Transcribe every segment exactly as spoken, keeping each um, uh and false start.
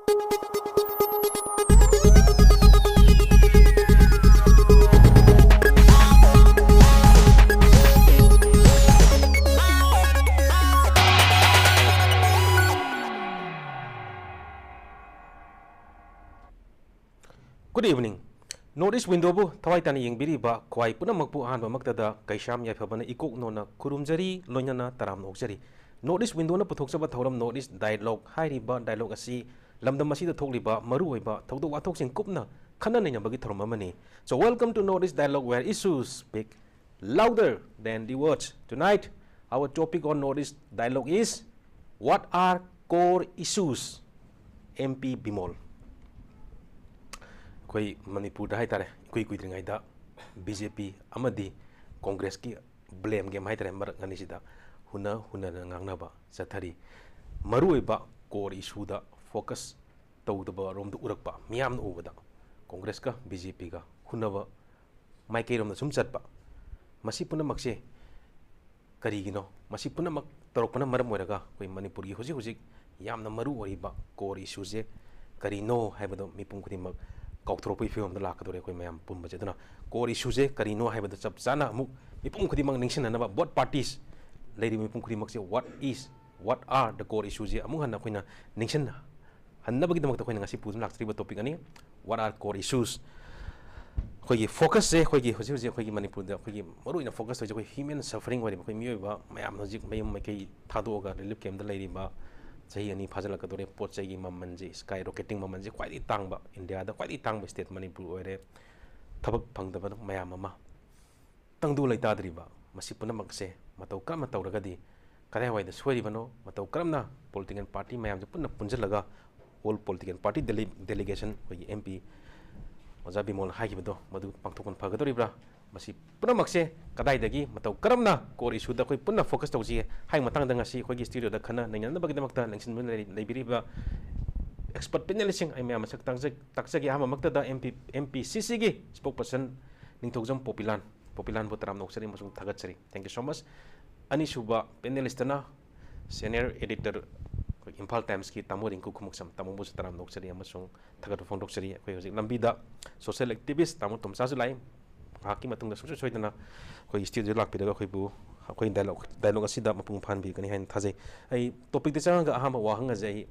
Good evening. North East Window-ꯕꯨ ꯊꯋꯥꯏ ꯇꯥꯅ ꯌꯦꯡꯕꯤꯔꯤꯕ ꯈ꯭ꯋꯥꯏ ꯄꯨꯝꯅꯃꯛꯄꯨ ꯑꯍꯥꯟꯕꯃꯛꯇꯗ ꯀꯩꯁꯥꯝ ꯌꯥꯏꯐꯕꯅ ꯏꯀꯣꯛ ꯅꯣꯟꯅ ꯈꯨꯔꯨꯝꯖꯔꯤ, ꯂꯣꯏꯅꯅ ꯇꯔꯥꯝꯅ ꯑꯣꯛꯆꯔꯤ꯫ North East Window-ꯅ ꯄꯨꯊꯣꯛꯆꯕ ꯊꯧꯔꯝ North East Dialogue ꯍꯥꯏꯔꯤꯕ dialogue ꯑꯁꯤ ꯂꯝꯗꯝ ꯑꯁꯤꯗ ꯊꯣꯛꯂꯤꯕ ꯃꯔꯨꯑꯣꯏꯕ ꯊꯧꯗꯣꯛ ꯋꯥꯊꯣꯛꯁꯤꯡ ꯀꯨꯞꯅ ꯈꯟꯅ ꯅꯩꯅꯕꯒꯤ ꯊꯧꯔꯝ ꯑꯃꯅꯤ꯫ So welcome to North East Dialogue, where issues speak louder than the words. Tonight, our topic on North East Dialogue is, what are core issues? M P Bimol. ꯑꯩꯈꯣꯏ ꯃꯅꯤꯄꯨꯔꯗ ꯍꯥꯏꯇꯥꯔꯦ, ꯏꯀꯨꯏ ꯀꯨꯏꯗ꯭ꯔꯤꯉꯩꯗ ꯕꯤ ꯖꯦ ꯄꯤ ꯑꯃꯗꯤ ꯀꯣꯡꯒ꯭ꯔꯦꯁꯀꯤ blame game ꯍꯥꯏꯇꯥꯔꯦ, ꯃꯔꯛ ꯑꯅꯤꯁꯤꯗ ꯍꯨꯟꯅ ꯍꯨꯟꯅꯅ ꯉꯥꯡꯅꯕ ꯆꯠꯊꯔꯤ꯫ ꯃꯔꯨꯑꯣꯏꯕ core issue-ꯗ focus ꯇꯧꯗꯕ ꯔꯣꯝꯗ ꯎꯔꯛꯄ, ꯃꯤꯌꯥꯝꯅ ꯎꯕꯗ ꯀꯣꯡꯒ꯭ꯔꯦꯁꯀ ꯕꯤ ꯖꯦ ꯄꯤꯒ ꯍꯨꯟꯅꯕ ꯃꯥꯏꯀꯩꯔꯣꯝꯗ ꯁꯨꯝ ꯆꯠꯄ꯫ ꯃꯁꯤ ꯄꯨꯝꯅꯃꯛꯁꯦ ꯀꯔꯤꯒꯤꯅꯣ? ꯃꯁꯤ ꯄꯨꯝꯅꯃꯛ ꯇꯧꯔꯛꯄꯅ ꯃꯔꯝ ꯑꯣꯏꯔꯒ ꯑꯩꯈꯣꯏ ꯃꯅꯤꯄꯨꯔꯒꯤ ꯍꯧꯖꯤꯛ ꯍꯧꯖꯤꯛ ꯌꯥꯝꯅ ꯃꯔꯨ ꯑꯣꯏꯔꯤꯕ core issue-ꯁꯦ ꯀꯔꯤꯅꯣ ꯍꯥꯏꯕꯗꯣ ꯃꯤꯄꯨꯝ ꯈꯨꯗꯤꯡꯃꯛ ꯀꯥꯎꯊꯣꯔꯛꯄꯒꯤ ꯐꯤꯕꯝꯗ ꯂꯥꯛꯀꯗꯧꯔꯦ ꯑꯩꯈꯣꯏ ꯃꯌꯥꯝ ꯄꯨꯝꯕꯁꯦ꯫ ꯑꯗꯨꯅ core issue-ꯁꯦ ꯀꯔꯤꯅꯣ ꯍꯥꯏꯕꯗꯣ ꯆꯞ ꯆꯥꯅ ꯑꯃꯨꯛ ꯃꯤꯄꯨꯝ ꯈꯨꯗꯤꯡꯃꯛ ꯅꯤꯡꯁꯤꯡꯅꯅꯕ, both parties ꯂꯩꯔꯤꯕ ꯃꯤꯄꯨꯝ ꯈꯨꯗꯤꯡꯃꯛꯁꯦ what is, what are the core issues-ꯁꯦ ꯑꯃꯨꯛ ꯍꯟꯅ ꯑꯩꯈꯣꯏꯅ ꯅꯤꯡꯁꯤꯡ ꯍꯟꯅꯕꯒꯤꯗꯃꯛꯇ ꯑꯩꯈꯣꯏꯅ ꯉꯁꯤ ꯄꯨꯗꯨꯅ ꯂꯥꯛꯆꯔꯤꯕ topic ꯑꯅꯤ, what are core issues? ꯑꯩꯈꯣꯏꯒꯤ focus-ꯁꯦ ꯑꯩꯈꯣꯏꯒꯤ ꯍꯧꯖꯤꯛ ꯍꯧꯖꯤꯛ ꯑꯩꯈꯣꯏꯒꯤ ꯃꯅꯤꯄꯨꯔꯗ ꯑꯩꯈꯣꯏꯒꯤ ꯃꯔꯨꯑꯣꯏꯅ focus ꯇꯧꯔꯤꯁꯦ ꯑꯩꯈꯣꯏ human suffering ꯑꯣꯏꯔꯤꯕ ꯑꯩꯈꯣꯏ ꯃꯤꯑꯣꯏꯕ ꯃꯌꯥꯝ ꯍꯧꯖꯤꯛ ꯃꯌꯨꯝ ꯃꯥꯏꯀꯩ ꯊꯥꯗꯣꯛꯑꯒ relief camp-ꯇ ꯂꯩꯔꯤꯕ, ꯆꯍꯤ ꯑꯅꯤ ꯐꯥꯖꯤꯜꯂꯛꯀꯗꯧꯔꯦ, ꯄꯣꯠ ꯆꯩꯒꯤ ꯃꯃꯜꯁꯦ sky rocketing, ꯃꯃꯜꯁꯦ ꯈ꯭ꯋꯥꯏꯗꯒꯤ ꯇꯥꯡꯕ, ꯏꯟꯗꯤꯌꯥꯗ ꯈ꯭ꯋꯥꯏꯗꯒꯤ ꯇꯥꯡꯕ state ꯃꯅꯤꯄꯨꯔ ꯑꯣꯏꯔꯦ, ꯊꯕꯛ ꯐꯪꯗꯕ ꯃꯌꯥꯝ ꯑꯃ, ꯇꯪꯗꯨ ꯂꯩꯇꯥꯗ꯭ꯔꯤꯕ ꯃꯁꯤ ꯄꯨꯝꯅꯃꯛꯁꯦ ꯃꯇꯧ ꯀꯔꯝꯅ ꯇꯧꯔꯒꯗꯤ ꯀꯗꯥꯏꯋꯥꯏꯗ ꯁꯣꯏꯔꯤꯕꯅꯣ, ꯃꯇꯧ ꯀꯔꯝꯅ political party ꯃꯌꯥꯝꯁꯦ ꯄꯨꯟꯅ ꯄꯨꯟꯁꯤꯜꯂꯒ all political party dele-, delegation ꯑꯩꯈꯣꯏꯒꯤ M P ꯑꯣꯖꯥ ꯕꯤꯃꯣꯜꯅ ꯍꯥꯏꯈꯤꯕꯗꯣ ꯃꯗꯨ ꯄꯥꯡꯊꯣꯛꯄꯅ ꯐꯒꯗꯧꯔꯤꯕ꯭ꯔꯥ? ꯃꯁꯤ ꯄꯨꯝꯅꯃꯛꯁꯦ ꯀꯗꯥꯏꯗꯒꯤ ꯃꯇꯧ ꯀꯔꯝꯅ core issue-ꯗ ꯑꯩꯈꯣꯏ ꯄꯨꯟꯅ focus ꯇꯧꯁꯤꯒꯦ ꯍꯥꯏꯕ ꯃꯇꯥꯡꯗ ꯉꯁꯤ ꯑꯩꯈꯣꯏꯒꯤ studio-ꯗ ꯈꯟꯅ ꯅꯩꯅꯅꯕꯒꯤꯗꯃꯛꯇ ꯂꯦꯡꯁꯤꯟꯗꯨꯅ ꯂꯩꯔꯤ-, ꯂꯩꯕꯤꯔꯤꯕ expert panelist-ꯁꯤꯡ ꯑꯩ ꯃꯌꯥꯝ ꯃꯁꯛ ꯇꯥꯛꯆ-, ꯇꯥꯛꯆꯒꯦ꯫ ꯑꯍꯥꯟꯕꯃꯛꯇꯗ M P, M P C C-ꯒꯤ spokesperson ꯅꯤꯡꯊꯧꯖꯝ ꯄꯣꯄꯤꯂꯥꯟ, ꯄꯣꯄꯤꯂꯥꯟꯕꯨ ꯇꯔꯥꯝꯅ ꯑꯣꯛꯆꯔꯤ ꯑꯃꯁꯨꯡ ꯊꯥꯒꯠꯆꯔꯤ꯫ Thank you so much꯫ ꯑꯅꯤꯁꯨꯕ panelist-ꯇꯅ senior editor ꯑꯩꯈꯣꯏꯒꯤ ꯏꯝꯐꯥꯜ ꯇꯥꯏꯝꯁꯀꯤ ꯇꯥꯃꯣ ꯔꯤꯡꯀꯨ ꯈꯨꯃꯨꯛꯁꯝ, ꯇꯥꯃꯣꯕꯨꯁꯨ ꯇꯔꯥꯝꯅ ꯑꯣꯛꯆꯔꯤ ꯑꯃꯁꯨꯡ ꯊꯥꯒꯠꯄ ꯐꯣꯡꯗꯣꯛꯆꯔꯤ꯫ ꯑꯩꯈꯣꯏ ꯍꯧꯖꯤꯛ ꯂꯝꯕꯤꯗ social activist ꯇꯥꯃꯣ ꯇꯣꯝꯆꯥꯁꯨ ꯂꯥꯛꯏ꯫ ꯉꯥꯏꯍꯥꯛꯀꯤ ꯃꯇꯨꯡꯗ ꯁꯨꯡꯁꯣꯏ ꯁꯣꯏꯗꯅ ꯑꯩꯈꯣꯏꯒꯤ studio ꯗ ꯂꯥꯛꯄꯤꯔꯒ ꯑꯩꯈꯣꯏꯕꯨ, ꯑꯩꯈꯣꯏ dialogue, dialogue ꯑꯁꯤꯗ ꯃꯄꯨꯡ ꯐꯥꯍꯟꯕꯤꯒꯅꯤ ꯍꯥꯏꯅ ꯊꯥꯖꯩ꯫ ꯑꯩ topic ꯇ ꯆꯪꯉꯒ ꯑꯍꯥꯟꯕ ꯋꯥꯍꯪ ꯑꯁꯦ ꯑꯩ,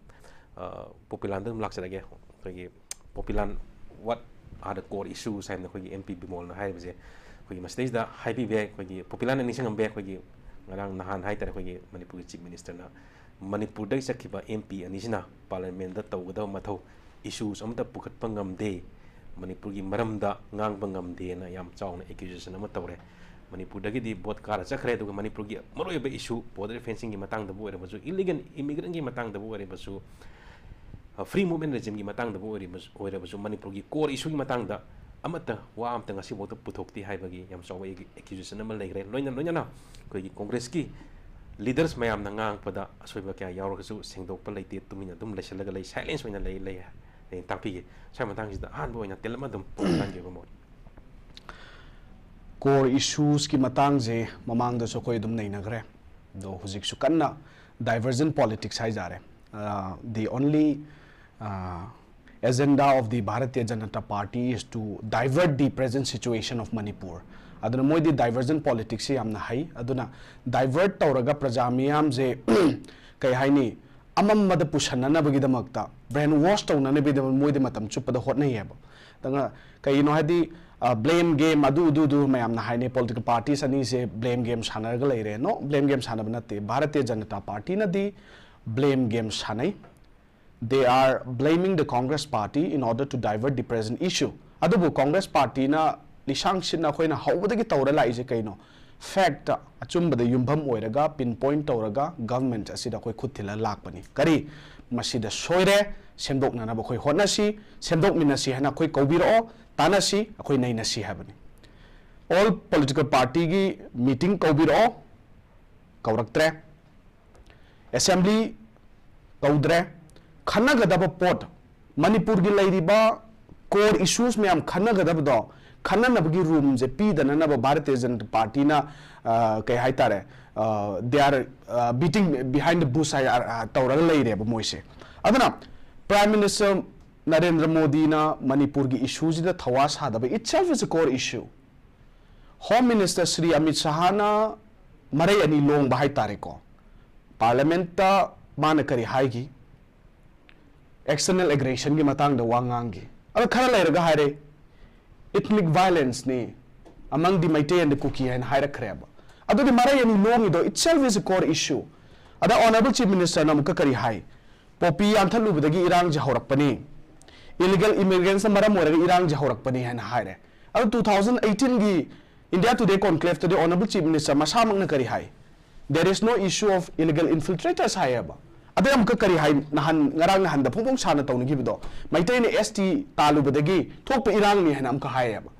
ꯑ, ꯄꯣꯄꯤꯂꯥꯟꯗ ꯑꯗꯨꯝ ꯂꯥꯛꯆꯔꯒꯦ꯫ ꯑꯩꯈꯣꯏꯒꯤ ꯄꯣꯄꯤꯂꯥꯟ, what are the core issues ꯍꯥꯏꯅ ꯑꯩꯈꯣꯏꯒꯤ M P ꯕꯤꯃꯣꯜꯅ ꯍꯥꯏꯔꯤꯕꯁꯦ ꯑꯩꯈꯣꯏꯒꯤ ꯃꯁꯤꯗꯩꯁꯤꯗ ꯍꯥꯏꯕꯤꯕ ꯌꯥꯏ꯫ ꯑꯩꯈꯣꯏꯒꯤ ꯄꯣꯄꯤꯂꯥꯟꯅ ꯅꯤꯡꯁꯤꯡꯉꯝꯕ ꯌꯥꯏ, ꯑꯩꯈꯣꯏꯒꯤ ꯉꯔꯥꯡ ꯅꯍꯥꯟ ꯍꯥꯏꯇꯥꯔꯦ, ꯑꯩꯈꯣꯏꯒꯤ ꯃꯅꯤꯄꯨꯔꯒꯤ Chief Minister ꯅ ꯃꯅꯤꯄꯨꯔꯗꯒꯤ ꯆꯠꯈꯤꯕ M P ꯑꯅꯤꯁꯤꯅ Parliament ꯗ ꯇꯧꯒꯗꯕ ꯃꯊꯧ, issues ꯑꯃꯠꯇ ꯄꯨꯈꯠꯄ ꯉꯝꯗꯦ, ꯃꯅꯤꯄꯨꯔꯒꯤ ꯃꯔꯝꯗ ꯉꯥꯡꯕ ꯉꯝꯗꯦꯅ ꯌꯥꯝ ꯆꯥꯎꯅ accusation ꯑꯃ ꯇꯧꯔꯦ꯫ ꯃꯅꯤꯄꯨꯔꯗꯒꯤꯗꯤ vote ꯀꯥꯔ ꯆꯠꯈ꯭ꯔꯦ, ꯑꯗꯨꯒ ꯃꯅꯤꯄꯨꯔꯒꯤ ꯃꯔꯨꯑꯣꯏꯕ issue border fencing ꯒꯤ ꯃꯇꯥꯡꯗꯕꯨ ꯑꯣꯏꯔꯕꯁꯨ, illegal immigrant ꯀꯤ ꯃꯇꯥꯡꯗꯕꯨ ꯑꯣꯏꯔꯕꯁꯨ, ꯑ, free movement regime ꯒꯤ ꯃꯇꯥꯡꯗꯕꯨ ꯑꯣꯏꯔꯕꯁꯨ, ꯑꯣꯏꯔꯕꯁꯨ ꯃꯅꯤꯄꯨꯔꯒꯤ core issue ꯒꯤ ꯃꯇꯥꯡꯗ ꯑꯃꯠꯇ ꯋꯥ ꯑꯃꯠꯇ ꯉꯁꯤꯐꯥꯎꯗ ꯄꯨꯊꯣꯛꯇꯦ ꯍꯥꯏꯕꯒꯤ ꯌꯥꯝ ꯆꯥꯎꯕ accusation ꯑꯃ ꯂꯩꯈ꯭ꯔꯦ꯫ ꯂꯣꯏꯅ ꯂꯣꯏꯅꯅ ꯑꯩꯈꯣꯏꯒꯤ Congress ꯀꯤ leaders ꯃꯌꯥꯝꯅ ꯉꯥꯡꯉꯛꯄꯗ ꯑꯁꯣꯏꯕ ꯀꯌꯥ ꯌꯥꯎꯔꯒꯁꯨ ꯁꯦꯡꯗꯣꯛꯄ ꯂꯩꯇꯦ, ꯇꯨꯃꯤꯟꯅ ꯑꯗꯨꯝ ꯂꯩꯁꯜꯂꯒ ꯂꯩ, silence ꯑꯣꯏꯅ ꯂꯩ, ꯂꯩ꯫ ꯑꯩ ꯇꯥꯛꯄꯤꯒꯦ꯫ ꯁ꯭ꯋꯥꯏ ꯃꯇꯥꯡꯁꯤꯗ ꯑꯍꯥꯟꯕ ꯑꯣꯏꯅ ꯇꯦꯜꯂꯞꯅ ꯑꯗꯨꯝ ꯄꯣꯄꯤꯂꯥꯟꯒꯤ ꯑꯣꯏꯕ ꯃꯣꯠ꯫ Core issues ꯀꯤ ꯃꯇꯥꯡꯁꯦ ꯃꯃꯥꯡꯗꯁꯨ ꯑꯩꯈꯣꯏ ꯑꯗꯨꯝ ꯅꯩꯅꯈ꯭ꯔꯦ, ꯑꯗꯣ ꯍꯧꯖꯤꯛꯁꯨ ꯀꯟꯅ diversion politics ꯍꯥꯏꯇꯥꯔꯦ꯫ Uh, the only, uh, agenda of the Bharatiya Janata Party is to divert the present situation of Manipur. ꯑꯗꯨꯅ ꯃꯣꯏꯗꯤ diversion politics ꯁꯤ ꯌꯥꯝꯅ ꯍꯩ꯫ ꯑꯗꯨꯅ divert ꯇꯧꯔꯒ ꯄ꯭ꯔꯖꯥ ꯃꯤꯌꯥꯝꯁꯦ ꯀꯩ ꯍꯥꯏꯅꯤ, ꯑꯃꯝꯕꯗ ꯄꯨꯁꯟꯅꯅꯕꯒꯤꯗꯃꯛꯇ, brain wash ꯇꯧꯅꯅꯕꯒꯤꯗꯃꯛ ꯃꯣꯏꯗꯤ ꯃꯇꯝ ꯆꯨꯞꯄꯗ ꯍꯣꯠꯅꯩꯌꯦꯕ꯫ ꯑꯗꯨꯒ ꯀꯩꯒꯤꯅꯣ ꯍꯥꯏꯗꯤ, blame game ꯑꯗꯨ ꯑꯗꯨ ꯑꯗꯨ ꯃꯌꯥꯝꯅ ꯍꯥꯏꯅꯩ, political parties ꯑꯅꯤꯁꯦ blame game ꯁꯥꯟꯅꯔꯒ ꯂꯩꯔꯦ꯫ No, blame game ꯁꯥꯟꯅꯕ ꯅꯠꯇꯦ꯫ ꯚꯥꯔꯇꯤꯌ ꯖꯅꯇꯥ ꯄꯥꯔꯇꯤꯅꯗꯤ blame game ꯁꯥꯟꯅꯩ꯫ They are blaming the Congress party in order to divert the present issue. ꯑꯗꯨꯕꯨ Congress party ꯅ ꯂꯤꯁꯥꯡ ꯁꯤꯠꯅ ꯑꯩꯈꯣꯏꯅ ꯍꯧꯕꯗꯒꯤ ꯇꯧꯔ ꯂꯥꯛꯏꯁꯦ ꯀꯩꯅꯣ? Fact, ꯑꯆꯨꯝꯕꯗ ꯌꯨꯝꯐꯝ ꯑꯣꯏꯔꯒ, pinpoint ꯇꯧꯔꯒ government ꯑꯁꯤꯗ ꯑꯩꯈꯣꯏ ꯈꯨꯠ ꯊꯤꯜꯂ ꯂꯥꯛꯄꯅꯤ꯫ ꯀꯔꯤ? ꯃꯁꯤꯗ ꯁꯣꯏꯔꯦ, ꯁꯦꯝꯗꯣꯛꯅꯅꯕ ꯑꯩꯈꯣꯏ ꯍꯣꯠꯅꯁꯤ, ꯁꯦꯝꯗꯣꯛꯃꯤꯟꯅꯁꯤ ꯍꯥꯏꯅ ꯑꯩꯈꯣꯏ ꯀꯧꯕꯤꯔꯛꯑꯣ, ꯇꯥꯟꯅꯁꯤ, ꯑꯩꯈꯣꯏ ꯅꯩꯅꯁꯤ ꯍꯥꯏꯕꯅꯤ꯫ All political party ꯒꯤ meeting ꯀꯧꯕꯤꯔꯛꯑꯣ, ꯀꯧꯔꯛꯇ꯭ꯔꯦ꯫ Assembly ꯀꯧꯗ꯭ꯔꯦ꯫ ꯈꯟꯅꯒꯗꯕ ꯄꯣꯠ, ꯃꯅꯤꯄꯨꯔꯒꯤ ꯂꯩꯔꯤꯕ core issues ꯃꯌꯥꯝ ꯈꯟꯅꯒꯗꯕꯗꯣ, ꯈꯟꯅꯅꯕꯒꯤ room ꯁꯦ ꯄꯤꯗꯅꯅꯕ ꯚꯥꯔꯇꯤꯌ ꯖꯅꯇꯥ ꯄꯥꯔꯇꯤꯅ, ꯑ, ꯀꯩ ꯍꯥꯏꯇꯥꯔꯦ, they are beating behind the bush ꯍꯥꯏ, ꯑ, ꯇꯧꯔꯒ ꯂꯩꯔꯦꯕ ꯃꯣꯏꯁꯦ꯫ ꯑꯗꯨꯅ Prime Minister ꯅꯔꯦꯟꯗ꯭ꯔ ꯃꯣꯗꯤꯅ ꯃꯅꯤꯄꯨꯔꯒꯤ ꯏꯁꯨꯁꯤꯗ ꯊꯋꯥ ꯁꯥꯗꯕ, itself is a core issue꯫ Home Minister Shri Amit ꯁꯍꯥꯅ ꯃꯔꯩ ꯑꯅꯤ ꯂꯣꯡꯕ ꯍꯥꯏꯇꯥꯔꯦꯀꯣ, ꯄꯥꯔꯂꯤꯌꯥꯃꯦꯟꯠꯇ ꯃꯥꯅ ꯀꯔꯤ ꯍꯥꯏꯈꯤ? External aggressionꯒꯤ ꯃꯇꯥꯡꯗ ꯋꯥ ꯉꯥꯡꯈꯤ꯫ ꯑꯗ ꯈꯔ ꯂꯩꯔꯒ ꯍꯥꯏꯔꯦ, ethnic violenceꯅꯤ, among the Meitei and the ꯀꯨꯀꯤ ꯍꯥꯏꯅ ꯍꯥꯏꯔꯛꯈ꯭ꯔꯦꯕ꯫ ꯑꯗꯨꯗꯤ ꯃꯔꯩ ꯑꯅꯤ ꯂꯣꯡꯉꯤꯗꯣ itself is a core issue꯫ ꯑꯗ Honourable Chief Ministerꯅ ꯑꯃꯨꯛꯀ ꯀꯔꯤ ꯍꯥꯏ? ꯄꯣꯄꯤ ꯌꯥꯟꯊꯠꯂꯨꯕꯗꯒꯤ ꯏꯔꯥꯡꯁꯦ ꯍꯧꯔꯛꯄꯅꯤ, illegal immigrants ꯃꯔꯝ ꯑꯣꯏꯔꯒ ꯏꯔꯥꯡꯁꯦ ꯍꯧꯔꯛꯄꯅꯤ ꯍꯥꯏꯅ ꯍꯥꯏꯔꯦ꯫ ꯑꯗꯨ two thousand eighteenꯒꯤ India Today conclaveꯇꯗꯤ Honourable Chief Minister ꯃꯁꯥꯃꯛꯅ ꯀꯔꯤ ꯍꯥꯏ? There is no issue of illegal infiltrators ꯍꯥꯏꯌꯦꯕ꯫ ꯑꯗꯩ ꯑꯃꯨꯛꯀ ꯀꯔꯤ ꯍꯥꯏ? ꯅꯍꯥꯟ, ꯉꯔꯥꯡ ꯅꯍꯥꯟꯗ ꯐꯣꯡ ꯐꯣꯡ ꯁꯥꯅ ꯇꯧꯅꯈꯤꯕꯗꯣ, ꯃꯩꯇꯩꯅ S T ꯇꯥꯜꯂꯨꯕꯗꯒꯤ ꯊꯣꯛꯄ ꯏꯔꯥꯡꯅꯤ ꯍꯥꯏꯅ ꯑꯃꯨꯛꯀ ꯍꯥꯏꯌꯦꯕ꯫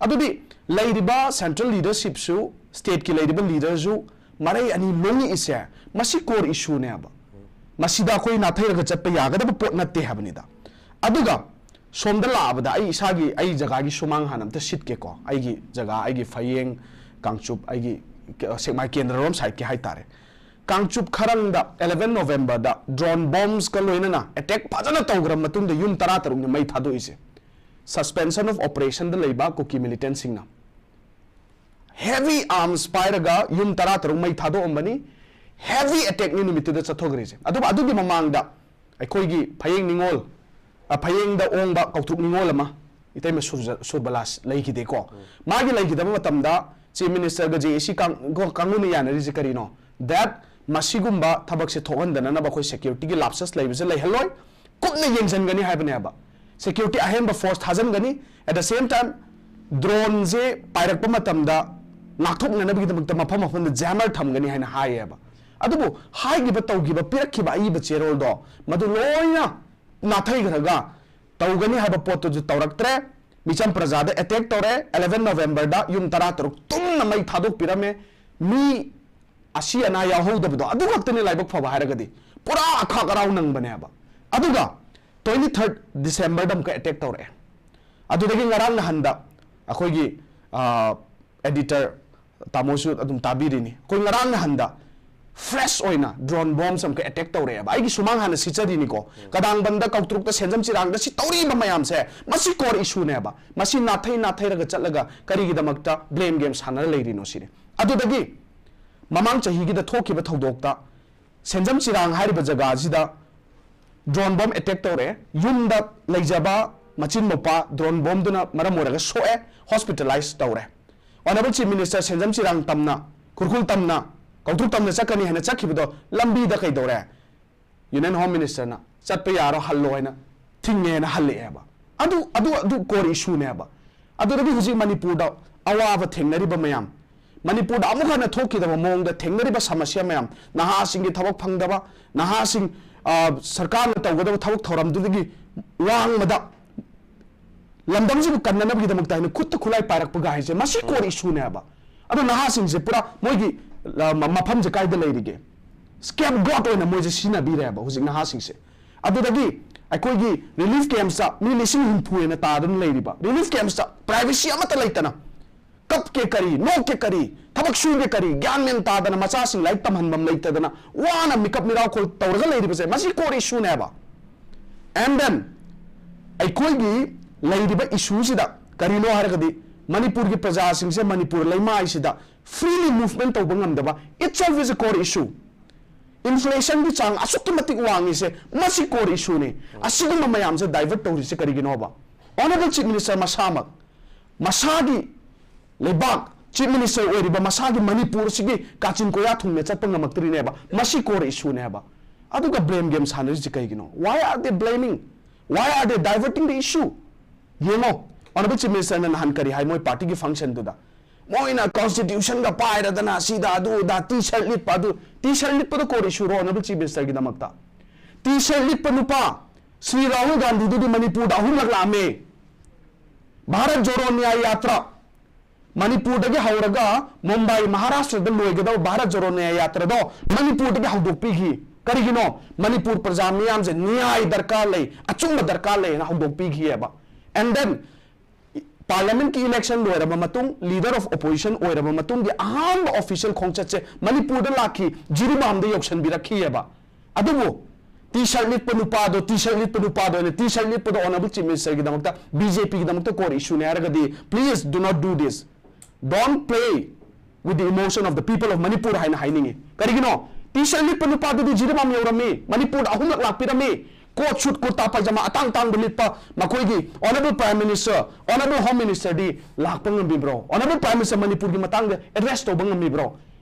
ꯑꯗꯨꯗꯤ ꯂꯩꯔꯤꯕ central leadershipꯁꯨ, stateꯀꯤ ꯂꯩꯔꯤꯕ leaderꯁꯨ ꯃꯔꯩ ꯑꯅꯤ ꯂꯣꯡꯉꯛꯏꯁꯦ, ꯃꯁꯤ core issueꯅꯦꯕ꯫ ꯃꯁꯤꯗ ꯑꯩꯈꯣꯏ ꯅꯥꯊꯩꯔꯒ ꯆꯠꯄ ꯌꯥꯒꯗꯕ ꯄꯣꯠ ꯅꯠꯇꯦ ꯍꯥꯏꯕꯅꯤꯗ꯫ ꯑꯗꯨꯒ ꯁꯣꯝꯗ ꯂꯥꯛꯑꯕꯗ ꯑꯩ ꯏꯁꯥꯒꯤ, ꯑꯩ ꯖꯒꯥꯒꯤ ꯁꯨꯃꯥꯡ ꯍꯥꯟꯅ ꯑꯝꯇ ꯁꯤꯠꯀꯦꯀꯣ꯫ ꯑꯩꯒꯤ ꯖꯒꯥ, ꯑꯩꯒꯤ ꯐꯌꯦꯡ, ꯀꯥꯡꯆꯨꯞ, ꯑꯩꯒꯤ ꯀ-, ꯁꯦꯛꯃꯥꯏ ꯀꯦꯟꯗ꯭ꯔꯔꯣꯝ sideꯀꯤ ꯍꯥꯏꯇꯥꯔꯦ꯫ ꯀꯥꯡꯆꯨꯞ ꯈꯔꯪꯗ eleven Novemberꯗ drone bombsꯀ ꯂꯣꯏꯅꯅ attack ꯐꯖꯅ ꯇꯧꯈ꯭ꯔ ꯃꯇꯨꯡꯗ ꯌꯨꯝ ꯇꯔꯥꯇꯔꯨꯛꯅꯤ ꯃꯩ ꯊꯥꯗꯣꯛꯏꯁꯦ꯫ Suspension of operationꯗ ꯂꯩꯕ ꯀꯨꯀꯤ militantꯁꯤꯡꯅ heavy arms ꯄꯥꯏꯔꯒ ꯌꯨꯝ ꯇꯔꯥꯇꯔꯨꯛ ꯃꯩ ꯊꯥꯗꯣꯛꯑꯝꯕꯅꯤ꯫ Heavy attackꯅꯤ ꯅꯨꯃꯤꯠꯇꯨꯗ ꯆꯠꯊꯣꯛꯈ꯭ꯔꯤꯁꯦ꯫ ꯑꯗꯨꯕꯨ ꯑꯗꯨꯒꯤ ꯃꯃꯥꯡꯗ ꯑꯩꯈꯣꯏꯒꯤ ꯐꯌꯦꯡ ꯅꯤꯉꯣꯜ, ꯑ, ꯐꯌꯦꯡꯗ ꯑꯣꯡꯕ ꯀꯧꯇ꯭ꯔꯨꯛ ꯅꯤꯉꯣꯜ ꯑꯃ, ꯏꯇꯩꯃ ꯁꯨꯔꯖ-, ꯁꯨꯔꯕꯂꯥ ꯂꯩꯈꯤꯗꯦꯀꯣ꯫ ꯃꯥꯒꯤ ꯂꯩꯈꯤꯗꯕ ꯃꯇꯝꯗ Chief Ministerꯒ JAC ꯀꯥꯡ-, ꯀꯥꯡꯕꯨꯅ ꯌꯥꯅꯔꯤꯁꯦ ꯀꯔꯤꯅꯣ? That ꯃꯁꯤꯒꯨꯝꯕ ꯊꯕꯛꯁꯦ ꯊꯣꯛꯍꯟꯗꯅꯅꯕ ꯑꯩꯈꯣꯏ securityꯒꯤ lapses ꯂꯩꯕꯁꯦ ꯂꯩꯍꯜꯂꯣꯏ, ꯀꯨꯞꯅ ꯌꯦꯡꯁꯤꯟꯒꯅꯤ ꯍꯥꯏꯕꯅꯦꯕ꯫ Security ꯑꯍꯦꯟꯕ force ꯊꯥꯖꯤꯟꯒꯅꯤ, at the same time droneꯁꯦ ꯄꯥꯏꯔꯛꯄ ꯃꯇꯝꯗ ꯉꯥꯛꯊꯣꯛꯅꯅꯕꯒꯤꯗꯃꯛꯇ ꯃꯐꯝ ꯃꯐꯝꯗ jammer ꯊꯝꯒꯅꯤ ꯍꯥꯏꯅ ꯍꯥꯏꯌꯦꯕ꯫ ꯑꯗꯨꯕꯨ ꯍꯥꯏꯈꯤꯕ, ꯇꯧꯈꯤꯕ, ꯄꯤꯔꯛꯈꯤꯕ ꯑꯏꯕ ꯆꯦꯔꯣꯜꯗꯣ ꯃꯗꯨ ꯂꯣꯏꯅ ꯅꯥꯊꯩꯈ꯭ꯔꯒ ꯇꯧꯒꯅꯤ ꯍꯥꯏꯕ ꯄꯣꯠꯇꯨꯁꯨ ꯇꯧꯔꯛꯇ꯭ꯔꯦ꯫ ꯃꯤꯆꯝ ꯄ꯭ꯔꯖꯥꯗ attack ꯇꯧꯔꯦ꯫ Eleven Novemberꯗ ꯌꯨꯝ ꯇꯔꯥꯇꯔꯨꯛ ꯇꯨꯝꯅ ꯃꯩ ꯊꯥꯗꯣꯛꯄꯤꯔꯝꯃꯦ꯫ ꯃꯤ ꯑꯁꯤ ꯑꯅꯥ ꯌꯥꯎꯍꯧꯗꯕꯗꯣ ꯑꯗꯨ ꯈꯛꯇꯅꯤ ꯂꯥꯏꯕꯛ ꯐꯕ ꯍꯥꯏꯔꯒꯗꯤ꯫ ꯄꯨꯔꯥ ꯑꯈꯥꯛ ꯑꯔꯥꯎ ꯅꯪꯕꯅꯦꯕ꯫ ꯑꯗꯨꯒ twenty third Decemberꯗ ꯑꯃꯨꯛꯀ attack ꯇꯧꯔꯛꯑꯦ꯫ ꯑꯗꯨꯗꯒꯤ ꯉꯔꯥꯡ ꯅꯍꯥꯟꯗ ꯑꯩꯈꯣꯏꯒꯤ, ꯑ, editor, ꯇꯥꯃꯣꯁꯨ ꯑꯗꯨꯝ ꯇꯥꯕꯤꯔꯤꯅꯤ, ꯑꯩꯈꯣꯏ ꯉꯔꯥꯡ ꯅꯍꯥꯟꯗ ꯐ꯭ꯔꯦꯁ ꯑꯣꯏꯅ ꯗ꯭ꯔꯣꯟ ꯕꯣꯝꯁ ꯑꯃꯈꯛ ꯑꯦꯇꯦꯛ ꯇꯧꯔꯛꯑꯦꯕ꯫ ꯑꯩꯒꯤ ꯁꯨꯃꯥꯡ ꯍꯥꯟꯅ ꯁꯤꯠꯆꯔꯤꯅꯤꯀꯣ, ꯀꯗꯥꯡꯕꯟꯗ, ꯀꯧꯇ꯭ꯔꯨꯛꯇ, ꯁꯦꯟꯖꯝ ꯆꯤꯔꯥꯡꯗ ꯁꯤ ꯇꯧꯔꯤꯕ ꯃꯌꯥꯝꯁꯦ, ꯃꯁꯤ ꯀꯣꯔ ꯏꯁꯨꯅꯦꯕ꯫ ꯃꯁꯤ ꯅꯥꯊꯩ ꯅꯥꯊꯩꯔꯒ ꯆꯠꯂꯒ ꯀꯔꯤꯒꯤꯗꯃꯛꯇ ꯕ꯭ꯂꯦꯝ ꯒꯦꯝ ꯁꯥꯟꯅꯔ ꯂꯩꯔꯤꯅꯣ ꯁꯤꯅꯤ꯫ ꯑꯗꯨꯗꯒꯤ ꯃꯃꯥꯡ ꯆꯍꯤꯒꯤꯗ ꯊꯣꯛꯈꯤꯕ ꯊꯧꯗꯣꯛꯇ ꯁꯦꯟꯖꯝ ꯆꯤꯔꯥꯡ ꯍꯥꯏꯔꯤꯕ ꯖꯒꯥꯁꯤꯗ ꯗ꯭ꯔꯣꯟ ꯕꯣꯝ ꯑꯦꯇꯦꯛ ꯇꯧꯔꯛꯑꯦ꯫ ꯌꯨꯝꯗ ꯂꯩꯖꯕ ꯃꯆꯤꯟ ꯃꯧꯄꯥ ꯗ꯭ꯔꯣꯟ ꯕꯣꯝꯗꯨꯅ ꯃꯔꯝ ꯑꯣꯏꯔꯒ ꯁꯣꯛꯑꯦ, ꯍꯣꯁꯄꯤꯇꯥꯂꯥꯏꯁ ꯇꯧꯔꯦ꯫ Honourable Chief Minister ꯁꯦꯟꯖꯝ ꯆꯤꯔꯥꯡ ꯇꯝꯅ, ꯈꯨꯔꯈꯨꯜ ꯇꯝꯅ, ꯀꯧꯇ꯭ꯔꯨꯛ ꯇꯝꯅ ꯆꯠꯀꯅꯤ ꯍꯥꯏꯅ ꯆꯠꯈꯤꯕꯗꯣ ꯂꯝꯕꯤꯗ ꯀꯩꯗꯧꯔꯦ? Union Home Minister ꯅ ꯆꯠꯄ ꯌꯥꯔꯣ, ꯍꯜꯂꯣ ꯍꯥꯏꯅ ꯊꯤꯡꯉꯦꯅ ꯍꯜꯂꯛꯑꯦꯕ꯫ ꯑꯗꯨ, ꯑꯗꯨ, ꯑꯗꯨ ꯀꯣꯔ ꯏꯁꯨꯅꯦꯕ꯫ ꯑꯗꯨꯗꯒꯤ ꯍꯧꯖꯤꯛ ꯃꯅꯤꯄꯨꯔꯗ ꯑꯋꯥꯕ ꯊꯦꯡꯅꯔꯤꯕ ꯃꯌꯥꯝ, ꯃꯅꯤꯄꯨꯔꯗ ꯑꯃꯨꯛ ꯍꯟꯅ ꯊꯣꯛꯈꯤꯗꯕ ꯃꯑꯣꯡꯗ ꯊꯦꯡꯅꯔꯤꯕ ꯁꯃꯁ꯭ꯌꯥ ꯃꯌꯥꯝ, ꯅꯍꯥꯁꯤꯡꯒꯤ ꯊꯕꯛ ꯐꯪꯗꯕ, ꯅꯍꯥꯁꯤꯡ, ꯑ, ꯁꯔꯀꯥꯔꯅ ꯇꯧꯒꯗꯕ ꯊꯕꯛ ꯊꯧꯔꯝꯗꯨꯗꯒꯤ ꯋꯥꯡꯃꯗ ꯂꯝꯗꯝꯁꯤꯕꯨ ꯀꯟꯅꯅꯕꯒꯤꯗꯃꯛꯇ ꯍꯥꯏꯅ ꯈꯨꯠꯇ ꯈꯨꯠꯂꯥꯏ ꯄꯥꯏꯔꯛꯄꯒ ꯍꯥꯏꯁꯦ, ꯃꯁꯤ ꯀꯣꯔ ꯏꯁꯨꯅꯦꯕ꯫ ꯑꯗꯣ ꯅꯍꯥꯁꯤꯡꯁꯦ ꯄꯨꯔꯥ ꯃꯣꯏꯒꯤ, ꯑ, ꯃ-, ꯃꯐꯝꯁꯦ ꯀꯥꯏꯗ ꯂꯩꯔꯤꯒꯦ? Scapegoat ꯑꯣꯏꯅ ꯃꯣꯏꯁꯦ ꯁꯤꯖꯤꯟꯅꯕꯤꯔꯦꯕ ꯍꯧꯖꯤꯛ ꯅꯍꯥꯁꯤꯡꯁꯦ꯫ ꯑꯗꯨꯗꯒꯤ ꯑꯩꯈꯣꯏꯒꯤ relief camps ꯇ ꯃꯤ ꯂꯤꯁꯤꯡ ꯍꯨꯝꯐꯨ ꯍꯦꯟꯅ ꯇꯥꯗꯨꯅ ꯂꯩꯔꯤꯕ relief camps ꯇ privacy ꯑꯃꯠꯇ ꯂꯩꯇꯅ, ꯀꯞꯀꯦ ꯀꯔꯤ, ꯅꯣꯛꯀꯦ ꯀꯔꯤ, ꯊꯕꯛ ꯁꯨꯒꯦ ꯀꯔꯤ, ꯒ꯭ꯌꯥꯟ ꯃꯦꯟ ꯇꯥꯗꯅ, ꯃꯆꯥꯁꯤꯡ ꯂꯥꯏꯔꯤꯛ ꯇꯝꯍꯟꯐꯝ ꯂꯩꯇꯗꯅ ꯋꯥꯅ ꯃꯤꯀꯞ ꯃꯤꯔꯥꯎꯈꯣꯜ ꯇꯧꯔꯒ ꯂꯩꯔꯤꯕꯁꯦ, ꯃꯁꯤ ꯀꯣꯔ ꯏꯁꯨꯅꯦꯕ꯫ And then ꯑꯩꯈꯣꯏꯒꯤ ꯂꯩꯔꯤꯕ ꯏꯁꯨꯁꯤꯗ ꯀꯔꯤꯅꯣ ꯍꯥꯏꯔꯒꯗꯤ, ꯃꯅꯤꯄꯨꯔꯒꯤ ꯄ꯭ꯔꯖꯥꯁꯤꯡꯁꯦ ꯃꯅꯤꯄꯨꯔ ꯂꯩꯃꯥꯏꯁꯤꯗ freely movement ꯇꯧꯕ ꯉꯝꯗꯕ, itself is a core issue꯫ Inflation ꯒꯤ ꯆꯥꯡ ꯑꯁꯨꯛꯀꯤ ꯃꯇꯤꯛ ꯋꯥꯡꯉꯤꯁꯦ, ꯃꯁꯤ ꯀꯣꯔ ꯏꯁꯨꯅꯤ꯫ ꯑꯁꯤꯒꯨꯝꯕ ꯃꯌꯥꯝꯁꯦ divert ꯇꯧꯔꯤꯁꯦ ꯀꯔꯤꯒꯤꯅꯣꯕ? Honourable Chief Minister ꯃꯁꯥꯃꯛ, ꯃꯁꯥꯒꯤ ꯂꯩꯕꯥꯛ Chief Minister ꯑꯣꯏꯔꯤꯕ ꯃꯁꯥꯒꯤ ꯃꯅꯤꯄꯨꯔ ꯑꯁꯤꯒꯤ ꯀꯥꯆꯤꯟ ꯀꯣꯌꯥ ꯊꯨꯡꯅ ꯆꯠꯄ ꯉꯝꯃꯛꯇ꯭ꯔꯤꯅꯦꯕ꯫ ꯃꯁꯤ ꯀꯣꯔ ꯏꯁꯨꯅꯦꯕ꯫ ꯑꯗꯨꯒ ꯕ꯭ꯂꯦꯝ ꯒꯦꯝ ꯁꯥꯟꯅꯔꯤꯁꯤ ꯀꯩꯒꯤꯅꯣ? Why are they blaming? Why are they diverting the issue? ꯌꯦꯡꯉꯣ, Honourable Chief Minister ꯅ ꯅꯍꯥꯟ ꯀꯔꯤ ꯍꯥꯏ ꯃꯣꯏ party ꯒꯤ function ꯗꯨꯗ? ꯃꯣꯏꯅ constitution ꯒ ꯄꯥꯏꯔꯗꯅ ꯁꯤꯗ ꯑꯗꯨ ꯑꯗꯥ, T-shirt ꯂꯤꯠꯄ, ꯑꯗꯨ T-shirt ꯂꯤꯠꯄꯗꯣ ꯀꯣꯔ ꯏꯁꯨꯔꯣ Honourable Chief Minister ꯒꯤꯗꯃꯛꯇ? T-shirt ꯂꯤꯠꯄ ꯅꯨꯄꯥ ꯁ꯭ꯔꯤ ꯔꯥꯍꯨꯜ ꯒꯥꯟꯙꯤꯗꯨꯗꯤ ꯃꯅꯤꯄꯨꯔꯗ ꯑꯍꯨꯝꯂꯛ ꯂꯥꯛꯑꯝꯃꯦ꯫ ꯚꯥꯔꯠ ꯖꯣꯔꯣ ꯅ꯭ꯌꯥꯌ ꯌꯥꯇ꯭ꯔꯥ, ꯃꯅꯤꯄꯨꯔꯗꯒꯤ ꯍꯧꯔꯒ ꯃꯨꯝꯕꯥꯏ, ꯃꯍꯥꯔꯥꯁꯇ꯭ꯔꯗ ꯂꯣꯏꯒꯗꯕ ꯚꯥꯔꯠ ꯖꯣꯔꯣ ꯅ꯭ꯌꯥꯌ ꯌꯥꯇ꯭ꯔꯥꯗꯣ ꯃꯅꯤꯄꯨꯔꯗꯒꯤ ꯍꯧꯗꯣꯛꯄꯤꯈꯤ꯫ ꯀꯔꯤꯒꯤꯅꯣ? ꯃꯅꯤꯄꯨꯔ ꯄ꯭ꯔꯖꯥ ꯃꯤꯌꯥꯝꯁꯦ ꯅ꯭ꯌꯥꯌ ꯗꯔꯀꯥꯔ ꯂꯩ, ꯑꯆꯨꯝꯕ ꯗꯔꯀꯥꯔ ꯂꯩ ꯍꯥꯏꯅ ꯍꯧꯗꯣꯛꯄꯤꯈꯤꯑꯕ꯫ And then Parliament ꯀꯤ election ꯂꯣꯏꯔꯕ ꯃꯇꯨꯡ, leader of opposition ꯑꯣꯏꯔꯕ ꯃꯇꯨꯡꯒꯤ ꯑꯍꯥꯟꯕ official ꯈꯣꯡꯆꯠꯁꯦ ꯃꯅꯤꯄꯨꯔꯗ ꯂꯥꯛꯈꯤ, ꯖꯤꯔꯤꯕꯥꯝꯗ ꯌꯧꯁꯟꯕꯤꯔꯛꯈꯤꯑꯕ꯫ ꯑꯗꯨꯕꯨ T-shirt ꯂꯤꯠꯄ ꯅꯨꯄꯥꯗꯣ, T-shirt ꯂꯤꯠꯄ ꯅꯨꯄꯥꯗꯣ ꯑꯩꯅ T-shirt ꯂꯤꯠꯄꯗꯣ Honourable Chief Minister ꯒꯤꯗꯃꯛꯇ, BJP ꯒꯤꯗꯃꯛꯇ core issue ꯅꯦ ꯍꯥꯏꯔꯒꯗꯤ, please do not do this. Don't play with the emotion of the people of Manipur ꯍꯥꯏꯅ ꯍꯥꯏꯅꯤꯡꯉꯤ꯫ ꯀꯔꯤꯒꯤꯅꯣ? T-shirt ꯂꯤꯠꯄ ꯅꯨꯄꯥꯗꯨꯗꯤ ꯖꯤꯔꯤꯕꯥꯝ ꯌꯧꯔꯝꯃꯤ, ꯃꯅꯤꯄꯨꯔꯗ ꯑꯍꯨꯝꯂꯛ ꯂꯥꯛꯄꯤꯔꯝꯃꯤ꯫ Coat suit, ꯀꯨꯔꯇꯥ ꯄꯥꯏꯖꯃꯥ ꯑꯇꯥꯡ ꯇꯥꯡꯕ ꯂꯤꯠꯄ ꯃꯈꯣꯏꯒꯤ Honourable Prime Minister, Honourable Home Minister ꯗꯤ ꯂꯥꯛꯄ ꯉꯝꯕꯤꯕ꯭ꯔꯣ? Honourable Prime Minister ꯃꯅꯤꯄꯨꯔꯒꯤ ꯃꯇꯥꯡꯗ address ꯇꯧꯕ ꯉꯝꯃꯤꯕ꯭ꯔꯣ?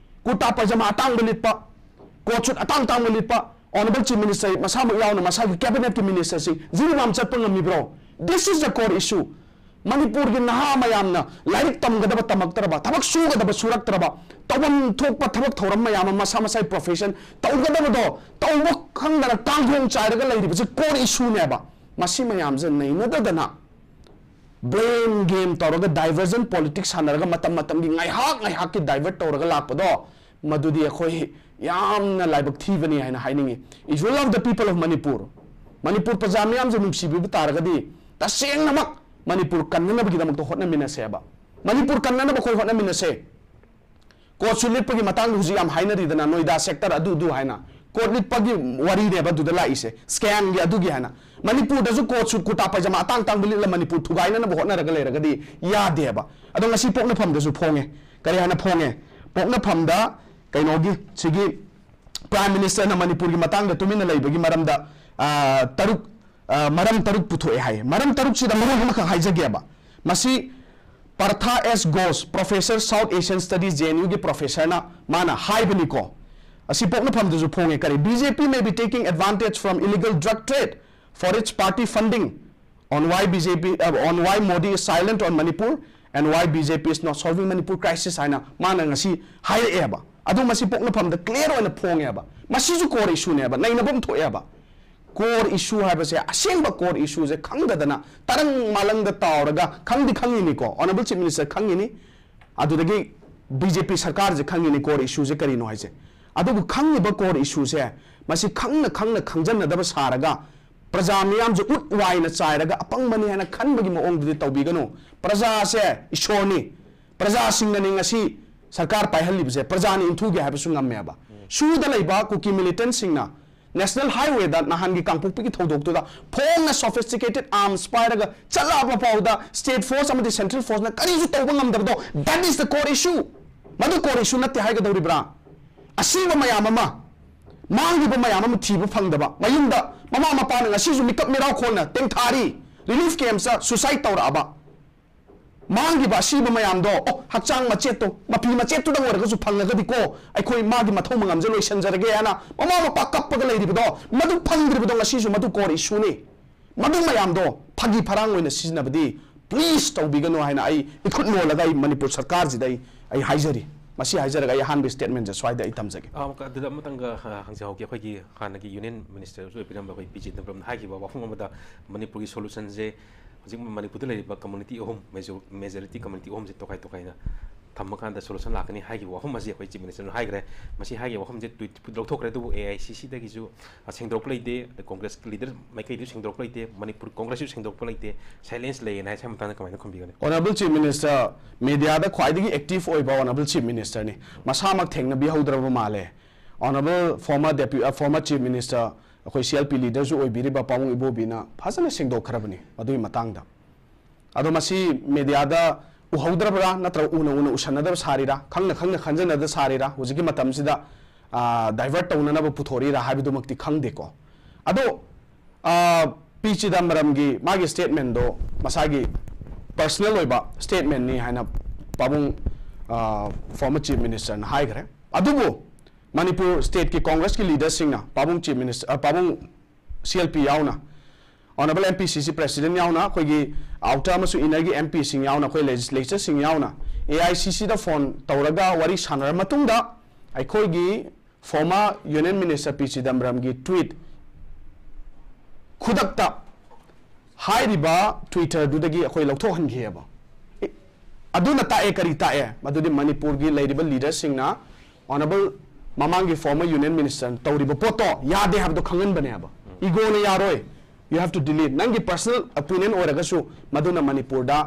ꯀꯨꯔꯇꯥ ꯄꯥꯏꯖꯃꯥ ꯑꯇꯥꯡꯕ ꯂꯤꯠꯄ, coat suit ꯑꯇꯥꯡ ꯇꯥꯡꯕ ꯂꯤꯠꯄ Honourable Chief Minister ꯃꯁꯥꯃꯛ ꯌꯥꯎꯅ ꯃꯁꯥꯒꯤ cabinet ꯀꯤ minister ꯁꯤꯡ ꯖꯤꯔꯤꯕꯥꯝ ꯆꯠꯄ ꯉꯝꯃꯤꯕ꯭ꯔꯣ? This is the core issue. ꯃꯅꯤꯄꯨꯔꯒꯤ ꯅꯍꯥ ꯃꯌꯥꯝꯅ ꯂꯥꯏꯔꯤꯛ ꯇꯝꯒꯗꯕ ꯇꯝꯃꯛꯇ꯭ꯔꯕ, ꯊꯕꯛ ꯁꯨꯒꯗꯕ ꯁꯨꯔꯛꯇ꯭ꯔꯕ, ꯇꯧꯐꯝ ꯊꯣꯛꯄ ꯊꯕꯛ ꯊꯧꯔꯝ ꯃꯌꯥꯝ ꯑꯃ ꯃꯁꯥ ꯃꯁꯥꯒꯤ profession ꯇꯧꯒꯗꯕꯗꯣ ꯇꯧꯕ ꯈꯪꯗꯅ ꯀꯥꯡꯈꯣꯡ ꯆꯥꯏꯔꯒ ꯂꯩꯔꯤꯕꯁꯤ core issue ꯅꯦꯕ꯫ ꯃꯁꯤ ꯃꯌꯥꯝꯁꯦ ꯅꯩꯅꯗꯗꯅ blame game ꯇꯧꯔꯒ diversion politics ꯁꯥꯟꯅꯔꯒ ꯃꯇꯝ ꯃꯇꯝꯒꯤ ꯉꯥꯏꯍꯥꯛ ꯉꯥꯏꯍꯥꯛꯀꯤ divert ꯇꯧꯔꯒ ꯂꯥꯛꯄꯗꯣ, ꯃꯗꯨꯗꯤ ꯑꯩꯈꯣꯏ ꯌꯥꯝꯅ ꯂꯥꯏꯕꯛ ꯊꯤꯕꯅꯤ ꯍꯥꯏꯅ ꯍꯥꯏꯅꯤꯡꯉꯤ꯫ If you love the people of Manipur, Manipur ꯄ꯭ꯔꯖꯥ ꯃꯤꯌꯥꯝꯁꯦ ꯅꯨꯡꯁꯤꯕꯤꯕ ꯇꯥꯔꯒꯗꯤ ꯇꯁꯦꯡꯅꯃꯛ ꯃꯅꯤꯄꯨꯔ ꯀꯟꯅꯅꯕꯒꯤꯗꯃꯛꯇ ꯍꯣꯠꯅꯃꯤꯟꯅꯁꯦꯕ꯫ ꯃꯅꯤꯄꯨꯔ ꯀꯟꯅꯅꯕ ꯑꯩꯈꯣꯏ ꯍꯣꯠꯅꯃꯤꯟꯅꯁꯦ꯫ Coat suit ꯂꯤꯠꯄꯒꯤ ꯃꯇꯥꯡꯗ ꯍꯧꯖꯤꯛ ꯌꯥꯝ ꯍꯥꯏꯅꯔꯤꯗꯅ, ꯅꯣꯏꯗꯥ sector ꯑꯗꯨ ꯑꯗꯨ ꯍꯥꯏꯅ꯫ Coat ꯂꯤꯠꯄꯒꯤ ꯋꯥꯔꯤꯅꯦꯕ ꯑꯗꯨꯗ ꯂꯥꯛꯏꯁꯦ, scam ꯒꯤ ꯑꯗꯨꯒꯤ ꯍꯥꯏꯅ꯫ ꯃꯅꯤꯄꯨꯔꯗꯁꯨ coat suit, ꯀꯨꯔꯇꯥ ꯄꯥꯏꯖꯃꯥ ꯑꯇꯥꯡ ꯇꯥꯡꯕ ꯂꯤꯠꯂ ꯃꯅꯤꯄꯨꯔ ꯊꯨꯒꯥꯏꯅꯅꯕ ꯍꯣꯠꯅꯔꯒ ꯂꯩꯔꯒꯗꯤ ꯌꯥꯗꯦꯕ꯫ ꯑꯗꯣ ꯉꯁꯤ ꯄꯣꯛꯅꯐꯝꯗꯁꯨ ꯐꯣꯡꯉꯦ꯫ ꯀꯔꯤ ꯍꯥꯏꯅ ꯐꯣꯡꯉꯦ? ꯄꯣꯛꯅꯐꯝꯗ ꯀꯩꯅꯣꯒꯤ, ꯁꯤꯒꯤ Prime Minister ꯅ ꯃꯅꯤꯄꯨꯔꯒꯤ ꯃꯇꯥꯡꯗ ꯇꯨꯃꯤꯟꯅ ꯂꯩꯕꯒꯤ ꯃꯔꯝꯗ, ꯑ, ꯇꯔꯨꯛ, ꯑ, ꯃꯔꯝ ꯇꯔꯨꯛ ꯄꯨꯊꯣꯛꯑꯦ ꯍꯥꯏ꯫ ꯃꯔꯝ ꯇꯔꯨꯛꯁꯤꯗ ꯃꯔꯝ ꯑꯃꯈꯛ ꯍꯥꯏꯖꯒꯦꯕ꯫ ꯃꯁꯤ Partha S Ghosh, Professor, South Asian Studies, J N U ꯒꯤ professor ꯅ ꯃꯥꯅ ꯍꯥꯏꯕꯅꯤꯀꯣ꯫ ꯑꯁꯤ ꯄꯣꯛꯅꯐꯝꯗꯁꯨ ꯐꯣꯡꯉꯦ꯫ ꯀꯔꯤ? "B J P may be taking advantage from illegal drug trade for its party funding on why B J P, uh, on why Modi is silent on Manipur and why B J P is not solving Manipur crisis" ꯍꯥꯏꯅ ꯃꯥꯅ ꯉꯁꯤ ꯍꯥꯏꯔꯛꯑꯦꯕ꯫ ꯑꯗꯨ ꯃꯁꯤ ꯄꯣꯛꯅꯐꯝꯗ clear ꯑꯣꯏꯅ ꯐꯣꯡꯉꯦꯕ꯫ ꯃꯁꯤꯁꯨ core issue ꯅꯦꯕ, ꯅꯩꯅꯐꯝ ꯊꯣꯛꯑꯦꯕ꯫ Core issue ꯍꯥꯏꯕꯁꯦ, ꯑꯁꯦꯡꯕ core issue ꯁꯦ ꯈꯪꯗꯗꯅ ꯇꯔꯪ ꯃꯥꯂꯪꯗ ꯇꯥꯎꯔꯒ, ꯈꯪꯗꯤ ꯈꯪꯉꯤꯅꯤꯀꯣ, Honourable Chief Minister ꯈꯪꯉꯤꯅꯤ, ꯑꯗꯨꯗꯒꯤ B J P ꯁꯔꯀꯥꯔꯁꯦ ꯈꯪꯉꯤꯅꯤ core issue ꯁꯦ ꯀꯔꯤꯅꯣ ꯍꯥꯏꯁꯦ꯫ ꯑꯗꯨꯕꯨ ꯈꯪꯉꯤꯕ core issue ꯁꯦ, ꯃꯁꯤ ꯈꯪꯅ ꯈꯪꯅ ꯈꯪꯖꯟꯅꯗꯕ ꯁꯥꯔꯒ ꯄ꯭ꯔꯖꯥ ꯃꯤꯌꯥꯝꯁꯦ ꯎꯠ ꯋꯥꯏꯅ ꯆꯥꯏꯔꯒ ꯑꯄꯪꯕꯅꯤ ꯍꯥꯏꯅ ꯈꯟꯕꯒꯤ ꯃꯑꯣꯡꯗꯨꯗꯤ ꯇꯧꯕꯤꯒꯅꯨ꯫ ꯄ꯭ꯔꯖꯥꯁꯦ ꯏꯁꯣꯔꯅꯤ꯫ ꯄ꯭ꯔꯖꯥꯁꯤꯡꯅꯅꯤ ꯉꯁꯤ ꯁꯔꯀꯥꯔ ꯄꯥꯏꯍꯜꯂꯤꯕꯁꯦ꯫ ꯄ꯭ꯔꯖꯥꯅ ꯏꯟꯊꯨꯒꯦ ꯍꯥꯏꯕꯁꯨ ꯉꯝꯃꯦꯕ꯫ ꯁꯨꯗ ꯂꯩꯕ ꯀꯨꯀꯤ ꯃꯤꯂꯤꯇꯦꯟꯁꯤꯡꯅ ꯅꯦꯁꯅꯦꯜ ꯍꯥꯏꯋꯦꯗ ꯅꯍꯥꯟꯒꯤ ꯀꯥꯡꯄꯣꯛꯄꯤꯒꯤ ꯊꯧꯗꯣꯛꯇꯨꯗ ꯐꯣꯡꯅ sophisticated arms ꯄꯥꯏꯔꯒ ꯆꯠꯂꯛꯑꯕ ꯐꯥꯎꯗ state force ꯑꯃꯗꯤ central forceꯅ ꯀꯔꯤꯁꯨ ꯇꯧꯕ ꯉꯝꯗꯕꯗꯣ, that is the core issue꯫ ꯃꯗꯨ core issue ꯅꯠꯇꯦ ꯍꯥꯏꯒꯗꯧꯔꯤꯕ꯭ꯔꯥ? ꯑꯁꯤꯕ ꯃꯌꯥꯝ ꯑꯃ, ꯃꯥꯡꯈꯤꯕ ꯃꯌꯥꯝ ꯑꯃ ꯊꯤꯕ ꯐꯪꯗꯕ, ꯃꯌꯨꯝꯗ ꯃꯃꯥ ꯃꯄꯥꯅ ꯉꯁꯤꯁꯨ ꯃꯤꯀꯞ ꯃꯤꯔꯥꯎ ꯈꯣꯟꯅ ꯇꯦꯡꯊꯥꯔꯤ, relief camps suicide ꯇꯧꯔꯛꯑꯕ, ꯃꯥꯡꯈꯤꯕ ꯑꯁꯤꯕ ꯃꯌꯥꯝꯗꯣ, ꯑꯣ, ꯍꯛꯆꯥꯡ ꯃꯆꯦꯠꯇꯣ, ꯃꯐꯤ ꯃꯆꯦꯠꯇꯨꯗꯪ ꯑꯣꯏꯔꯒꯁꯨ ꯐꯪꯉꯒꯗꯤꯀꯣ, ꯑꯩꯈꯣꯏ ꯃꯥꯒꯤ ꯃꯊꯧ ꯃꯉꯝꯁꯦ ꯂꯣꯏꯁꯤꯟꯖꯔꯒꯦ ꯍꯥꯏꯅ ꯃꯃꯥ ꯃꯄꯥ ꯀꯞꯄꯒ ꯂꯩꯔꯤꯕꯗꯣ, ꯃꯗꯨ ꯐꯪꯗ꯭ꯔꯤꯕꯗꯣ ꯉꯁꯤꯁꯨ ꯃꯗꯨ core issueꯅꯤ꯫ ꯃꯗꯨ ꯃꯌꯥꯝꯗꯣ ꯐꯥꯒꯤ ꯐꯔꯥꯡ ꯑꯣꯏꯅ ꯁꯤꯖꯤꯟꯅꯕꯗꯤ please ꯇꯧꯕꯤꯒꯅꯨ ꯍꯥꯏꯅ ꯑꯩ ꯏꯈꯨꯠ ꯃꯣꯜꯂꯒ ꯑꯩ ꯃꯅꯤꯄꯨꯔ ꯁꯔꯀꯥꯔꯁꯤꯗ ꯑꯩ, ꯑꯩ ꯍꯥꯏꯖꯔꯤ꯫ ꯃꯁꯤ ꯍꯥꯏꯖꯔꯒ ꯑꯩ ꯑꯍꯥꯟꯕ statementꯁꯦ ꯁ꯭ꯋꯥꯏꯗ ꯑꯩ ꯊꯝꯖꯒꯦ꯫ ꯑꯥ, ꯑꯗꯨꯗ ꯑꯃꯇꯪꯒ, ꯑ, ꯍꯪꯖꯍꯧꯒꯦ꯫ ꯑꯩꯈꯣꯏꯒꯤ ꯍꯥꯟꯅꯒꯤ Union Ministerꯁꯨ ꯑꯣꯏꯕꯤꯔꯝꯕ ꯑꯩꯈꯣꯏ ꯄꯤ ꯆꯤꯗꯝꯕꯔꯝꯅ ꯍꯥꯏꯈꯤꯕ ꯋꯥꯐꯝ ꯑꯃꯗ ꯃꯅꯤꯄꯨꯔꯒꯤ solutionꯁꯦ ꯍꯧꯖꯤꯛ ꯃꯅꯤꯄꯨꯔꯗ ꯂꯩꯔꯤꯕ community ꯑꯍꯨꯝ, major-, majority community ꯑꯍꯨꯝꯁꯦ ꯇꯣꯈꯥꯏ ꯇꯣꯈꯥꯏꯅ ꯊꯝꯃꯀꯥꯟꯗ solution ꯂꯥꯛꯀꯅꯤ ꯍꯥꯏꯈꯤꯕ ꯋꯥꯐꯝ ꯑꯁꯤ ꯑꯩꯈꯣꯏ Chief Ministerꯅ ꯍꯥꯏꯈ꯭ꯔꯦ꯫ ꯃꯁꯤ ꯍꯥꯏꯈꯤꯕ ꯋꯥꯐꯝꯁꯦ tweet ꯂꯧꯊꯣꯛꯈ꯭ꯔꯦ, ꯑꯗꯨꯕꯨ AICCꯗꯒꯤꯁꯨ, ꯑ, ꯁꯦꯡꯗꯣꯔꯛꯄ ꯂꯩꯇꯦ, ꯑꯗꯩ Congressꯀꯤ leader ꯃꯥꯏꯀꯩꯗꯁꯨ ꯁꯦꯡꯗꯣꯔꯛꯄ ꯂꯩꯇꯦ, ꯃꯅꯤꯄꯨꯔ Congressꯁꯨ ꯁꯦꯡꯗꯣꯔꯛꯄ ꯂꯩꯇꯦ, silence ꯂꯩꯌꯦꯅ ꯍꯥꯏ꯫ ꯁꯤ ꯃꯇꯥꯡꯗ ꯀꯃꯥꯏꯅ ꯈꯨꯝꯕꯤꯒꯅꯤ? Honourable Chief Minister, mediaꯗ ꯈ꯭ꯋꯥꯏꯗꯒꯤ active ꯑꯣꯏꯕ Honourable Chief Ministerꯅꯤ꯫ ꯃꯁꯥꯃꯛ ꯊꯦꯡꯅꯕꯤꯍꯧꯗ꯭ꯔꯕ ꯃꯥꯜꯂꯦ꯫ Honourable former Deputy, ꯑ, former Chief Minister, ꯑꯩꯈꯣꯏ CLP leaderꯁꯨ ꯑꯣꯏꯕꯤꯔꯤꯕ ꯄꯥꯕꯨꯡ ꯏꯕꯣꯕꯤꯅ ꯐꯖꯅ ꯁꯦꯡꯗꯣꯛꯈ꯭ꯔꯕꯅꯤ ꯃꯗꯨꯒꯤ ꯃꯇꯥꯡꯗ꯫ ꯑꯗꯣ ꯃꯁꯤ mediaꯗ ꯎꯍꯧꯗ꯭ꯔꯕ꯭ꯔꯥ, ꯅꯠꯇ꯭ꯔꯒ ꯎꯅ ꯎꯅ ꯎꯁꯟꯅꯗꯕ ꯁꯥꯔꯤꯔꯥ, ꯈꯪꯅ ꯈꯪꯅ ꯈꯟꯖꯅꯗ ꯁꯥꯔꯤꯔꯥ, ꯍꯧꯖꯤꯛꯀꯤ ꯃꯇꯝꯁꯤꯗ, ꯑ, divert ꯇꯧꯅꯅꯕ ꯄꯨꯊꯣꯔꯛꯏꯔꯥ ꯍꯥꯏꯕꯗꯨꯃꯛꯇꯤ ꯈꯪꯗꯦꯀꯣ꯫ ꯑꯗꯣ, ꯑ, ꯄꯤ ꯆꯤꯗꯝꯕꯔꯝꯒꯤ ꯃꯥꯒꯤ statementꯗꯣ ꯃꯁꯥꯒꯤ personal ꯑꯣꯏꯕ statementꯅꯤ ꯍꯥꯏꯅ ꯄꯥꯕꯨꯡ, ꯑ, former Chief Ministerꯅ ꯍꯥꯏꯈ꯭ꯔꯦ꯫ ꯑꯗꯨꯕꯨ ꯃꯅꯤꯄꯨꯔ stateꯀꯤ Congressꯀꯤ leaderꯁꯤꯡꯅ, ꯄꯥꯕꯨꯡ Chief Minister, ꯑ, ꯄꯥꯕꯨꯡ CLP ꯌꯥꯎꯅ, Honourable MPCC President ꯌꯥꯎꯅ, ꯑꯩꯈꯣꯏꯒꯤ outer ꯑꯃꯁꯨꯡ innerꯒꯤ MPꯁꯤꯡ ꯌꯥꯎꯅ, ꯑꯩꯈꯣꯏ legislatureꯁꯤꯡ ꯌꯥꯎꯅ AICCꯗ phone ꯇꯧꯔꯒ ꯋꯥꯔꯤ ꯁꯥꯟꯅꯔ ꯃꯇꯨꯡꯗ ꯑꯩꯈꯣꯏꯒꯤ former Union Minister ꯄꯤ ꯆꯤꯗꯝꯕꯔꯝꯒꯤ tweet ꯈꯨꯗꯛꯇ ꯍꯥꯏꯔꯤꯕ Twitterꯗꯨꯗꯒꯤ ꯑꯩꯈꯣꯏ ꯂꯧꯊꯣꯛꯍꯟꯈꯤꯑꯕ꯫ ꯑꯦ, ꯑꯗꯨꯅ ꯇꯥꯛꯑꯦ, ꯀꯔꯤ ꯇꯥꯛꯑꯦ? ꯃꯗꯨꯗꯤ ꯃꯅꯤꯄꯨꯔꯒꯤ ꯂꯩꯔꯤꯕ leaderꯁꯤꯡꯅ Honourable ꯃꯃꯥꯡꯒꯤ former Union Minister ꯇꯧꯔꯤꯕ ꯄꯣꯠꯇꯣ ꯌꯥꯗꯦ ꯍꯥꯏꯕꯗꯣ ꯈꯪꯍꯟꯕꯅꯦꯕ꯫ Egoꯅ ꯌꯥꯔꯣꯏ, You have to delete. ꯅꯪꯒꯤ personal opinion ꯑꯣꯏꯔꯒꯁꯨ ꯃꯗꯨꯅ ꯃꯅꯤꯄꯨꯔꯗ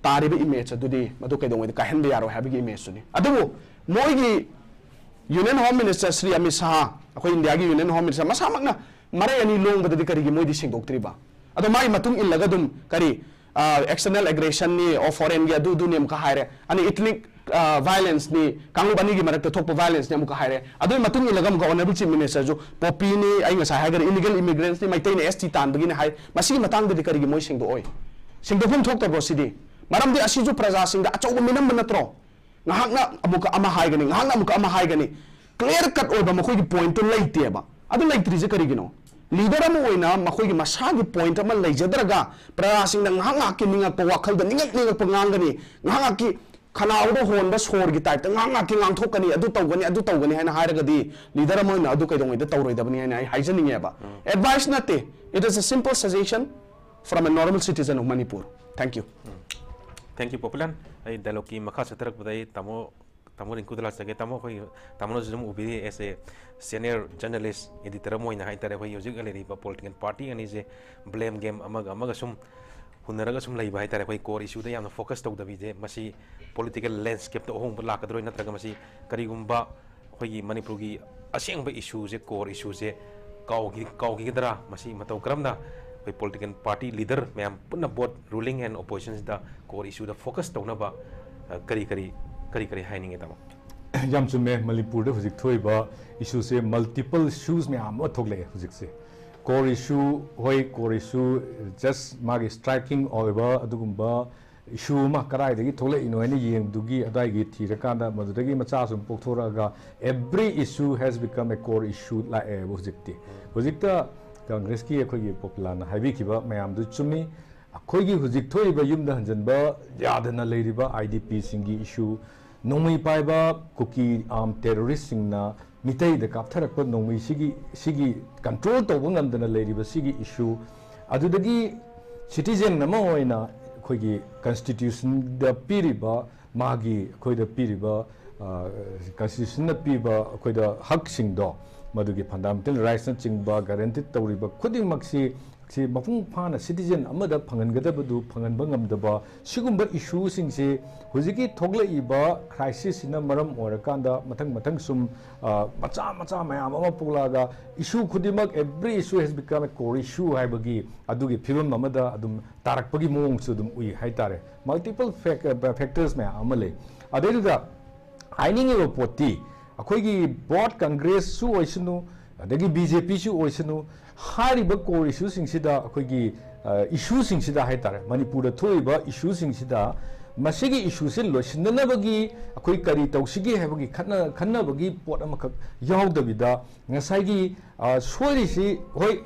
ꯇꯥꯔꯤꯕ image ꯑꯗꯨꯗꯤ ꯃꯗꯨ ꯀꯩꯗꯧꯉꯩꯗ ꯀꯥꯏꯍꯟꯕ ꯌꯥꯔꯣꯏ ꯍꯥꯏꯕꯒꯤ image ꯇꯨꯅꯤ꯫ ꯑꯗꯨꯕꯨ ꯃꯣꯏꯒꯤ Union Home Minister Shri Amit Shah, ꯑꯩꯈꯣꯏ ꯏꯟꯗꯤꯌꯥꯒꯤ Union Home Minister ꯃꯁꯥꯃꯛꯅ ꯃꯔꯩ ꯑꯅꯤ ꯂꯣꯡꯕꯗꯗꯤ ꯀꯔꯤꯒꯤ ꯃꯣꯏꯗꯤ ꯁꯦꯡꯗꯣꯛꯇ꯭ꯔꯤꯕ? ꯑꯗꯣ ꯃꯥꯒꯤ ꯃꯇꯨꯡ ꯏꯜꯂꯒ ꯑꯗꯨꯝ ꯀꯔꯤ, ꯑ, external aggression ꯅꯤ, ꯑꯣ, foreign ꯒꯤ ꯑꯗꯨ ꯑꯗꯨꯅꯤ ꯑꯃꯨꯛꯀ ꯍꯥꯏꯔꯦ, ꯑꯅꯤ ethnic, ꯑ, violence ꯅꯤ, ꯀꯥꯡꯂꯨꯞ ꯑꯅꯤꯒꯤ ꯃꯔꯛꯇ ꯊꯣꯛꯄ violence ꯅꯤ ꯑꯃꯨꯛꯀ ꯍꯥꯏꯔꯦ꯫ ꯑꯗꯨꯒꯤ ꯃꯇꯨꯡ ꯏꯜꯂꯒ ꯑꯃꯨꯛꯀ Honourable Chief Minister ꯁꯨ poppy ꯅꯤ, ꯑꯩ ꯉꯁꯥꯏ ꯍꯥꯏꯈ꯭ꯔꯦ, illegal immigrants ꯅꯤ, ꯃꯩꯇꯩꯅ S T ꯇꯥꯟꯕꯒꯤꯅꯤ ꯍꯥꯏ꯫ ꯃꯁꯤꯒꯤ ꯃꯇꯥꯡꯗꯗꯤ ꯀꯔꯤꯒꯤ ꯃꯣꯏ ꯁꯦꯡꯗꯣꯛꯑꯣꯏ? ꯁꯦꯡꯗꯣꯛꯐꯝ ꯊꯣꯛꯇꯕ꯭ꯔꯣ ꯁꯤꯗꯤ? ꯃꯔꯝꯗꯤ ꯑꯁꯤꯁꯨ ꯄ꯭ꯔꯖꯥꯁꯤꯡꯗ ꯑꯆꯧꯕ ꯃꯤꯅꯝꯕ ꯅꯠꯇ꯭ꯔꯣ? ꯉꯥꯏꯍꯥꯛꯅ ꯑꯃꯨꯛꯀ ꯑꯃ ꯍꯥꯏꯒꯅꯤ, ꯉꯥꯏꯍꯥꯛꯅ ꯑꯃꯨꯛꯀ ꯑꯃ ꯍꯥꯏꯒꯅꯤ꯫ Clear cut ꯑꯣꯏꯕ ꯃꯈꯣꯏꯒꯤ point ꯇꯨ ꯂꯩꯇꯦꯕ꯫ ꯑꯗꯨ ꯂꯩꯇ꯭ꯔꯤꯁꯦ ꯀꯔꯤꯒꯤꯅꯣ? Leader ꯑꯃ ꯑꯣꯏꯅ ꯃꯈꯣꯏꯒꯤ ꯃꯁꯥꯒꯤ point ꯑꯃ ꯂꯩꯖꯗ꯭ꯔꯒ ꯄ꯭ꯔꯖꯥꯁꯤꯡꯅ ꯉꯥꯏꯍꯥꯛ ꯉꯥꯏꯍꯥꯛꯀꯤ ꯅꯤꯡꯉꯛꯄ, ꯋꯥꯈꯜꯗ ꯅꯤꯡꯉꯛ ꯅꯤꯡꯉꯛꯄ ꯉꯥꯡꯒꯅꯤ, ꯉꯥꯏꯍꯥꯛ ꯉꯥꯏꯍꯥꯛꯀꯤ ꯈꯅꯥꯎꯗ ꯍꯣꯟꯕ ꯁꯣꯔꯒꯤ type ꯇ ꯉꯥꯏꯍꯥꯛ ꯉꯥꯏꯍꯥꯛꯀꯤ ꯉꯥꯡꯊꯣꯛꯀꯅꯤ, ꯑꯗꯨ ꯇꯧꯒꯅꯤ, ꯑꯗꯨ ꯇꯧꯒꯅꯤ ꯍꯥꯏꯅ ꯍꯥꯏꯔꯒꯗꯤ leader ꯑꯃ ꯑꯣꯏꯅ ꯑꯗꯨ ꯀꯩꯗꯧꯉꯩꯗ ꯇꯧꯔꯣꯏꯗꯕꯅꯤ ꯍꯥꯏꯅ ꯑꯩ ꯍꯥꯏꯖꯅꯤꯡꯉꯦꯕ꯫ Advice ꯅꯠꯇꯦ, it is a simple suggestion from a normal citizen of Manipur. Thank you. Thank you, popular. ꯑꯩ dialogue ꯀꯤ ꯃꯈꯥ ꯆꯠꯊꯔꯛꯄꯗ ꯑꯩ ꯇꯥꯃꯣ ꯇꯥꯃꯣ ꯔꯤꯡꯀꯨꯗ ꯂꯥꯛꯆꯒꯦ꯫ ꯇꯥꯃꯣ, ꯑꯩꯈꯣꯏꯒꯤ ꯇꯥꯃꯣꯅꯁꯨ ꯑꯗꯨꯝ ꯎꯕꯤꯔꯤ, as a senior journalist, editor ꯑꯃ ꯑꯣꯏꯅ ꯍꯥꯏꯇꯥꯔꯦ, ꯑꯩꯈꯣꯏꯒꯤ ꯍꯧꯖꯤꯛ ꯂꯩꯔꯤꯕ political party ꯑꯅꯤꯁꯦ blame game ꯑꯃꯒ ꯑꯃꯒ ꯁꯨꯝ ꯍꯨꯟꯅꯔꯒ ꯁꯨꯝ ꯂꯩꯕ ꯍꯥꯏꯇꯥꯔꯦ꯫ ꯑꯩꯈꯣꯏ core issue ꯗ ꯌꯥꯝꯅ focus ꯇꯧꯗꯕꯤꯁꯦ, ꯃꯁꯤ political landscape ꯇ ꯑꯍꯣꯡꯕ ꯂꯥꯛꯀꯗ꯭ꯔꯣꯏ, ꯅꯠꯇ꯭ꯔꯒ ꯃꯁꯤ ꯀꯔꯤꯒꯨꯝꯕ ꯑꯩꯈꯣꯏꯒꯤ ꯃꯅꯤꯄꯨꯔꯒꯤ ꯑꯁꯦꯡꯕ issue ꯁꯦ, core issue ꯁꯦ ꯀꯥꯎꯈꯤ-, ꯀꯥꯎꯈꯤꯒꯗ꯭ꯔꯥ? ꯃꯁꯤ ꯃꯇꯧ ꯀꯔꯝꯅ ꯑꯩꯈꯣꯏ political party leader ꯃꯌꯥꯝ ꯄꯨꯟꯅ, both ruling and opposition ꯁꯤꯗ core issue ꯗ focus ꯇꯧꯅꯕ, ꯑ, ꯀꯔꯤ ꯀꯔꯤ, ꯀꯔꯤ ꯀꯔꯤ ꯍꯥꯏꯅꯤꯡꯉꯦ, ꯇꯥꯃꯣ? ꯌꯥꯝ ꯆꯨꯝꯃꯦ꯫ ꯃꯅꯤꯄꯨꯔꯗ ꯍꯧꯖꯤꯛ ꯊꯣꯛꯏꯕ issue ꯁꯦ multiple issues ꯃꯌꯥꯝ ꯑꯃ ꯊꯣꯛꯂꯛꯑꯦ ꯍꯧꯖꯤꯛꯁꯦ꯫ Core issue, ꯍꯣꯏ, core issue just ꯃꯥꯒꯤ striking ꯑꯣꯏꯕ ꯑꯗꯨꯒꯨꯝꯕ issue ꯑꯃ ꯀꯗꯥꯏꯗꯒꯤ ꯊꯣꯛꯂꯛꯏꯅꯣ ꯍꯥꯏꯅ ꯌꯦꯡꯕꯗꯨꯒꯤ ꯑꯗꯥꯏꯒꯤ ꯊꯤꯔꯀꯥꯟꯗ ꯃꯗꯨꯗꯒꯤ ꯃꯆꯥ ꯁꯨꯝ ꯄꯣꯛꯊꯣꯔꯛꯑꯒ every issue has become a core issue ꯂꯥꯛꯑꯦꯕ ꯍꯧꯖꯤꯛꯇꯤ꯫ ꯍꯧꯖꯤꯛꯇ ꯀꯪꯒ꯭ꯔꯦꯁꯀꯤ ꯑꯩꯈꯣꯏꯒꯤ ꯄꯣꯄꯨꯂꯔꯅ ꯍꯥꯏꯕꯤꯈꯤꯕ ꯃꯌꯥꯝꯗꯨ ꯆꯨꯝꯃꯤ꯫ ꯑꯩꯈꯣꯏꯒꯤ ꯍꯧꯖꯤꯛ ꯊꯣꯛꯏꯕ ꯌꯨꯝꯗ ꯍꯟꯖꯤꯟꯕ ꯌꯥꯗꯅ ꯂꯩꯔꯤꯕ I D P ꯁꯤꯡꯒꯤ issue, ꯅꯣꯡꯃꯩ ꯄꯥꯏꯕ ꯀꯨꯀꯤ arm terrorist ꯁꯤꯡꯅ ꯃꯤꯇꯩꯗ ꯀꯥꯞꯊꯔꯛꯄ ꯅꯣꯡꯃꯩ ꯁꯤꯒꯤ, ꯁꯤꯒꯤ control ꯇꯧꯕ ꯉꯝꯗꯅ ꯂꯩꯔꯤꯕ ꯁꯤꯒꯤ issue, ꯑꯗꯨꯗꯒꯤ citizen ꯑꯃ ꯑꯣꯏꯅ ꯑꯩꯈꯣꯏꯒꯤ constitution ꯗ ꯄꯤꯔꯤꯕ ꯃꯥꯒꯤ, ꯑꯩꯈꯣꯏꯗ ꯄꯤꯔꯤꯕ, ꯑ, constitution ꯅ ꯄꯤꯕ ꯑꯩꯈꯣꯏꯗ ꯍꯛꯁꯤꯡꯗꯣ ꯃꯗꯨꯒꯤ fundamental rightsꯅꯆꯤꯡꯕ guarantee ꯇꯧꯔꯤꯕ ꯈꯨꯗꯤꯡꯃꯛꯁꯤ, ꯁꯤ ꯃꯄꯨꯡ ꯐꯥꯅ citizen ꯑꯃꯗ ꯐꯪꯍꯟꯒꯗꯕꯗꯨ ꯐꯪꯍꯟꯕ ꯉꯝꯗꯕ, ꯁꯤꯒꯨꯝꯕ issueꯁꯤꯡꯁꯤ ꯍꯧꯖꯤꯛꯀꯤ ꯊꯣꯛꯂꯛꯏꯕ crisisꯁꯤꯅ ꯃꯔꯝ ꯑꯣꯏꯔꯀꯥꯟꯗ ꯃꯊꯪ ꯃꯊꯪ ꯁꯨꯝ, ꯑ, ꯃꯆꯥ ꯃꯆꯥ ꯃꯌꯥꯝ ꯑꯃ ꯄꯣꯛꯂꯛꯑꯒ, issue ꯈꯨꯗꯤꯡꯃꯛ, every issue has become a core issue ꯍꯥꯏꯕꯒꯤ ꯑꯗꯨꯒꯤ ꯐꯤꯕꯝ ꯑꯃꯗ ꯑꯗꯨꯝ ꯇꯥꯔꯛꯄꯒꯤ ꯃꯑꯣꯡꯁꯨ ꯑꯗꯨꯝ ꯎꯏ ꯍꯥꯏꯇꯥꯔꯦ꯫ Multiple fac-, factors ꯃꯌꯥꯝ ꯑꯃ ꯂꯩ꯫ ꯑꯗꯩꯗꯨꯗ ꯍꯥꯏꯅꯤꯡꯉꯤꯕ ꯄꯣꯠꯇꯤ, ꯑꯩꯈꯣꯏꯒꯤ both Congressꯁꯨ ꯑꯣꯏꯁꯅꯨ, ꯑꯗꯒꯤ BJPꯁꯨ ꯑꯣꯏꯁꯅꯨ, ꯍꯥꯏꯔꯤꯕ core issueꯁꯤꯡꯁꯤꯗ, ꯑꯩꯈꯣꯏꯒꯤ, ꯑ, issueꯁꯤꯡꯁꯤꯗ ꯍꯥꯏꯇꯥꯔꯦ, ꯃꯅꯤꯄꯨꯔꯗ ꯊꯣꯛꯏꯕ issueꯁꯤꯡꯁꯤꯗ, ꯃꯁꯤꯒꯤ issueꯁꯦ ꯂꯣꯏꯁꯤꯟꯅꯅꯕꯒꯤ ꯑꯩꯈꯣꯏ ꯀꯔꯤ ꯇꯧꯁꯤꯒꯦ ꯍꯥꯏꯕꯒꯤ ꯈꯠꯅ-, ꯈꯟꯅꯕꯒꯤ ꯄꯣꯠ ꯑꯃꯈꯛ ꯌꯥꯎꯗꯕꯤꯗ, ꯉꯁꯥꯏꯒꯤ, ꯑ, ꯁꯣꯏꯔꯤꯁꯤ, ꯍꯣꯏ,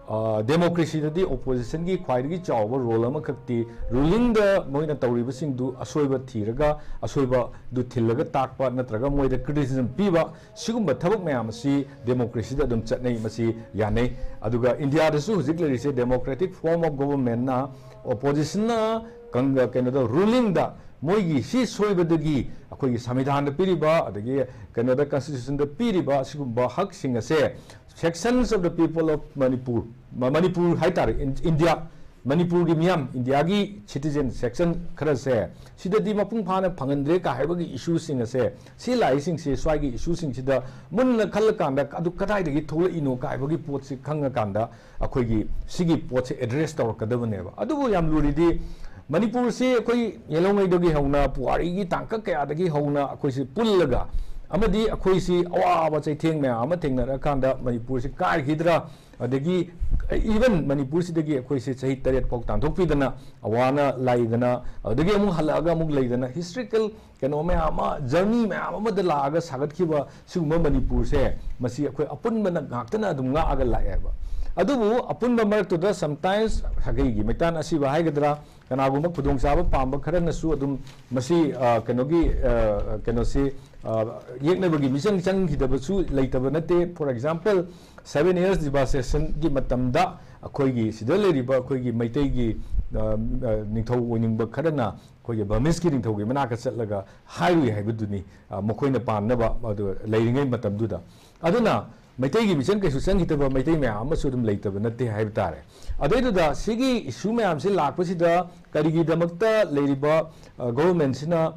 ꯑ, democracyꯗꯗꯤ oppositionꯒꯤ ꯈ꯭ꯋꯥꯏꯗꯒꯤ ꯆꯥꯎꯕ role ꯑꯃꯈꯛꯇꯤ rulingꯗ ꯃꯣꯏꯅ ꯇꯧꯔꯤꯕꯁꯤꯡꯗꯨ ꯑꯁꯣꯏꯕ ꯊꯤꯔꯒ, ꯑꯁꯣꯏꯕꯗꯨ ꯊꯤꯜꯂꯒ ꯇꯥꯛꯄ ꯅꯠꯇ꯭ꯔꯒ ꯃꯣꯏꯗ criticism ꯄꯤꯕ, ꯁꯤꯒꯨꯝꯕ ꯊꯕꯛ ꯃꯌꯥꯝ ꯑꯁꯤ democracyꯗ ꯑꯗꯨꯝ ꯆꯠꯅꯩ, ꯃꯁꯤ ꯌꯥꯅꯩ꯫ ꯑꯗꯨꯒ ꯏꯟꯗꯤꯌꯥꯗꯁꯨ ꯍꯧꯖꯤꯛ ꯂꯩꯔꯤꯁꯦ democratic form of governmentꯅ, oppositionꯅ ꯀꯪ-, ꯀꯩꯅꯣꯗ, rulingꯗ ꯃꯣꯏꯒꯤ ꯁꯤ ꯁꯣꯏꯕꯗꯒꯤ ꯑꯩꯈꯣꯏꯒꯤ ꯁꯪꯕꯤꯙꯥꯟꯗ ꯄꯤꯔꯤꯕ, ꯑꯗꯒꯤ ꯀꯩꯅꯣꯗ, constitutionꯗ ꯄꯤꯔꯤꯕ ꯁꯤꯒꯨꯝꯕ ꯍꯛꯁꯤꯡ ꯑꯁꯦ, sections of the people of Manipur, ꯃ-, ꯃꯅꯤꯄꯨꯔ ꯍꯥꯏꯇꯥꯔꯦ, ꯏꯟ-, ꯏꯟꯗꯤꯌꯥ, ꯃꯅꯤꯄꯨꯔꯒꯤ ꯃꯤꯌꯥꯝ, ꯏꯟꯗꯤꯌꯥꯒꯤ citizen section ꯈꯔꯁꯦ, ꯁꯤꯗꯗꯤ ꯃꯄꯨꯡ ꯐꯥꯅ ꯐꯪꯍꯟꯗ꯭ꯔꯦ ꯀꯥ ꯍꯥꯏꯕꯒꯤ issueꯁꯤꯡ ꯑꯁꯦ, ꯁꯤ ꯂꯥꯛꯏꯁꯤꯡꯁꯦ, ꯁ꯭ꯋꯥꯏꯒꯤ issueꯁꯤꯡꯁꯤꯗ ꯃꯨꯟꯅ ꯈꯜꯂꯀꯥꯟꯗ, ꯑꯗꯨ ꯀꯗꯥꯏꯗꯒꯤ ꯊꯣꯛꯂꯛꯏꯅꯣ ꯀꯥ ꯍꯥꯏꯕꯒꯤ ꯄꯣꯠꯁꯤ ꯈꯪꯉꯀꯥꯟꯗ, ꯑꯩꯈꯣꯏꯒꯤ ꯁꯤꯒꯤ ꯄꯣꯠꯁꯦ address ꯇꯧꯔꯛꯀꯗꯕꯅꯦꯕ꯫ ꯑꯗꯨꯕꯨ ꯌꯥꯝ ꯂꯨꯔꯤꯗꯤ, ꯃꯅꯤꯄꯨꯔꯁꯤ ꯑꯩꯈꯣꯏ ꯌꯦꯜꯍꯧꯉꯩꯗꯒꯤ ꯍꯧꯅ ꯄꯨꯋꯥꯔꯤꯒꯤ ꯇꯥꯡꯀꯛ ꯀꯌꯥꯗꯒꯤ ꯍꯧꯅ ꯑꯩꯈꯣꯏꯁꯤ ꯄꯨꯜꯂꯒ, ꯑꯃꯗꯤ ꯑꯩꯈꯣꯏꯁꯤ ꯑꯋꯥꯕ ꯆꯩꯊꯦꯡ ꯃꯌꯥꯝ ꯑꯃ ꯊꯦꯡꯅꯔꯀꯥꯟꯗ ꯃꯅꯤꯄꯨꯔꯁꯤ ꯀꯥꯏꯈꯤꯗ꯭ꯔꯥ, ꯑꯗꯒꯤ even ꯃꯅꯤꯄꯨꯔꯁꯤꯗꯒꯤ ꯑꯩꯈꯣꯏꯁꯤ ꯆꯍꯤ ꯇꯔꯦꯠ ꯐꯥꯎ ꯇꯥꯟꯊꯣꯛꯄꯤꯗꯅ, ꯑꯋꯥꯅ ꯂꯥꯏꯗꯅ, ꯑꯗꯒꯤ ꯑꯃꯨꯛ ꯍꯜꯂꯛꯑꯒ ꯑꯃꯨꯛ ꯂꯩꯗꯅ, historical ꯀꯩꯅꯣ ꯃꯌꯥꯝ ꯑꯃ, journey ꯃꯌꯥꯝ ꯑꯃꯗ ꯂꯥꯛꯑꯒ ꯁꯥꯒꯠꯈꯤꯕ ꯁꯤꯒꯨꯝꯕ ꯃꯅꯤꯄꯨꯔꯁꯦ, ꯃꯁꯤ ꯑꯩꯈꯣꯏ ꯑꯄꯨꯟꯕꯅ ꯉꯥꯛꯇꯅ ꯑꯗꯨꯝ ꯉꯥꯛꯑꯒ ꯂꯥꯛꯑꯦꯕ꯫ ꯑꯗꯨꯕꯨ ꯑꯄꯨꯟꯕ ꯃꯔꯛꯇꯨꯗ sometimes ꯁꯥꯒꯩꯒꯤ ꯃꯩꯇꯥꯟ ꯑꯁꯤꯕ ꯍꯥꯏꯒꯗ꯭ꯔꯥ, ꯀꯅꯥꯒꯨꯝꯕ ꯈꯨꯗꯣꯡꯆꯥꯕ ꯄꯥꯝꯕ ꯈꯔꯅꯁꯨ ꯑꯗꯨꯝ ꯃꯁꯤ, ꯑ, ꯀꯩꯅꯣꯒꯤ, ꯑ, ꯀꯩꯅꯣꯁꯤ, ꯑ, ꯌꯦꯛꯅꯕꯒꯤ ꯃꯤꯆꯪ ꯆꯪꯈꯤꯗꯕꯁꯨ ꯂꯩꯇꯕ ꯅꯠꯇꯦ꯫ For example, seven years demarcationꯒꯤ ꯃꯇꯝꯗ ꯑꯩꯈꯣꯏꯒꯤ ꯁꯤꯗ ꯂꯩꯔꯤꯕ ꯑꯩꯈꯣꯏꯒꯤ ꯃꯩꯇꯩꯒꯤ, ꯑ, ꯑ, ꯅꯤꯡꯊꯧ ꯑꯣꯏꯅꯤꯡꯕ ꯈꯔꯅ ꯑꯩꯈꯣꯏꯒꯤ Burmeseꯀꯤ ꯅꯤꯡꯊꯧꯒꯤ ꯃꯅꯥꯛꯇ ꯆꯠꯂꯒ ꯍꯥꯏꯔꯨꯏ ꯍꯥꯏꯕꯗꯨꯅꯤ, ꯑ, ꯃꯈꯣꯏꯅ ꯄꯥꯝꯅꯕ ꯑꯗꯨ ꯂꯩꯔꯤꯉꯩ ꯃꯇꯝꯗꯨꯗ꯫ ꯑꯗꯨꯅ ꯃꯩꯇꯩꯒꯤ ꯃꯤꯆꯪ ꯀꯩꯁꯨ ꯆꯪꯈꯤꯗꯕ ꯃꯩꯇꯩ ꯃꯌꯥꯝ ꯑꯃꯁꯨ ꯑꯗꯨꯝ ꯂꯩꯇꯕ ꯅꯠꯇꯦ ꯍꯥꯏꯕ ꯇꯥꯔꯦ꯫ ꯑꯗꯨꯗꯩꯗꯨꯗ ꯁꯤꯒꯤ ꯏꯁꯨ ꯃꯌꯥꯝꯁꯤ ꯂꯥꯛꯄꯁꯤꯗ ꯀꯔꯤꯒꯤꯗꯃꯛꯇ ꯂꯩꯔꯤꯕ ꯒꯣꯚꯔꯟꯃꯦꯟꯁꯤꯅ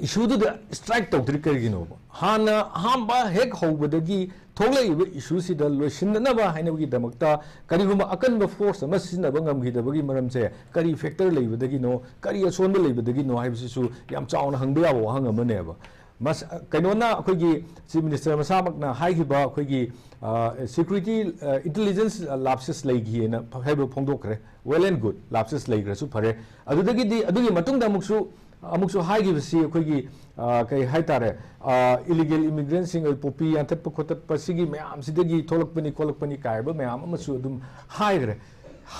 ꯏꯁꯨꯗꯨꯗ ꯁ꯭ꯇ꯭ꯔꯥꯏꯛ ꯇꯧꯗ꯭ꯔꯤ ꯀꯔꯤꯒꯤꯅꯣꯕ? ꯍꯥꯟꯅ ꯑꯍꯥꯟꯕ ꯍꯦꯛ ꯍꯧꯕꯗꯒꯤ ꯊꯣꯛꯂꯛꯏꯕ ꯏꯁꯨꯁꯤꯗ ꯂꯣꯏꯁꯤꯟꯅꯅꯕ ꯍꯥꯏꯅꯕꯒꯤꯗꯃꯛꯇ ꯀꯔꯤꯒꯨꯝꯕ ꯑꯀꯟꯕ ꯐꯣꯔꯁ ꯑꯃ ꯁꯤꯖꯤꯟꯅꯕ ꯉꯝꯈꯤꯗꯕꯒꯤ ꯃꯔꯝꯁꯦ ꯀꯔꯤ ꯐꯦꯛꯇꯔ ꯂꯩꯕꯗꯒꯤꯅꯣ, ꯀꯔꯤ ꯑꯁꯣꯟꯕ ꯂꯩꯕꯗꯒꯤꯅꯣ ꯍꯥꯏꯕꯁꯤꯁꯨ ꯌꯥꯝ ꯆꯥꯎꯅ ꯍꯪꯕ ꯌꯥꯕ ꯋꯥꯍꯪ ꯑꯃꯅꯦꯕ꯫ ꯃꯁ-, ꯀꯩꯅꯣꯅ ꯑꯩꯈꯣꯏꯒꯤ ꯆꯤꯐ ꯃꯤꯅꯤꯁꯇꯔ ꯃꯁꯥꯃꯛꯅ ꯍꯥꯏꯈꯤꯕ ꯑꯩꯈꯣꯏꯒꯤ, ꯑ, ꯁꯦꯀ꯭ꯌꯨꯔꯤꯇꯤ, ꯑ, ꯏꯟꯇꯦꯂꯤꯖꯦꯟꯁ ꯂꯥꯞꯁꯦꯁ ꯂꯩꯈꯤꯑꯅ ꯍꯥꯏꯕ ꯐꯣꯡꯗꯣꯛꯈ꯭ꯔꯦ꯫ Well and good, ꯂꯥꯞꯁꯦꯁ ꯂꯩꯈ꯭ꯔꯁꯨ ꯐꯔꯦ꯫ ꯑꯗꯨꯗꯒꯤꯗꯤ ꯑꯗꯨꯒꯤ ꯃꯇꯨꯡꯗ ꯑꯃꯨꯛꯁꯨ, ꯑꯃꯨꯛꯁꯨ ꯍꯥꯏꯈꯤꯕꯁꯤ ꯑꯩꯈꯣꯏꯒꯤ, ꯑ, ꯀꯩ ꯍꯥꯏꯇꯥꯔꯦ, ꯑ, ꯏꯂꯤꯒꯦꯜ ꯏꯃꯤꯒ꯭ꯔꯦꯟꯁꯤꯡ, ꯑꯩ ꯄꯣꯄꯤ ꯌꯥꯟꯊꯠꯄ ꯈꯣꯠꯇꯠꯄ ꯁꯤꯒꯤ ꯃꯌꯥꯝꯁꯤꯗꯒꯤ ꯊꯣꯛꯂꯛꯄꯅꯤ ꯈꯣꯠꯂꯛꯄꯅꯤ ꯀꯥꯏꯕ ꯃꯌꯥꯝ ꯑꯃꯁꯨ ꯑꯗꯨꯝ ꯍꯥꯏꯈ꯭ꯔꯦ꯫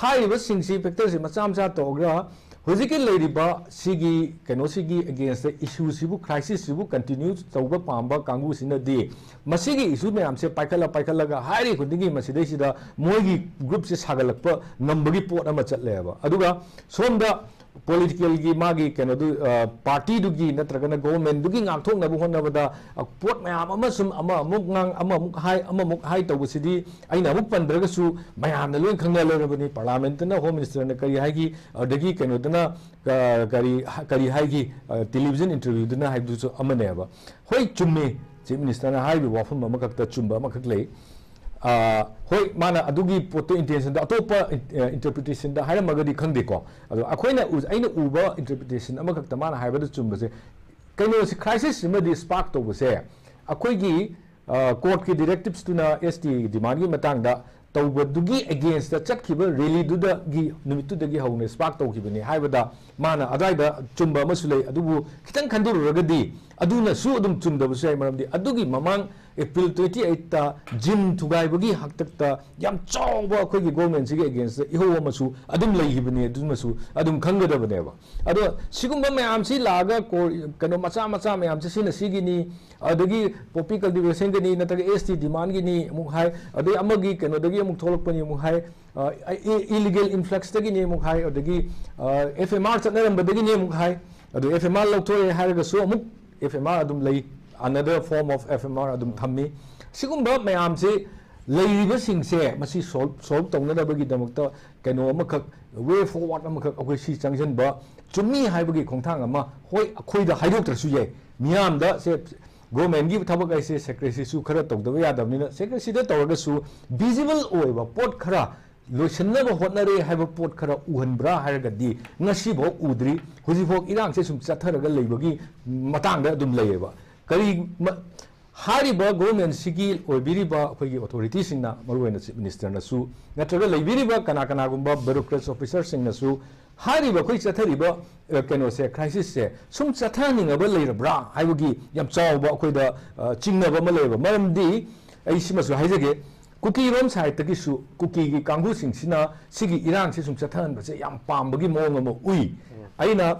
ꯍꯥꯏꯔꯤꯕꯁꯤꯡꯁꯤ ꯐꯦꯛꯇꯔꯁꯤ ꯃꯆꯥ ꯃꯆꯥ ꯇꯧꯔꯒ ꯍꯧꯖꯤꯛꯀꯤ ꯂꯩꯔꯤꯕ ꯁꯤꯒꯤ ꯀꯩꯅꯣꯁꯤꯒꯤ ꯑꯦꯒꯦꯟꯁꯇ ꯏꯁꯨꯁꯤꯕꯨ, ꯀ꯭ꯔꯥꯏꯁꯤꯁꯁꯤꯕꯨ ꯀꯟꯇꯤꯅ꯭ꯌꯨ ꯇꯧꯕ ꯄꯥꯝꯕ ꯀꯥꯡꯕꯨꯁꯤꯅꯗꯤ ꯃꯁꯤꯒꯤ ꯏꯁꯨ ꯃꯌꯥꯝꯁꯦ ꯄꯥꯏꯈꯠꯂ ꯄꯥꯏꯈꯠꯂꯒ ꯍꯥꯏꯔꯤ ꯈꯨꯗꯤꯡꯒꯤ ꯃꯁꯤꯗꯩꯁꯤꯗ ꯃꯣꯏꯒꯤ ꯒ꯭ꯔꯨꯞꯁꯦ ꯁꯥꯒꯠꯂꯛꯄ ꯉꯝꯕꯒꯤ ꯄꯣꯠ ꯑꯃ ꯆꯠꯂꯦꯕ꯫ ꯑꯗꯨꯒ ꯁꯣꯝꯗ ꯄꯣꯂꯤꯇꯤꯀꯦꯜꯒꯤ ꯃꯥꯒꯤ ꯀꯩꯅꯣꯗꯨ, ꯑ, ꯄꯥꯔꯇꯤꯗꯨꯒꯤ ꯅꯠꯇ꯭ꯔꯒꯅ ꯒꯣꯚꯔꯟꯃꯦꯟꯗꯨꯒꯤ ꯉꯥꯛꯊꯣꯛꯅꯕ ꯍꯣꯠꯅꯕꯗ, ꯑ, ꯄꯣꯠ ꯃꯌꯥꯝ ꯑꯃ ꯁꯨꯝ ꯑꯃ ꯑꯃꯨꯛ ꯉꯥꯡ, ꯑꯃ ꯑꯃꯨꯛ ꯍꯥꯏ, ꯑꯃ ꯑꯃꯨꯛ ꯍꯥꯏ ꯇꯧꯕꯁꯤꯗꯤ ꯑꯩꯅ ꯑꯃꯨꯛ ꯄꯟꯗ꯭ꯔꯒꯁꯨ ꯃꯌꯥꯝꯅ ꯂꯣꯏ ꯈꯪꯅ ꯂꯩꯔꯕꯅꯤ꯫ ꯄꯥꯔꯂꯥꯃꯦꯟꯠꯇꯅ ꯍꯣꯝ ꯃꯤꯅꯤꯁꯇꯔꯅ ꯀꯔꯤ ꯍꯥꯏꯈꯤ, ꯑꯗꯒꯤ ꯀꯩꯅꯣꯗꯅ, ꯑ, ꯀꯔꯤ, ꯀꯔꯤ ꯍꯥꯏꯈꯤ, ꯑ, ꯇꯦꯂꯤꯚꯤꯖꯟ ꯏꯟꯇꯔꯚ꯭ꯌꯨꯗꯅ ꯍꯥꯏꯕꯗꯨꯁꯨ ꯑꯃꯅꯦꯕ꯫ ꯍꯣꯏ, ꯆꯨꯝꯃꯤ, ꯆꯤꯐ ꯃꯤꯅꯤꯁꯇꯔꯅ ꯍꯥꯏꯔꯤꯕ ꯋꯥꯐꯝ ꯑꯃꯈꯛꯇ ꯆꯨꯝꯕ ꯑꯃꯈꯛ ꯂꯩ꯫ ꯑ, ꯍꯣꯏ, ꯃꯥꯅ ꯑꯗꯨꯒꯤ ꯄꯣꯠꯇꯣ ꯏꯟꯇꯦꯟꯁꯟꯗ ꯑꯇꯣꯞꯄ ꯏꯟ-, ꯑ, ꯏꯟꯇꯔꯄ꯭ꯔꯤꯇꯦꯁꯟꯗ ꯍꯥꯏꯔꯝꯃꯒꯗꯤ ꯈꯪꯗꯦꯀꯣ꯫ ꯑꯗꯣ ꯑꯩꯈꯣꯏꯅ ꯎ-, ꯑꯩꯅ ꯎꯕ ꯏꯟꯇꯔꯄ꯭ꯔꯤꯇꯦꯁꯟ ꯑꯃꯈꯛꯇ ꯃꯥꯅ ꯍꯥꯏꯕꯗ ꯆꯨꯝꯕꯁꯦ, ꯀꯩꯅꯣꯁꯤ, ꯀ꯭ꯔꯥꯏꯁꯤꯁ ꯑꯃꯗꯤ ꯁ꯭ꯄꯥꯔꯛ ꯇꯧꯕꯁꯦ ꯑꯩꯈꯣꯏꯒꯤ, ꯑ, ꯀꯣꯔꯠꯀꯤ ꯗꯤꯔꯦꯛꯇꯤꯞꯁꯇꯨꯅ ꯑꯦꯁ ꯇꯤ ꯗꯤꯃꯥꯟꯒꯤ ꯃꯇꯥꯡꯗ ꯇꯧꯕꯗꯨꯒꯤ ꯑꯦꯒꯦꯟꯁꯇ ꯆꯠꯈꯤꯕ ꯔꯦꯂꯤꯗꯨꯗꯒꯤ ꯅꯨꯃꯤꯠꯇꯨꯗꯒꯤ ꯍꯧꯅ ꯁ꯭ꯄꯥꯔꯛ ꯇꯧꯈꯤꯕꯅꯤ ꯍꯥꯏꯕꯗ ꯃꯥꯅ ꯑꯗ꯭ꯋꯥꯏꯗ ꯆꯨꯝꯕ ꯑꯃꯁꯨ ꯂꯩ꯫ ꯑꯗꯨꯕꯨ ꯈꯤꯇꯪ ꯈꯟꯗꯣꯔꯨꯔꯒꯗꯤ ꯑꯗꯨꯅꯁꯨ ꯑꯗꯨꯝ ꯆꯨꯝꯗꯕꯁꯨ ꯌꯥꯏ꯫ ꯃꯔꯝꯗꯤ ꯑꯗꯨꯒꯤ ꯃꯃꯥꯡ ꯑꯦꯄ꯭ꯔꯤꯜ twenty eighth ꯖꯤꯝ ꯊꯨꯒꯥꯏꯕꯒꯤ ꯍꯥꯛꯇꯛꯇ ꯌꯥꯝ ꯆꯥꯎꯕ ꯑꯩꯈꯣꯏꯒꯤ ꯒꯣꯔꯃꯦꯟꯁꯤꯒꯤ ꯑꯦꯒꯦꯟꯁꯇ ꯏꯍꯧ ꯑꯃꯁꯨ ꯑꯗꯨꯝ ꯂꯩꯈꯤꯕꯅꯤ꯫ ꯑꯗꯨꯃꯁꯨ ꯑꯗꯨꯝ ꯈꯪꯒꯗꯕꯅꯦꯕ꯫ ꯑꯗꯣ ꯁꯤꯒꯨꯝꯕ ꯃꯌꯥꯝꯁꯤ ꯂꯥꯛꯑꯒ ꯀꯣ-, ꯀꯩꯅꯣ ꯃꯆꯥ ꯃꯆꯥ ꯃꯌꯥꯝꯁꯦ ꯁꯤꯅ ꯁꯤꯒꯤꯅꯤ, ꯑꯗꯒꯤ ꯄꯣꯄꯤ ꯀꯜꯇꯤꯚꯦꯁꯟꯒꯤꯅꯤ ꯅꯠꯇ꯭ꯔꯒ ꯑꯦꯁ ꯇꯤ ꯗꯤꯃꯥꯟꯒꯤꯅꯤ ꯑꯃꯨꯛ ꯍꯥꯏ, ꯑꯗꯩ ꯑꯃꯒꯤ ꯀꯩꯅꯣꯗꯒꯤ ꯑꯃꯨꯛ ꯊꯣꯛꯂꯛꯄꯅꯤ ꯑꯃꯨꯛ ꯍꯥꯏ, ꯑ, ꯏ-, ꯏꯂꯤꯒꯦꯜ ꯏꯟꯐ꯭ꯂꯛꯁꯇꯒꯤꯅꯤ ꯑꯃꯨꯛ ꯍꯥꯏ, ꯑꯗꯒꯤ, ꯑ, ꯑꯦꯐ ꯑꯦꯝ ꯑꯥꯔ ꯆꯠꯅꯔꯝꯕꯗꯒꯤꯅꯤ ꯑꯃꯨꯛ ꯍꯥꯏ꯫ ꯑꯗꯨ ꯑꯦꯐ ꯑꯦꯝ ꯑꯥꯔ ꯂꯧꯊꯣꯛꯑꯦ ꯍꯥꯏꯔꯒꯁꯨ ꯑꯃꯨꯛ ꯑꯦꯐ ꯑꯦꯝ ꯑꯥꯔ ꯑꯗꯨꯝ ꯂꯩ, another form of F M R ꯑꯗꯨꯝ ꯊꯝꯃꯤ꯫ ꯁꯤꯒꯨꯝꯕ ꯃꯌꯥꯝꯁꯦ ꯂꯩꯔꯤꯕꯁꯤꯡꯁꯦ ꯃꯁꯤ solve, solve ꯇꯧꯅꯅꯕꯒꯤꯗꯃꯛꯇ ꯀꯩꯅꯣ ꯑꯃꯈꯛ, way forward ꯑꯃꯈꯛ ꯑꯩꯈꯣꯏ ꯁꯤ ꯆꯪꯁꯤꯟꯕ ꯆꯨꯝꯃꯤ ꯍꯥꯏꯕꯒꯤ ꯈꯣꯡꯊꯥꯡ ꯑꯃ, ꯍꯣꯏ, ꯑꯩꯈꯣꯏꯗ ꯍꯥꯏꯗꯣꯛꯇ꯭ꯔꯁꯨ ꯌꯥꯏ, ꯃꯤꯌꯥꯝꯗ ꯁꯦ, governmentꯀꯤ ꯊꯕꯛ ꯍꯥꯏꯁꯦ secrecyꯁꯨ ꯈꯔ ꯇꯧꯗꯕ ꯌꯥꯗꯕꯅꯤꯅ, secrecyꯗ ꯇꯧꯔꯒꯁꯨ visible ꯑꯣꯏꯕ ꯄꯣꯠ ꯈꯔ ꯂꯣꯏꯁꯤꯟꯅꯕ ꯍꯣꯠꯅꯔꯦ ꯍꯥꯏꯕ ꯄꯣꯠ ꯈꯔ ꯎꯍꯟꯕ꯭ꯔꯥ ꯍꯥꯏꯔꯒꯗꯤ ꯉꯁꯤꯐꯥꯎ ꯎꯗ꯭ꯔꯤ꯫ ꯍꯧꯖꯤꯛꯐꯥꯎ ꯏꯔꯥꯡꯁꯦ ꯁꯨꯝ ꯆꯠꯊꯔꯒ ꯂꯩꯕꯒꯤ ꯃꯇꯥꯡꯗ ꯑꯗꯨꯝ ꯂꯩꯌꯦꯕ꯫ ꯀꯔꯤ ꯃ-, ꯍꯥꯏꯔꯤꯕ governmentꯁꯤꯒꯤ ꯑꯣꯏꯕꯤꯔꯤꯕ ꯑꯩꯈꯣꯏꯒꯤ authorityꯁꯤꯡꯅ, ꯃꯔꯨꯑꯣꯏꯅ Chief Ministerꯅꯁꯨ ꯅꯠꯇ꯭ꯔꯒ ꯂꯩꯕꯤꯔꯤꯕ ꯀꯅꯥ ꯀꯅꯥꯒꯨꯝꯕ bureaucrats officerꯁꯤꯡꯅꯁꯨ ꯍꯥꯏꯔꯤꯕ ꯑꯩꯈꯣꯏ ꯆꯠꯊꯔꯤꯕ, ꯑ, ꯀꯩꯅꯣꯁꯦ, crisisꯁꯦ ꯁꯨꯝ ꯆꯠꯊꯍꯟꯅꯤꯡꯉꯕ ꯂꯩꯔꯕ꯭ꯔꯥ ꯍꯥꯏꯕꯒꯤ ꯌꯥꯝ ꯆꯥꯎꯕ ꯑꯩꯈꯣꯏꯗ, ꯑ, ꯆꯤꯡꯅꯕ ꯑꯃ ꯂꯩꯌꯦꯕ꯫ ꯃꯔꯝꯗꯤ ꯑꯩ ꯁꯤꯃꯁꯨ ꯍꯥꯏꯖꯒꯦ, ꯀꯨꯀꯤꯔꯣꯝ sideꯇꯒꯤꯁꯨ ꯀꯨꯀꯤꯒꯤ ꯀꯥꯡꯕꯨꯁꯤꯡꯁꯤꯅ ꯁꯤꯒꯤ ꯏꯔꯥꯡꯁꯤ ꯁꯨꯝ ꯆꯠꯊꯍꯟꯕꯁꯦ ꯌꯥꯝ ꯄꯥꯝꯕꯒꯤ ꯃꯑꯣꯡ ꯑꯃ ꯎꯏ꯫ ꯑꯩꯅ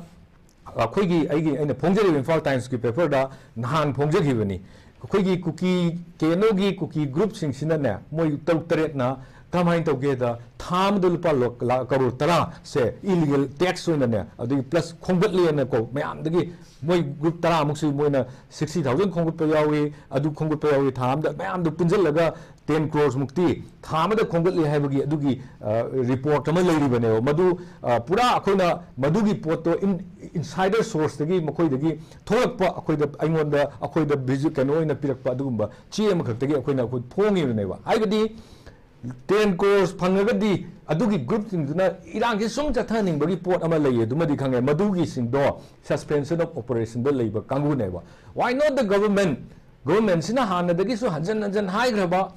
ꯑꯩꯈꯣꯏꯒꯤ, ꯑꯩꯒꯤ, ꯑꯩꯅ ꯐꯣꯡꯖꯔꯤꯕ Imphal Timesꯀꯤ paperꯗ ꯅꯍꯥꯟ ꯐꯣꯡꯖꯈꯤꯕꯅꯤ꯫ ꯑꯩꯈꯣꯏꯒꯤ ꯀꯨꯀꯤ, ꯀꯦ ꯑꯦꯟ ꯑꯣꯒꯤ ꯀꯨꯀꯤ groupꯁꯤꯡꯁꯤꯅꯅꯦ, ꯃꯣꯏ ꯇꯔꯨꯛ ꯇꯔꯦꯠꯅ ꯀꯃꯥꯏꯅ ꯇꯧꯒꯦꯗ, ꯊꯥ ꯑꯃꯗ ꯂꯨꯄꯥ ꯂꯣ-, ꯂꯥꯈ ꯀꯔꯣꯔ ꯇꯔꯥꯁꯦ illegal tax ꯑꯣꯏꯅꯅꯦ, ꯑꯗꯒꯤ plus ꯈꯣꯝꯒꯠꯂꯦꯅꯀꯣ, ꯃꯌꯥꯝꯗꯒꯤ ꯃꯣꯏ group ꯇꯔꯥꯃꯨꯛꯁꯤ ꯃꯣꯏꯅ sixty thousand ꯈꯣꯝꯒꯠꯄ ꯌꯥꯎꯏ, ꯑꯗꯨ ꯈꯣꯝꯒꯠꯄ ꯌꯥꯎꯏ, ꯊꯥ ꯑꯃꯗ ꯃꯌꯥꯝꯗꯣ ꯄꯨꯟꯁꯤꯜꯂꯒ ten crores ꯃꯨꯛꯇꯤ ꯊꯥ ꯑꯃꯗ ꯈꯣꯝꯒꯠꯂꯤ ꯍꯥꯏꯕꯒꯤ ꯑꯗꯨꯒꯤ, ꯑ, report ꯑꯃ ꯂꯩꯔꯤꯕꯅꯦꯕ꯫ ꯃꯗꯨ, ꯑ, ꯄꯨꯔꯥ ꯑꯩꯈꯣꯏꯅ ꯃꯗꯨꯒꯤ ꯄꯣꯠꯇꯣ in-, insider sourceꯇꯒꯤ, ꯃꯈꯣꯏꯗꯒꯤ ꯊꯣꯛꯂꯛꯄ, ꯑꯩꯈꯣꯏꯗ, ꯑꯩꯉꯣꯟꯗ, ꯑꯩꯈꯣꯏꯗ visu-, ꯀꯩꯅꯣ ꯑꯣꯏꯅ ꯄꯤꯔꯛꯄ ꯑꯗꯨꯒꯨꯝꯕ ꯆꯦ ꯑꯃꯈꯛꯇꯒꯤ ꯑꯩꯈꯣꯏꯅ, ꯑꯩꯈꯣꯏ ꯐꯣꯡꯉꯤꯕꯅꯦꯕ꯫ ꯍꯥꯏꯕꯗꯤ ten crores ꯐꯪꯉꯒꯗꯤ ꯑꯗꯨꯒꯤ groupꯁꯤꯡꯗꯨꯅ ꯏꯔꯥꯡꯁꯤ ꯁꯨꯝ ꯆꯠꯊꯍꯟꯅꯤꯡꯕꯒꯤ ꯄꯣꯠ ꯑꯃ ꯂꯩꯌꯦ, ꯑꯗꯨꯃꯗꯤ ꯈꯪꯉꯦ꯫ ꯃꯗꯨꯒꯤꯁꯤꯡꯗꯣ suspension of operationꯗ ꯂꯩꯕ ꯀꯥꯡꯕꯨꯅꯦꯕ꯫ Why not the government? Governmentꯁꯤꯅ ꯍꯥꯟꯅꯗꯒꯤꯁꯨ ꯍꯟꯖꯟ ꯍꯟꯖꯟ ꯍꯥꯏꯈ꯭ꯔꯕ,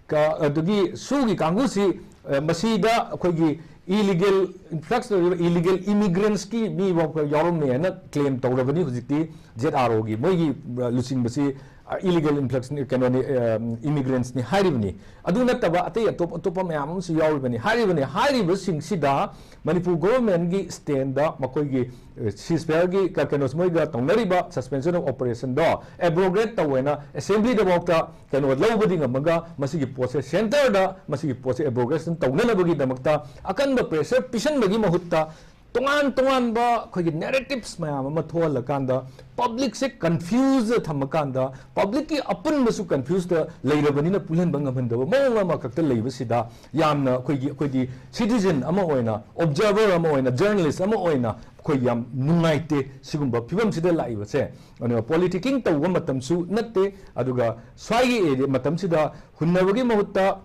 ꯀ-, ꯑꯗꯨꯒꯤ ꯁꯨꯒꯤ ꯀꯥꯡꯕꯨꯁꯤ, ꯑ, ꯃꯁꯤꯗ ꯑꯩꯈꯣꯏꯒꯤ illegal influx ꯑꯣꯏꯔꯤꯕ illegal immigrants ꯀꯤ ꯃꯤ ꯐꯥꯎꯕ ꯌꯥꯎꯔꯝꯃꯦ ꯍꯥꯏꯅ claim ꯇꯧꯔꯕꯅꯤ ꯍꯧꯖꯤꯛꯇꯤ꯫ ꯖꯦꯠ ꯑꯥꯔ ꯑꯣꯒꯤ ꯃꯣꯏꯒꯤ, ꯑ, ꯂꯨꯆꯤꯡꯕꯁꯤ, ꯑ, illegal influx ꯀꯩꯅꯣꯅꯤ, ꯑ, immigrants ꯅꯤ ꯍꯥꯏꯔꯤꯕꯅꯤ꯫ ꯑꯗꯨ ꯅꯠꯇꯕ ꯑꯇꯩ ꯑꯇꯣꯞ ꯑꯇꯣꯞꯄ ꯃꯌꯥꯝ ꯑꯃꯁꯨ ꯌꯥꯎꯔꯤꯕꯅꯤ꯫ ꯍꯥꯏꯔꯤꯕꯅꯤ, ꯍꯥꯏꯔꯤꯕꯁꯤꯡꯁꯤꯗ ꯃꯅꯤꯄꯨꯔ government ꯀꯤ stand ꯗ ꯃꯈꯣꯏꯒꯤ, ꯑ, ceasefire ꯒꯤ ꯀ-, ꯀꯩꯅꯣ ꯃꯣꯏꯒ ꯇꯧꯅꯔꯤꯕ suspension of operation ꯗꯣ abrogate ꯇꯧꯋꯦꯅ assembly ꯗꯐꯥꯎꯗ ꯀꯩꯅꯣ ꯂꯧꯕꯗꯤ ꯉꯝꯃꯒ, ꯃꯁꯤꯒꯤ ꯄꯣꯠꯁꯦ centre ꯗ ꯃꯁꯤꯒꯤ ꯄꯣꯠꯁꯦ abrogation ꯇꯧꯅꯅꯕꯒꯤꯗꯃꯛꯇ ꯑꯀꯟꯕ pressure ꯄꯤꯁꯟꯕꯒꯤ ꯃꯍꯨꯠꯇ ꯇꯣꯉꯥꯟ ꯇꯣꯉꯥꯟꯕ ꯑꯩꯈꯣꯏꯒꯤ narratives ꯃꯌꯥꯝ ꯑꯃ ꯊꯣꯛꯍꯜꯂꯀꯥꯟꯗ, publicꯁꯦ confusedꯇ ꯊꯝꯃꯀꯥꯟꯗ, publicꯀꯤ ꯑꯄꯨꯟꯕꯁꯨ confusedꯇ ꯂꯩꯔꯕꯅꯤꯅ ꯄꯨꯜꯍꯟꯕ ꯉꯝꯍꯟꯗꯕ ꯃꯑꯣꯡ ꯑꯃꯈꯛꯇ ꯂꯩꯕꯁꯤꯗ, ꯌꯥꯝꯅ ꯑꯩꯈꯣꯏꯒꯤ, ꯑꯩꯈꯣꯏꯗꯤ citizen ꯑꯃ ꯑꯣꯏꯅ, observer ꯑꯃ ꯑꯣꯏꯅ, journalist ꯑꯃ ꯑꯣꯏꯅ ꯑꯩꯈꯣꯏ ꯌꯥꯝ ꯅꯨꯡꯉꯥꯏꯇꯦ ꯁꯤꯒꯨꯝꯕ ꯐꯤꯕꯝꯁꯤꯗ ꯂꯥꯛꯏꯕꯁꯦ꯫ ꯑꯗꯨꯒ politicking ꯇꯧꯕ ꯃꯇꯝꯁꯨ ꯅꯠꯇꯦ, ꯑꯗꯨꯒ ꯁ꯭ꯋꯥꯏꯒꯤ area ꯃꯇꯝꯁꯤꯗ ꯍꯨꯟꯅꯕꯒꯤ ꯃꯍꯨꯠꯇ,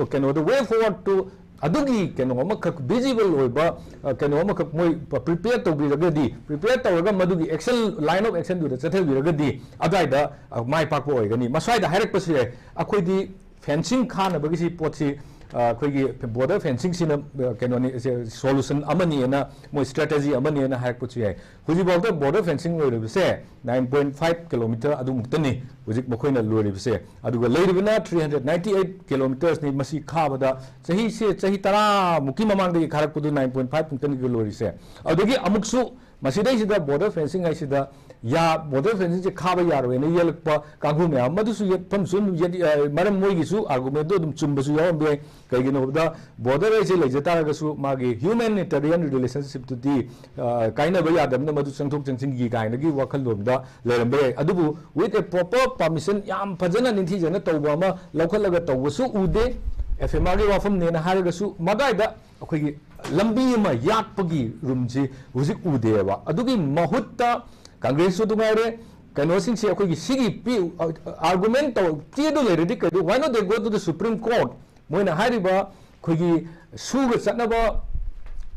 ꯑ, ꯀꯩꯅꯣꯗ, way forwardꯇꯨ ꯑꯗꯨꯒꯤ ꯀꯩꯅꯣ ꯑꯃꯈꯛ, visible ꯑꯣꯏꯕ, ꯑ, ꯀꯩꯅꯣ ꯑꯃꯈꯛ ꯃꯣꯏ prepare ꯇꯧꯕꯤꯔꯒꯗꯤ, prepare ꯇꯧꯔꯒ ꯃꯗꯨꯒꯤ action, line of actionꯗꯨꯗ ꯆꯠꯊꯕꯤꯔꯒꯗꯤ ꯑꯗꯨꯋꯥꯏꯗ, ꯑ, ꯃꯥꯏ ꯄꯥꯛꯄ ꯑꯣꯏꯒꯅꯤ꯫ ꯃꯁ꯭ꯋꯥꯏꯗ ꯍꯥꯏꯔꯛꯄꯁꯨ ꯌꯥꯏ, ꯑꯩꯈꯣꯏꯗꯤ fencing ꯈꯥꯅꯕꯒꯤ ꯁꯤ ꯄꯣꯠꯁꯤ, ꯑ, ꯑꯩꯈꯣꯏꯒꯤ border fencingꯁꯤꯅ, ꯑ, ꯀꯩꯅꯣꯅꯤ, ꯁꯦ solution ꯑꯃꯅꯤꯅ, ꯃꯣꯏ strategy ꯑꯃꯅꯤꯅ ꯍꯥꯏꯔꯛꯄꯁꯨ ꯌꯥꯏ꯫ ꯍꯧꯖꯤꯛꯐꯥꯎꯗ border fencing ꯑꯣꯏꯔꯤꯕꯁꯦ nine point five kilometer ꯑꯗꯨꯃꯨꯛꯇꯅꯤ ꯍꯧꯖꯤꯛ ꯃꯈꯣꯏꯅ ꯂꯣꯏꯔꯤꯕꯁꯦ꯫ ꯑꯗꯨꯒ ꯂꯩꯔꯤꯕꯅ three hundred ninety eight kilometersꯅꯤ꯫ ꯃꯁꯤ ꯈꯥꯕꯗ ꯆꯍꯤꯁꯦ, ꯆꯍꯤ ꯇꯔꯥꯃꯨꯛꯀꯤ ꯃꯃꯥꯡꯗꯒꯤ ꯈꯥꯔꯛꯄꯗꯨ nine point five ꯃꯨꯛꯇꯅꯤ ꯂꯣꯏꯔꯤꯁꯦ꯫ ꯑꯗꯨꯗꯒꯤ ꯑꯃꯨꯛꯁꯨ ꯃꯁꯤꯗꯩꯁꯤꯗ border fencing ꯍꯥꯏꯁꯤꯗ ꯌꯥ-, border fencingꯁꯦ ꯈꯥꯕ ꯌꯥꯔꯣꯏꯅ ꯌꯦꯜꯂꯛꯄ ꯀꯥꯡꯕꯨ ꯃꯌꯥꯝ ꯑꯃꯗꯨꯁꯨ ꯌꯦꯠꯐꯝꯁꯨ ꯑꯗꯨꯝ ꯌꯦꯠ-, ꯑ, ꯃꯔꯝ ꯃꯣꯏꯒꯤꯁꯨ argumentꯗꯣ ꯑꯗꯨꯝ ꯆꯨꯝꯕꯁꯨ ꯌꯥꯎꯔꯝꯕ ꯌꯥꯏ꯫ ꯀꯩꯒꯤꯅꯣ ꯍꯥꯏꯕꯗ border ꯍꯥꯏꯁꯦ ꯂꯩꯖ ꯇꯥꯔꯒꯁꯨ ꯃꯥꯒꯤ humanitarian relationshipꯇꯨꯗꯤ, ꯑ, ꯀꯥꯏꯅꯕ ꯌꯥꯗꯕꯅꯤꯅ ꯃꯗꯨ ꯆꯪꯊꯣꯛ ꯆꯪꯁꯤꯟꯒꯤ ꯀꯥꯏꯅꯒꯤ ꯋꯥꯈꯜꯂꯣꯟꯗ ꯂꯩꯔꯝꯕ ꯌꯥꯏ꯫ ꯑꯗꯨꯕꯨ with a proper permission, ꯌꯥꯝ ꯐꯖꯅ ꯅꯤꯡꯊꯤꯖꯅ ꯇꯧꯕ ꯑꯃ ꯂꯧꯈꯠꯂꯒ ꯇꯧꯕꯁꯨ ꯎꯗꯦ꯫ FMRꯒꯤ ꯋꯥꯐꯝꯅꯦꯅ ꯍꯥꯏꯔꯒꯁꯨ ꯃꯗꯥꯏꯗ ꯑꯩꯈꯣꯏꯒꯤ ꯂꯝꯕꯤ ꯑꯃ ꯌꯥꯠꯄꯒꯤ ꯔꯨꯝꯁꯤ ꯍꯧꯖꯤꯛ ꯎꯗꯦꯕ꯫ ꯑꯗꯨꯒꯤ ꯃꯍꯨꯠꯇ ꯀꯪꯒ꯭ꯔꯦꯁꯁꯨ ꯑꯗꯨ ꯉꯥꯏꯔꯦ, ꯀꯩꯅꯣꯁꯤꯡꯁꯦ ꯑꯩꯈꯣꯏꯒꯤ ꯁꯤꯒꯤ ꯄꯤ-, argument ꯇꯧ-, ꯆꯦꯗꯨ ꯂꯩꯔꯗꯤ ꯀꯩꯗꯧ, why not they go to the Supreme Court? ꯃꯣꯏꯅ ꯍꯥꯏꯔꯤꯕ ꯑꯩꯈꯣꯏꯒꯤ ꯁꯨꯒ ꯆꯠꯅꯕ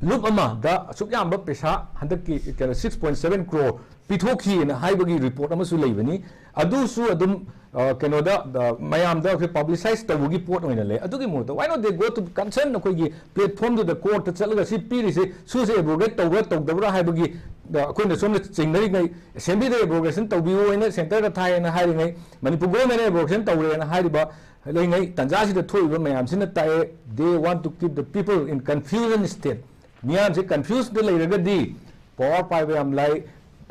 ꯂꯨꯞ ꯑꯃꯗ ꯑꯁꯨꯛ ꯌꯥꯝꯕ ꯄꯩꯁꯥ ꯍꯟꯗꯛꯀꯤ ꯀꯩꯅꯣ six point seven crore ꯄꯤꯊꯣꯛꯈꯤꯅ ꯍꯥꯏꯕꯒꯤ report ꯑꯃꯁꯨ ꯂꯩꯕꯅꯤ꯫ ꯑꯗꯨꯁꯨ ꯑꯗꯨꯝ, ꯑ, ꯀꯩꯅꯣꯗ, ꯑ, ꯃꯌꯥꯝꯗ ꯑꯩꯈꯣꯏ publicize ꯇꯧꯕꯒꯤ ꯄꯣꯠ ꯑꯣꯏꯅ ꯂꯩ꯫ ꯑꯗꯨꯒꯤ ꯃꯍꯨꯠꯇ why not they go to concern ꯑꯩꯈꯣꯏꯒꯤ platformꯗꯨꯗ courtꯇ ꯆꯠꯂꯒ ꯁꯤ ꯄꯤꯔꯤꯁꯦ, ꯁꯨꯁꯦ abrogate ꯇꯧꯕ꯭ꯔꯥ ꯇꯧꯗꯕ꯭ꯔꯥ ꯍꯥꯏꯕꯒꯤ, ꯑ, ꯑꯩꯈꯣꯏꯅ ꯁꯣꯝꯗ ꯆꯤꯡꯅꯔꯤꯉꯩ, assemblyꯗ abrogation ꯇꯧꯕꯤꯌꯨ ꯍꯥꯏꯅ centreꯗ ꯊꯥꯏꯅ ꯍꯥꯏꯔꯤꯉꯩ, ꯃꯅꯤꯄꯨꯔ governmentꯅ abrogation ꯇꯧꯔꯦꯅ ꯍꯥꯏꯔꯤꯕ ꯂꯩꯉꯩ ꯇꯥꯟꯖꯥꯁꯤꯗ ꯊꯣꯛꯏꯕ ꯃꯌꯥꯝꯁꯤꯅ ꯇꯥꯛꯑꯦ, they want to keep the people in confusion state꯫ ꯃꯤꯌꯥꯝꯁꯦ confusedꯇ ꯂꯩꯔꯒꯗꯤ power ꯄꯥꯏꯕ ꯌꯥꯝ ꯂꯥꯏ,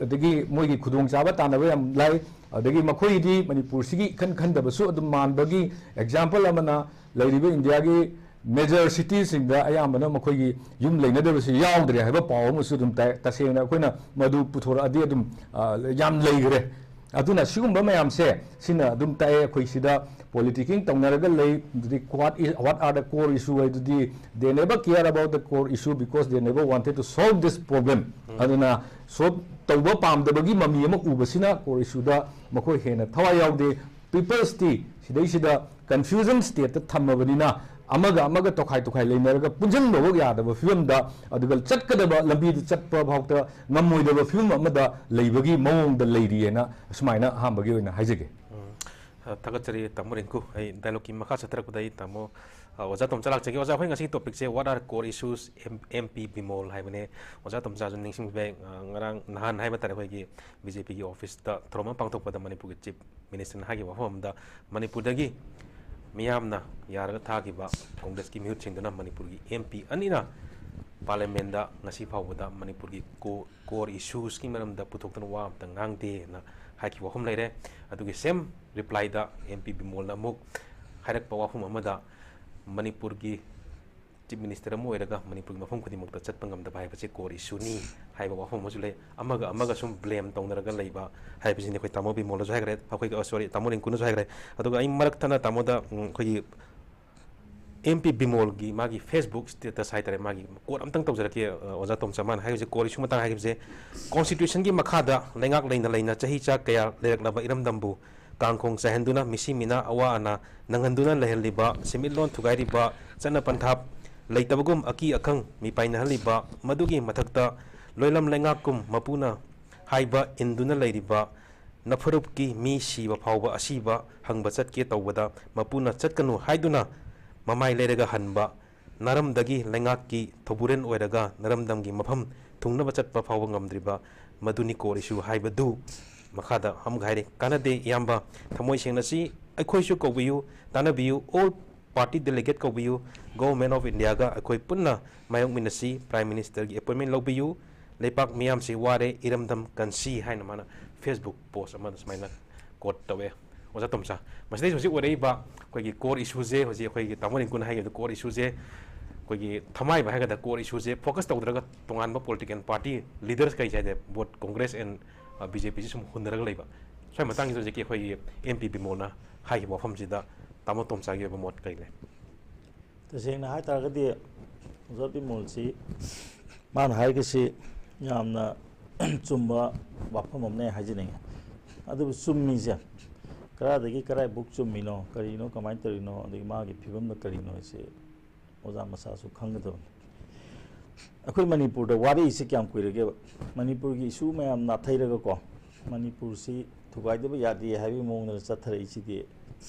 ꯑꯗꯒꯤ ꯃꯣꯏꯒꯤ ꯈꯨꯗꯣꯡꯆꯥꯕ ꯇꯥꯟꯅꯕ ꯌꯥꯝ ꯂꯥꯏ, ꯑꯗꯒꯤ ꯃꯈꯣꯏꯒꯤꯗꯤ ꯃꯅꯤꯄꯨꯔꯁꯤꯒꯤ ꯏꯈꯟ ꯈꯟꯗꯕꯁꯨ ꯑꯗꯨꯝ ꯃꯥꯟꯕꯒꯤ example ꯑꯃꯅ ꯂꯩꯔꯤꯕ ꯏꯟꯗꯤꯌꯥꯒꯤ ꯃꯦꯖꯔ ꯁꯤꯇꯤꯁꯤꯡꯗ ꯑꯌꯥꯝꯕꯅ ꯃꯈꯣꯏꯒꯤ ꯌꯨꯝ ꯂꯩꯅꯗꯕꯁꯤ ꯌꯥꯎꯗ꯭ꯔꯦ ꯍꯥꯏꯕ ꯄꯥꯎ ꯑꯃꯁꯨ ꯑꯗꯨꯝ ꯇꯥꯏ꯫ ꯇꯁꯦꯡꯅ ꯑꯩꯈꯣꯏꯅ ꯃꯗꯨ ꯄꯨꯊꯣꯔꯛꯑꯗꯤ ꯑꯗꯨꯝ, ꯑ, ꯌꯥꯝ ꯂꯩꯈ꯭ꯔꯦ꯫ ꯑꯗꯨꯅ ꯁꯤꯒꯨꯝꯕ ꯃꯌꯥꯝꯁꯦ ꯁꯤꯅ ꯑꯗꯨꯝ ꯇꯥꯛꯑꯦ, ꯑꯩꯈꯣꯏ ꯁꯤꯗ politicking ꯇꯧꯅꯔꯒ ꯂꯩ꯫ ꯑꯗꯨꯗꯤ what is, what are the core issue ꯍꯥꯏꯗꯨꯗꯤ, they never care about the core issue because they never wanted to solve this problem. ꯑꯗꯨꯅ solve ꯇꯧꯕ ꯄꯥꯝꯗꯕꯒꯤ ꯃꯃꯤ ꯑꯃ ꯎꯕꯁꯤꯅ core issue ꯗ ꯃꯈꯣꯏ ꯍꯦꯟꯅ ꯊꯋꯥꯏ ꯌꯥꯎꯗꯦ꯫ People's ꯇꯤ ꯁꯤꯗꯩꯁꯤꯗ confusion state ꯇ ꯊꯝꯃꯕꯅꯤꯅ, ꯑꯃꯒ ꯑꯃꯒ ꯇꯣꯈꯥꯏ ꯇꯣꯈꯥꯏ ꯂꯩꯅꯔꯒ ꯄꯨꯟꯁꯤꯟꯕꯐꯥꯎ ꯌꯥꯗꯕ ꯐꯤꯕꯝꯗ, ꯑꯗꯨꯒ ꯆꯠꯀꯗꯕ ꯂꯝꯕꯤꯗ ꯆꯠꯄ ꯐꯥꯎꯗ ꯉꯝꯃꯣꯏꯗꯕ ꯐꯤꯕꯝ ꯑꯃꯗ ꯂꯩꯕꯒꯤ ꯃꯑꯣꯡꯗ ꯂꯩꯔꯤꯑꯅ ꯑꯁꯨꯃꯥꯏꯅ ꯑꯍꯥꯟꯕꯒꯤ ꯑꯣꯏꯅ ꯍꯥꯏꯖꯒꯦ꯫ ꯎꯝ꯫ ꯑ, ꯊꯥꯒꯠꯆꯔꯤ ꯇꯥꯃꯣ ꯔꯤꯡꯀꯨ꯫ ꯑꯩ dialogue ꯀꯤ ꯃꯈꯥ ꯆꯠꯊꯔꯛꯄꯗ ꯑꯩ ꯇꯥꯃꯣ, ꯑ, ꯑꯣꯖꯥ ꯇꯣꯝꯆꯥ ꯂꯥꯛꯆꯒꯦ꯫ ꯑꯣꯖꯥ, ꯑꯩꯈꯣꯏ ꯉꯁꯤꯒꯤ topic say What are core issues, M-, MP Bimol ꯍꯥꯏꯕꯅꯦ꯫ ꯑꯣꯖꯥ ꯇꯣꯝꯆꯥꯁꯨ ꯅꯤꯡꯁꯤꯡꯕ ꯌꯥꯏ, ꯑ, ꯉꯔꯥꯡ ꯅꯍꯥꯟ ꯍꯥꯏꯕ ꯇꯥꯔꯦ, ꯑꯩꯈꯣꯏꯒꯤ BJP ꯒꯤ office ꯇ ꯊꯧꯔꯝ ꯑꯃ ꯄꯥꯡꯊꯣꯛꯄꯗ ꯃꯅꯤꯄꯨꯔꯒꯤ Chief Minister ꯅ ꯍꯥꯏꯈꯤꯕ ꯋꯥꯐꯝ ꯑꯃꯗ, ꯃꯅꯤꯄꯨꯔꯗꯒꯤ ꯃꯤꯌꯥꯝꯅ ꯌꯥꯔꯒ ꯊꯥꯈꯤꯕ Congress ꯀꯤ ꯃꯤꯍꯨꯠꯁꯤꯡꯗꯨꯅ ꯃꯅꯤꯄꯨꯔꯒꯤ MP ꯑꯅꯤꯅ Parliament ꯗ ꯉꯁꯤ ꯐꯥꯎꯕꯗ ꯃꯅꯤꯄꯨꯔꯒꯤ core, core issues ꯀꯤ ꯃꯔꯝꯗ ꯄꯨꯊꯣꯛꯇꯨꯅ ꯋꯥ ꯑꯃꯇ ꯉꯥꯡꯗꯦꯅ ꯍꯥꯏꯈꯤꯕ ꯋꯥꯐꯝ ꯂꯩꯔꯦ꯫ ꯑꯗꯨꯒꯤ same reply ꯗ MP ꯕꯤꯃꯣꯜꯅ ꯑꯃꯨꯛ ꯍꯥꯏꯔꯛꯄ ꯋꯥꯐꯝ ꯑꯃꯗ, ꯃꯅꯤꯄꯨꯔꯒꯤ Chief Minister ꯑꯃ ꯑꯣꯏꯔꯒ ꯃꯅꯤꯄꯨꯔꯒꯤ ꯃꯐꯝ ꯈꯨꯗꯤꯡꯃꯛꯇ ꯆꯠꯄ ꯉꯝꯗꯕ ꯍꯥꯏꯕꯁꯤ core issue ꯅꯤ ꯍꯥꯏꯕ ꯋꯥꯐꯝ ꯑꯃꯁꯨ ꯂꯩ꯫ ꯑꯃꯒ ꯑꯃꯒ ꯁꯨꯝ blame ꯇꯧꯅꯔꯒ ꯂꯩꯕ ꯍꯥꯏꯕꯁꯤꯅꯤ꯫ ꯑꯩꯈꯣꯏ ꯇꯥꯃꯣ ꯕꯤꯃꯣꯜꯅꯁꯨ ꯍꯥꯏꯈ꯭ꯔꯦ, ꯑꯩꯈꯣꯏꯒꯤ, ꯑ, sorry, ꯇꯥꯃꯣ ꯔꯤꯡꯀꯨꯅꯁꯨ ꯍꯥꯏꯈ꯭ꯔꯦ꯫ ꯑꯗꯨꯒ ꯑꯩ ꯃꯔꯛ ꯊꯠꯅ ꯇꯥꯃꯣꯗ, ꯎꯝ, ꯑꯩꯈꯣꯏꯒꯤ MP ꯕꯤꯃꯣꯜꯒꯤ ꯃꯥꯒꯤ Facebook status ꯍꯥꯏꯇꯥꯔꯦ, ꯃꯥꯒꯤ quote ꯑꯝꯇꯪ ꯇꯧꯖꯔꯛꯀꯦ, ꯑ, ꯑꯣꯖꯥ ꯇꯣꯝꯆꯥ꯫ ꯃꯥꯅ ꯍꯥꯏꯔꯤꯁꯦ, core issue ꯃꯇꯥꯡ ꯍꯥꯏꯈꯤꯕꯁꯦ, Constitution ꯒꯤ ꯃꯈꯥꯗ ꯂꯩꯉꯥꯛ ꯂꯩꯅ ꯂꯩꯅ ꯆꯍꯤ ꯆꯥ ꯀꯌꯥ ꯂꯩꯔꯛꯂꯕ ꯏꯔꯝꯗꯝꯕꯨ ꯀꯥꯡꯈꯣꯡ ꯆꯥꯏꯍꯟꯗꯨꯅ ꯃꯤꯁꯤ ꯃꯤꯅꯥ ꯑꯋꯥ ꯑꯅꯥ ꯅꯪꯍꯟꯗꯨꯅ ꯂꯩꯍꯜꯂꯤꯕ, ꯁꯦꯟꯃꯤꯠꯂꯣꯟ ꯊꯨꯒꯥꯏꯔꯤꯕ, ꯆꯠꯅ ꯄꯟꯊꯥꯞ ꯂꯩꯇꯕꯒꯨꯝ ꯑꯀꯤ ꯑꯈꯪ ꯃꯤꯄꯥꯏꯅꯍꯜꯂꯤꯕ, ꯃꯗꯨꯒꯤ ꯃꯊꯛꯇ ꯂꯣꯏꯂꯝ ꯂꯩꯉꯥꯛꯀꯨꯝ ꯃꯄꯨꯅ ꯍꯥꯏꯕ ꯏꯟꯗꯨꯅ ꯂꯩꯔꯤꯕ ꯅꯐꯨꯔꯨꯞꯀꯤ ꯃꯤ ꯁꯤꯕ ꯐꯥꯎꯕ ꯑꯁꯤꯕ ꯍꯪꯕ ꯆꯠꯀꯦ ꯇꯧꯕꯗ ꯃꯄꯨꯅ ꯆꯠꯀꯅꯨ ꯍꯥꯏꯗꯨꯅ ꯃꯃꯥꯏ ꯂꯩꯔꯒ ꯍꯟꯕ, ꯅꯥꯔꯝꯗꯒꯤ ꯂꯩꯉꯥꯛꯀꯤ ꯊꯧꯕꯨꯔꯦꯟ ꯑꯣꯏꯔꯒ ꯅꯥꯔꯝꯗꯝꯒꯤ ꯃꯐꯝ ꯊꯨꯡꯅꯕ ꯆꯠꯄ ꯐꯥꯎꯕ ꯉꯝꯗ꯭ꯔꯤꯕ, ꯃꯗꯨꯅꯤ core issue ꯍꯥꯏꯕꯗꯨ꯫ ꯃꯈꯥꯗ ꯑꯃꯨꯛ ꯍꯥꯏꯔꯤ, ꯀꯥꯟꯅꯗꯦ ꯏꯌꯥꯝꯕ, ꯊꯃꯣꯏ ꯁꯦꯡꯅ ꯁꯤ ꯑꯩꯈꯣꯏꯁꯨ ꯀꯧꯕꯤꯌꯨ, ꯇꯥꯟꯅꯕꯤꯌꯨ, all party delegate ꯀꯧꯕꯤꯌꯨ, Government of India ꯒ ꯑꯩꯈꯣꯏ ꯄꯨꯟꯅ ꯃꯥꯌꯣꯛꯃꯤꯟꯅꯁꯤ, Prime Minister ꯒꯤ appointment ꯂꯧꯕꯤꯌꯨ, ꯂꯩꯄꯥꯛ ꯃꯤꯌꯥꯝꯁꯤ ꯋꯥꯔꯦ, ꯏꯔꯝꯗꯝ ꯀꯟꯁꯤ ꯍꯥꯏꯅ ꯃꯥꯅ Facebook post ꯑꯃꯗ ꯁꯨꯃꯥꯏꯅ quote ꯇꯧꯋꯦ꯫ ꯑꯣꯖꯥ ꯇꯣꯝꯆꯥ, ꯃꯁꯤꯗꯩꯁꯤꯗ ꯍꯧꯖꯤꯛ ꯑꯣꯏꯔꯛꯏꯕ ꯑꯩꯈꯣꯏꯒꯤ core issue ꯁꯦ, ꯍꯧꯖꯤꯛ ꯑꯩꯈꯣꯏꯒꯤ ꯇꯥꯃꯣ ꯔꯤꯡꯀꯨꯅ ꯍꯥꯏꯈꯤꯕꯗ core issue ꯁꯦ, ꯑꯩꯈꯣꯏꯒꯤ ꯊꯃꯥꯏꯕ ꯍꯥꯏꯒꯗ꯭ꯔꯥ, core issue ꯁꯦ focus ꯇꯧꯗ꯭ꯔꯒ ꯇꯣꯉꯥꯟꯕ political party leaders ꯀꯩꯁꯦ ꯍꯥꯏꯗꯤ both Congress and B J P ꯁꯤ ꯁꯨꯝ ꯍꯨꯟꯅꯔꯒ ꯂꯩꯕ꯫ ꯁ꯭ꯋꯥꯏ ꯃꯇꯥꯡꯁꯤꯗ ꯍꯧꯖꯤꯛꯀꯤ ꯑꯩꯈꯣꯏꯒꯤ M P ꯕꯤꯃꯣꯜꯅ ꯍꯥꯏꯈꯤꯕ ꯋꯥꯐꯝꯁꯤꯗ ꯇꯥꯃꯣ ꯇꯣꯝꯆꯥꯒꯤ ꯑꯣꯏꯕ ꯃꯣꯠ ꯀꯔꯤ ꯂꯩ? ꯇꯁꯦꯡꯅ ꯍꯥꯏ ꯇꯥꯔꯒꯗꯤ ꯑꯣꯖꯥ ꯕꯤꯃꯣꯜꯁꯤ ꯃꯥꯅ ꯍꯥꯏꯔꯤꯁꯤ ꯌꯥꯝꯅ ꯆꯨꯝꯕ ꯋꯥꯐꯝ ꯑꯃꯅꯦ ꯍꯥꯏꯖꯅꯤꯡꯉꯤ꯫ ꯑꯗꯨꯕꯨ ꯆꯨꯝꯃꯤꯁꯦ ꯀꯗꯥꯏꯗꯒꯤ ꯀꯗꯥꯏꯕꯨꯛ ꯆꯨꯝꯃꯤꯅꯣ, ꯀꯔꯤꯅꯣ, ꯀꯃꯥꯏꯅ ꯇꯧꯔꯤꯅꯣ, ꯑꯗꯒꯤ ꯃꯥꯒꯤ ꯐꯤꯕꯝꯅ ꯀꯔꯤꯅꯣ ꯍꯥꯏꯁꯦ ꯑꯣꯖꯥ ꯃꯁꯥꯁꯨ ꯈꯪꯒꯗꯕꯅꯤ꯫ ꯑꯩꯈꯣꯏ ꯃꯅꯤꯄꯨꯔꯗ ꯋꯥꯔꯤꯁꯤ ꯀꯌꯥꯝ ꯀꯨꯏꯔꯒꯦꯕ? ꯃꯅꯤꯄꯨꯔꯒꯤ issue ꯃꯌꯥꯝ ꯅꯥꯊꯩꯔꯒꯀꯣ, ꯃꯅꯤꯄꯨꯔꯁꯤ ꯊꯨꯒꯥꯏꯗꯕ ꯌꯥꯗꯦ ꯍꯥꯏꯕꯒꯤ ꯃꯑꯣꯡꯗ ꯆꯠꯊꯔꯛꯏꯁꯤꯗꯤ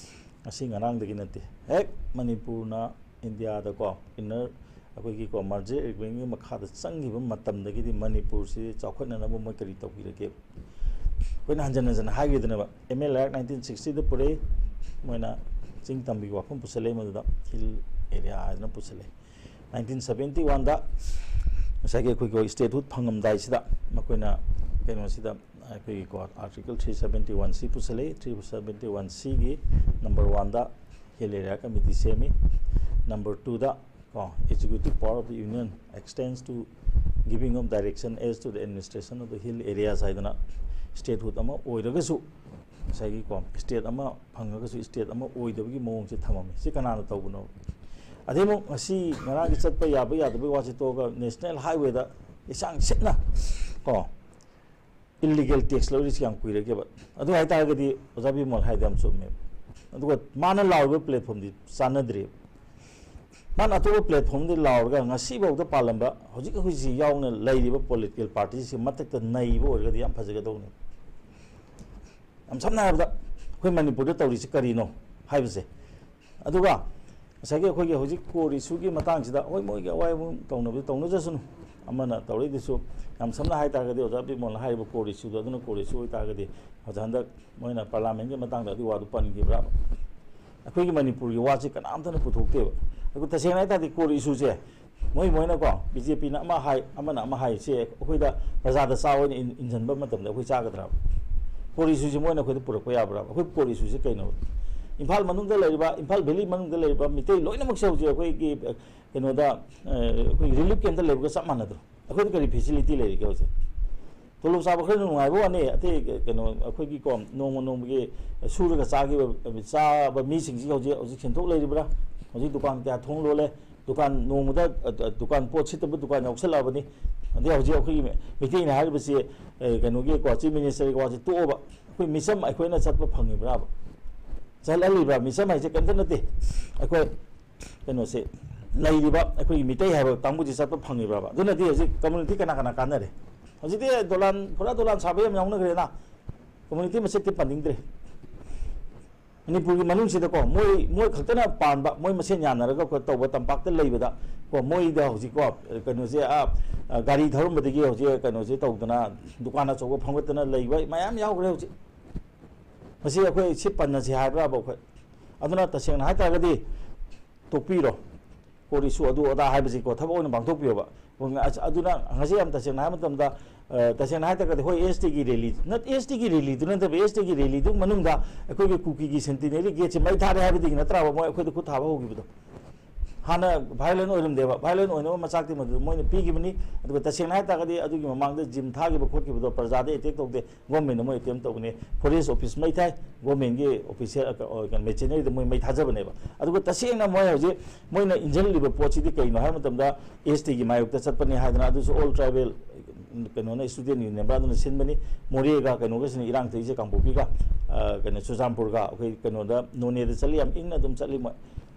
ꯉꯁꯤ ꯉꯔꯥꯡꯗꯒꯤ ꯅꯠꯇꯦ꯫ ꯍꯦꯛ ꯃꯅꯤꯄꯨꯔꯅ ꯏꯟꯗꯤꯌꯥꯗꯀꯣ inner, ꯑꯩꯈꯣꯏꯒꯤꯀꯣ merger agreement ꯀꯤ ꯃꯈꯥꯗ ꯆꯪꯈꯤꯕ ꯃꯇꯝꯗꯒꯤꯗꯤ ꯃꯅꯤꯄꯨꯔꯁꯤ ꯆꯥꯎꯈꯠꯅꯅꯕ ꯃꯣꯏ ꯀꯔꯤ ꯇꯧꯕꯤꯔꯒꯦ? ꯑꯩꯈꯣꯏꯅ ꯍꯟꯖꯟ ꯍꯟꯖꯟꯅ ꯍꯥꯏꯈꯤꯗꯅꯦꯕ, M L Act nineteen sixty ꯗ ꯄꯨꯔꯛꯏ, ꯃꯣꯏꯅ ꯆꯤꯡ ꯇꯝꯕꯒꯤ ꯋꯥꯐꯝ ꯄꯨꯁꯜꯂꯛꯏ, ꯃꯗꯨꯗ hill area ꯍꯥꯏꯗꯅ ꯄꯨꯁꯜꯂꯛꯏ꯫ Nineteen seventy one ꯗ ꯉꯁꯥꯏꯒꯤ ꯑꯩꯈꯣꯏꯒꯤ statehood ꯐꯪꯉꯝꯗꯥꯏꯁꯤꯗ ꯃꯈꯣꯏꯅ ꯀꯩꯅꯣꯁꯤꯗ ꯑꯩꯈꯣꯏꯒꯤꯀꯣ article three seventy one C ꯄꯨꯁꯜꯂꯛꯏ꯫ Three seventy one C ꯒꯤ number one ꯗ hill area committee ꯁꯦꯝꯃꯤ꯫ Number two ꯗ ꯀꯣ executive power of the union extends to giving of direction as to the administration of the hill areas ꯍꯥꯏꯗꯅ statehood ꯑꯃ ꯑꯣꯏꯔꯒꯁꯨ ꯉꯁꯥꯏꯒꯤꯀꯣ state ꯑꯃ ꯐꯪꯉꯒꯁꯨ state ꯑꯃ ꯑꯣꯏꯗꯕꯒꯤ ꯃꯑꯣꯡꯁꯦ ꯊꯝꯃꯝꯃꯤ꯫ ꯁꯤ ꯀꯅꯥꯅ ꯇꯧꯕꯅꯣ? ꯑꯗꯩ ꯑꯃꯨꯛ ꯉꯁꯤ ꯉꯔꯥꯡꯒꯤ ꯆꯠꯄ ꯌꯥꯕ ꯌꯥꯗꯕꯒꯤ ꯋꯥꯁꯤ ꯇꯣꯛꯑꯒ national highway ꯗ ꯏꯁꯥꯡ ꯁꯤꯠꯅ ꯀꯣ illegal tax ꯂꯧꯔꯤꯁꯤ ꯌꯥꯝ ꯀꯨꯏꯔꯒꯦꯕ꯫ ꯑꯗꯨ ꯍꯥꯏꯇꯥꯔꯒꯗꯤ ꯑꯣꯖꯥ ꯕꯤꯃꯣꯜ ꯍꯥꯏꯗꯣ ꯌꯥꯝ ꯆꯨꯝꯃꯦꯕ꯫ ꯑꯗꯨꯒ ꯃꯥꯅ ꯂꯥꯎꯔꯤꯕ platform ꯗꯤ ꯆꯥꯟꯅꯗ꯭ꯔꯦꯕ꯫ ꯃꯥꯅ ꯑꯇꯣꯞꯄ platform ꯗꯒꯤ ꯂꯥꯎꯔꯒ ꯉꯁꯤꯐꯥꯎꯗ ꯄꯥꯜꯂꯝꯕ ꯍꯧꯖꯤꯛ ꯍꯧꯖꯤꯛ ꯌꯥꯎꯅ ꯂꯩꯔꯤꯕ political party ꯁꯤ ꯃꯊꯛꯇ ꯅꯩꯕ ꯑꯣꯏꯔꯒꯗꯤ ꯌꯥꯝ ꯐꯖꯒꯗꯧꯅꯤ꯫ ꯌꯥꯝ ꯁꯝꯅ ꯍꯥꯏꯔꯕꯗ ꯑꯩꯈꯣꯏ ꯃꯅꯤꯄꯨꯔꯗ ꯇꯧꯔꯤꯁꯤ ꯀꯔꯤꯅꯣ ꯍꯥꯏꯕꯁꯦ꯫ ꯑꯗꯨꯒ ꯉꯁꯥꯏꯒꯤ ꯑꯩꯈꯣꯏꯒꯤ ꯍꯧꯖꯤꯛ core issue ꯒꯤ ꯃꯇꯥꯡꯁꯤꯗ, ꯍꯣꯏ, ꯃꯣꯏꯒꯤ ꯑꯋꯥꯏꯕ ꯇꯧꯅꯕꯗꯤ ꯇꯧꯅꯖꯁꯅꯨ, ꯑꯃꯅ ꯇꯧꯔꯛꯏꯗꯨꯁꯨ ꯌꯥꯝ ꯁꯝꯅ ꯍꯥꯏ ꯇꯥꯔꯒꯗꯤ ꯑꯣꯖꯥ ꯕꯤꯃꯣꯜꯅ ꯍꯥꯏꯔꯤꯕ core issue ꯗꯣ ꯑꯗꯨꯅ core issue ꯑꯣꯏꯇꯥꯔꯒꯗꯤ ꯍꯧꯖꯤꯛ ꯍꯟꯗꯛ ꯃꯣꯏꯅ parliament ꯀꯤ ꯃꯇꯥꯡꯗ ꯑꯗꯨꯒꯤ ꯋꯥꯗꯨ ꯄꯟꯈꯤꯕ꯭ꯔꯥ? ꯑꯩꯈꯣꯏꯒꯤ ꯃꯅꯤꯄꯨꯔꯒꯤ ꯋꯥꯁꯤ ꯀꯅꯥꯝꯇꯅ ꯄꯨꯊꯣꯛꯇꯦꯕ꯫ ꯑꯗꯨ ꯇꯁꯦꯡꯅ ꯍꯥꯏ ꯇꯥꯔꯗꯤ core issue ꯁꯦ ꯃꯣꯏ ꯃꯣꯏꯅꯀꯣ, B J P ꯅ ꯑꯃ ꯍꯥꯏ, ꯑꯃꯅ ꯑꯃ ꯍꯥꯏ, ꯁꯦ ꯑꯩꯈꯣꯏꯗ ꯄ꯭ꯔꯖꯥꯗ ꯆꯥꯎ ꯍꯥꯏꯅ ꯏꯟ-, ꯏꯟꯁꯤꯟꯕ ꯃꯇꯝꯗ ꯑꯩꯈꯣꯏ ꯆꯥꯒꯗ꯭ꯔꯕ? Core issueꯁꯦ ꯃꯣꯏꯅ ꯑꯩꯈꯣꯏꯗ ꯄꯨꯔꯛꯄ ꯌꯥꯕ꯭ꯔꯥ? ꯑꯩꯈꯣꯏ core issueꯁꯦ ꯀꯩꯅꯣ? ꯏꯝꯐꯥꯜ ꯃꯅꯨꯡꯗ ꯂꯩꯔꯤꯕ, ꯏꯝꯐꯥꯜ ꯚꯦꯂꯤ ꯃꯅꯨꯡꯗ ꯂꯩꯔꯤꯕ ꯃꯤꯇꯩ ꯂꯣꯏꯅꯃꯛꯁꯦ ꯍꯧꯖꯤꯛ ꯑꯩꯈꯣꯏꯒꯤ, ꯑ, ꯀꯩꯅꯣꯗ, ꯑ, ꯑꯩꯈꯣꯏꯒꯤ relief campꯇ ꯂꯩꯕꯒ ꯆꯞ ꯃꯥꯟꯅꯗ꯭ꯔꯣ? ꯑꯩꯈꯣꯏꯗ ꯀꯔꯤ facility ꯂꯩꯔꯤꯒꯦ ꯍꯧꯖꯤꯛ? ꯇꯣꯂꯣꯞ ꯆꯥꯕ ꯈꯔ ꯅꯨꯡꯉꯥꯏꯕ ꯋꯥꯅꯤ, ꯑꯇꯩ ꯀꯩꯅꯣ, ꯑꯩꯈꯣꯏꯒꯤ ꯀꯣ, ꯅꯣꯡꯃ ꯅꯣꯡꯃꯒꯤ ꯁꯨꯔꯒ ꯆꯥꯈꯤꯕ, ꯆꯥꯕ ꯃꯤꯁꯤꯡꯁꯤ ꯍꯧꯖꯤꯛ, ꯍꯧꯖꯤꯛ ꯁꯦꯟꯊꯣꯛ ꯂꯩꯔꯤꯕ꯭ꯔꯥ? ꯍꯧꯖꯤꯛ ꯗꯨꯀꯥꯟ ꯀꯌꯥ ꯊꯣꯡ ꯂꯣꯜꯂꯦ? ꯗꯨꯀꯥꯟ ꯅꯣꯡꯃꯗ, ꯑ, ꯑ, ꯗꯨꯀꯥꯟ ꯄꯣꯠ ꯁꯤꯠꯇꯕ ꯗꯨꯀꯥꯟ ꯌꯥꯎꯁꯜꯂꯛꯑꯕꯅꯤ꯫ ꯑꯗꯩ ꯍꯧꯖꯤꯛ ꯑꯩꯈꯣꯏꯒꯤ ꯃꯤꯇꯩꯅ ꯍꯥꯏꯔꯤꯕꯁꯤ, ꯑ, ꯀꯩꯅꯣꯒꯤ ꯀꯣ, Chief Ministerꯒꯤ ꯋꯥꯁꯦ ꯇꯣꯛꯑꯣꯕ꯫ ꯑꯩꯈꯣꯏ ꯃꯤꯆꯝ ꯑꯩꯈꯣꯏꯅ ꯆꯠꯄ ꯐꯪꯉꯤꯕ꯭ꯔꯥꯕ? ꯆꯠꯍꯜꯂꯤꯕ꯭ꯔꯥ? ꯃꯤꯆꯝ ꯍꯥꯏꯁꯦ ꯀꯔꯤꯝꯇ ꯅꯠꯇꯦ꯫ ꯑꯩꯈꯣꯏ ꯀꯩꯅꯣꯁꯦ, ꯂꯩꯔꯤꯕ ꯑꯩꯈꯣꯏꯒꯤ ꯃꯤꯇꯩ ꯍꯥꯏꯕ ꯀꯥꯡꯕꯨꯁꯤ ꯆꯠꯄ ꯐꯪꯉꯤꯕ꯭ꯔꯥꯕ? ꯑꯗꯨꯅꯗꯤ ꯍꯧꯖꯤꯛ community ꯀꯅꯥ ꯀꯅꯥ ꯀꯥꯟꯅꯔꯦ? ꯍꯧꯖꯤꯛꯇꯤ ꯗꯣꯂꯥꯟ, ꯄꯨꯔꯥ ꯗꯣꯂꯥꯟ ꯁꯥꯕ ꯌꯥꯝ ꯌꯥꯎꯅꯈ꯭ꯔꯦꯅ꯫ Community ꯃꯁꯛꯇꯤ ꯄꯟꯅꯤꯡꯗ꯭ꯔꯦ꯫ ꯃꯅꯤꯄꯨꯔꯒꯤ ꯃꯅꯨꯡꯁꯤꯗꯀꯣ, ꯃꯣꯏ, ꯃꯣꯏ ꯈꯛꯇꯅ ꯄꯥꯟꯕ, ꯃꯣꯏ ꯃꯁꯦꯟ ꯌꯥꯅꯔꯒ ꯑꯩꯈꯣꯏ ꯇꯧꯕ ꯇꯝꯄꯥꯛꯇ ꯂꯩꯕꯗ ꯀꯣ, ꯃꯣꯏꯗ ꯍꯧꯖꯤꯛꯀꯣ, ꯀꯩꯅꯣꯁꯦ, ꯑꯥ, ꯑ, ꯒꯥꯔꯤ ꯊꯧꯔꯝꯕꯗꯒꯤ ꯍꯧꯖꯤꯛ ꯀꯩꯅꯣꯁꯦ ꯇꯧꯗꯅ, ꯗꯨꯀꯥꯟ ꯑꯆꯧꯕ ꯐꯝꯒꯠꯇꯅ ꯂꯩꯕ ꯃꯌꯥꯝ ꯌꯥꯎꯈ꯭ꯔꯦ ꯍꯧꯖꯤꯛ꯫ ꯃꯁꯤ ꯑꯩꯈꯣꯏ ꯁꯤ ꯄꯟꯅꯁꯤ ꯍꯥꯏꯕ꯭ꯔꯥꯕ ꯑꯩꯈꯣꯏ? ꯑꯗꯨꯅ ꯇꯁꯦꯡꯅ ꯍꯥꯏꯇꯥꯔꯒꯗꯤ ꯇꯣꯛꯄꯤꯔꯣ꯫ Core issue ꯑꯗꯨ ꯑꯗꯥ ꯍꯥꯏꯕꯁꯤꯀꯣ, ꯊꯕꯛ ꯑꯣꯏꯅ ꯄꯥꯡꯊꯣꯛꯄꯤꯌꯣꯕ꯫ ꯑꯗꯨꯅ ꯉꯁꯤ ꯌꯥꯝ ꯇꯁꯦꯡꯅ ꯍꯥꯏꯕ ꯃꯇꯝꯗ, ꯑ, ꯇꯁꯦꯡꯅ ꯍꯥꯏꯇꯥꯔꯒꯗꯤ, ꯍꯣꯏ, STꯒꯤ rally, ꯅꯠ-, STꯒꯤ rallyꯗꯨ ꯅꯠꯇꯕ, STꯒꯤ rallyꯗꯨ ꯃꯅꯨꯡꯗ ꯑꯩꯈꯣꯏꯒꯤ ꯀꯨꯀꯤꯒꯤ centenary gateꯁꯦ ꯃꯩ ꯊꯥꯔꯦ ꯍꯥꯏꯕꯗꯒꯤ ꯅꯠꯇ꯭ꯔꯕ ꯃꯣꯏ ꯑꯩꯈꯣꯏꯗ ꯈꯨꯠ ꯊꯥꯕ ꯍꯧꯈꯤꯕꯗꯣ? ꯍꯥꯟꯅ violent ꯑꯣꯏꯔꯝꯗꯦꯕ, violent ꯑꯣꯏꯅꯕ ꯃꯆꯥꯛꯇꯤ ꯃꯗꯨ ꯃꯣꯏꯅ ꯄꯤꯈꯤꯕꯅꯤ꯫ ꯑꯗꯨꯒ ꯇꯁꯦꯡꯅ ꯍꯥꯏꯇꯥꯔꯒꯗꯤ, ꯑꯗꯨꯒꯤ ꯃꯃꯥꯡꯗ ꯖꯤꯝ ꯊꯥꯈꯤꯕ ꯈꯣꯠꯈꯤꯕꯗꯣ ꯄ꯭ꯔꯖꯥꯗ attack ꯇꯧꯗꯦ, governmentꯅ ꯃꯣꯏ attempt ꯇꯧꯕꯅꯤ꯫ Forest office ꯃꯩ ꯊꯥꯏ, governmentꯀꯤ official, ꯑ, ꯀꯩꯅꯣ, machineryꯗ ꯃꯣꯏ ꯃꯩ ꯊꯥꯖꯕꯅꯦꯕ꯫ ꯑꯗꯨꯒ ꯇꯁꯦꯡꯅ ꯃꯣꯏ ꯍꯧꯖꯤꯛ ꯃꯣꯏꯅ ꯏꯟꯖꯜꯂꯤꯕ ꯄꯣꯠꯁꯤꯗꯤ ꯀꯩꯅꯣ ꯍꯥꯏꯕ ꯃꯇꯝꯗ, STꯒꯤ ꯃꯥꯌꯣꯛꯇ ꯆꯠꯄꯅꯤ ꯍꯥꯏꯗꯅ, ꯑꯗꯨꯁꯨ all tribal, ꯀꯩꯅꯣꯅ, student unionꯕ ꯑꯗꯨꯅ ꯁꯤꯟꯕꯅꯤ꯫ ꯃꯣꯔꯦꯒ ꯀꯩꯅꯣꯒꯁꯤꯅ ꯏꯔꯥꯡ ꯊꯣꯛꯏꯁꯦ, ꯀꯥꯡꯄꯣꯛꯄꯤꯒ, ꯑ, ꯀꯩꯅꯣ, ꯆꯨꯔꯆꯥꯟꯄꯨꯔꯒ, ꯑꯩꯈꯣꯏ ꯀꯩꯅꯣꯗ, ꯅꯣꯅꯦꯗ ꯆꯠꯂꯤ, ꯌꯥꯝ ꯏꯪꯅ ꯑꯗꯨꯝ ꯆꯠꯂꯤ ꯃꯣꯏ꯫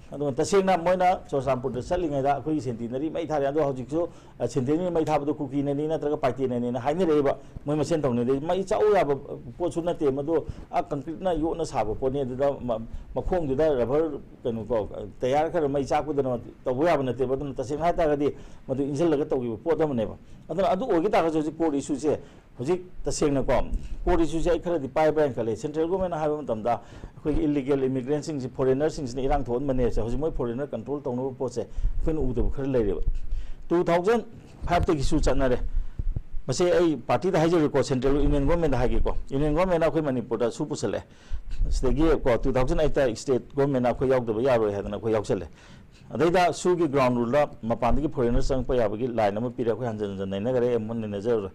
ꯑꯗꯨꯒ ꯇꯁꯦꯡꯅ ꯃꯣꯏꯅ ꯆꯨꯔꯆꯥꯟꯄꯨꯔꯗ ꯆꯠꯂꯤꯉꯩꯗ ꯑꯩꯈꯣꯏꯒꯤ centenary ꯃꯩ ꯊꯥꯔꯦ꯫ ꯑꯗꯣ ꯍꯧꯖꯤꯛꯁꯨ, ꯑ, centenary ꯃꯩ ꯊꯥꯕꯗꯣ ꯀꯨꯀꯤꯅꯅꯤ ꯅꯠꯇ꯭ꯔꯒ ꯄꯥꯏꯇꯦꯅꯅꯤꯅ ꯍꯥꯏꯅꯔꯛꯏꯕ꯫ ꯃꯣꯏ ꯃꯁꯦꯟ ꯇꯧꯅꯗꯦ꯫ ꯃꯩ ꯆꯥꯛꯎ ꯌꯥꯕ ꯄꯣꯠꯁꯨ ꯅꯠꯇꯦ ꯃꯗꯨ, ꯑ, concreteꯅ ꯌꯣꯠꯅ ꯁꯥꯕ ꯄꯣꯠꯅꯤ꯫ ꯑꯗꯨꯗ ꯃ-, ꯃꯈꯣꯡꯗꯨꯗ rubber ꯀꯩꯅꯣ ꯀꯣ, ꯇꯌꯥꯔ ꯈꯔ ꯃꯩ ꯆꯥꯛꯄꯗꯅ ꯇꯧꯕ ꯌꯥꯕ ꯅꯠꯇꯦꯕ꯫ ꯑꯗꯨꯅ ꯇꯁꯦꯡꯅ ꯍꯥꯏꯇꯥꯔꯒꯗꯤ ꯃꯗꯨ ꯏꯟꯁꯤꯜꯂꯒ ꯇꯧꯈꯤꯕ ꯄꯣꯠ ꯑꯃꯅꯦꯕ꯫ ꯑꯗꯨꯅ ꯑꯗꯨ ꯑꯣꯏꯈꯤ ꯇꯥꯔꯒꯁꯨ ꯍꯧꯖꯤꯛ core issueꯁꯦ, ꯍꯧꯖꯤꯛ ꯇꯁꯦꯡꯅꯀꯣ, core issueꯁꯦ ꯑꯩ ꯈꯔꯗꯤ ꯄꯥꯏꯕ꯭ꯔꯥ ꯍꯥꯏꯅ ꯈꯜꯂꯦ꯫ Central governmentꯅ ꯍꯥꯏꯕ ꯃꯇꯝꯗ ꯑꯩꯈꯣꯏꯒꯤ illegal immigrantꯁꯤꯡꯁꯤ, foreignerꯁꯤꯡꯁꯤꯅ ꯏꯔꯥꯡ ꯊꯣꯛꯍꯟꯕꯅꯦꯁꯦ, ꯍꯧꯖꯤꯛ ꯃꯣꯏ foreigner control ꯇꯧꯅꯕ ꯄꯣꯠꯁꯦ ꯑꯩꯈꯣꯏꯅ ꯎꯗꯕ ꯈꯔ ꯂꯩꯔꯦꯕ꯫ Two thousand fiveꯇꯒꯤꯁꯨ ꯆꯠꯅꯔꯦ꯫ ꯃꯁꯤ ꯑꯩ ꯄꯥꯔꯇꯤꯗ ꯍꯥꯏꯖꯔꯣꯏꯀꯣ, ꯁꯦꯟꯇ꯭ꯔꯦꯜ ꯌꯨꯅꯤꯌꯟ ꯒꯣꯔꯃꯦꯟꯗ ꯍꯥꯏꯒꯦꯀꯣ꯫ ꯌꯨꯅꯤꯌꯟ ꯒꯣꯔꯃꯦꯟꯅ ꯑꯩꯈꯣꯏ ꯃꯅꯤꯄꯨꯔꯗ ꯁꯨ ꯄꯨꯁꯜꯂꯛꯑꯦ꯫ ꯁꯤꯗꯒꯤ ꯀꯣ, ꯇꯨ ꯊꯥꯎꯖꯟ ꯑꯩꯠꯇ ꯁ꯭ꯇꯦꯠ ꯒꯣꯔꯃꯦꯟꯅ ꯑꯩꯈꯣꯏ ꯌꯥꯎꯗꯕ ꯌꯥꯔꯣꯏ ꯍꯥꯏꯗꯅ ꯑꯩꯈꯣꯏ ꯌꯥꯎꯁꯜꯂꯦ꯫ ꯑꯗꯩꯗ ꯁꯨꯒꯤ ꯒ꯭ꯔꯥꯎꯟ ꯔꯨꯜꯗ ꯃꯄꯥꯟꯗꯒꯤ ꯐꯣꯔꯦꯟꯅꯔ ꯆꯪꯉꯛꯄ ꯌꯥꯕꯒꯤ ꯂꯥꯏꯟ ꯑꯃ ꯄꯤꯔꯦ, ꯑꯩꯈꯣꯏ ꯍꯟꯖꯟ ꯍꯟꯖꯟ ꯅꯩꯅꯈ꯭ꯔꯦ, ꯑꯃꯨꯛ ꯅꯩꯅꯖꯔꯔꯣꯏ꯫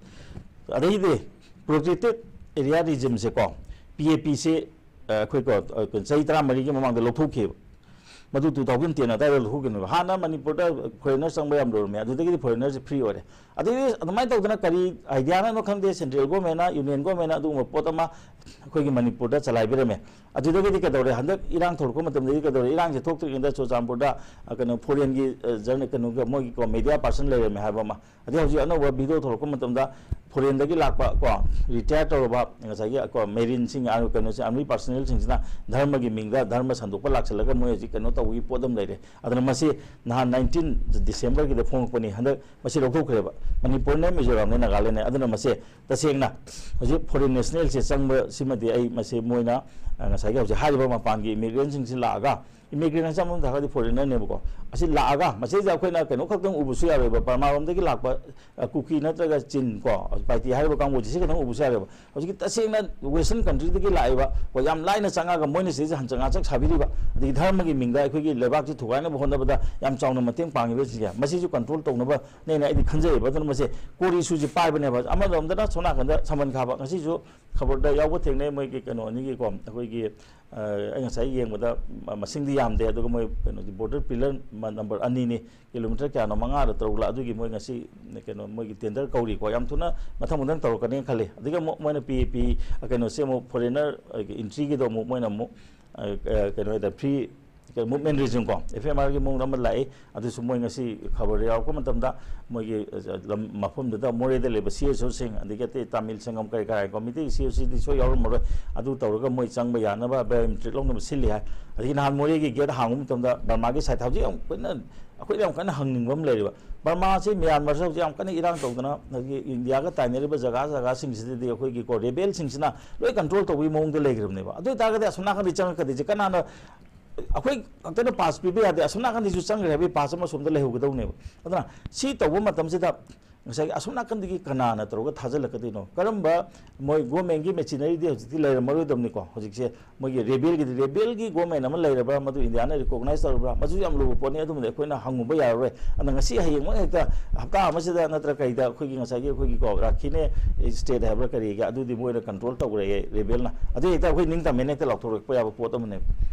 ꯑꯗꯩꯗꯤ ꯄ꯭ꯔꯣꯇꯦꯛꯇꯦꯠ ꯑꯦꯔꯤꯌꯥ ꯔꯤꯖꯤꯝꯁꯦꯀꯣ, ꯄꯤ ꯑꯦ ꯄꯤꯁꯦ ꯑꯩꯈꯣꯏ ꯀꯣ, ꯆꯍꯤ ꯇꯔꯥꯃꯔꯤꯒꯤ ꯃꯃꯥꯡꯗ ꯂꯧꯊꯣꯛꯈꯤꯕ꯫ ꯃꯗꯨ ꯇꯨ ꯊꯥꯎꯖꯟ ꯇꯦꯟ ꯑꯗꯨꯋꯥꯏꯗ ꯂꯧꯊꯣꯛꯈꯤꯕꯅꯦꯕ꯫ ꯍꯥꯟꯅ ꯃꯅꯤꯄꯨꯔꯗ ꯐꯣꯔꯦꯟꯅꯔ ꯆꯪꯕ ꯌꯥꯝ ꯂꯣꯏꯔꯝꯃꯦ, ꯑꯗꯨꯗꯒꯤꯗꯤ ꯐꯣꯔꯦꯟꯅꯔꯁꯦ ꯐ꯭ꯔꯤ ꯑꯣꯏꯔꯦ꯫ ꯑꯗꯩꯗꯤ ꯑꯗꯨꯃꯥꯏꯅ ꯇꯧꯗꯅ ꯀꯔꯤ ꯑꯥꯏꯗꯤꯌꯥꯅꯅꯣ ꯈꯪꯗꯦ, ꯁꯦꯟꯇ꯭ꯔꯦꯜ ꯒꯣꯔꯃꯦꯟꯅ, ꯌꯨꯅꯤꯌꯟ ꯒꯣꯔꯃꯦꯟꯅ ꯑꯗꯨꯒꯨꯝꯕ ꯄꯣꯠ ꯑꯃ ꯑꯩꯈꯣꯏꯒꯤ ꯃꯅꯤꯄꯨꯔꯗ ꯆꯂꯥꯏꯕꯤꯔꯝꯃꯦ꯫ ꯑꯗꯨꯗꯒꯤꯗꯤ ꯀꯩꯗꯧꯔꯦ? ꯍꯟꯗꯛ ꯏꯔꯥꯡ ꯊꯣꯛꯂꯛꯄ ꯃꯇꯝꯗꯗꯤ ꯀꯩꯗꯧꯔꯦ? ꯏꯔꯥꯡꯁꯦ ꯊꯣꯛꯇ꯭ꯔꯤꯉꯩꯗ ꯆꯨꯔꯆꯥꯟꯄꯨꯔꯗ, ꯑ, ꯀꯩꯅꯣ, ꯐꯣꯔꯦꯟꯒꯤ, ꯑ, ꯖꯔꯅꯦ-, ꯀꯩꯅꯣꯒ, ꯃꯣꯏꯒꯤ ꯀꯣ, ꯃꯦꯗꯤꯌꯥ ꯄꯥꯔꯁꯟ ꯂꯩꯔꯝꯃꯦ ꯍꯥꯏꯕ ꯑꯃ꯫ ꯑꯗꯩ ꯍꯧꯖꯤꯛ ꯑꯅꯧꯕ ꯚꯤꯗꯤꯑꯣ ꯊꯣꯛꯂꯛꯄ ꯃꯇꯝꯗ ꯐꯣꯔꯦꯟꯗꯒꯤ ꯂꯥꯛꯄ ꯀꯣ, ꯔꯤꯇꯥꯌꯔ ꯇꯧꯔꯕ ꯉꯁꯥꯏꯒꯤ ꯀꯣ, ꯃꯦꯔꯤꯟꯁꯤꯡ, ꯑ, ꯀꯩꯅꯣꯁꯦ, ꯑꯥꯔꯃꯤ ꯄꯥꯔꯁꯅꯦꯜꯁꯤꯡꯁꯤꯅ ꯙꯔꯃꯒꯤ ꯃꯤꯡꯗ ꯙꯔꯃ ꯁꯟꯗꯣꯛꯄ ꯂꯥꯛꯁꯜꯂꯒ ꯃꯣꯏ ꯍꯧꯖꯤꯛ ꯀꯩꯅꯣ ꯇꯧꯕꯒꯤ ꯄꯣꯠ ꯑꯃ ꯂꯩꯔꯦ꯫ ꯑꯗꯨꯅ ꯃꯁꯤ ꯅꯍꯥꯟ ꯅꯥꯏꯟꯇꯤꯟ ꯗꯤꯁꯦꯝꯕꯔꯒꯤꯗ ꯐꯣꯡꯉꯛꯄꯅꯤ꯫ ꯍꯟꯗꯛ ꯃꯁꯤ ꯂꯧꯊꯣꯛꯈ꯭ꯔꯦꯕ꯫ ꯃꯅꯤꯄꯨꯔꯅꯦ, ꯃꯤꯖꯣꯔꯥꯝꯅꯦ, ꯅꯥꯒꯥꯂꯦꯟꯅꯦ꯫ ꯑꯗꯨꯅ ꯃꯁꯤ ꯇꯁꯦꯡꯅ ꯍꯧꯖꯤꯛ ꯐꯣꯔꯦꯟ ꯅꯦꯁꯅꯦꯜꯁꯦ ꯆꯪꯕꯁꯤꯃꯗꯤ ꯑꯩ ꯃꯁꯤ ꯃꯣꯏꯅ, ꯑ, ꯉꯁꯥꯏꯒꯤ ꯍꯧꯖꯤꯛ ꯍꯥꯏꯔꯤꯕ ꯃꯄꯥꯟꯒꯤ ꯏꯃꯤꯒ꯭ꯔꯦꯟꯁꯤꯡꯁꯤ ꯂꯥꯛꯑꯒ, ꯏꯃꯤꯒ꯭ꯔꯦꯟ ꯍꯥꯏꯁꯦ ꯑꯃꯔꯣꯝꯗ ꯍꯥꯏꯔꯒꯗꯤ ꯐꯣꯔꯦꯟꯅꯔꯅꯦꯕꯀꯣ꯫ ꯑꯁꯤ ꯂꯥꯛꯑꯒ ꯃꯁꯤꯗ ꯑꯩꯈꯣꯏꯅ ꯀꯩꯅꯣ ꯈꯛꯇꯪ ꯎꯕꯁꯨ ꯌꯥꯔꯣꯏꯕ, ꯕꯔꯃꯥꯔꯣꯝꯗꯒꯤ ꯂꯥꯛꯄ, ꯑ, ꯀꯨꯀꯤ ꯅꯠꯇ꯭ꯔꯒ ꯆꯤꯟ ꯀꯣ, ꯄꯥꯏꯇꯤ ꯍꯥꯏꯔꯤꯕ ꯀꯥꯡꯕꯨꯁꯦ ꯁꯤ ꯈꯛꯇꯪ ꯎꯕꯁꯨ ꯌꯥꯔꯣꯏꯕ꯫ ꯍꯧꯖꯤꯛꯀꯤ ꯇꯁꯦꯡꯅ ꯋꯦꯁꯇꯔꯟ ꯀꯟꯇ꯭ꯔꯤꯗꯒꯤ ꯂꯥꯛꯏꯕ, ꯀꯣ, ꯌꯥꯝ ꯂꯥꯏꯅ ꯆꯪꯉꯒ ꯃꯣꯏꯅ ꯁꯤꯗꯩꯁꯤꯗ ꯍꯟꯆꯛ ꯉꯥꯆꯛ ꯁꯥꯕꯤꯔꯤꯕ, ꯑꯗꯒꯤ ꯙꯔꯃꯒꯤ ꯃꯤꯡꯗ ꯑꯩꯈꯣꯏꯒꯤ ꯂꯩꯕꯥꯛꯁꯤ ꯊꯨꯒꯥꯏꯅꯕ ꯍꯣꯠꯅꯕꯗ ꯌꯥꯝ ꯆꯥꯎꯅ ꯃꯇꯦꯡ ꯄꯥꯡꯉꯤꯕꯁꯤꯡꯁꯦ, ꯃꯁꯤꯁꯨ ꯀꯟꯇ꯭ꯔꯣꯜ ꯇꯧꯅꯕꯅꯦꯅ ꯑꯩꯗꯤ ꯈꯟꯖꯩꯌꯦꯕ꯫ ꯑꯗꯨꯅ ꯃꯁꯤ ꯀꯣꯔ ꯏꯁꯨꯁꯤ ꯄꯥꯏꯕꯅꯦꯕ꯫ ꯑꯃꯔꯣꯝꯗꯅ ꯁꯣꯝ ꯅꯥꯀꯟꯗ ꯁꯃꯟ ꯈꯥꯕ, ꯉꯁꯤꯁꯨ ꯈꯕꯔꯗ ꯌꯥꯎꯕ ꯊꯦꯡꯅꯩ, ꯃꯣꯏꯒꯤ ꯀꯩꯅꯣ ꯑꯅꯤꯒꯤꯀꯣ, ꯑꯩꯈꯣꯏꯒꯤ, ꯑ, ꯑꯩ ꯉꯁꯥꯏ ꯌꯦꯡꯕꯗ ꯃ-, ꯃꯁꯤꯡꯗꯤ ꯌꯥꯝꯗꯦ, ꯑꯗꯨꯒ ꯃꯣꯏ ꯀꯩꯅꯣꯗꯤ ꯕꯣꯔꯗꯔ ꯄꯤꯂꯔ ꯃ-, ꯅꯝꯕꯔ ꯑꯅꯤꯅꯤ, ꯀꯤꯂꯣꯃꯤꯇꯔ ꯀꯌꯥꯅꯣ, ꯃꯉꯥꯔ ꯇꯔꯨꯛꯂ, ꯑꯗꯨꯒꯤ ꯃꯣꯏ ꯉꯁꯤ ꯀꯩꯅꯣ, ꯃꯣꯏꯒꯤ ꯇꯦꯟꯗꯔ ꯀꯧꯔꯤꯀꯣ, ꯌꯥꯝ ꯊꯨꯅ ꯃꯊꯪ ꯃꯊꯪ ꯇꯧꯔꯛꯀꯅꯤꯅ ꯈꯜꯂꯤ꯫ ꯑꯗꯒꯤ ꯑꯃꯨꯛ ꯃꯣꯏꯅ ꯄꯤ ꯑꯦ ꯄꯤ, ꯑ, ꯀꯩꯅꯣꯁꯦ ꯑꯃꯨꯛ ꯐꯣꯔꯦꯟꯅꯔ, ꯑ, ꯏꯟꯇ꯭ꯔꯤꯒꯤꯗꯣ ꯑꯃꯨꯛ ꯃꯣꯏꯅ ꯑꯃꯨꯛ, ꯑ, ꯑ, ꯀꯩꯅꯣ ꯍꯥꯏꯇꯥꯔꯦ, ꯐ꯭ꯔꯤ ꯀꯩꯅꯣ, ꯃꯨꯚꯃꯦꯟ ꯔꯤꯖꯤꯝ ꯀꯣ, ꯑꯦꯐ ꯑꯦꯝ ꯑꯥꯔꯒꯤ ꯃꯑꯣꯡꯗ ꯑꯃ ꯂꯥꯛꯏ꯫ ꯑꯗꯨꯁꯨ ꯃꯣꯏ ꯉꯁꯤ ꯈꯕꯔꯗ ꯌꯥꯎꯔꯛꯄ ꯃꯇꯝꯗ ꯃꯣꯏꯒꯤ, ꯑ, ꯂꯝ ꯃꯐꯝꯗꯨꯗ ꯃꯣꯔꯦꯗ ꯂꯩꯕ ꯁꯤ ꯑꯦꯁ ꯑꯣꯁꯤꯡ, ꯑꯗꯒꯤ ꯑꯇꯩ ꯇꯥꯃꯤꯜ ꯁꯪꯒꯝ ꯀꯔꯤ ꯀꯔꯥ ꯀꯣ, ꯃꯤꯇꯩ ꯁꯤ ꯑꯦꯁ ꯑꯣꯁꯤꯗꯤ ꯁꯣꯏ ꯌꯥꯎꯔꯝꯃꯔꯣꯏ꯫ ꯑꯗꯨ ꯇꯧꯔꯒ ꯃꯣꯏ ꯆꯪꯕ ꯌꯥꯅꯕ ꯕꯥꯏꯑꯣꯃꯦꯇ꯭ꯔꯤꯛ ꯂꯧꯅꯕ ꯁꯤꯜꯂꯤ ꯍꯥꯏ꯫ ꯑꯗꯒꯤ ꯅꯍꯥꯟ ꯃꯣꯔꯦꯒꯤ ꯒꯦꯠ ꯍꯥꯡꯕ ꯃꯇꯝꯗ ꯕꯔꯃꯥꯒꯤ ꯁꯥꯏꯠ ꯍꯧꯖꯤꯛ ꯌꯥꯝ ꯀꯟꯅ, ꯑꯩꯈꯣꯏꯗ ꯌꯥꯝ ꯀꯟꯅ ꯍꯪꯅꯤꯡꯕ ꯑꯃ ꯂꯩꯔꯤꯕ꯫ ꯕꯔꯃꯥꯁꯤ ꯃ꯭ꯌꯥꯟꯃꯥꯔꯁꯤ ꯍꯧꯖꯤꯛ ꯌꯥꯝ ꯀꯟꯅ ꯏꯔꯥꯡ ꯇꯧꯗꯅ, ꯑꯗꯒꯤ ꯏꯟꯗꯤꯌꯥꯒ ꯇꯥꯏꯅꯔꯤꯕ ꯖꯒꯥ ꯖꯒꯥꯁꯤꯡꯁꯤꯗꯗꯤ ꯑꯩꯈꯣꯏꯒꯤ ꯀꯣ, ꯔꯦꯕꯦꯜꯁꯤꯡꯁꯤꯅ ꯂꯣꯏ ꯀꯟꯇ꯭ꯔꯣꯜ ꯇꯧꯕꯒꯤ ꯃꯑꯣꯡꯗ ꯂꯩꯈ꯭ꯔꯕꯅꯦꯕ꯫ ꯑꯗꯨ ꯑꯣꯏꯇꯥꯔꯒꯗꯤ ꯑꯁꯣꯝ ꯅꯥꯀꯟꯗꯤ ꯆꯪꯉꯛꯀꯗꯣꯏꯁꯦ ꯀꯅꯥꯅ? ꯑꯩꯈꯣꯏ ꯈꯛꯇꯅ ꯄꯥꯁ ꯄꯤꯕ ꯌꯥꯗꯦ, ꯑꯁꯣꯝ ꯅꯥꯀꯟꯗꯁꯨ ꯆꯪꯈ꯭ꯔꯦ ꯍꯥꯏꯕꯒꯤ ꯄꯥꯁ ꯑꯃ ꯑꯁꯣꯝꯗ ꯂꯩꯍꯧꯒꯗꯧꯅꯦꯕ꯫ ꯑꯗꯨꯅ ꯁꯤ ꯇꯧꯕ ꯃꯇꯝꯁꯤꯗ ꯉꯁꯥꯏꯒꯤ ꯑꯁꯣꯝ ꯅꯥꯀꯟꯗꯒꯤ ꯀꯅꯥꯅ ꯇꯧꯔꯒ ꯊꯥꯖꯤꯜꯂꯛꯀꯗꯣꯏꯅꯣ? ꯀꯔꯝꯕ, ꯃꯣꯏ ꯒꯣꯔꯃꯦꯟꯒꯤ ꯃꯦꯆꯤꯅꯔꯤꯗꯤ ꯍꯧꯖꯤꯛꯇꯤ ꯂꯩꯔꯝꯃꯔꯣꯏꯗꯕꯅꯤꯀꯣ꯫ ꯍꯧꯖꯤꯛꯁꯦ ꯃꯣꯏꯒꯤ ꯔꯦꯕꯦꯜꯒꯤꯗꯤ, ꯔꯦꯕꯦꯜꯒꯤ ꯒꯣꯔꯃꯦꯟ ꯑꯃ ꯂꯩꯔꯕ, ꯃꯗꯨ ꯏꯟꯗꯤꯌꯥꯅ ꯔꯤꯀꯣꯒꯅꯥꯏꯁ ꯇꯧꯔꯕ꯭ꯔꯥ, ꯃꯗꯨꯁꯨ ꯌꯥꯝ ꯂꯨꯕ ꯄꯣꯠꯅꯤ꯫ ꯑꯗꯨꯃꯗꯤ ꯑꯩꯈꯣꯏꯅ ꯍꯪꯉꯨꯕ ꯌꯥꯔꯔꯣꯏ꯫ ꯑꯗ ꯉꯁꯤ ꯍꯌꯦꯡꯃꯛ ꯍꯦꯛꯇ ꯍꯞꯇꯥ ꯑꯃꯁꯤꯗ ꯅꯠꯇ꯭ꯔ ꯀꯩꯗ ꯑꯩꯈꯣꯏꯒꯤ ꯉꯁꯥꯏꯒꯤ ꯑꯩꯈꯣꯏꯒꯤꯀꯣ ꯔꯥꯈꯤꯅꯦ ꯁ꯭ꯇꯦꯠ ꯍꯥꯏꯕ꯭ꯔꯥ ꯀꯔꯤꯒꯤ, ꯑꯗꯨꯗꯤ ꯃꯣꯏꯅ ꯀꯟꯇ꯭ꯔꯣꯜ ꯇꯧꯔꯛꯑꯦ ꯔꯦꯕꯦꯜꯅ꯫ ꯑꯗꯨ ꯍꯦꯛꯇ ꯑꯩꯈꯣꯏ ꯅꯤꯡꯇꯝꯃꯦꯅ ꯍꯦꯛꯇ ꯂꯥꯎꯊꯣꯔꯛꯄ ꯌꯥꯕ ꯄꯣꯠ ꯑꯃꯅꯦꯕ꯫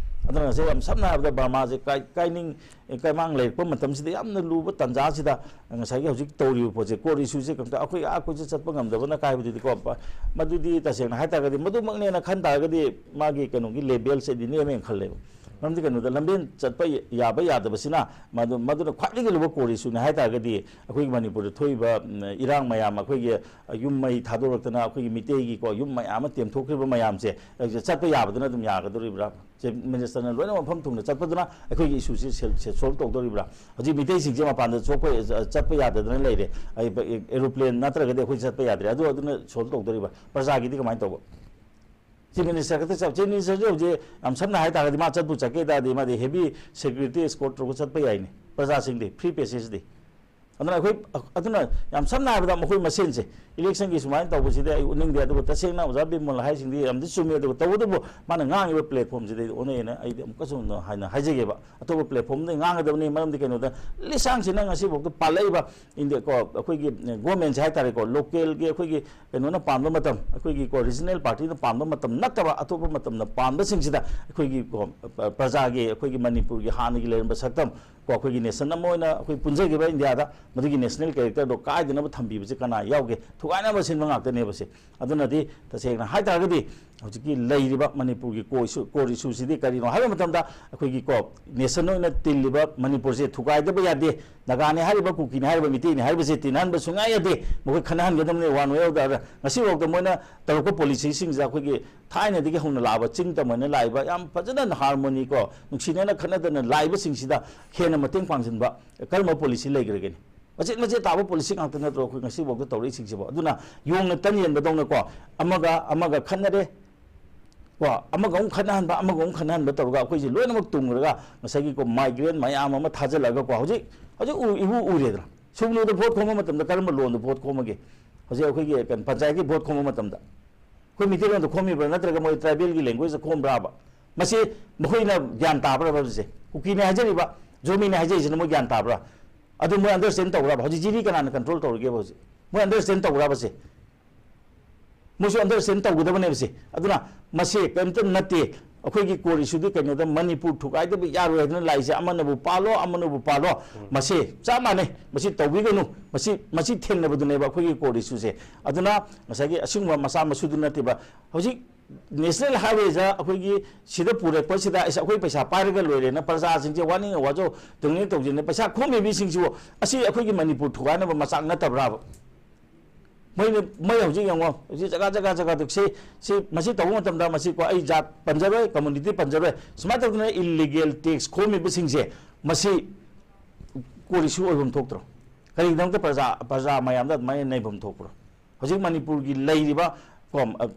ꯑꯗꯨꯅ ꯉꯁꯥꯏ ꯌꯥꯝ ꯁꯝꯅ ꯍꯥꯏꯔꯕꯗ ꯕꯔꯃꯥꯁꯦ ꯀꯥꯏ-, ꯀꯥꯏꯅꯤꯡ-, ꯀꯥꯏꯃꯥꯡ ꯂꯩꯔꯛꯄ ꯃꯇꯝꯁꯤꯗ, ꯌꯥꯝꯅ ꯂꯨꯕ ꯇꯥꯟꯖꯥꯁꯤꯗ ꯉꯁꯥꯏꯒꯤ ꯍꯧꯖꯤꯛ ꯇꯧꯔꯤꯕ ꯄꯣꯠꯁꯦ, ꯀꯣꯔꯠ ꯏꯁꯨꯁꯦ ꯀꯩꯝꯇ ꯑꯩꯈꯣꯏ ꯑꯥ ꯀꯣꯏꯆꯠ ꯆꯠꯄ ꯉꯝꯗꯕꯅ ꯀꯥꯏꯕꯗꯨꯗꯤꯀꯣ꯫ ꯄ-, ꯃꯗꯨꯗꯤ ꯇꯁꯦꯡꯅ ꯍꯥꯏ ꯇꯥꯔꯒꯗꯤ, ꯃꯗꯨꯃꯛꯅꯦꯅ ꯈꯟ ꯇꯥꯔꯒꯗꯤ ꯃꯥꯒꯤ ꯀꯩꯅꯣꯒꯤ ꯂꯦꯕꯦꯜꯁꯦ ꯗꯤ ꯅꯦꯝꯃꯦꯅ ꯈꯜꯂꯦꯕ꯫ ꯃꯔꯝꯗꯤ ꯀꯩꯅꯣꯗ, ꯂꯝꯕꯦꯟ ꯆꯠꯄ ꯌꯥꯕ ꯌꯥꯗꯕꯁꯤꯅ ꯃꯗꯨ, ꯃꯗꯨꯅ ꯈ꯭ꯋꯥꯏꯗꯒꯤ ꯂꯨꯕ ꯀꯣꯔꯠ ꯏꯁꯨꯅꯤ ꯍꯥꯏ ꯇꯥꯔꯒꯗꯤ, ꯑꯩꯈꯣꯏꯒꯤ ꯃꯅꯤꯄꯨꯔꯗ ꯊꯣꯛꯏꯕ, ꯎꯝ, ꯏꯔꯥꯡ ꯃꯌꯥꯝ, ꯑꯩꯈꯣꯏꯒꯤ ꯌꯨꯝ ꯃꯩ ꯊꯥꯗꯣꯔꯛꯇꯅ ꯑꯩꯈꯣꯏꯒꯤ ꯃꯤꯇꯩꯒꯤꯀꯣ ꯌꯨꯝ ꯃꯌꯥꯝ ꯑꯃ ꯇꯦꯝꯊꯣꯛꯈ꯭ꯔꯤꯕ ꯃꯌꯥꯝꯁꯦ, ꯑ, ꯆꯠꯄ ꯌꯥꯕꯗꯨꯅ ꯑꯗꯨꯝ ꯌꯥꯒꯗꯧꯔꯤꯕ꯭ꯔꯥ? ꯆꯤꯐ ꯃꯤꯅꯤꯁꯇꯔꯅ ꯂꯣꯏꯅ ꯃꯐꯝ ꯊꯨꯡꯅ ꯆꯠꯄꯗꯨꯅ ꯑꯩꯈꯣꯏꯒꯤ ꯏꯁꯨꯁꯤ ꯁꯦ-, ꯁꯦ-, ꯁꯣꯜꯕ ꯇꯧꯗꯧꯔꯤꯕ꯭ꯔꯥ? ꯍꯧꯖꯤꯛ ꯃꯤꯇꯩꯁꯤꯡꯁꯦ ꯃꯄꯥꯟꯗ ꯊꯣꯛꯄ, ꯑ, ꯆꯠꯄ ꯌꯥꯗꯗꯅ ꯂꯩꯔꯦ꯫ ꯑꯩ, ꯑꯦꯔꯣꯄ꯭ꯂꯦꯟ ꯅꯠꯇ꯭ꯔꯒꯗꯤ ꯑꯩꯈꯣꯏ ꯆꯠꯄ ꯌꯥꯗ꯭ꯔꯦ꯫ ꯑꯗꯨ ꯑꯗꯨꯅ ꯁꯣꯜꯕ ꯇꯧꯗꯧꯔꯤꯕ꯭ꯔꯥ? ꯄ꯭ꯔꯖꯥꯒꯤꯗꯤ ꯀꯃꯥꯏꯅ ꯇꯧꯕ? ꯆꯤꯐ ꯃꯤꯅꯤꯁꯇꯔ ꯈꯛꯇ ꯆꯠ-, ꯆꯤꯐ ꯃꯤꯅꯤꯁꯇꯔꯁꯦ ꯍꯧꯖꯤꯛ ꯌꯥꯝ ꯁꯝꯅ ꯍꯥꯏ ꯇꯥꯔꯒꯗꯤ ꯃꯥ ꯆꯠꯄꯨ ꯆꯠꯀꯦ ꯇꯥꯔꯗꯤ ꯃꯥꯗꯤ ꯍꯦꯚꯤ ꯁꯦꯀ꯭ꯌꯨꯔꯤꯇꯤ ꯑꯦꯁꯀꯣꯔꯠ ꯇꯧꯔꯒ ꯆꯠꯄ ꯌꯥꯏꯅꯦ꯫ ꯄ꯭ꯔꯖꯥꯁꯤꯡꯗꯤ ꯐ꯭ꯔꯤ ꯄꯦꯁꯦꯖꯗꯤ꯫ ꯑꯗꯨꯅ ꯑꯩꯈꯣꯏ, ꯑꯗꯨꯅ ꯌꯥꯝ ꯁꯝꯅ ꯍꯥꯏꯔꯕꯗ ꯃꯈꯣꯏ ꯃꯁꯦꯟꯁꯦ ꯏꯂꯦꯛꯁꯟꯒꯤ ꯁꯨꯃꯥꯏꯅ ꯇꯧꯕꯁꯤꯗꯤ ꯑꯩ ꯎꯠꯅꯤꯡꯗꯦ꯫ ꯑꯗꯨꯒ ꯇꯁꯦꯡꯅ ꯑꯣꯖꯥ ꯕꯤꯃꯣꯜꯅ ꯍꯥꯏꯁꯤꯡꯗꯤ ꯌꯥꯝꯗꯤ ꯆꯨꯝꯃꯤ꯫ ꯑꯗꯨꯒ ꯇꯧꯕꯇꯕꯨ ꯃꯥꯅ ꯉꯥꯡꯉꯤꯕ ꯄ꯭ꯂꯦꯠꯐꯣꯔꯝꯁꯤꯗ ꯑꯩ ꯑꯣꯟꯅꯩꯅ ꯑꯩꯗꯤ ꯑꯃꯨꯛꯀꯁꯨ ꯍꯥꯏꯅ ꯍꯥꯏꯖꯒꯦꯕ꯫ ꯑꯇꯣꯞꯄ ꯄ꯭ꯂꯦꯠꯐꯣꯔꯝꯗ ꯉꯥꯡꯒꯗꯕꯅꯤ꯫ ꯃꯔꯝꯗꯤ ꯀꯩꯅꯣꯗ ꯂꯤꯁꯥꯡꯁꯤꯅ ꯉꯁꯤꯐꯥꯎꯗ ꯄꯥꯜꯂꯛꯏꯕ ꯏꯟꯗꯤꯌꯥ ꯀꯣ ꯑꯩꯈꯣꯏꯒꯤ ꯒꯣꯔꯃꯦꯟꯁꯦ ꯍꯥꯏ ꯇꯥꯔꯦꯀꯣ, ꯂꯣꯀꯦꯜꯒꯤ ꯑꯩꯈꯣꯏꯒꯤ ꯀꯩꯅꯣꯅ ꯄꯥꯟꯕ ꯃꯇꯝ, ꯑꯩꯈꯣꯏꯒꯤ ꯀꯣ ꯔꯤꯖꯅꯦꯜ ꯄꯥꯔꯇꯤꯅ ꯄꯥꯟꯕ ꯃꯇꯝ ꯅꯠꯇꯕ ꯑꯇꯣꯞꯄ ꯃꯇꯝꯗ ꯄꯥꯟꯕꯁꯤꯡꯁꯤꯗ ꯑꯩꯈꯣꯏꯒꯤ ꯀꯣ ꯄ꯭ꯔꯖꯥꯒꯤ, ꯑꯩꯈꯣꯏꯒꯤ ꯃꯅꯤꯄꯨꯔꯒꯤ ꯍꯥꯟꯅꯒꯤ ꯂꯩꯔꯝꯕ ꯁꯛꯇꯝ ꯀꯣ ꯑꯩꯈꯣꯏꯒꯤ ꯅꯦꯁꯟ ꯑꯃ ꯑꯣꯏꯅ ꯑꯩꯈꯣꯏ ꯄꯨꯟꯖꯈꯤꯕ ꯏꯟꯗꯤꯌꯥꯗ ꯃꯗꯨꯒꯤ ꯅꯦꯁꯅꯦꯜ ꯀꯦꯔꯦꯛꯇꯔꯗꯣ ꯀꯥꯏꯗꯅꯕ ꯊꯝꯕꯤꯕꯁꯦ ꯀꯅꯥ ꯌꯥꯎꯒꯦ? ꯊꯨꯒꯥꯏꯅꯕ ꯁꯤꯟꯕ ꯉꯥꯛꯇꯅꯦꯕ ꯁꯦ꯫ ꯑꯗꯨꯅꯗꯤ ꯇꯁꯦꯡꯅ ꯍꯥꯏ ꯇꯥꯔꯒꯗꯤ ꯍꯧꯖꯤꯛꯀꯤ ꯂꯩꯔꯤꯕ ꯃꯅꯤꯄꯨꯔꯒꯤ ꯀꯣ ꯏꯁꯨ, ꯀꯣꯔ ꯏꯁꯨꯁꯤꯗꯤ ꯀꯔꯤꯅꯣ ꯍꯥꯏꯕ ꯃꯇꯝꯗ ꯑꯩꯈꯣꯏꯒꯤ ꯀꯣ ꯅꯦꯁꯟ ꯑꯣꯏꯅ ꯇꯤꯜꯂꯤꯕ ꯃꯅꯤꯄꯨꯔꯁꯦ ꯊꯨꯒꯥꯏꯗꯕ ꯌꯥꯗꯦ꯫ ꯅꯥꯒꯥꯅꯦ ꯍꯥꯏꯔꯤꯕ, ꯀꯨꯀꯤꯅꯦ ꯍꯥꯏꯔꯤꯕ, ꯃꯤꯇꯩꯅꯦ ꯍꯥꯏꯔꯤꯕꯁꯦ ꯇꯤꯟꯅꯍꯟꯕ ꯁꯨꯡꯌꯥ ꯌꯥꯗꯦ꯫ ꯃꯈꯣꯏ ꯈꯠꯅꯍꯟꯒꯗꯕꯅꯤ one way or the other꯫ ꯉꯁꯤꯐꯥꯎꯗ ꯃꯣꯏꯅ ꯇꯧꯔꯛꯄ ꯄꯣꯂꯤꯁꯤꯁꯤꯡꯁꯤꯗ ꯑꯩꯈꯣꯏꯒꯤ ꯊꯥꯏꯅꯗꯒꯤ ꯍꯧꯅ ꯂꯥꯛꯑꯕ ꯆꯤꯡ ꯇꯝ ꯑꯣꯏꯅ ꯂꯥꯛꯏꯕ ꯌꯥꯝ ꯐꯖꯅ ꯍꯥꯔꯃꯣꯅꯤ ꯀꯣ ꯅꯨꯡꯁꯤꯅꯅ ꯈꯠꯅꯗꯅ ꯂꯥꯛꯏꯕꯁꯤꯡꯁꯤꯗ ꯍꯦꯟꯅ ꯃꯇꯦꯡ ꯄꯥꯡꯁꯤꯟꯕ ꯀꯔꯝꯕ ꯄꯣꯂꯤꯁꯤ ꯂꯩꯈ꯭ꯔꯒꯅꯤ? ꯃꯆꯦꯠ ꯃꯆꯦꯠ ꯇꯥꯕ ꯄꯣꯂꯤꯁꯤ ꯉꯥꯛꯇ ꯅꯠꯇ꯭ꯔꯣ ꯑꯩꯈꯣꯏ ꯉꯁꯤꯐꯥꯎꯗ ꯇꯧꯔꯛꯏꯁꯤꯡꯁꯤꯕꯣ? ꯑꯗꯨꯅ ꯌꯣꯡꯅ ꯇꯟ ꯌꯦꯟꯕꯗꯧꯅꯀꯣ ꯑꯃꯒ ꯑꯃꯒ ꯈꯠꯅꯔꯦ, ꯀꯣ ꯑꯃꯒ ꯑꯃꯨꯛ ꯈꯠꯅꯍꯟꯕ, ꯑꯃꯒ ꯑꯃꯨꯛ ꯈꯠꯅꯍꯟꯕ ꯇꯧꯔꯒ ꯑꯩꯈꯣꯏꯁꯦ ꯂꯣꯏꯅꯃꯛ ꯇꯨꯡꯈ꯭ꯔꯒ ꯉꯁꯥꯏꯒꯤ ꯀꯣ ꯃꯥꯏꯒ꯭ꯔꯦꯟ ꯃꯌꯥꯝ ꯑꯃ ꯊꯥꯖꯤꯜꯂꯒ ꯀꯣ ꯍꯧꯖꯤꯛ, ꯍꯧꯖꯤꯛ ꯎ-, ꯏꯎ ꯎꯔꯦꯗꯅ꯫ ꯁꯨꯒꯅꯨꯗ ꯚꯣꯠ ꯈꯣꯝꯕ ꯃꯇꯝꯗ ꯀꯔꯝꯕ ꯂꯣꯟꯗ ꯚꯣꯠ ꯈꯣꯝꯃꯒꯦ? ꯍꯧꯖꯤꯛ ꯑꯩꯈꯣꯏꯒꯤ ꯀꯩꯅꯣ ꯄꯟꯆꯥꯌꯠꯀꯤ ꯚꯣꯠ ꯈꯣꯝꯕ ꯃꯇꯝꯗ ꯑꯩꯈꯣꯏ ꯃꯤꯇꯩꯂꯣꯟꯗ ꯈꯣꯝꯃꯤꯕ꯭ꯔꯥ, ꯅꯠꯇ꯭ꯔꯒ ꯃꯣꯏ ꯇ꯭ꯔꯥꯏꯕꯦꯜꯒꯤ ꯂꯦꯡꯒ꯭ꯋꯦꯖꯇ ꯈꯣꯝꯕ꯭ꯔꯥꯕ? ꯃꯁꯤ ꯃꯈꯣꯏꯅ ꯒ꯭ꯌꯥꯟ ꯇꯥꯕ꯭ꯔꯥꯕ ꯍꯧꯖꯤꯛꯁꯦ? ꯀꯨꯀꯤꯅꯦ ꯍꯥꯏꯖꯔꯤꯕ, ꯖꯣꯃꯤꯅꯦ ꯍꯥꯏꯖꯔꯤꯁꯤꯅ ꯃꯣꯏ ꯒ꯭ꯌꯥꯟ ꯇꯥꯕ꯭ꯔꯥ? ꯑꯗꯨ ꯃꯣꯏ ꯑꯟꯗꯔꯁ꯭ꯇꯦꯟ ꯇꯧꯕ꯭ꯔꯥꯕ? ꯍꯧꯖꯤꯛ ꯖꯤꯔꯤ ꯀꯅꯥꯅ ꯀꯟꯇ꯭ꯔꯣꯜ ꯇꯧꯔꯤꯒꯦꯕ ꯍꯧꯖꯤꯛ? ꯃꯣꯏ ꯑꯟꯗꯔꯁ꯭ꯇꯦꯟ ꯇꯧꯕ꯭ꯔꯥꯕ ꯁꯦ? ꯃꯣꯏꯁꯨ ꯑꯟꯗꯔꯁ꯭ꯇꯦꯟ ꯇꯧꯒꯗꯕꯅꯦꯕ ꯁꯦ꯫ ꯑꯗꯨꯅ ꯃꯁꯤ ꯀꯔꯤꯝꯇ ꯅꯠꯇꯦ꯫ ꯑꯩꯈꯣꯏꯒꯤ core issue ꯗꯤ ꯀꯩꯅꯣꯗ ꯃꯅꯤꯄꯨꯔ ꯊꯨꯒꯥꯏꯗꯕ ꯌꯥꯔꯣꯏ ꯍꯥꯏꯗꯅ ꯂꯥꯛꯏꯁꯦ, ꯑꯃꯅꯕꯨ ꯄꯥꯜꯂꯣ, ꯑꯃꯅꯕꯨ ꯄꯥꯜꯂꯣ, ꯃꯁꯤ ꯆꯞ ꯃꯥꯟꯅꯩ꯫ ꯃꯁꯤ ꯇꯧꯕꯤꯒꯅꯨ꯫ ꯃꯁꯤ, ꯃꯁꯤ ꯊꯦꯡꯅꯕꯗꯨꯅꯦꯕ ꯑꯩꯈꯣꯏꯒꯤ core issue ꯁꯦ꯫ ꯑꯗꯨꯅ ꯉꯁꯥꯏꯒꯤ ꯑꯁꯤꯒꯨꯝꯕ ꯃꯆꯥ ꯃꯁꯨꯗꯨ ꯅꯠꯇꯦꯕ꯫ ꯍꯧꯖꯤꯛ ꯅꯦꯁꯅꯦꯜ ꯍꯥꯏꯋꯦꯗ ꯑꯩꯈꯣꯏꯒꯤ ꯁꯤꯗ ꯄꯨꯔꯛꯄꯁꯤꯗ ꯑꯩꯁ, ꯑꯩꯈꯣꯏ ꯄꯩꯁꯥ ꯄꯥꯏꯔꯒ ꯂꯣꯏꯔꯦꯅ ꯄ꯭ꯔꯖꯥꯁꯤꯡꯁꯦ ꯋꯥꯅꯤꯡ ꯋꯥꯖꯧ, ꯇꯧꯅꯤꯡ ꯇꯧꯖꯦꯅ ꯄꯩꯁꯥ ꯈꯣꯝꯃꯤꯕꯁꯤꯡꯁꯤꯕꯨ ꯑꯁꯤ ꯑꯩꯈꯣꯏꯒꯤ ꯃꯅꯤꯄꯨꯔ ꯊꯨꯒꯥꯏꯅꯕ ꯃꯆꯥꯛ ꯅꯠꯇꯕ꯭ꯔꯥꯕ? ꯃꯣꯏꯅ, ꯃꯣꯏ ꯍꯧꯖꯤꯛ ꯌꯦꯡꯉꯣ, ꯍꯧꯖꯤꯛ ꯖꯒꯥ, ꯖꯒꯥ, ꯖꯒꯥꯗ ꯁꯤ, ꯁꯤ, ꯃꯁꯤ ꯇꯧꯕ ꯃꯇꯝꯗ ꯃꯁꯤ ꯀꯣ, ꯑꯩ ꯖꯥꯠ ꯄꯟꯖꯔꯣꯏ, ꯀꯝꯃ꯭ꯌꯨꯅꯤꯇꯤ ꯄꯟꯖꯔꯣꯏ, ꯁꯨꯃꯥꯏꯅ ꯇꯧꯗꯅ ꯏꯜꯂꯤꯒꯦꯜ ꯇꯦꯛꯁ ꯈꯣꯝꯃꯤꯕꯁꯤꯡꯁꯦ, ꯃꯁꯤ core issue ꯑꯣꯏꯐꯝ ꯊꯣꯛꯇ꯭ꯔꯣ? ꯀꯔꯤꯒꯤꯗꯃꯛꯇ ꯄ꯭ꯔꯖꯥ, ꯄ꯭ꯔꯖꯥ ꯃꯌꯥꯝꯗ ꯑꯗꯨꯃꯥꯏꯅ ꯅꯩꯐꯝ ꯊꯣꯛꯄ꯭ꯔꯣ? ꯍꯧꯖꯤꯛ ꯃꯅꯤꯄꯨꯔꯒꯤ ꯂꯩꯔꯤꯕ, ꯀꯣ, ꯑ,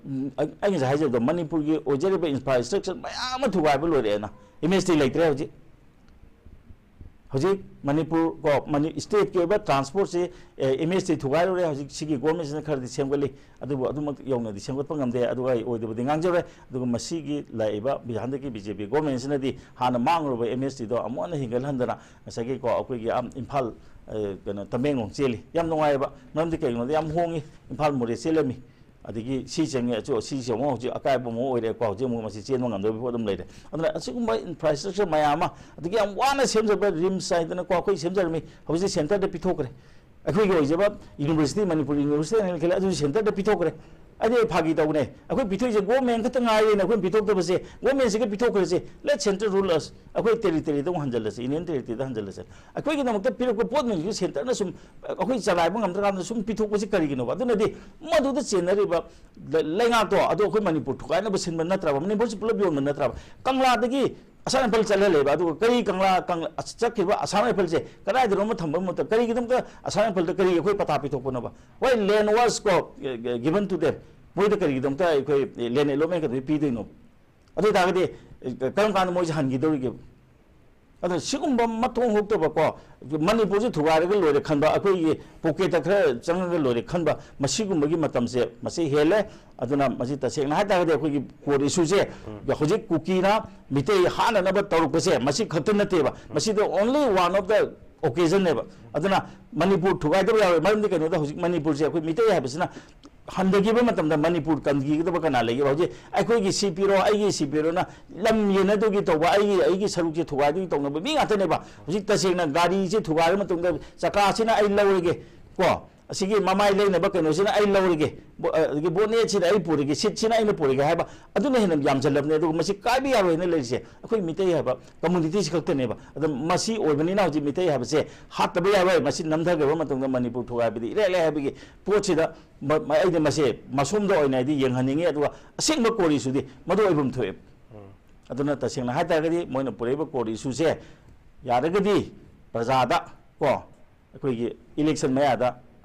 ꯑꯩ ꯉꯁꯥꯏ ꯍꯥꯏꯖꯕꯗꯣ, ꯃꯅꯤꯄꯨꯔꯒꯤ ꯑꯣꯏꯖꯔꯤꯕ ꯏꯟꯐ꯭ꯔꯥꯁ꯭ꯇ꯭ꯔꯛꯆꯔ ꯃꯌꯥꯝ ꯑꯃ ꯊꯨꯒꯥꯏꯕ ꯂꯣꯏꯔꯛꯑꯦꯅ, ꯑꯦꯝ ꯑꯦꯁ ꯇꯤ ꯂꯩꯇ꯭ꯔꯦ ꯍꯧꯖꯤꯛ꯫ ꯍꯧꯖꯤꯛ ꯃꯅꯤꯄꯨꯔ ꯀꯣ, ꯃꯅꯤ-, ꯁ꯭ꯇꯦꯠꯀꯤ ꯑꯣꯏꯕ ꯇ꯭ꯔꯥꯟꯁꯄꯣꯔꯠꯁꯤ, ꯑꯦ, ꯑꯦꯝ ꯑꯦꯁ ꯇꯤ ꯊꯨꯒꯥꯏꯔꯨꯔꯦ꯫ ꯍꯧꯖꯤꯛ ꯁꯤꯒꯤ ꯒꯣꯔꯃꯦꯟꯁꯤꯅ ꯈꯔꯗꯤ ꯁꯦꯝꯒꯠꯂꯤ, ꯑꯗꯨꯕꯨ ꯑꯗꯨꯃꯛ ꯌꯧꯅꯗꯤ ꯁꯦꯝꯒꯠꯄ ꯉꯝꯗꯦ꯫ ꯑꯗꯨꯒ ꯑꯩ ꯑꯣꯏꯗꯕꯗꯤ ꯉꯥꯡꯖꯔꯣꯏ꯫ ꯑꯗꯨꯒ ꯃꯁꯤꯒꯤ ꯂꯥꯛꯏꯕ ꯕꯤ-, ꯍꯟꯗꯛꯀꯤ ꯕꯤ ꯖꯦ ꯄꯤ ꯒꯣꯔꯃꯦꯟꯁꯤꯅꯗꯤ ꯍꯥꯟꯅ ꯃꯥꯡꯂꯨꯔꯕ ꯑꯦꯝ ꯑꯦꯁ ꯇꯤꯗꯣ ꯑꯃꯨꯛ ꯍꯟꯅ ꯍꯤꯡꯒꯠꯍꯟꯗꯅ, ꯉꯁꯥꯏꯒꯤ ꯀꯣ, ꯑꯩꯈꯣꯏꯒꯤ, ꯑꯝ, ꯏꯝꯐꯥꯜ, ꯑ, ꯀꯩꯅꯣ, ꯇꯃꯦꯡꯂꯣꯡ ꯆꯦꯜꯂꯤ꯫ ꯌꯥꯝ ꯅꯨꯡꯉꯥꯏꯑꯕ꯫ ꯃꯔꯝꯗꯤ ꯀꯩꯒꯤꯅꯣꯗ ꯌꯥꯝ ꯍꯣꯡꯉꯤ꯫ ꯏꯝꯐꯥꯜ ꯃꯣꯔꯦ ꯆꯦꯜꯂꯝꯃꯤ꯫ ꯑꯗꯒꯤ ꯁꯤ ꯆꯪꯉꯦ, ꯑꯆꯨ-, ꯁꯤꯁꯦ ꯑꯃꯨꯛ ꯍꯧꯖꯤꯛ ꯑꯀꯥꯏꯕ ꯑꯃ ꯑꯣꯏꯔꯦꯀꯣ꯫ ꯍꯧꯖꯤꯛ ꯑꯃꯨꯛ ꯃꯁꯤ ꯆꯦꯟꯕ ꯉꯝꯗꯕꯒꯤ ꯐꯤꯕꯝ ꯑꯗꯨꯝ ꯂꯩꯔꯦ꯫ ꯑꯗꯨꯅ ꯑꯁꯤꯒꯨꯝꯕ ꯏꯟꯐ꯭ꯔꯥꯁ꯭ꯇ꯭ꯔꯛꯆꯔ ꯃꯌꯥꯝ ꯑꯃ, ꯑꯗꯒꯤ ꯌꯥꯝ ꯋꯥꯅ ꯁꯦꯝꯖꯕ ꯔꯤꯝꯁ ꯍꯥꯏꯗꯅꯀꯣ, ꯑꯩꯈꯣꯏ ꯁꯦꯝꯖꯔꯝꯃꯤ, ꯍꯧꯖꯤꯛ ꯁꯦꯟꯇꯔꯗ ꯄꯤꯊꯣꯛꯈ꯭ꯔꯦ꯫ ꯑꯩꯈꯣꯏꯒꯤ ꯑꯣꯏꯖꯕ ꯌꯨꯅꯤꯚꯔꯁꯤꯇꯤ, ꯃꯅꯤꯄꯨꯔ ꯌꯨꯅꯤꯚꯔꯁꯤꯇꯤ ꯍꯥꯏꯅ ꯈꯜꯂꯦ, ꯑꯗꯨꯁꯨ ꯁꯦꯟꯇꯔꯗ ꯄꯤꯊꯣꯛꯈ꯭ꯔꯦ꯫ ꯑꯩꯗꯤ ꯑꯩ ꯐꯥꯒꯤ ꯇꯧꯕꯅꯦ, ꯑꯩꯈꯣꯏ ꯄꯤꯊꯣꯛꯏꯁꯦ ꯒꯣꯔꯃꯦꯟ ꯈꯛꯇ ꯉꯥꯏꯔꯦꯅ ꯑꯩꯈꯣꯏꯅ ꯄꯤꯊꯣꯛꯇꯕꯁꯦ, ꯒꯣꯔꯃꯦꯟꯁꯤꯒ ꯄꯤꯊꯣꯛꯈ꯭ꯔꯁꯦ, let center rule us, ꯑꯩꯈꯣꯏ ꯇꯦꯔꯤꯇꯣꯔꯤꯗ ꯑꯃꯨꯛ ꯍꯟꯖꯜꯂꯁꯦ, ꯌꯨꯅꯤꯌꯟ ꯇꯦꯔꯤꯇꯣꯔꯤꯗ ꯍꯟꯖꯜꯂꯁꯦ꯫ ꯑꯩꯈꯣꯏꯒꯤꯗꯃꯛꯇ ꯄꯤꯔꯛꯄ ꯄꯣꯠ ꯃꯌꯥꯝꯁꯤꯁꯨ ꯁꯦꯟꯇꯔꯅ ꯁꯨꯝ ꯑꯩꯈꯣꯏ ꯆꯂꯥꯏꯕ ꯉꯝꯗ꯭ꯔꯀꯥꯟꯗ ꯁꯨꯝ ꯄꯤꯊꯣꯛꯄꯁꯤ ꯀꯔꯤꯒꯤꯅꯣꯕ? ꯑꯗꯨꯅꯗꯤ ꯃꯗꯨꯗ ꯆꯦꯟꯅꯔꯤꯕ ꯂꯩ-, ꯂꯩꯉꯥꯛꯇꯣ ꯑꯗꯣ ꯑꯩꯈꯣꯏ ꯃꯅꯤꯄꯨꯔ ꯊꯨꯒꯥꯏꯅꯕ ꯁꯤꯟꯕ ꯅꯠꯇ꯭ꯔꯕ? ꯃꯅꯤꯄꯨꯔꯁꯤ ꯄꯨꯂꯞ ꯌꯣꯟꯕ ꯅꯠꯇ꯭ꯔꯕ? ꯀꯪꯂꯥꯗꯒꯤ ꯑꯁꯥꯝ ꯔꯥꯏꯐꯜ ꯆꯠꯍꯜꯂꯦꯕ, ꯑꯗꯨꯒ ꯀꯔꯤ ꯀꯪꯂꯥ, ꯀꯪꯂꯥ, ꯆꯠꯈꯤꯕ ꯑꯁꯥꯝ ꯔꯥꯏꯐꯜꯁꯦ ꯀꯗꯥꯏꯗꯅꯣ ꯑꯃ ꯊꯝꯕ ꯃꯇꯝꯗ ꯀꯔꯤꯒꯤꯗꯃꯛꯇ ꯑꯁꯥꯝ ꯔꯥꯏꯐꯜꯗ ꯀꯔꯤ ꯑꯩꯈꯣꯏ ꯄꯇꯥ ꯄꯤꯊꯣꯛꯄꯅꯣꯕ? Why land was ꯀꯣ, given to them? ꯃꯣꯏꯗ ꯀꯔꯤꯒꯤꯗꯃꯛꯇ ꯑꯩꯈꯣꯏ land allotment ꯀꯩꯗꯧꯕꯩ ꯄꯤꯗꯣꯏꯅꯣ? ꯑꯗꯨ ꯑꯣꯏꯇꯥꯔꯒꯗꯤ, ꯑꯦ, ꯀꯔꯝ ꯀꯥꯟꯗ ꯃꯣꯏꯁꯦ ꯍꯟꯈꯤꯗꯧꯔꯤꯒꯦ? ꯑꯗꯨꯅ ꯁꯤꯒꯨꯝꯕ ꯃꯊꯣꯡ ꯍꯨꯛꯇꯕꯀꯣ, ꯃꯅꯤꯄꯨꯔꯁꯤ ꯊꯨꯒꯥꯏꯔꯒ ꯂꯣꯏꯔꯦ ꯈꯟꯕ, ꯑꯩꯈꯣꯏꯒꯤ ꯄꯣꯀꯦꯠꯇ ꯈꯔ ꯆꯪꯉꯒ ꯂꯣꯏꯔꯦ ꯈꯟꯕ, ꯃꯁꯤꯒꯨꯝꯕꯒꯤ ꯃꯇꯝꯁꯦ ꯃꯁꯤ ꯍꯦꯜꯂꯦ꯫ ꯑꯗꯨꯅ ꯃꯁꯤ ꯇꯁꯦꯡꯅ ꯍꯥꯏꯇꯥꯔꯒꯗꯤ ꯑꯩꯈꯣꯏꯒꯤ ꯀꯣꯔꯠ ꯏꯁꯨꯁꯦ ꯍꯧꯖꯤꯛ ꯀꯨꯀꯤꯅ ꯃꯤꯇꯩ ꯍꯥꯠꯅꯅꯕ ꯇꯧꯔꯛꯄꯁꯦ ꯃꯁꯤ ꯈꯛꯇ ꯅꯠꯇꯦꯕ, ꯃꯁꯤꯗ only one of the occasion ꯅꯦꯕ꯫ ꯑꯗꯨꯅ ꯃꯅꯤꯄꯨꯔ ꯊꯨꯒꯥꯏꯗꯕ ꯌꯥꯔꯣꯏ꯫ ꯃꯔꯝꯗꯤ ꯀꯩꯅꯣꯗ ꯍꯧꯖꯤꯛ ꯃꯅꯤꯄꯨꯔꯁꯦ ꯑꯩꯈꯣꯏ ꯃꯤꯇꯩ ꯍꯥꯏꯕꯁꯤꯅ ꯍꯟꯊꯈꯤꯕ ꯃꯇꯝꯗ ꯃꯅꯤꯄꯨꯔ ꯀꯟꯈꯤꯒꯗꯕ ꯀꯅꯥ ꯂꯩꯒꯦꯕ? ꯍꯧꯖꯤꯛ ꯑꯩꯈꯣꯏꯒꯤ ꯁꯤ ꯄꯤꯔꯣ, ꯑꯩꯒꯤ ꯁꯤ ꯄꯤꯔꯣꯅ ꯂꯝ ꯌꯦꯟꯅꯗꯨꯒꯤ ꯇꯧꯕ, ꯑꯩꯒꯤ, ꯑꯩꯒꯤ ꯁꯔꯨꯛꯁꯦ ꯊꯨꯒꯥꯏꯗꯨꯒꯤ ꯇꯧꯅꯕ ꯃꯤ ꯉꯥꯛꯇꯅꯦꯕ꯫ ꯍꯧꯖꯤꯛ ꯇꯁꯦꯡꯅ ꯒꯥꯔꯤꯁꯦ ꯊꯨꯒꯥꯏꯔ ꯃꯇꯨꯡꯗ ꯆꯀꯥꯁꯤꯅ ꯑꯩ ꯂꯧꯔꯒꯦ ꯀꯣ, ꯑꯁꯤꯒꯤ ꯃꯃꯥꯏ ꯂꯩꯅꯕ ꯀꯩꯅꯣꯁꯤꯅ ꯑꯩ ꯂꯧꯔꯒꯦ, ꯕꯣ-, ꯑꯗꯒꯤ ꯕꯣꯅꯦꯠꯁꯤꯗ ꯑꯩ ꯄꯨꯔꯒꯦ, ꯁꯤꯠꯁꯤꯅ ꯑꯩꯅ ꯄꯨꯔꯒꯦ ꯍꯥꯏꯕ, ꯑꯗꯨꯅ ꯍꯦꯟꯅ ꯌꯥꯝꯁꯤꯜꯂꯕꯅꯦ꯫ ꯑꯗꯨꯒ ꯃꯁꯤ ꯀꯥꯏꯕ ꯌꯥꯔꯣꯏꯅ ꯂꯩꯔꯤꯁꯦ ꯑꯩꯈꯣꯏ ꯃꯤꯇꯩ ꯍꯥꯏꯕ ꯀꯝꯃꯨꯅꯤꯇꯤꯁꯤ ꯈꯛꯇꯅꯦꯕ꯫ ꯑꯗꯣ ꯃꯁꯤ ꯑꯣꯏꯕꯅꯤꯅ ꯍꯧꯖꯤꯛ ꯃꯤꯇꯩ ꯍꯥꯏꯕꯁꯦ ꯍꯥꯠꯇꯕ ꯌꯥꯔꯣꯏ꯫ ꯃꯁꯤ ꯅꯝꯊꯈ꯭ꯔꯕ ꯃꯇꯨꯡꯗ ꯃꯅꯤꯄꯨꯔ ꯊꯨꯒꯥꯏꯕꯗꯤ ꯏꯔꯦꯛ ꯂꯩ ꯍꯥꯏꯕꯒꯤ ꯄꯣꯠꯁꯤꯗ ꯃ-, ꯃ-, ꯑꯩꯗꯤ ꯃꯁꯦ ꯃꯁꯣꯝꯗ ꯑꯣꯏꯅ ꯑꯩꯗꯤ ꯌꯦꯡꯍꯟꯅꯤꯡꯉꯤ꯫ ꯑꯗꯨꯒ ꯑꯁꯦꯡꯕ ꯀꯣꯔꯤꯁꯨꯗꯤ ꯃꯗꯨ ꯑꯣꯏꯐꯝ ꯊꯣꯛꯑꯦ꯫ ꯑꯗꯨꯅ ꯇꯁꯦꯡꯅ ꯍꯥꯏ ꯇꯥꯔꯒꯗꯤ ꯃꯣꯏꯅ ꯄꯨꯔꯛꯏꯕ ꯀꯣꯔꯠ ꯏꯁꯨꯁꯦ ꯌꯥꯔꯒꯗꯤ ꯄ꯭ꯔꯖꯥꯗ ꯀꯣ, ꯑꯩꯈꯣꯏꯒꯤ ꯏꯂꯦꯛꯁꯟ ꯃꯌꯥꯗ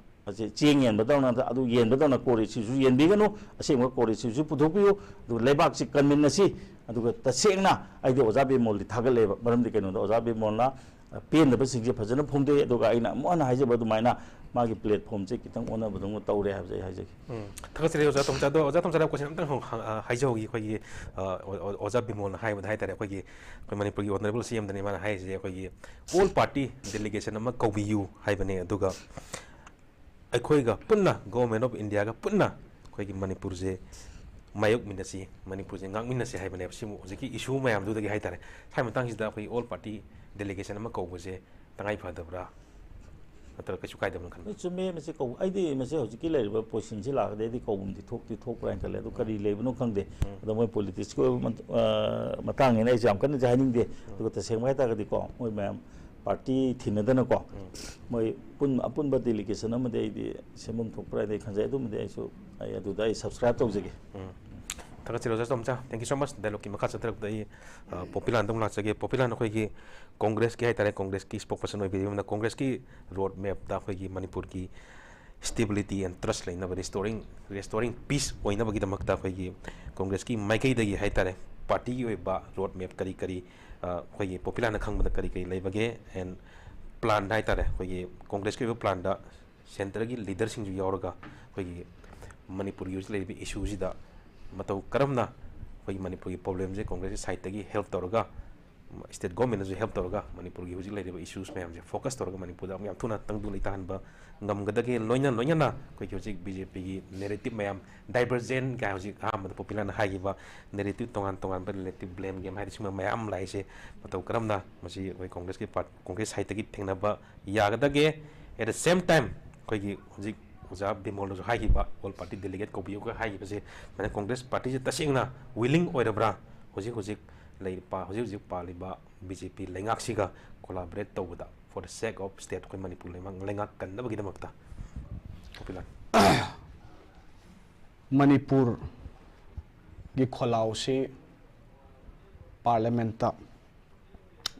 ꯃꯁꯤ ꯆꯦꯡ ꯌꯦꯟꯕꯗꯧꯅ, ꯑꯗꯨ ꯌꯦꯟꯕꯗꯧꯅ ꯀꯣꯔꯠ ꯏꯁꯨꯁꯨ ꯌꯦꯟꯕꯤꯒꯅꯨ, ꯑꯁꯦꯡꯕ ꯀꯣꯔꯠ ꯏꯁꯨꯁꯨ ꯄꯨꯊꯣꯛꯄꯤꯌꯨ꯫ ꯑꯗꯨꯒ ꯂꯩꯕꯥꯛꯁꯤ ꯀꯟꯃꯤꯟꯅꯁꯤ꯫ ꯑꯗꯨꯒ ꯇꯁꯦꯡꯅ ꯑꯩꯗꯤ ꯑꯣꯖꯥ ꯕꯤꯃꯣꯜꯗꯤ ꯊꯥꯒꯠꯂꯦꯕ꯫ ꯃꯔꯝꯗꯤ ꯀꯩꯅꯣꯗ ꯑꯣꯖꯥ ꯕꯤꯃꯣꯜꯅ ꯄꯦꯟꯗꯕꯁꯤꯡꯁꯦ ꯐꯖꯅ ꯐꯣꯡꯗꯣꯛꯑꯦ꯫ ꯑꯗꯨꯒ ꯑꯩꯅ ꯑꯃꯨꯛ ꯍꯟꯅ ꯍꯥꯏꯖꯕ ꯑꯗꯨꯃꯥꯏꯅ ꯃꯥꯒꯤ ꯄ꯭ꯂꯦꯠꯐꯣꯝꯁꯦ ꯈꯤꯇꯪ ꯑꯣꯟꯅꯕꯗꯧꯅ ꯇꯧꯔꯦ ꯍꯥꯏꯕꯁꯦ ꯑꯩ ꯍꯥꯏꯖꯒꯦ꯫ ꯎꯝ꯫ ꯊꯥꯒꯠꯆꯔꯤ ꯑꯣꯖꯥ ꯇꯣꯝꯆꯥ꯫ ꯑꯗꯣ ꯑꯣꯖꯥ ꯇꯣꯝꯆꯥꯗ ꯀꯣꯏꯁꯟ ꯑꯃꯇꯪ ꯍꯪ-, ꯍꯪ-, ꯑ, ꯍꯥꯏꯖꯍꯧꯒꯦ꯫ ꯑꯩꯈꯣꯏꯒꯤ, ꯑ, ꯑꯣ-, ꯑꯣ-, ꯑꯣꯖꯥ ꯕꯤꯃꯣꯜꯅ ꯍꯥꯏꯕꯗ ꯍꯥꯏꯇꯥꯔꯦ, ꯑꯩꯈꯣꯏꯒꯤ, ꯑꯩꯈꯣꯏ ꯃꯅꯤꯄꯨꯔꯒꯤ ꯑꯣꯅꯔꯦꯕꯜ ꯁꯤ ꯑꯦꯝꯗꯅꯤ ꯃꯥꯅ ꯍꯥꯏꯔꯤꯁꯦ, ꯑꯩꯈꯣꯏꯒꯤ all party delegation ꯑꯃ ꯀꯧꯕꯤꯌꯨ ꯍꯥꯏꯕꯅꯦ꯫ ꯑꯗꯨꯒ ꯑꯩꯈꯣꯏꯒ ꯄꯨꯟꯅ, Government of Indiaꯒ ꯄꯨꯟꯅ ꯑꯩꯈꯣꯏꯒꯤ ꯃꯅꯤꯄꯨꯔꯁꯦ ꯃꯥꯌꯣꯛꯃꯤꯟꯅꯁꯤ, ꯃꯅꯤꯄꯨꯔꯁꯦ ꯉꯥꯛꯃꯤꯟꯅꯁꯤ ꯍꯥꯏꯕꯅꯦꯕ꯫ ꯁꯤꯕꯨ ꯍꯧꯖꯤꯛꯀꯤ ꯏꯁꯨ ꯃꯌꯥꯝꯗꯨꯗꯒꯤ ꯍꯥꯏꯇꯥꯔꯦ, ꯁ꯭ꯋꯥꯏ ꯃꯇꯥꯡꯁꯤꯗ ꯑꯩꯈꯣꯏꯒꯤ all party delegation ꯑꯃ ꯀꯧꯕꯁꯦ ꯇꯉꯥꯏ ꯐꯗꯕ꯭ꯔꯥ, ꯅꯠꯇ꯭ꯔꯒ ꯀꯩꯁꯨ ꯀꯥꯏꯗꯕ꯭ꯔꯥ ꯈꯟꯕ꯭ꯔꯥ? ꯑꯩ ꯆꯨꯝꯃꯦ, ꯃꯁꯤ ꯀꯧ-, ꯑꯩꯗꯤ ꯃꯁꯤ ꯍꯧꯖꯤꯛꯀꯤ ꯂꯩꯔꯤꯕ ꯄꯣꯖꯤꯁꯟꯁꯤ ꯂꯥꯛꯑꯒꯗꯤ ꯑꯩꯗꯤ ꯀꯧꯕꯝꯗꯤ ꯊꯣꯛꯇꯤ ꯊꯣꯛꯄ꯭ꯔꯥ ꯍꯥꯏꯅ ꯈꯜꯂꯦ꯫ ꯑꯗꯨ ꯀꯔꯤ ꯂꯩꯕꯅꯣ ꯈꯪꯗꯦ꯫ ꯎꯝ꯫ ꯑꯗꯣ ꯃꯣꯏ ꯄꯣꯂꯤꯇꯤꯛꯁꯀꯤ ꯑꯣꯏꯕ ꯃꯠ-, ꯑ, ꯃꯇꯥꯡꯅꯤꯅ ꯑꯩꯁꯨ ꯌꯥꯝ ꯀꯟꯅꯗꯤ ꯍꯥꯏꯅꯤꯡꯗꯦ꯫ ꯎꯝ꯫ ꯑꯗꯨꯒ ꯇꯁꯦꯡꯕ ꯍꯥꯏ ꯇꯥꯔꯒꯗꯤꯀꯣ, ꯃꯣꯏ ꯃꯌꯥꯝ ꯄꯥꯔꯇꯤ ꯊꯤꯅꯗꯅꯀꯣ, ꯎꯝ꯫ ꯃꯣꯏ ꯄꯨꯟ-, ꯑꯄꯨꯟꯕ ꯗꯦꯂꯤꯒꯦꯁꯟ ꯑꯃꯗꯤ ꯑꯩꯗꯤ ꯁꯦꯝꯐꯝ ꯊꯣꯛꯄ꯭ꯔꯥ ꯍꯥꯏꯅ ꯑꯩ ꯈꯟꯖꯩ꯫ ꯑꯗꯨꯃꯗꯤ ꯑꯩꯁꯨ, ꯑꯩ ꯑꯗꯨꯗ ꯑꯩ ꯁꯕꯁꯀ꯭ꯔꯥꯏꯕ ꯇꯧꯖꯒꯦ꯫ ꯎꯝ꯫ ꯊꯥꯒꯠꯆꯔꯤ ꯑꯣꯖꯥ ꯇꯣꯝꯆꯥ꯫ Thank you so much꯫ ꯗꯥꯏꯂꯣꯒꯀꯤ ꯃꯈꯥ ꯆꯠꯊꯔꯛꯄꯗ ꯑꯩ, ꯑ, ꯄꯣꯄꯤꯂꯥꯟꯗ ꯑꯃꯨꯛ ꯂꯥꯛꯆꯒꯦ꯫ ꯄꯣꯄꯤꯂꯥꯟ, ꯑꯩꯈꯣꯏꯒꯤ ꯀꯣꯡꯒ꯭ꯔꯦꯁꯀꯤ ꯍꯥꯏꯇꯥꯔꯦ, ꯀꯣꯡꯒ꯭ꯔꯦꯁꯀꯤ ꯁ꯭ꯄꯣꯛꯄꯔꯁꯟ ꯑꯣꯏꯕꯤꯔꯤꯕꯅ ꯀꯣꯡꯒ꯭ꯔꯦꯁꯀꯤ ꯔꯣꯗ ꯃꯦꯞꯇ ꯑꯩꯈꯣꯏꯒꯤ ꯃꯅꯤꯄꯨꯔꯒꯤ stability and trust ꯂꯩꯅꯕ, restoring, restoring peace ꯑꯣꯏꯅꯕꯒꯤꯗꯃꯛꯇ ꯑꯩꯈꯣꯏꯒꯤ ꯀꯣꯡꯒ꯭ꯔꯦꯁꯀꯤ ꯃꯥꯏꯀꯩꯗꯒꯤ ꯍꯥꯏꯇꯥꯔꯦ, ꯄꯥꯔꯇꯤꯒꯤ ꯑꯣꯏꯕ ꯔꯣꯗ ꯃꯦꯞ ꯀꯔꯤ ꯀꯔꯤ ꯑꯩꯈꯣꯏꯒꯤ ꯄꯣꯄꯤꯂꯥꯅ ꯈꯪꯕꯗ ꯀꯔꯤ ꯀꯔꯤ ꯂꯩꯕꯒꯦ? ꯑꯦꯟ ꯄ꯭ꯂꯥꯟꯗ ꯍꯥꯏꯇꯥꯔꯦ, ꯑꯩꯈꯣꯏꯒꯤ ꯀꯣꯡꯒ꯭ꯔꯦꯁꯀꯤ ꯑꯣꯏꯕ ꯄ꯭ꯂꯥꯟꯗ ꯁꯦꯟꯇꯔꯒꯤ ꯂꯤꯗꯔꯁꯤꯡꯁꯨ ꯌꯥꯎꯔꯒ ꯑꯩꯈꯣꯏꯒꯤ ꯃꯅꯤꯄꯨꯔꯒꯤ ꯍꯧꯖꯤꯛ ꯂꯩꯔꯤꯕ ꯏꯁꯨꯁꯤꯗ ꯃꯇꯧ ꯀꯔꯝꯅ ꯑꯩꯈꯣꯏꯒꯤ ꯃꯅꯤꯄꯨꯔꯒꯤ ꯄ꯭ꯔꯣꯕ꯭ꯂꯦꯝꯁꯦ ꯀꯣꯡꯒ꯭ꯔꯦꯁꯀꯤ ꯁꯥꯏꯠꯇꯒꯤ ꯍꯦꯜꯞ ꯇꯧꯔꯒ, ꯁ꯭ꯇꯦꯠ ꯒꯣꯔꯃꯦꯟꯅꯁꯨ ꯍꯦꯜꯞ ꯇꯧꯔꯒ ꯃꯅꯤꯄꯨꯔꯒꯤ ꯍꯧꯖꯤꯛ ꯂꯩꯔꯤꯕ ꯏꯁꯨꯁ ꯃꯌꯥꯝꯁꯦ ꯐꯣꯀꯁ ꯇꯧꯔꯒ ꯃꯅꯤꯄꯨꯔꯗ ꯑꯃꯨꯛ ꯌꯥꯝ ꯊꯨꯅ ꯇꯪꯗꯨ ꯂꯩꯇꯥꯍꯟꯕ ꯉꯝꯒꯗꯒꯦ? ꯂꯣꯏꯅ ꯂꯣꯏꯅꯅ ꯑꯩꯈꯣꯏꯒꯤ ꯍꯧꯖꯤꯛ ꯕꯤ ꯖꯦ ꯄꯤꯒꯤ ꯅꯦꯔꯦꯇꯤꯞ ꯃꯌꯥꯝ, ꯗꯥꯏꯕꯔꯖꯦꯟ ꯀꯥꯏ ꯍꯧꯖꯤꯛ ꯑꯍꯥꯟꯕꯗ ꯄꯣꯄꯤꯂꯥꯅ ꯍꯥꯏꯈꯤꯕ ꯅꯦꯔꯦꯇꯤꯞ, ꯇꯣꯉꯥꯟ ꯇꯣꯉꯥꯟꯕ ꯔꯤꯂꯦꯇꯤꯞ ꯕ꯭ꯂꯦꯝ ꯒꯦꯝ ꯍꯥꯏꯗꯤ ꯁꯤꯒꯨꯝꯕ ꯃꯌꯥꯝ ꯑꯃ ꯂꯥꯛꯏꯁꯦ ꯃꯇꯧ ꯀꯔꯝꯅ ꯃꯁꯤ ꯑꯩꯈꯣꯏ ꯀꯣꯡꯒ꯭ꯔꯦꯁꯀꯤ ꯄꯥꯔꯠ-, ꯀꯣꯡꯒ꯭ꯔꯦꯁ ꯁꯥꯏꯠꯇꯒꯤ ꯊꯦꯡꯅꯕ ꯌꯥꯒꯗꯒꯦ? ꯑꯦꯠ ꯗ ꯁꯦꯝ ꯇꯥꯏꯝ ꯑꯩꯈꯣꯏꯒꯤ ꯍꯧꯖꯤꯛ ꯑꯣꯖꯥ ꯕꯤꯃꯣꯜꯅꯁꯨ ꯍꯥꯏꯈꯤꯕ, ꯑꯣꯜ ꯄꯥꯔꯇꯤ ꯗꯦꯂꯤꯒꯦꯠ ꯀꯧꯕꯤꯌꯨꯒ ꯍꯥꯏꯈꯤꯕꯁꯦ, ꯃꯁꯤ ꯀꯣꯡꯒ꯭ꯔꯦꯁ ꯄꯥꯔꯇꯤꯁꯦ ꯇꯁꯦꯡꯅ ꯋꯤꯂꯤꯡ ꯑꯣꯏꯔꯕ꯭ꯔꯥ ꯍꯧꯖꯤꯛ ꯍꯧꯖꯤꯛ ꯂꯩꯔꯤꯕ, ꯍꯧꯖꯤꯛ ꯍꯧꯖꯤꯛ ꯄꯥꯜꯂꯤꯕ ꯕꯤ ꯖꯦ ꯄꯤ ꯂꯩꯉꯥꯛꯁꯤꯒ ꯀꯣꯂꯥꯕꯣꯔꯦꯠ ꯇꯧꯕꯗ, for the sake of state ꯑꯩꯈꯣꯏ ꯃꯅꯤꯄꯨꯔ ꯂꯩꯉꯥꯛ, ꯂꯩꯉꯥꯛ ꯀꯟꯅꯕꯒꯤꯗꯃꯛꯇ? ꯄꯣꯄꯤꯂꯥ꯫ ꯃꯅꯤꯄꯨꯔꯒꯤ ꯈꯣꯜꯂꯥꯎꯁꯤ ꯄꯥꯔꯂꯤꯌꯥꯃꯦꯟꯠꯇ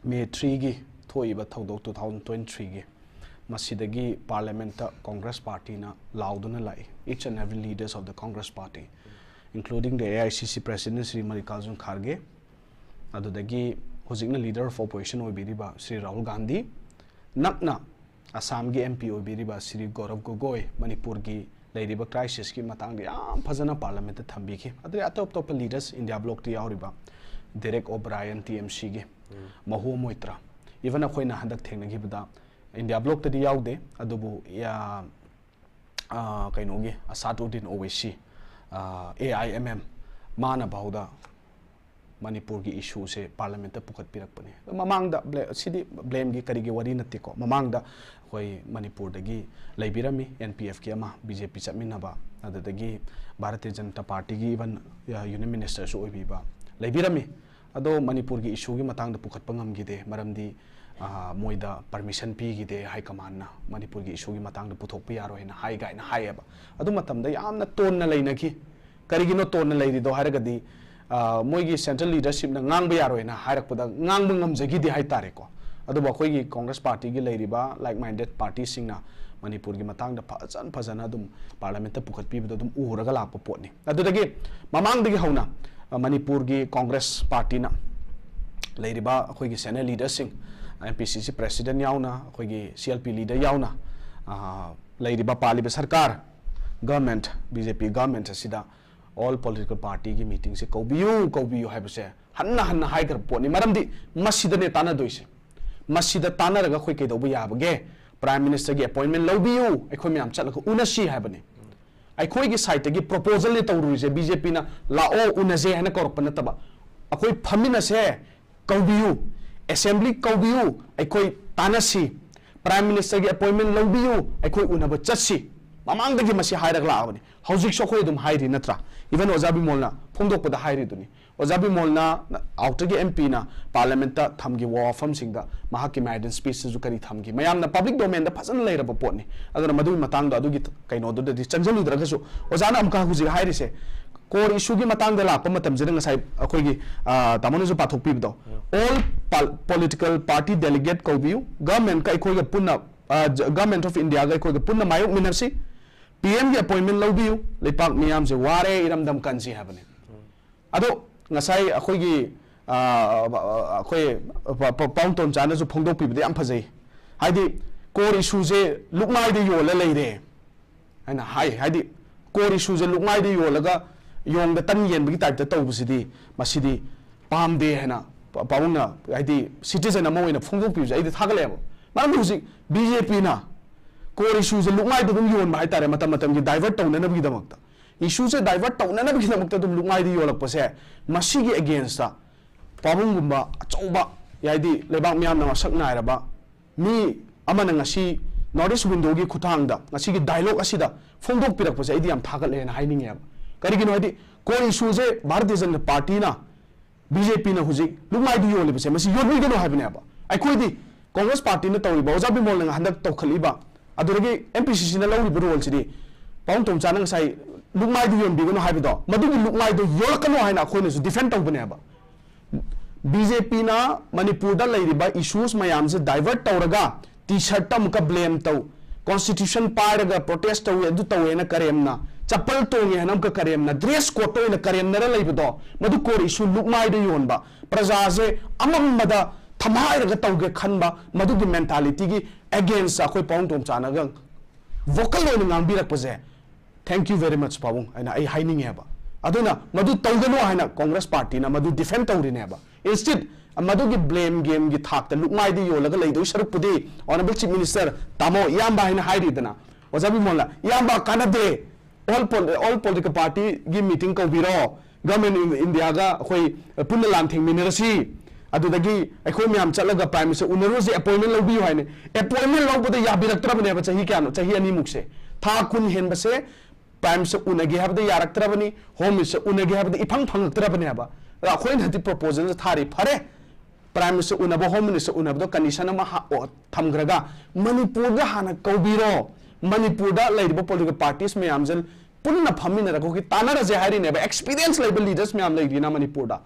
ꯃꯦ ꯊ꯭ꯔꯤꯒꯤ ꯊꯣꯛꯏꯕ ꯊꯧꯗꯣꯛ, ꯇꯨ ꯊꯥꯎꯖꯟ ꯇ꯭ꯋꯦꯟꯇꯤ ꯊ꯭ꯔꯤꯒꯤ, ꯃꯁꯤꯗꯒꯤ ꯄꯥꯔꯂꯤꯌꯥꯃꯦꯟꯠꯇ ꯀꯣꯡꯒ꯭ꯔꯦꯁ ꯄꯥꯔꯇꯤꯅ ꯂꯥꯎꯗꯨꯅ ꯂꯥꯛꯏ, each and every leaders of the Congress party, including the A I C C president Shri ꯃꯜꯂꯤꯀꯥꯔꯖꯨꯟ ꯈꯥꯔꯒꯦ, ꯑꯗꯨꯗꯒꯤ ꯍꯧꯖꯤꯛꯅ leader of opposition ꯑꯣꯏꯕꯤꯔꯤꯕ Shri Rahul Gandhi, ꯅꯛꯅ ꯑꯁꯥꯝꯒꯤ ꯑꯦꯝ ꯄꯤ ꯑꯣꯏꯕꯤꯔꯤꯕ ꯁ꯭ꯔꯤ ꯒꯧꯔꯕ ꯒꯣꯒꯣꯏ ꯃꯅꯤꯄꯨꯔꯒꯤ ꯂꯩꯔꯤꯕ ꯀ꯭ꯔꯥꯏꯁꯤꯁꯀꯤ ꯃꯇꯥꯡꯗ ꯌꯥꯝ ꯐꯖꯅ ꯄꯥꯔꯂꯤꯌꯥꯃꯦꯟꯠꯇ ꯊꯝꯕꯤꯈꯤ꯫ ꯑꯗꯩ ꯑꯇꯣꯞ ꯑꯇꯣꯞꯄ ꯂꯤꯗꯔꯁ, ꯏꯟꯗꯤꯌꯥ ꯕ꯭ꯂꯣꯛꯇ ꯌꯥꯎꯔꯤꯕ ꯗꯦꯔꯦꯛ ꯑꯣꯕ꯭ꯔꯥꯌꯟ, ꯇꯤ ꯑꯦꯝ ꯁꯤꯒꯤ, ꯃꯍꯨꯋꯥ ꯃꯣꯏꯇ꯭ꯔꯥ, ꯏꯚꯟ ꯑꯩꯈꯣꯏꯅ ꯍꯟꯗꯛ ꯊꯦꯡꯅꯈꯤꯕꯗ, ꯏꯟꯗꯤꯌꯥ ꯕ꯭ꯂꯣꯛꯇꯗꯤ ꯌꯥꯎꯗꯦ, ꯑꯗꯨꯕꯨ ꯌꯥ-, ꯑꯥ, ꯀꯩꯅꯣꯒꯤ ꯑꯁꯥꯗ ꯎꯗꯤꯟ ꯑꯣꯋꯩꯁꯤ, ꯑꯥ, ꯑꯦ ꯑꯥꯏ ꯑꯦꯝ ꯑꯦꯝ, ꯃꯥꯅ ꯐꯥꯎꯗ ꯃꯅꯤꯄꯨꯔꯒꯤ ꯏꯁꯨꯁꯦ ꯄꯥꯔꯂꯤꯌꯥꯃꯦꯟꯠꯇ ꯄꯨꯈꯠꯄꯤꯔꯛꯄꯅꯤ꯫ ꯑꯗꯣ ꯃꯃꯥꯡꯗ ꯕ꯭ꯂꯦ-, ꯁꯤꯗꯤ ꯕ꯭ꯂꯦꯝꯒꯤ ꯀꯔꯤꯒꯤ ꯋꯥꯔꯤ ꯅꯠꯇꯦꯀꯣ꯫ ꯃꯃꯥꯡꯗ ꯑꯩꯈꯣꯏ ꯃꯅꯤꯄꯨꯔꯗꯒꯤ ꯂꯩꯕꯤꯔꯝꯃꯤ ꯑꯦꯟ ꯄꯤ ꯑꯦꯐꯀꯤ ꯑꯃ, ꯕꯤ ꯖꯦ ꯄꯤ ꯆꯠꯃꯤꯟꯅꯕ, ꯑꯗꯨꯗꯒꯤ ꯚꯥꯔꯇꯤꯌ ꯖꯅꯇꯥ ꯄꯥꯔꯇꯤꯒꯤ ꯏꯚꯟ ꯌꯨꯅꯤꯌꯟ ꯃꯤꯅꯤꯁꯇꯔꯁꯨ ꯑꯣꯏꯕꯤꯕ ꯂꯩꯕꯤꯔꯝꯃꯤ꯫ ꯑꯗꯣ ꯃꯅꯤꯄꯨꯔꯒꯤ ꯏꯁꯨꯒꯤ ꯃꯇꯥꯡꯗ ꯄꯨꯈꯠꯄ ꯉꯝꯈꯤꯗꯦ, ꯃꯔꯝꯗꯤ, ꯑꯥ, ꯃꯣꯏꯗ ꯄꯔꯃꯤꯁꯟ ꯄꯤꯈꯤꯗꯦ ꯍꯥꯏ ꯀꯃꯥꯟꯅ, ꯃꯅꯤꯄꯨꯔꯒꯤ ꯏꯁꯨꯒꯤ ꯃꯇꯥꯡꯗ ꯄꯨꯊꯣꯛꯄ ꯌꯥꯔꯣꯏ ꯍꯥꯏꯅ ꯍꯥꯏ ꯀꯥꯏꯅ ꯍꯥꯏꯌꯦꯕ꯫ ꯑꯗꯨ ꯃꯇꯝꯗ ꯌꯥꯝꯅ ꯇꯣꯟꯅ ꯂꯩꯅꯈꯤ꯫ ꯀꯔꯤꯒꯤꯅꯣ ꯇꯣꯟꯅ ꯂꯩꯔꯤꯗꯣ ꯍꯥꯏꯔꯒꯗꯤ, ꯑꯥ, ꯃꯣꯏꯒꯤ ꯁꯦꯟꯇ꯭ꯔꯦꯜ ꯂꯤꯗꯔꯁꯤꯞꯅ ꯉꯥꯡꯕ ꯌꯥꯔꯣꯏꯅ ꯍꯥꯏꯔꯛꯄꯗ ꯉꯥꯡꯕ ꯉꯝꯖꯈꯤꯗꯦ ꯍꯥꯏꯇꯥꯔꯦꯀꯣ꯫ ꯑꯗꯨꯕꯨ ꯑꯩꯈꯣꯏꯒꯤ ꯀꯣꯡꯒ꯭ꯔꯦꯁ ꯄꯥꯔꯇꯤꯒꯤ ꯂꯩꯔꯤꯕ like minded ꯄꯥꯔꯇꯤꯁꯤꯡꯅ ꯃꯅꯤꯄꯨꯔꯒꯤ ꯃꯇꯥꯡꯗ ꯐꯖꯅ ꯐꯖꯅ ꯑꯗꯨꯝ ꯄꯥꯔꯂꯤꯌꯥꯃꯦꯟꯠꯇ ꯄꯨꯈꯠꯄꯤꯕꯗꯣ ꯑꯗꯨꯝ ꯎꯔꯒ ꯂꯥꯛꯄ ꯄꯣꯠꯅꯤ꯫ ꯑꯗꯨꯗꯒꯤ ꯃꯃꯥꯡꯗꯒꯤ ꯍꯧꯅ, ꯑ, ꯃꯅꯤꯄꯨꯔꯒꯤ ꯀꯣꯡꯒ꯭ꯔꯦꯁ ꯄꯥꯔꯇꯤꯅ ꯂꯩꯔꯤꯕ ꯑꯩꯈꯣꯏꯒꯤ senior leaderꯁꯤꯡ, M P C C president ꯌꯥꯎꯅ, ꯑꯩꯈꯣꯏꯒꯤ C L P leader ꯌꯥꯎꯅ, ꯑ, ꯂꯩꯔꯤꯕ, ꯄꯥꯜꯂꯤꯕ ꯁꯔꯀꯥꯔ, government, B J P government ꯑꯁꯤꯗ all political partyꯒꯤ meetingꯁꯦ ꯀꯧꯕꯤꯌꯨ, ꯀꯧꯕꯤꯌꯨ ꯍꯥꯏꯕꯁꯦ ꯍꯟꯅ ꯍꯟꯅ ꯍꯥꯏꯈ꯭ꯔꯕ ꯄꯣꯠꯅꯤ꯫ ꯃꯔꯝꯗꯤ ꯃꯁꯤꯗꯅꯦ ꯇꯥꯟꯅꯗꯣꯏꯁꯦ꯫ ꯃꯁꯤꯗ ꯇꯥꯟꯅꯔꯒ ꯑꯩꯈꯣꯏ ꯀꯩꯗꯧꯕ ꯌꯥꯕꯒꯦ? Prime Ministerꯒꯤ appointment ꯂꯧꯕꯤꯌꯨ, ꯑꯩꯈꯣꯏ ꯃꯌꯥꯝ ꯆꯠꯂꯒ ꯎꯅꯁꯤ ꯍꯥꯏꯕꯅꯤ꯫ ꯑꯩꯈꯣꯏꯒꯤ sideꯇꯒꯤ proposalꯅꯦ ꯇꯧꯔꯨꯔꯤꯁꯦ꯫ B J Pꯅ "ꯂꯥꯛꯑꯣ, ꯎꯅꯁꯦ" ꯍꯥꯏꯅ ꯀꯧꯔꯛꯄ ꯅꯠꯇꯕ, "ꯑꯩꯈꯣꯏ ꯐꯝꯃꯤꯟꯅꯁꯦ, ꯀꯧꯕꯤꯌꯨ, assembly ꯀꯧꯕꯤꯌꯨ, ꯑꯩꯈꯣꯏ ꯇꯥꯟꯅꯁꯤ, Prime Ministerꯒꯤ appointment ꯂꯧꯕꯤꯌꯨ, ꯑꯩꯈꯣꯏ ꯎꯅꯕ ꯆꯠꯁꯤ"꯫ ꯃꯃꯥꯡꯗꯒꯤ ꯃꯁꯤ ꯍꯥꯏꯔꯒ ꯂꯥꯛꯑꯕꯅꯤ꯫ ꯍꯧꯖꯤꯛꯁꯨ ꯑꯩꯈꯣꯏ ꯑꯗꯨꯝ ꯍꯥꯏꯔꯤ ꯅꯠꯇ꯭ꯔꯥ? Even ꯑꯣꯖꯥ ꯕꯤꯃꯣꯜꯅ ꯐꯣꯡꯗꯣꯛꯄꯗ ꯍꯥꯏꯔꯤꯗꯨꯅꯤ꯫ ꯑꯣꯖꯥ ꯕꯤꯃꯣꯜꯅ, outerꯒꯤ M Pꯅ Parliamentꯇ ꯊꯝꯈꯤꯕ ꯋꯥꯐꯝꯁꯤꯡꯗ ꯃꯍꯥꯛꯀꯤ Maiden speechꯇꯁꯨ ꯀꯔꯤ ꯊꯝꯈꯤ? ꯃꯌꯥꯝꯅ public domainꯗ ꯐꯖꯅ ꯂꯩꯔꯕ ꯄꯣꯠꯅꯤ꯫ ꯑꯗꯨꯅ ꯃꯗꯨꯒꯤ ꯃꯇꯥꯡꯗꯣ, ꯑꯗꯨꯒꯤ ꯀꯩꯅꯣꯗꯨꯗꯗꯤ ꯆꯪꯁꯤꯜꯂꯨꯗ꯭ꯔꯒꯁꯨ, ꯑꯣꯖꯥꯅ ꯑꯃꯨꯛꯀ ꯍꯧꯖꯤꯛ ꯍꯥꯏꯔꯤꯁꯦ, core issueꯒꯤ ꯃꯇꯥꯡꯗ ꯂꯥꯛꯄ ꯃꯇꯝꯁꯤꯗ ꯉꯁꯥꯏ ꯑꯩꯈꯣꯏꯒꯤ, ꯑ, ꯇꯥꯃꯣꯅꯁꯨ ꯄꯥꯊꯣꯛꯄꯤꯕꯗꯣ, all pol-, political party delegate ꯀꯧꯕꯤꯌꯨ, governmentꯀ ꯑꯩꯈꯣꯏꯒ ꯄꯨꯟꯅ, ꯑ, ꯖ-, Government of Indiaꯒ ꯑꯩꯈꯣꯏꯒ ꯄꯨꯟꯅ ꯃꯥꯌꯣꯛꯃꯤꯟꯅꯁꯤ, P Mꯒꯤ appointment ꯂꯧꯕꯤꯌꯨ, ꯂꯩꯄꯥꯛ ꯃꯤꯌꯥꯝꯁꯦ ꯋꯥꯔꯦ, ꯏꯔꯝꯗꯝ ꯀꯟꯁꯤ ꯍꯥꯏꯕꯅꯤ꯫ ꯑꯗꯣ ꯉꯁꯥꯏ ꯑꯩꯈꯣꯏꯒꯤ, ꯑ, ꯑ, ꯑꯩꯈꯣꯏ ꯄ-, ꯄ-, ꯄꯥꯎꯡ ꯇꯣꯟꯆꯥꯅꯁꯨ ꯐꯣꯡꯗꯣꯛꯄꯤꯕꯗ ꯌꯥꯝ ꯐꯖꯩ꯫ ꯍꯥꯏꯗꯤ, core issueꯁꯦ ꯂꯨꯛꯃꯥꯏꯗ ꯌꯣꯜꯂ ꯂꯩꯔꯦ ꯍꯥꯏꯅ ꯍꯥꯏ꯫ ꯍꯥꯏꯗꯤ, core issueꯁꯦ ꯂꯨꯛꯃꯥꯏꯗ ꯌꯣꯜꯂꯒ ꯌꯣꯡꯗ ꯇꯟ ꯌꯦꯟꯕꯒꯤ typeꯇ ꯇꯧꯕꯁꯤꯗꯤ, ꯃꯁꯤꯗꯤ ꯄꯥꯝꯗꯦ ꯍꯥꯏꯅ ꯄ-, ꯄꯥꯕꯨꯡꯅ, ꯍꯥꯏꯗꯤ, citizen ꯑꯃ ꯑꯣꯏꯅ ꯐꯣꯡꯗꯣꯛꯄꯤꯕꯁꯦ ꯑꯩꯗꯤ ꯊꯥꯒꯠꯂꯛꯑꯦꯕ꯫ ꯃꯔꯝꯗꯤ ꯍꯧꯖꯤꯛ B J Pꯅ core issueꯁꯦ ꯂꯨꯛꯃꯥꯏꯗ ꯑꯗꯨꯝ ꯌꯣꯟꯕ ꯍꯥꯏꯇꯥꯔꯦ, ꯃꯇꯝ ꯃꯇꯝꯒꯤ divert ꯇꯧꯅꯅꯕꯒꯤꯗꯃꯛꯇ꯫ Issueꯁꯦ divert ꯇꯧꯅꯅꯕꯒꯤꯗꯃꯛꯇ ꯑꯗꯨꯝ ꯂꯨꯛꯃꯥꯏꯗ ꯌꯣꯜꯂꯛꯄꯁꯦ, ꯃꯁꯤꯒꯤ againstꯇ ꯄꯥꯕꯨꯡꯒꯨꯝꯕ ꯑꯆꯧꯕ, ꯍꯥꯏꯗꯤ ꯂꯩꯕꯥꯛ ꯃꯤꯌꯥꯝꯅ ꯃꯁꯛ ꯅꯥꯏꯔꯕ ꯃꯤ ꯑꯃꯅ ꯉꯁꯤ North East Windowꯒꯤ ꯈꯨꯠꯊꯥꯡꯗ ꯉꯁꯤꯒꯤ dialogue ꯑꯁꯤꯗ ꯐꯣꯡꯗꯣꯛꯄꯤꯔꯛꯄꯁꯦ ꯑꯩꯗꯤ ꯌꯥꯝ ꯊꯥꯒꯠꯂꯦꯅ ꯍꯥꯏꯅꯤꯡꯉꯦꯕ꯫ ꯀꯔꯤꯒꯤꯅꯣ ꯍꯥꯏꯗꯤ, core issueꯁꯦ Bharatiya Janata ꯄꯥꯔꯇꯤꯅ, B J Pꯅ ꯍꯧꯖꯤꯛ ꯂꯨꯛꯃꯥꯏꯗ ꯌꯣꯜꯂꯤꯕꯁꯦ, ꯃꯁꯤ ꯌꯣꯟꯕꯤꯒꯅꯨ ꯍꯥꯏꯕꯅꯦꯕ꯫ ꯑꯩꯈꯣꯏꯗꯤ Congress partyꯅ ꯇꯧꯔꯤꯕ, ꯑꯣꯖꯥ ꯕꯤꯃꯣꯜꯅ ꯍꯟꯗꯛ ꯇꯧꯈꯠꯂꯤꯕ, ꯑꯗꯨꯗꯒꯤ M P C Cꯅ ꯂꯧꯔꯤꯕ roleꯁꯤꯗꯤ, ꯄꯥꯕꯨꯡ ꯇꯣꯝꯆꯥꯅ ꯉꯁꯥꯏ "ꯂꯨꯛꯃꯥꯏꯗ ꯌꯣꯟꯕꯤꯒꯅꯨ" ꯍꯥꯏꯕꯗꯣ, ꯃꯗꯨꯒꯤ ꯂꯨꯛꯃꯥꯏꯗꯣ ꯌꯣꯜꯂꯛꯀꯅꯨ ꯍꯥꯏꯅ ꯑꯩꯈꯣꯏꯅꯁꯨ defend ꯇꯧꯕꯅꯦꯕ꯫ B J Pꯅ ꯃꯅꯤꯄꯨꯔꯗ ꯂꯩꯔꯤꯕ issues ꯃꯌꯥꯝꯁꯦ divert ꯇꯧꯔꯒ T-shirtꯇ ꯑꯃꯨꯛꯀ blame ꯇꯧ, constitution ꯄꯥꯏꯔꯒ protest ꯇꯧꯏ, ꯑꯗꯨ ꯇꯧꯋꯦꯅ ꯀꯔꯦꯝꯅ ꯆꯄꯜ ꯇꯣꯡꯉꯦ ꯍꯥꯏꯅ ꯑꯃꯨꯛꯀ ꯀꯔꯦꯝꯅ, dress code ꯇ ꯑꯣꯏꯅ ꯀꯔꯦꯝꯅꯔ ꯂꯩꯕꯗꯣ, ꯃꯗꯨ core issue ꯂꯨꯛꯃꯥꯏꯗ ꯌꯣꯟꯕ, ꯄ꯭ꯔꯖꯥꯁꯦ ꯑꯃꯝꯕꯗ ꯊꯝꯍꯥꯏꯔꯒ ꯇꯧꯒꯦ ꯈꯟꯕ, ꯃꯗꯨꯒꯤ mentality ꯒꯤ against ꯑꯩꯈꯣꯏ ꯄꯥꯕꯨꯡ ꯇꯣꯝꯆꯥꯅꯒ vocal ꯑꯣꯏꯅ ꯉꯥꯡꯕꯤꯔꯛꯄꯁꯦ, thank you very much ꯄꯥꯕꯨꯡ ꯍꯥꯏꯅ ꯑꯩ ꯍꯥꯏꯅꯤꯡꯉꯦꯕ꯫ ꯑꯗꯨꯅ ꯃꯗꯨ ꯇꯧꯒꯅꯨ ꯍꯥꯏꯅ Congress party ꯅ ꯃꯗꯨ defend ꯇꯧꯔꯤꯅꯦꯕ꯫ Instead, ꯃꯗꯨꯒꯤ blame game ꯒꯤ ꯊꯥꯛꯇ ꯂꯨꯛꯃꯥꯏꯗ ꯌꯣꯜꯂꯒ ꯂꯩꯗꯣꯏ ꯁꯔꯨꯛꯄꯨꯗꯤ, Honourable Chief Minister, ꯇꯥꯃꯣ, ꯏꯌꯥꯝꯕ ꯍꯥꯏꯅ ꯍꯥꯏꯔꯤꯗꯅ, ꯑꯣꯖꯥ ꯕꯤꯃꯣꯜꯅ, "ꯏꯌꯥꯝꯕ, ꯀꯥꯟꯅꯗꯦ, all pol-, all political party ꯒꯤ meeting ꯀꯧꯕꯤꯔꯣ, Government of India ꯒ ꯑꯩꯈꯣꯏ ꯄꯨꯟꯅ ꯂꯥꯟ ꯊꯦꯡꯃꯤꯟꯅꯔꯁꯤ, ꯑꯗꯨꯗꯒꯤ ꯑꯩꯈꯣꯏ ꯃꯌꯥꯝ ꯆꯠꯂꯒ Prime Minister ꯎꯅꯔꯨꯔꯁꯤ, appointment ꯂꯧꯕꯤꯌꯨ" ꯍꯥꯏꯅ꯫ Appointment ꯂꯧꯕꯗ ꯌꯥꯕꯤꯔꯛꯇ꯭ꯔꯕꯅꯦꯕ ꯆꯍꯤ ꯀꯌꯥꯅꯣ, ꯆꯍꯤ ꯑꯅꯤꯃꯨꯛꯁꯦ꯫ ꯊꯥ ꯀꯨꯟ ꯍꯦꯟꯕꯁꯦ Prime Minister ꯎꯅꯒꯦ ꯍꯥꯏꯕꯗ ꯌꯥꯔꯛꯇ꯭ꯔꯕꯅꯤ, Home Minister ꯎꯅꯒꯦ ꯍꯥꯏꯕꯗ ꯏꯐꯪ ꯐꯪꯉꯛꯇ꯭ꯔꯕꯅꯦꯕ꯫ ꯑꯗ ꯑꯩꯈꯣꯏꯅ ꯍꯧꯖꯤꯛ proposal ꯁꯦ ꯊꯥꯔꯤ, ꯐꯔꯦ, Prime Minister ꯎꯅꯕ, Home Minister ꯎꯅꯕꯗꯣ condition ꯑꯃ ꯍꯥ-, ꯑꯣ, ꯊꯝꯈ꯭ꯔꯒ, ꯃꯅꯤꯄꯨꯔꯗ ꯍꯥꯟꯅ ꯀꯧꯕꯤꯔꯣ, ꯃꯅꯤꯄꯨꯔꯗ ꯂꯩꯔꯤꯕ political parties ꯃꯌꯥꯝꯁꯦ ꯄꯨꯟꯅ ꯐꯝꯃꯤꯟꯅꯔꯒ ꯑꯩꯈꯣꯏꯒꯤ ꯇꯥꯟꯅꯔꯁꯦ ꯍꯥꯏꯔꯤꯅꯦꯕ꯫ Experience ꯂꯩꯕ leaders ꯃꯌꯥꯝ ꯂꯩꯔꯤꯅ ꯃꯅꯤꯄꯨꯔꯗ꯫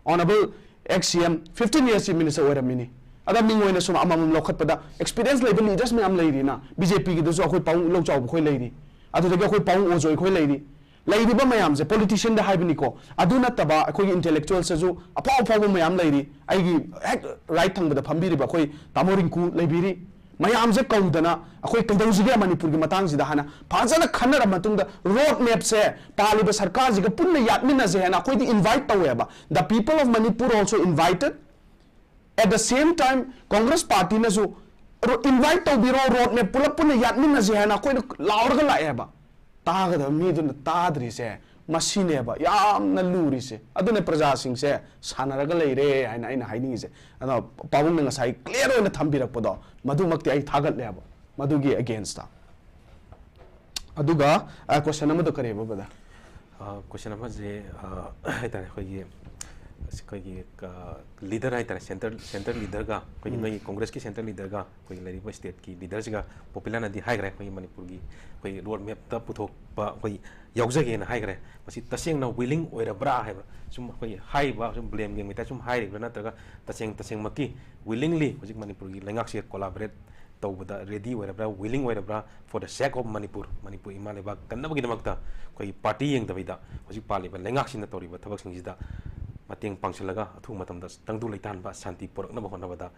Honourable ex C M fifteen years Chief Minister ꯑꯣꯏꯔꯝꯃꯤꯅꯤ꯫ ꯑꯗ ꯃꯤꯡ ꯑꯣꯏꯅ ꯁꯨꯝ ꯑꯃꯃꯝ ꯂꯧꯈꯠꯄꯗ experience ꯂꯩꯕ leaders ꯃꯌꯥꯝ ꯂꯩꯔꯤꯅ, B J P ꯒꯤꯗꯁꯨ ꯑꯩꯈꯣꯏ ꯄꯥꯕꯨꯡ ꯏꯂꯧ ꯆꯥꯎꯕ ꯑꯩꯈꯣꯏ ꯂꯩꯔꯤ, ꯑꯗꯨꯗꯒꯤ ꯑꯩꯈꯣꯏ ꯄꯥꯕꯨꯡ ꯑꯣꯖꯣꯏ ꯑꯩꯈꯣꯏ ꯂꯩꯔꯤ꯫ ꯂꯩꯔꯤꯕ ꯃꯌꯥꯝꯁꯦ, politician ꯗ ꯍꯥꯏꯕꯅꯤꯀꯣ, ꯑꯗꯨ ꯅꯠꯇꯕ ꯑꯩꯈꯣꯏꯒꯤ intellectuals ꯁꯨ ꯑꯐꯥꯎ ꯑꯐꯥꯎꯕ ꯃꯌꯥꯝ ꯂꯩꯔꯤ꯫ ꯑꯩꯒꯤ ꯍꯦꯛ right ꯊꯪꯕꯗ ꯐꯝꯕꯤꯔꯤꯕ ꯑꯩꯈꯣꯏ ꯇꯥꯃꯣ ꯔꯤꯡꯀꯨ ꯂꯩꯕꯤꯔꯤ꯫ ꯃꯌꯥꯝꯁꯦ ꯀꯧꯗꯅ ꯑꯩꯈꯣꯏ ꯀꯩꯗꯧꯁꯤꯒꯦ ꯃꯅꯤꯄꯨꯔꯒꯤ ꯃꯇꯥꯡꯁꯤꯗ ꯍꯥꯏꯅ ꯐꯖꯅ ꯈꯟꯅꯔ ꯃꯇꯨꯡꯗ road map ꯁꯦ ꯄꯥꯜꯂꯤꯕ ꯁꯔꯀꯥꯔꯁꯤꯒ ꯄꯨꯟꯅ ꯌꯥꯠꯃꯤꯟꯅꯁꯦ ꯍꯥꯏꯅ ꯑꯩꯈꯣꯏꯗꯤ invite ꯇꯧꯋꯦꯕ꯫ The people of Manipur also invited꯫ At the same time, Congress party ꯅꯁꯨ ꯔꯣ-, invite ꯇꯧꯕꯤꯔꯣ, road map ꯄꯨꯂꯞ ꯄꯨꯟꯅ ꯌꯥꯠꯃꯤꯟꯅꯁꯦ ꯍꯥꯏꯅ ꯑꯩꯈꯣꯏꯅ ꯂꯥꯎꯔꯒ ꯂꯥꯛꯑꯦꯕ꯫ ꯇꯥꯒꯗꯕ ꯃꯤꯗꯨꯅ ꯇꯥꯗ꯭ꯔꯤꯁꯦ, ꯃꯁꯤꯅꯦꯕ ꯌꯥꯝꯅ ꯂꯨꯔꯤꯁꯦ꯫ ꯑꯗꯨꯅ ꯄ꯭ꯔꯖꯥꯁꯤꯡꯁꯦ ꯁꯥꯟꯅꯔꯒ ꯂꯩꯔꯦ ꯍꯥꯏꯅ ꯑꯩꯅ ꯍꯥꯏꯅꯤꯡꯉꯤꯁꯦ꯫ ꯑꯗꯣ ꯄꯥꯕꯨꯡꯅ ꯉꯁꯥꯏ clear ꯑꯣꯏꯅ ꯊꯝꯕꯤꯔꯛꯄꯗꯣ, ꯃꯗꯨꯃꯛꯇꯤ ꯑꯩ ꯊꯥꯒꯠꯂꯦꯕ, ꯃꯗꯨꯒꯤ against ꯇ꯫ ꯑꯗꯨꯒ, ꯑ, question ꯑꯃꯗꯣ ꯀꯔꯤꯕ, brother? ꯑ, question ꯑꯃꯁꯦ, ꯑ, ꯍꯥꯏꯇꯥꯔꯦ, ꯑꯩꯈꯣꯏꯒꯤ, ꯑꯩꯈꯣꯏꯒꯤ, ꯑ, leader ꯍꯥꯏꯇꯥꯔꯦ, centre, centre leader ꯒ ꯑꯩꯈꯣꯏꯒꯤ, ꯎꯝ, ꯅꯣꯏꯒꯤ Congress ꯀꯤ centre leader ꯒ ꯑꯩꯈꯣꯏꯒꯤ ꯂꯩꯔꯤꯕ state ꯀꯤ leader ꯁꯤꯒ popular ꯅꯗꯤ ꯍꯥꯏꯈ꯭ꯔꯦ, ꯑꯩꯈꯣꯏꯒꯤ ꯃꯅꯤꯄꯨꯔꯒꯤ ꯑꯩꯈꯣꯏ road map ꯇ ꯄꯨꯊꯣꯛꯄ ꯑꯩꯈꯣꯏ ꯌꯥꯎꯖꯒꯦꯅ ꯍꯥꯏꯈ꯭ꯔꯦ꯫ ꯃꯁꯤ ꯇꯁꯦꯡꯅ willing ꯑꯣꯏꯔꯕ꯭ꯔꯥ ꯍꯥꯏꯕ, ꯁꯨꯝ ꯑꯩꯈꯣꯏꯒꯤ ꯍꯥꯏꯔꯤꯕ ꯁꯨꯝ blame game ꯒꯤ type ꯁꯨꯝ ꯍꯥꯏꯔꯤꯕ꯭ꯔꯥ, ꯅꯠꯇ꯭ꯔꯒ ꯇꯁꯦꯡ ꯇꯁꯦꯡꯃꯛꯀꯤ willingly ꯍꯧꯖꯤꯛ ꯃꯅꯤꯄꯨꯔꯒꯤ ꯂꯩꯉꯥꯛꯁꯤꯒ collaborate ꯇꯧꯕꯗ ꯔꯦꯗꯤ ꯑꯣꯏꯔꯕ꯭ꯔꯥ, ꯋꯤꯂꯤꯡ ꯑꯣꯏꯔꯕ꯭ꯔꯥ, for the sake of Manipur, Manipur ꯏꯃꯥ ꯂꯩꯕꯥꯛ ꯀꯟꯅꯕꯒꯤꯗꯃꯛꯇ ꯑꯩꯈꯣꯏꯒꯤ ꯄꯥꯔꯇꯤ ꯌꯦꯡꯗꯕꯤꯗ ꯍꯧꯖꯤꯛ ꯄꯥꯜꯂꯤꯕ ꯂꯩꯉꯥꯛꯁꯤꯅ ꯇꯧꯔꯤꯕ ꯊꯕꯛꯁꯤꯡꯁꯤꯗ ꯃꯇꯦꯡ ꯄꯥꯡꯁꯤꯜꯂꯒ ꯑꯊꯨꯕ ꯃꯇꯝꯗ ꯇꯪꯗꯨ ꯂꯩꯇꯥꯍꯟꯕ, ꯁꯥꯟꯇꯤ ꯄꯨꯔꯛꯅꯕ ꯍꯣꯠꯅꯕꯗ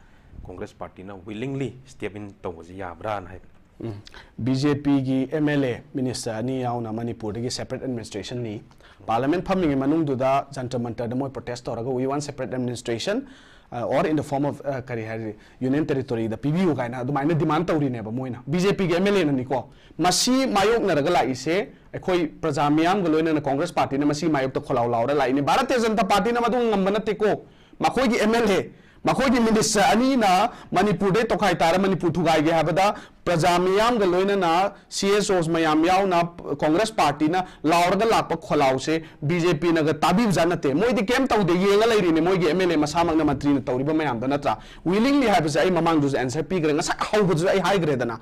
ꯀꯣꯡꯒ꯭ꯔꯦꯁ ꯄꯥꯔꯇꯤꯅ willingly step in ꯇꯧꯕꯁꯤ ꯌꯥꯕ꯭ꯔꯥꯅ ꯍꯥꯏꯕꯅꯤ꯫ ꯎꯝ꯫ ꯕꯤ ꯖꯦ ꯄꯤꯒꯤ ꯑꯦꯝ ꯑꯦꯜ ꯑꯦ, ꯃꯤꯅꯤꯁꯇꯔ ꯑꯅꯤ ꯌꯥꯎꯅ ꯃꯅꯤꯄꯨꯔꯗꯒꯤ separate administration ꯅꯤ꯫ ꯄꯥꯔꯂꯤꯌꯥꯃꯦꯟ ꯐꯝꯃꯤꯉꯩ ꯃꯅꯨꯡꯗꯨꯗ ꯖꯟꯇꯔ ꯃꯟꯇꯔꯗ ꯃꯣꯏ protest ꯇꯧꯔꯒ "We want separate administration, uh, or in the form of, uh, ꯀꯔꯤ ꯍꯥꯏꯔꯤ, union territory ꯗ ꯄꯤꯕꯤꯌꯨ" ꯀꯥꯏꯅ ꯑꯗꯨꯃꯥꯏꯅ demand ꯇꯧꯔꯤꯅꯦꯕ ꯃꯣꯏꯅ꯫ ꯕꯤ ꯖꯦ ꯄꯤꯒꯤ ꯑꯦꯝ ꯑꯦꯜ ꯑꯦꯅꯅꯤꯀꯣ꯫ ꯃꯁꯤ ꯃꯥꯌꯣꯛꯅꯔꯒ ꯂꯥꯛꯏꯁꯦ ꯑꯩꯈꯣꯏ ꯄ꯭ꯔꯖꯥ ꯃꯤꯌꯥꯝꯒ ꯂꯣꯏꯅꯅ ꯀꯣꯡꯒ꯭ꯔꯦꯁ ꯄꯥꯔꯇꯤꯅ ꯃꯁꯤ ꯃꯥꯌꯣꯛꯇ ꯈꯣꯜꯂꯥꯎ ꯂꯥꯎꯔ ꯂꯥꯛꯏꯅꯦ꯫ ꯚꯥꯔꯇꯤꯌ ꯖꯅꯇꯥ ꯄꯥꯔꯇꯤꯅ ꯃꯗꯨ ꯉꯝꯕ ꯅꯠꯇꯦꯀꯣ꯫ ꯃꯈꯣꯏꯒꯤ ꯑꯦꯝ ꯑꯦꯜ ꯑꯦ, ꯃꯈꯣꯏꯒꯤ ꯃꯤꯅꯤꯁꯇꯔ ꯑꯅꯤꯅ ꯃꯅꯤꯄꯨꯔꯗꯩ ꯇꯣꯈꯥꯏ ꯇꯥꯔ ꯃꯅꯤꯄꯨꯔ ꯊꯨꯒꯥꯏꯒꯦ ꯍꯥꯏꯕꯗ ꯄ꯭ꯔꯖꯥ ꯃꯤꯌꯥꯝꯒ ꯂꯣꯏꯅꯅ ꯁꯤ ꯑꯦꯁ ꯑꯣꯁ ꯃꯌꯥꯝ ꯌꯥꯎꯅ ꯀꯣꯡꯒ꯭ꯔꯦꯁ ꯄꯥꯔꯇꯤꯅ ꯂꯥꯎꯔꯒ ꯂꯥꯛꯄ ꯈꯣꯜꯂꯥꯎꯁꯦ ꯕꯤ ꯖꯦ ꯄꯤꯅꯒ ꯇꯥꯕꯤꯕꯖꯥꯠ ꯅꯠꯇꯦ꯫ ꯃꯣꯏꯗꯤ ꯀꯩꯝ ꯇꯧꯗꯦ, ꯌꯦꯡꯉ ꯂꯩꯔꯤꯅꯦ ꯃꯣꯏꯒꯤ ꯑꯦꯝ ꯑꯦꯜ ꯑꯦ ꯃꯁꯥꯃꯛꯅ ꯃꯟꯇ꯭ꯔꯤꯅ ꯇꯧꯔꯤꯕ ꯃꯌꯥꯝꯗꯣ, ꯅꯠꯇ꯭ꯔꯥ? Willingly ꯍꯥꯏꯕꯁꯦ ꯑꯩ ꯃꯃꯥꯡꯗꯁꯨ answer ꯄꯤꯈ꯭ꯔꯦ, ꯉꯁꯥꯏ ꯍꯧꯕꯗꯁꯨ ꯑꯩ ꯍꯥꯏꯈ꯭ꯔꯦꯗꯅ꯫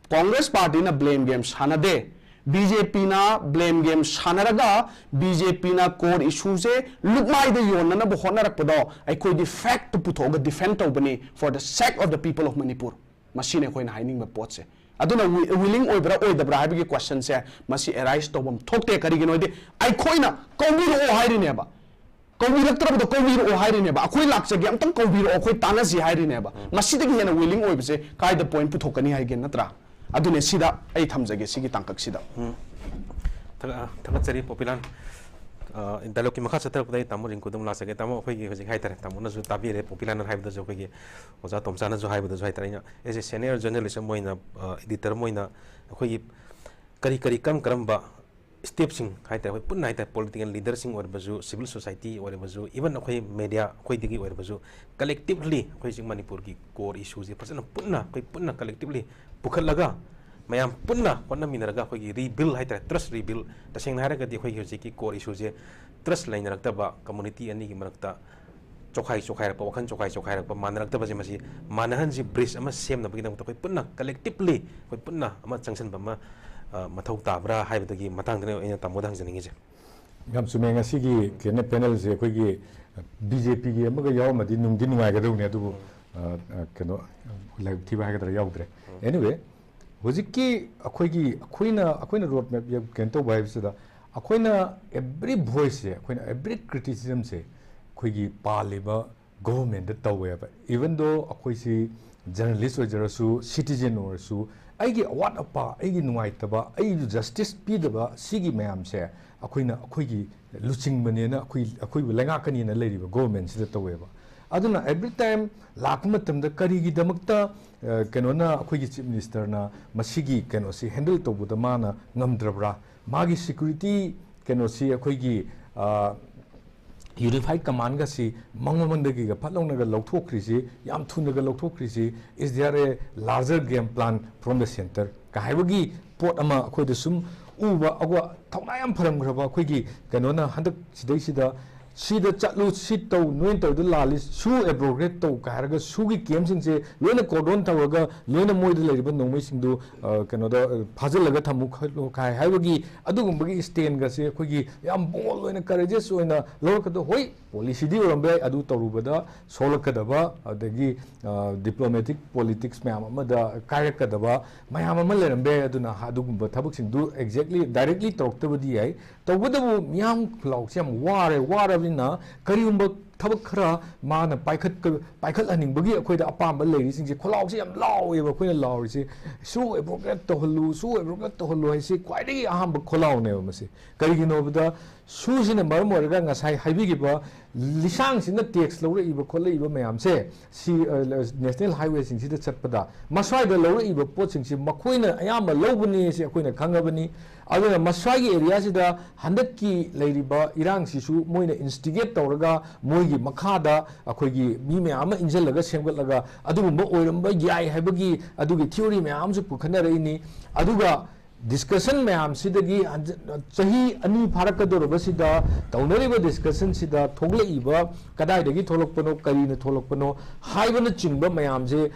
ꯀꯣꯡꯒ꯭ꯔꯦꯁ ꯄꯥꯔꯇꯤꯅ blame game ꯁꯥꯟꯅꯗꯦ꯫ ꯕꯤ ꯖꯦ ꯄꯤꯅ blame game ꯁꯥꯟꯅꯔꯒ ꯕꯤ ꯖꯦ ꯄꯤꯅ core issue ꯁꯦ ꯂꯨꯞꯃꯥꯏꯗ ꯌꯣꯟꯅꯅꯕ ꯍꯣꯠꯅꯔꯛꯄꯗꯣ ꯑꯩꯈꯣꯏꯗꯤ fact ꯇꯨ ꯄꯨꯊꯣꯛꯑꯒ defend ꯇꯧꯕꯅꯤ, for the sake of the people of Manipur꯫ ꯃꯁꯤꯅꯤ ꯑꯩꯈꯣꯏꯅ ꯍꯥꯏꯅꯤꯡꯕ ꯄꯣꯠꯁꯦ꯫ ꯑꯗꯨꯅ wi-, willing ꯑꯣꯏꯕ꯭ꯔꯥ ꯑꯣꯏꯗꯕ꯭ꯔꯥ ꯍꯥꯏꯕꯒꯤ question ꯁꯦ ꯃꯁꯤ arise ꯇꯧꯐꯝ ꯊꯣꯛꯇꯦ꯫ ꯀꯔꯤꯒꯤꯅꯣ ꯍꯥꯏꯗꯤ ꯑꯩꯈꯣꯏꯅ ꯀꯧꯕꯤꯔꯛꯑꯣ ꯍꯥꯏꯔꯤꯅꯦꯕ꯫ ꯀꯧꯕꯤꯔꯛꯇ꯭ꯔꯕꯗꯣ ꯀꯧꯕꯤꯔꯛꯑꯣ ꯍꯥꯏꯔꯤꯅꯦꯕ꯫ "ꯑꯩꯈꯣꯏ ꯂꯥꯛꯆꯒꯦ, ꯑꯝꯇꯪ ꯀꯧꯕꯤꯔꯛꯑꯣ, ꯑꯩꯈꯣꯏ ꯇꯥꯟꯅꯁꯤ" ꯍꯥꯏꯔꯤꯅꯦꯕ꯫ ꯎꯝ꯫ ꯃꯁꯤꯗꯒꯤ ꯍꯦꯟꯅ willing ꯑꯣꯏꯕꯁꯦ ꯀꯥꯏꯗ point ꯄꯨꯊꯣꯛꯀꯅꯤ ꯍꯥꯏꯒꯦ, ꯅꯠꯇ꯭ꯔꯥ? ꯑꯗꯨꯅꯦ, ꯁꯤꯗ ꯑꯩ ꯊꯝꯖꯒꯦ, ꯁꯤꯒꯤ ꯇꯥꯡꯀꯛꯁꯤꯗ꯫ ꯎꯝ꯫ ꯊꯥꯒꯠ-, ꯑ, ꯊꯥꯒꯠꯆꯔꯤ ꯄꯣꯄꯤꯂꯥꯟ꯫ ꯑ, dialogue ꯀꯤ ꯃꯈꯥ ꯆꯠꯊꯔꯛꯄꯗ ꯑꯩ ꯇꯥꯃꯣ ꯔꯤꯡꯀꯨꯗ ꯑꯃꯨꯛ ꯂꯥꯛꯆꯒꯦ꯫ ꯇꯥꯃꯣ, ꯑꯩꯈꯣꯏꯒꯤ ꯍꯧꯖꯤꯛ ꯍꯥꯏꯇꯥꯔꯦ, ꯇꯥꯃꯣꯅꯁꯨ ꯇꯥꯕꯤꯔꯦ, ꯄꯣꯄꯤꯂꯥꯟꯅ ꯍꯥꯏꯕꯗꯁꯨ, ꯑꯩꯈꯣꯏꯒꯤ ꯑꯣꯖꯥ ꯇꯣꯝꯆꯥꯅꯁꯨ ꯍꯥꯏꯕꯗꯁꯨ ꯍꯥꯏꯇꯥꯔꯦ, ꯑꯩꯅ as a senior journalist ꯑꯃ ꯑꯣꯏꯅ, ꯑ, editor ꯑꯃ ꯑꯣꯏꯅ ꯑꯩꯈꯣꯏꯒꯤ ꯀꯔꯤ ꯀꯔꯤ, ꯀꯔꯝ ꯀꯔꯝꯕ step ꯁꯤꯡ ꯍꯥꯏꯇꯥꯔꯦ, ꯑꯩꯈꯣꯏ ꯄꯨꯟꯅ ꯍꯥꯏꯇꯥꯔꯦ, political leader ꯁꯤꯡ ꯑꯣꯏꯔꯕꯁꯨ, civil society ꯑꯣꯏꯔꯕꯁꯨ, even ꯑꯩꯈꯣꯏ media, ꯑꯩꯈꯣꯏꯗꯒꯤ ꯑꯣꯏꯔꯕꯁꯨ, collectively ꯑꯩꯈꯣꯏ ꯍꯧꯖꯤꯛ ꯃꯅꯤꯄꯨꯔꯒꯤ core issue ꯁꯦ ꯐꯖꯅ ꯄꯨꯟꯅ, ꯑꯩꯈꯣꯏ ꯄꯨꯟꯅ collectively ꯄꯨꯈꯠꯂꯒ, ꯃꯌꯥꯝ ꯄꯨꯟꯅ ꯍꯣꯠꯅꯃꯤꯟꯅꯔꯒ ꯑꯩꯈꯣꯏꯒꯤ rebuild ꯍꯥꯏꯇꯥꯔꯦ, trust rebuild, ꯇꯁꯦꯡꯅ ꯍꯥꯏꯔꯒꯗꯤ ꯑꯩꯈꯣꯏꯒꯤ ꯍꯧꯖꯤꯛꯀꯤ core issue ꯁꯦ trust ꯂꯩꯅꯔꯛꯇꯕ, community ꯑꯅꯤꯒꯤ ꯃꯔꯛꯇ ꯆꯣꯈꯥꯏ ꯆꯣꯈꯥꯏꯔꯛꯄ, ꯋꯥꯈꯜ ꯆꯣꯈꯥꯏ ꯆꯣꯈꯥꯏꯔꯛꯄ, ꯃꯥꯟꯅꯔꯛꯇꯕꯁꯦ, ꯃꯁꯤ ꯃꯥꯟꯅꯍꯟꯁꯤ, bridge ꯑꯃ ꯁꯦꯝꯅꯕꯒꯤꯗꯃꯛꯇ ꯑꯩꯈꯣꯏ ꯄꯨꯟꯅ collectively ꯑꯩꯈꯣꯏ ꯄꯨꯟꯅ ꯑꯃ ꯆꯪꯁꯤꯟꯕ ꯑꯃ, ꯑ, ꯃꯊꯧ ꯇꯥꯕ꯭ꯔꯥ ꯍꯥꯏꯕꯗꯨꯒꯤ ꯃꯇꯥꯡꯗꯅꯦ ꯑꯩꯅ ꯇꯥꯃꯣꯗ ꯍꯪꯖꯅꯤꯡꯉꯤꯁꯦ꯫ ꯌꯥꯝ ꯆꯨꯝꯃꯦ꯫ ꯉꯁꯤꯒꯤ ꯀꯩꯅꯣ, panel ꯁꯦ ꯑꯩꯈꯣꯏꯒꯤ ꯕꯤ ꯖꯦ ꯄꯤꯒꯤ ꯑꯃꯒ ꯌꯥꯎꯔꯝꯃꯗꯤ ꯅꯨꯡꯗꯤ ꯅꯨꯡꯉꯥꯏꯒꯗꯧꯅꯦ, ꯑꯗꯨꯕꯨ ꯑ, ꯑ, ꯀꯩꯅꯣ, ꯂꯥꯏꯕꯛ ꯊꯤꯕ ꯍꯥꯏꯒꯗ꯭ꯔꯥ, ꯌꯥꯎꯗ꯭ꯔꯦ꯫ Anyway, ꯍꯧꯖꯤꯛꯀꯤ ꯑꯩꯈꯣꯏꯒꯤ, ꯑꯩꯈꯣꯏꯅ, ꯑꯩꯈꯣꯏꯅ ꯔꯣꯗ ꯃꯦꯞ ꯀꯩꯅꯣ ꯇꯧꯕ ꯍꯥꯏꯕꯁꯤꯗ, ꯑꯩꯈꯣꯏꯅ every voice ꯁꯦ, ꯑꯩꯈꯣꯏꯅ every criticism ꯁꯦ ꯑꯩꯈꯣꯏꯒꯤ ꯄꯥꯜꯂꯤꯕ ꯒꯣꯚꯔꯟꯃꯦꯟꯠꯇ ꯇꯧꯋꯦꯕ꯫ Even though ꯑꯩꯈꯣꯏꯁꯤ ꯖꯔꯅꯦꯂꯤꯁ ꯑꯣꯏꯖꯔꯁꯨ, ꯁꯤꯇꯤꯖꯦꯟ ꯑꯣꯏꯔꯁꯨ, ꯑꯩꯒꯤ ꯑꯋꯥꯠ ꯑꯄꯥ, ꯑꯩꯒꯤ ꯅꯨꯡꯉꯥꯏꯇꯕ, ꯑꯩꯒꯤ ꯖꯁꯇꯤꯁ ꯄꯤꯗꯕ, ꯁꯤꯒꯤ ꯃꯌꯥꯝꯁꯦ ꯑꯩꯈꯣꯏꯅ ꯑꯩꯈꯣꯏꯒꯤ ꯂꯨꯆꯤꯡꯕꯅꯦꯅ, ꯑꯩꯈꯣꯏ, ꯑꯩꯈꯣꯏꯕꯨ ꯂꯩꯉꯥꯛꯀꯅꯤꯅ ꯂꯩꯔꯤꯕ ꯒꯣꯚꯔꯟꯃꯦꯟꯠꯁꯤꯗ ꯇꯧꯋꯦꯕ꯫ ꯑꯗꯨꯅ every time ꯂꯥꯛꯄ ꯃꯇꯝꯗ ꯀꯔꯤꯒꯤꯗꯃꯛꯇ, ꯑ, ꯀꯩꯅꯣꯅ, ꯑꯩꯈꯣꯏꯒꯤ ꯆꯤꯐ ꯃꯤꯅꯤꯁꯇꯔꯅ ꯃꯁꯤꯒꯤ ꯀꯩꯅꯣꯁꯤ ꯍꯦꯟꯗꯜ ꯇꯧꯕꯗ ꯃꯥꯅ ꯉꯝꯗ꯭ꯔꯕ꯭ꯔꯥ? ꯃꯥꯒꯤ ꯁꯦꯀ꯭ꯌꯨꯔꯤꯇꯤ ꯀꯩꯅꯣꯁꯤ ꯑꯩꯈꯣꯏꯒꯤ, ꯑ, ꯌꯨꯅꯤꯐꯥꯏꯗ ꯀꯃꯥꯟꯒꯁꯤ ꯃꯉꯣꯟꯗꯒꯤꯒ ꯐꯠ ꯂꯥꯎꯅꯒ ꯂꯧꯊꯣꯛꯈ꯭ꯔꯤꯁꯤ, ꯌꯥꯝ ꯊꯨꯅꯒ ꯂꯧꯊꯣꯛꯈ꯭ꯔꯤꯁꯤ, "Is there a larger game plan from the centre?" ꯀ ꯍꯥꯏꯕꯒꯤ ꯄꯣꯠ ꯑꯃ ꯑꯩꯈꯣꯏꯗ ꯁꯨꯝ ꯎꯕ, ꯑꯗꯨꯒ ꯊꯧꯅꯥ ꯌꯥꯝ ꯐꯔꯝꯈ꯭ꯔꯕ ꯑꯩꯈꯣꯏꯒꯤ ꯀꯩꯅꯣꯅ ꯍꯟꯗꯛ ꯁꯤꯗꯩꯁꯤꯗ, "ꯁꯤꯗ ꯆꯠꯂꯨ, ꯁꯤ ꯇꯧ, ꯅꯣꯏꯅ ꯇꯧꯔꯤꯗꯣ ꯂꯥꯜꯂꯤ, ꯁꯨ ꯑꯦꯕ꯭ꯔꯣꯒꯦꯠ ꯇꯧ" ꯀ ꯍꯥꯏꯔꯒ, ꯁꯨꯒꯤ ꯀꯦꯝꯁꯤꯡꯁꯦ ꯂꯣꯏꯅ ꯀꯣꯔꯗꯣꯟ ꯇꯧꯔꯒ, ꯂꯣꯏꯅ ꯃꯣꯏꯗ ꯂꯩꯔꯤꯕ ꯅꯣꯡꯃꯩꯁꯤꯡꯗꯨ, ꯑ, ꯀꯩꯅꯣꯗ, ꯑ, ꯐꯥꯖꯤꯜꯂꯒ ꯊꯝꯃꯨ ꯈꯣꯠꯂꯨ ꯀꯥꯏ ꯍꯥꯏꯕꯒꯤ ꯑꯗꯨꯒꯨꯝꯕꯒꯤ ꯁ꯭ꯇꯦꯟꯒꯁꯦ ꯑꯩꯈꯣꯏꯒꯤ ꯌꯥꯝ ꯕꯣꯜꯗ ꯑꯣꯏꯅ, ꯀꯔꯦꯖꯤꯌꯁ ꯑꯣꯏꯅ ꯂꯧꯔꯛꯀꯗꯕ꯫ ꯍꯣꯏ, ꯄꯣꯂꯤꯁꯤꯗꯤ ꯑꯣꯏꯔꯝꯕ ꯌꯥꯏ, ꯑꯗꯨ ꯇꯧꯔꯨꯕꯗ ꯁꯣꯛꯂꯛꯀꯗꯕ, ꯑꯗꯒꯤ, ꯑ, ꯗꯤꯄ꯭ꯂꯣꯃꯦꯇꯤꯛ ꯄꯣꯂꯤꯇꯤꯛꯁ ꯃꯌꯥꯝ ꯑꯃꯗ ꯀꯥꯏꯔꯛꯀꯗꯕ ꯃꯌꯥꯝ ꯑꯃ ꯂꯩꯔꯝꯕ ꯌꯥꯏ꯫ ꯑꯗꯨꯅ ꯑꯗꯨꯒꯨꯝꯕ ꯊꯕꯛꯁꯤꯡꯗꯨ exactly, directly ꯇꯧꯔꯛꯇꯕꯗꯤ ꯌꯥꯏ꯫ ꯇꯧꯕꯇꯕꯨ ꯃꯤꯌꯥꯝ ꯈꯨꯜꯂꯥꯎꯁꯦ ꯌꯥꯝ ꯋꯥꯔꯦ꯫ ꯋꯥꯔꯕꯅꯤꯅ ꯀꯔꯤꯒꯨꯝꯕ ꯊꯕꯛ ꯈꯔ ꯃꯥꯅ ꯄꯥꯏꯈꯠ-, ꯄꯥꯏꯈꯠꯍꯟꯅꯤꯡꯕꯒꯤ ꯑꯩꯈꯣꯏꯗ ꯑꯄꯥꯝꯕ ꯂꯩꯔꯤꯁꯤꯡꯁꯦ, ꯈꯨꯜꯂꯥꯎꯁꯦ ꯌꯥꯝ ꯂꯥꯎꯋꯦꯕ꯫ ꯑꯩꯈꯣꯏꯅ ꯂꯥꯎꯔꯤꯁꯦ, "ꯁꯨ ꯑꯦꯕ꯭ꯔꯣꯒꯦꯠ ꯇꯧꯍꯜꯂꯨ, ꯁꯨ ꯑꯦꯕ꯭ꯔꯣꯒꯦꯠ ꯇꯧꯍꯜꯂꯨ" ꯍꯥꯏꯁꯤ ꯈ꯭ꯋꯥꯏꯗꯒꯤ ꯑꯍꯥꯟꯕ ꯈꯨꯜꯂꯥꯎꯅꯦꯕ ꯃꯁꯤ꯫ ꯀꯔꯤꯒꯤꯅꯣ ꯍꯥꯏꯕꯗ, ꯁꯨꯁꯤꯅ ꯃꯔꯝ ꯑꯣꯏꯔꯒ ꯉꯁꯥꯏ ꯍꯥꯏꯕꯤꯈꯤꯕ ꯂꯤꯁꯥꯡꯁꯤꯅ ꯇꯦꯛꯁ ꯂꯧꯔꯛꯏꯕ ꯈꯣꯠꯂꯛꯏꯕ ꯃꯌꯥꯝꯁꯦ, ꯁꯤ, ꯑ, ꯅꯦꯁꯅꯦꯜ ꯍꯥꯏꯋꯦꯁꯤꯡꯁꯤꯗ ꯆꯠꯄꯗ ꯃꯁ꯭ꯋꯥꯏꯗ ꯂꯧꯔꯛꯏꯕ ꯄꯣꯠꯁꯤꯡꯁꯤ ꯃꯈꯣꯏꯅ ꯑꯌꯥꯝꯕ ꯂꯧꯕꯅꯤ, ꯁꯤ ꯑꯩꯈꯣꯏꯅ ꯈꯪꯉꯕꯅꯤ꯫ ꯑꯗꯨꯅ ꯃꯁ꯭ꯋꯥꯏꯒꯤ ꯑꯦꯔꯤꯌꯥꯁꯤꯗ ꯍꯟꯗꯛꯀꯤ ꯂꯩꯔꯤꯕ ꯏꯔꯥꯡꯁꯤꯁꯨ ꯃꯣꯏꯅ ꯏꯟꯁꯇꯤꯒꯦꯠ ꯇꯧꯔꯒ, ꯃꯣꯏꯒꯤ ꯃꯈꯥꯗ ꯑꯩꯈꯣꯏꯒꯤ ꯃꯤ ꯃꯌꯥꯝ ꯑꯃ ꯏꯟꯁꯤꯜꯂꯒ ꯁꯦꯝꯒꯠꯂꯒ ꯑꯗꯨꯒꯨꯝꯕ ꯑꯣꯏꯔꯝꯕ ꯌꯥꯏ ꯍꯥꯏꯕꯒꯤ ꯑꯗꯨꯒꯤ ꯊꯤꯑꯣꯔꯤ ꯃꯌꯥꯝ ꯑꯃꯁꯨ ꯄꯨꯈꯠꯅꯔꯛꯏꯅꯤ꯫ ꯑꯗꯨꯒ ꯗꯤꯁꯀꯁꯟ ꯃꯌꯥꯝꯁꯤꯗꯒꯤ ꯍꯟꯖ-, ꯆꯍꯤ ꯑꯅꯤ ꯐꯥꯔꯛꯀꯗꯧꯔꯕꯁꯤꯗ ꯇꯧꯅꯔꯤꯕ ꯗꯤꯁꯀꯁꯟꯁꯤꯗ ꯊꯣꯛꯂꯛꯏꯕ, ꯀꯗꯥꯏꯗꯒꯤ ꯊꯣꯛꯂꯛꯄꯅꯣ, ꯀꯔꯤꯅ ꯊꯣꯛꯂꯛꯄꯅꯣ ꯍꯥꯏꯕꯅꯆꯤꯡꯕ ꯃꯌꯥꯝꯁꯦ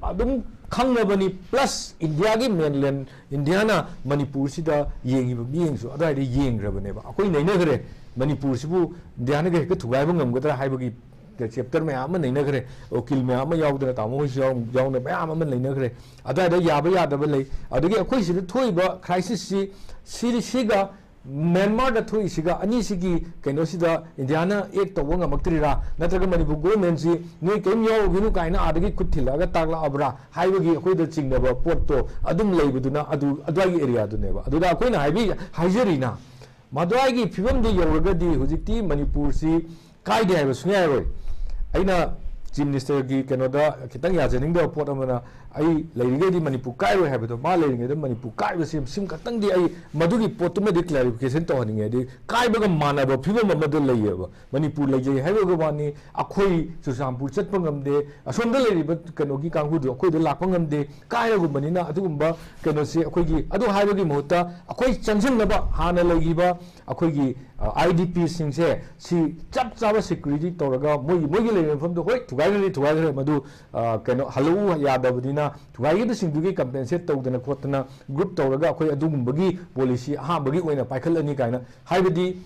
ꯑꯗꯨꯝ ꯈꯪꯉꯕꯅꯤ꯫ ꯄ꯭ꯂꯁ ꯏꯟꯗꯤꯌꯥꯒꯤ ꯃꯦꯟꯂꯦꯟ, ꯏꯟꯗꯤꯌꯥꯅ ꯃꯅꯤꯄꯨꯔꯁꯤꯗ ꯌꯦꯡꯉꯤꯕ ꯃꯤꯠꯌꯦꯡꯁꯨ ꯑꯗꯨꯋꯥꯏꯗ ꯌꯦꯡꯈ꯭ꯔꯕꯅꯦꯕ꯫ ꯑꯩꯈꯣꯏ ꯅꯩꯅꯈ꯭ꯔꯦ, ꯃꯅꯤꯄꯨꯔꯁꯤꯕꯨ ꯏꯟꯗꯤꯌꯥꯅꯒ ꯍꯦꯛꯇ ꯊꯨꯒꯥꯏꯕ ꯉꯝꯒꯗ꯭ꯔꯥ ꯍꯥꯏꯕꯒꯤ ꯆꯦꯞꯇꯔ ꯃꯌꯥꯝ ꯑꯃ ꯅꯩꯅꯈ꯭ꯔꯦ, ꯎꯀꯤꯜ ꯃꯌꯥꯝ ꯑꯃ ꯌꯥꯎꯗꯅ, ꯇꯥꯃꯣ ꯍꯣꯏꯁꯨ ꯌꯥꯎ- ꯌꯥꯎꯅ ꯃꯌꯥꯝ ꯑꯃ ꯅꯩꯅꯈ꯭ꯔꯦ꯫ ꯑꯗꯨꯋꯥꯏꯗ ꯌꯥꯕ ꯌꯥꯗꯕ ꯂꯩ꯫ ꯑꯗꯒꯤ ꯑꯩꯈꯣꯏ ꯁꯤꯗ ꯊꯣꯛꯏꯕ ꯀ꯭ꯔꯥꯏꯁꯤꯁꯁꯤ, ꯁꯤ ꯁꯤꯒ ꯃ꯭ꯌꯥꯟꯃꯥꯔꯗ ꯊꯣꯛꯏꯁꯤꯒ, ꯑꯅꯤꯁꯤꯒꯤ ꯀꯩꯅꯣꯁꯤꯗ ꯏꯟꯗꯤꯌꯥꯅ ꯑꯦꯛ ꯇꯧꯕ ꯉꯝꯃꯛꯇ꯭ꯔꯤꯔꯥ, ꯅꯠꯇ꯭ꯔꯒ ꯃꯅꯤꯄꯨꯔ ꯒꯣꯔꯃꯦꯟꯁꯤ ꯅꯣꯏ ꯀꯔꯤꯝ ꯌꯥꯎꯔꯨꯒꯤꯅꯨ ꯀꯥꯏꯅ ꯑꯥꯗꯒꯤ ꯈꯨꯠ ꯊꯤꯜꯂꯛꯑꯒ ꯇꯥꯛꯂꯛꯑꯕ꯭ꯔꯥ ꯍꯥꯏꯕꯒꯤ ꯑꯩꯈꯣꯏꯗ ꯆꯤꯡꯅꯕ ꯄꯣꯠꯇꯣ ꯑꯗꯨꯝ ꯂꯩꯕꯗꯨꯅ, ꯑꯗꯨ ꯑꯗꯨꯋꯥꯏꯒꯤ ꯑꯦꯔꯤꯌꯥꯗꯨꯅꯦꯕ꯫ ꯑꯗꯨꯗ ꯑꯩꯈꯣꯏꯅ ꯍꯥꯏꯕꯤ ꯍꯥꯏꯖꯔꯤꯅ, ꯃꯗꯨꯋꯥꯏꯒꯤ ꯐꯤꯕꯝꯗꯨ ꯌꯧꯔꯒꯗꯤ ꯍꯧꯖꯤꯛꯇꯤ ꯃꯅꯤꯄꯨꯔꯁꯤ ꯀꯥꯏꯗꯦ ꯍꯥꯏꯕ ꯁꯨꯡꯌꯥ ꯌꯥꯔꯣꯏ꯫ ꯑꯩꯅ ꯆꯤꯐ ꯃꯤꯅꯤꯁꯇꯔꯒꯤ ꯀꯩꯅꯣꯗ ꯈꯤꯇꯪ ꯌꯥꯖꯅꯤꯡꯗꯕ ꯄꯣꯠ ꯑꯃꯅ, ꯑꯩ ꯂꯩꯔꯤꯉꯩꯗꯤ ꯃꯅꯤꯄꯨꯔ ꯀꯥꯏꯔꯣꯏ ꯍꯥꯏꯕꯗꯣ, ꯃꯥ ꯂꯩꯔꯤꯉꯩꯗ ꯃꯅꯤꯄꯨꯔ ꯀꯥꯏꯕꯁꯤ ꯁꯤꯃ ꯈꯛꯇꯪꯗꯤ ꯑꯩ ꯃꯗꯨꯒꯤ ꯄꯣꯠꯇꯨꯃꯗꯤ ꯀ꯭ꯂꯦꯔꯤꯐꯤꯀꯦꯁꯟ ꯇꯧꯍꯟꯅꯤꯡꯉꯦ꯫ ꯍꯥꯏꯗꯤ ꯀꯥꯏꯕꯒ ꯃꯥꯟꯅꯕ ꯐꯤꯕꯝ ꯑꯃꯗ ꯂꯩꯌꯦꯕ꯫ ꯃꯅꯤꯄꯨꯔ ꯂꯩꯖꯩ ꯍꯥꯏꯕꯒꯤ ꯋꯥꯅꯤ, ꯑꯩꯈꯣꯏ ꯆꯨꯔꯆꯥꯟꯄꯨꯔ ꯆꯠꯄ ꯉꯝꯗꯦ, ꯑꯁꯣꯝꯗ ꯂꯩꯔꯤꯕ ꯀꯩꯅꯣꯒꯤ ꯀꯥꯡꯕꯨꯗꯨ ꯑꯩꯈꯣꯏꯗ ꯂꯥꯛꯄ ꯉꯝꯗꯦ꯫ ꯀꯥꯏꯔꯒꯨꯝꯕꯅꯤꯅ ꯑꯗꯨꯒꯨꯝꯕ ꯀꯩꯅꯣꯁꯤ ꯑꯩꯈꯣꯏꯒꯤ ꯑꯗꯨ ꯍꯥꯏꯕꯒꯤ ꯃꯍꯨꯠꯇ ꯑꯩꯈꯣꯏ ꯆꯪꯁꯤꯟꯅꯕ ꯍꯥꯟꯅ ꯂꯩꯈꯤꯕ ꯑꯩꯈꯣꯏꯒꯤ, ꯑ, ꯑꯥꯏ ꯗꯤ ꯄꯤꯁꯤꯡꯁꯦ ꯁꯤ ꯆꯞ ꯆꯥꯕ ꯁꯦꯀ꯭ꯌꯨꯔꯤꯇꯤ ꯇꯧꯔꯒ ꯃꯣꯏꯒꯤ, ꯃꯣꯏꯒꯤ ꯂꯩꯔꯤꯕ ꯃꯐꯝꯗꯣ, ꯍꯣꯏ, ꯊꯨꯒꯥꯏꯈ꯭ꯔꯗꯤ ꯊꯨꯒꯥꯏꯈ꯭ꯔꯦ, ꯃꯗꯨ, ꯑ, ꯀꯩꯅꯣ, ꯍꯜꯂꯛꯎ ꯌꯥꯗꯕꯅꯤꯅ ꯊꯨꯒꯥꯏꯈꯤꯕꯁꯤꯡꯗꯨꯒꯤ ꯀꯝꯄꯦꯟꯁꯦꯠ ꯇꯧꯗꯅ ꯈꯣꯠꯇꯅ ꯒ꯭ꯔꯨꯞ ꯇꯧꯔꯒ ꯑꯩꯈꯣꯏ ꯑꯗꯨꯒꯨꯝꯕꯒꯤ ꯄꯣꯂꯤꯁꯤ ꯑꯍꯥꯟꯕꯒꯤ ꯑꯣꯏꯅ ꯄꯥꯏꯈꯠꯂꯅꯤ ꯀꯥꯏꯅ ꯍꯥꯏꯕꯗꯤ,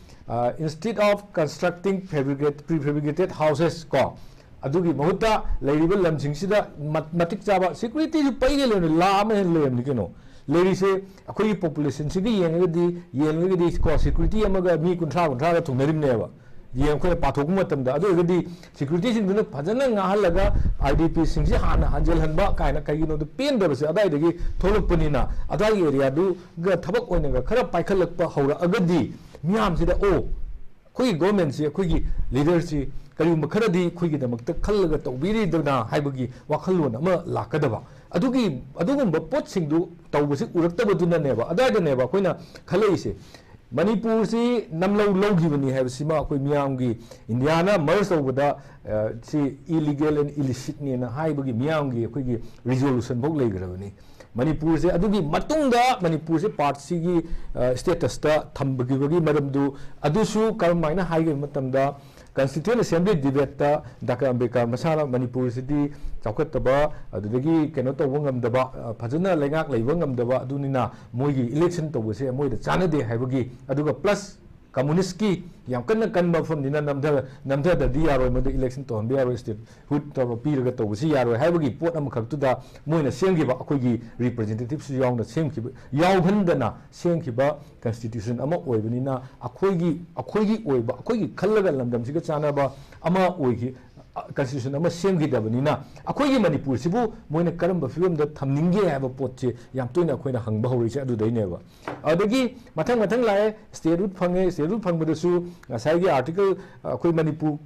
instead of constructing fabricate, prefabricated houses ꯀꯣ, ꯑꯗꯨꯒꯤ ꯃꯍꯨꯠꯇ ꯂꯩꯔꯤꯕ ꯂꯝꯁꯤꯡꯁꯤꯗ ꯃ-, ꯃꯇꯤꯛ ꯆꯥꯕ ꯁꯦꯀ꯭ꯌꯨꯔꯤꯇꯤꯁꯨ ꯄꯩꯒꯩ ꯂꯩꯔꯝꯅꯤ, ꯂꯥꯈ ꯑꯃ ꯍꯦꯟꯅ ꯂꯩꯔꯝꯅꯤ ꯀꯩꯅꯣ꯫ ꯂꯩꯔꯤꯁꯦ ꯑꯩꯈꯣꯏꯒꯤ ꯄꯣꯄꯨꯂꯦꯁꯟꯁꯤꯒ ꯌꯦꯡꯉꯒꯗꯤ, ꯌꯦꯡꯉꯒꯗꯤ ꯀꯣ, ꯁꯦꯀ꯭ꯌꯨꯔꯤꯇꯤ ꯑꯃꯒ ꯃꯤ ꯀꯨꯟꯊ꯭ꯔꯥ, ꯀꯨꯟꯊ꯭ꯔꯥꯒ ꯊꯨꯡꯅꯔꯤꯕꯅꯦꯕ꯫ ꯌꯦꯡ-, ꯑꯩꯈꯣꯏꯅ ꯄꯥꯊꯣꯛꯄ ꯃꯇꯝꯗ꯫ ꯑꯗꯨ ꯑꯣꯏꯔꯒꯗꯤ ꯁꯦꯀ꯭ꯌꯨꯔꯤꯇꯤꯁꯤꯡꯗꯨꯅ ꯐꯖꯅ ꯉꯥꯡꯍꯜꯂꯒ ꯑꯥꯏ ꯗꯤ ꯄꯤꯁꯤꯡꯁꯤ ꯍꯥꯟꯅ ꯍꯟꯖꯤꯜꯍꯟꯕ ꯀꯥꯏꯅ, ꯀꯩꯒꯤꯅꯣꯗ ꯄꯦꯟꯗꯕꯁꯦ ꯑꯗꯥꯏꯗꯒꯤ ꯊꯣꯛꯂꯛꯄꯅꯤꯅ, ꯑꯗꯥꯏꯒꯤ ꯑꯦꯔꯤꯌꯥꯗꯨꯒ ꯊꯕꯛ ꯑꯣꯏꯅꯒ ꯈꯔ ꯄꯥꯏꯈꯠꯂꯛꯄ ꯍꯧꯔꯛꯑꯒꯗꯤ ꯃꯤꯌꯥꯝꯁꯤꯗ, "ꯑꯣ, ꯑꯩꯈꯣꯏꯒꯤ ꯒꯣꯔꯃꯦꯟꯁꯤ, ꯑꯩꯈꯣꯏꯒꯤ ꯂꯤꯗꯔꯁꯤ ꯀꯔꯤꯒꯨꯝꯕ ꯈꯔꯗꯤ ꯑꯩꯈꯣꯏꯒꯤꯗꯃꯛꯇ ꯈꯜꯂꯒ ꯇꯧꯕꯤꯔꯤꯗꯅ" ꯍꯥꯏꯕꯒꯤ ꯋꯥꯈꯜꯂꯣꯟ ꯑꯃ ꯂꯥꯛꯀꯗꯕ꯫ ꯑꯗꯨꯒꯤ, ꯑꯗꯨꯒꯨꯝꯕ ꯄꯣꯠꯁꯤꯡꯗꯨ ꯇꯧꯕꯁꯤ ꯎꯔꯛꯇꯕꯗꯨꯅꯅꯦꯕ, ꯑꯗꯨꯋꯥꯏꯗꯅꯦꯕ ꯑꯩꯈꯣꯏꯅ ꯈꯜꯂꯛꯏꯁꯦ꯫ ꯃꯅꯤꯄꯨꯔꯁꯤ ꯅꯝꯂꯧ ꯂꯧꯈꯤꯕꯅꯤ ꯍꯥꯏꯕꯁꯤꯃ ꯑꯩꯈꯣꯏ ꯃꯤꯌꯥꯝꯒꯤ, ꯏꯟꯗꯤꯌꯥꯅ ꯃꯔꯖ ꯇꯧꯕꯗ, ꯑ, ꯁꯤ illegal and illicitꯅꯦꯅ ꯍꯥꯏꯕꯒꯤ ꯃꯤꯌꯥꯝꯒꯤ ꯑꯩꯈꯣꯏꯒꯤ ꯔꯤꯖꯣꯂꯨꯁꯟ ꯐꯥꯎ ꯂꯩꯈ꯭ꯔꯕꯅꯤ꯫ ꯃꯅꯤꯄꯨꯔꯁꯦ, ꯑꯗꯨꯒꯤ ꯃꯇꯨꯡꯗ ꯃꯅꯤꯄꯨꯔꯁꯦ ꯄꯥꯔꯠ ꯁꯤꯒꯤ, ꯑ, ꯁ꯭ꯇꯦꯇꯁꯇ ꯊꯝꯕꯤꯕꯒꯤ ꯃꯔꯝꯗꯨ, ꯑꯗꯨꯁꯨ ꯀꯔꯝꯍꯥꯏꯅ ꯍꯥꯏꯒꯦ ꯍꯥꯏꯕ ꯃꯇꯝꯗ, ꯀꯟꯁꯇꯤꯇ꯭ꯌꯨꯑꯦꯟ ꯑꯦꯁꯦꯝꯕ꯭ꯂꯤ ꯗꯤꯕꯦꯠꯇ ꯗꯥꯛꯇꯔ ꯑꯝꯕꯦꯗꯀꯔ ꯃꯁꯥꯅ ꯃꯅꯤꯄꯨꯔꯁꯤꯗꯤ ꯆꯥꯎꯈꯠꯇꯕ, ꯑꯗꯨꯗꯒꯤ ꯀꯩꯅꯣ ꯇꯧꯕ ꯉꯝꯗꯕ, ꯑ, ꯐꯖꯅ ꯂꯩꯉꯥꯛ ꯂꯩꯕ ꯉꯝꯗꯕ, ꯑꯗꯨꯅꯤꯅ ꯃꯣꯏꯒꯤ ꯏꯂꯦꯛꯁꯟ ꯇꯧꯕꯁꯦ ꯃꯣꯏꯗ ꯆꯥꯟꯅꯗꯦ ꯍꯥꯏꯕꯒꯤ, ꯑꯗꯨꯒ ꯄ꯭ꯂꯁ ꯀꯝꯃꯨꯅꯤꯁꯀꯤ ꯌꯥꯝ ꯀꯟꯅ ꯀꯟꯕ ꯃꯐꯝꯅꯤꯅ ꯅꯝꯊ ꯅꯝꯊꯗ꯭ꯔꯗꯤ ꯌꯥꯔꯣꯏ, ꯃꯗꯨ ꯏꯂꯦꯛꯁꯟ ꯇꯧꯍꯟꯕ ꯌꯥꯔꯣꯏ, ꯁ꯭ꯇꯦꯠꯍꯨꯗ ꯇꯧꯔ ꯄꯤꯔꯒ ꯇꯧꯕꯁꯤ ꯌꯥꯔꯣꯏ ꯍꯥꯏꯕꯒꯤ ꯄꯣꯠ ꯑꯃꯈꯛꯇꯨꯗ ꯃꯣꯏꯅ ꯁꯦꯝꯈꯤꯕ ꯑꯩꯈꯣꯏꯒꯤ ꯔꯤꯄ꯭ꯔꯖꯦꯟꯇꯦꯇꯤꯞꯁꯨ ꯌꯥꯎꯅ ꯁꯦꯝꯈꯤꯕ, ꯌꯥꯎꯍꯟꯗꯅ ꯁꯦꯝꯈꯤꯕ ꯀꯟꯁꯇꯤꯇ꯭ꯌꯨꯁꯟ ꯑꯃ ꯑꯣꯏꯕꯅꯤꯅ, ꯑꯩꯈꯣꯏꯒꯤ ꯑꯩꯈꯣꯏꯒꯤ ꯑꯣꯏꯕ, ꯑꯩꯈꯣꯏꯒꯤ ꯈꯜꯂꯒ ꯂꯝꯗꯝꯁꯤꯒ ꯆꯥꯟꯅꯕ ꯑꯃ ꯑꯣꯏꯈꯤ, ꯀꯟꯁꯇꯤꯇ꯭ꯌꯨꯁꯟ ꯑꯃ ꯁꯦꯝꯈꯤꯗꯕꯅꯤꯅ, ꯑꯩꯈꯣꯏꯒꯤ ꯃꯅꯤꯄꯨꯔꯁꯤꯕꯨ ꯃꯣꯏꯅ ꯀꯔꯝꯕ ꯐꯤꯕꯝꯗ ꯊꯝꯅꯤꯡꯒꯦ ꯍꯥꯏꯕ ꯄꯣꯠꯁꯦ ꯌꯥꯝ ꯇꯣꯏꯅ ꯑꯩꯈꯣꯏꯅ ꯍꯪꯕ ꯍꯧꯔꯛꯏꯁꯦ ꯑꯗꯨꯗꯩꯅꯦꯕ꯫ ꯑꯗꯒꯤ ꯃꯊꯪ ꯃꯊꯪ ꯂꯥꯛꯑꯦ, ꯁ꯭ꯇꯦꯠꯍꯨꯗ ꯐꯪꯉꯦ꯫ ꯁ꯭ꯇꯦꯠꯍꯨꯗ ꯐꯪꯕꯗꯁꯨ ꯉꯁꯥꯏꯒꯤ ꯑꯥꯔꯇꯤꯀꯜ, ꯑꯩꯈꯣꯏ ꯃꯅꯤꯄꯨꯔ,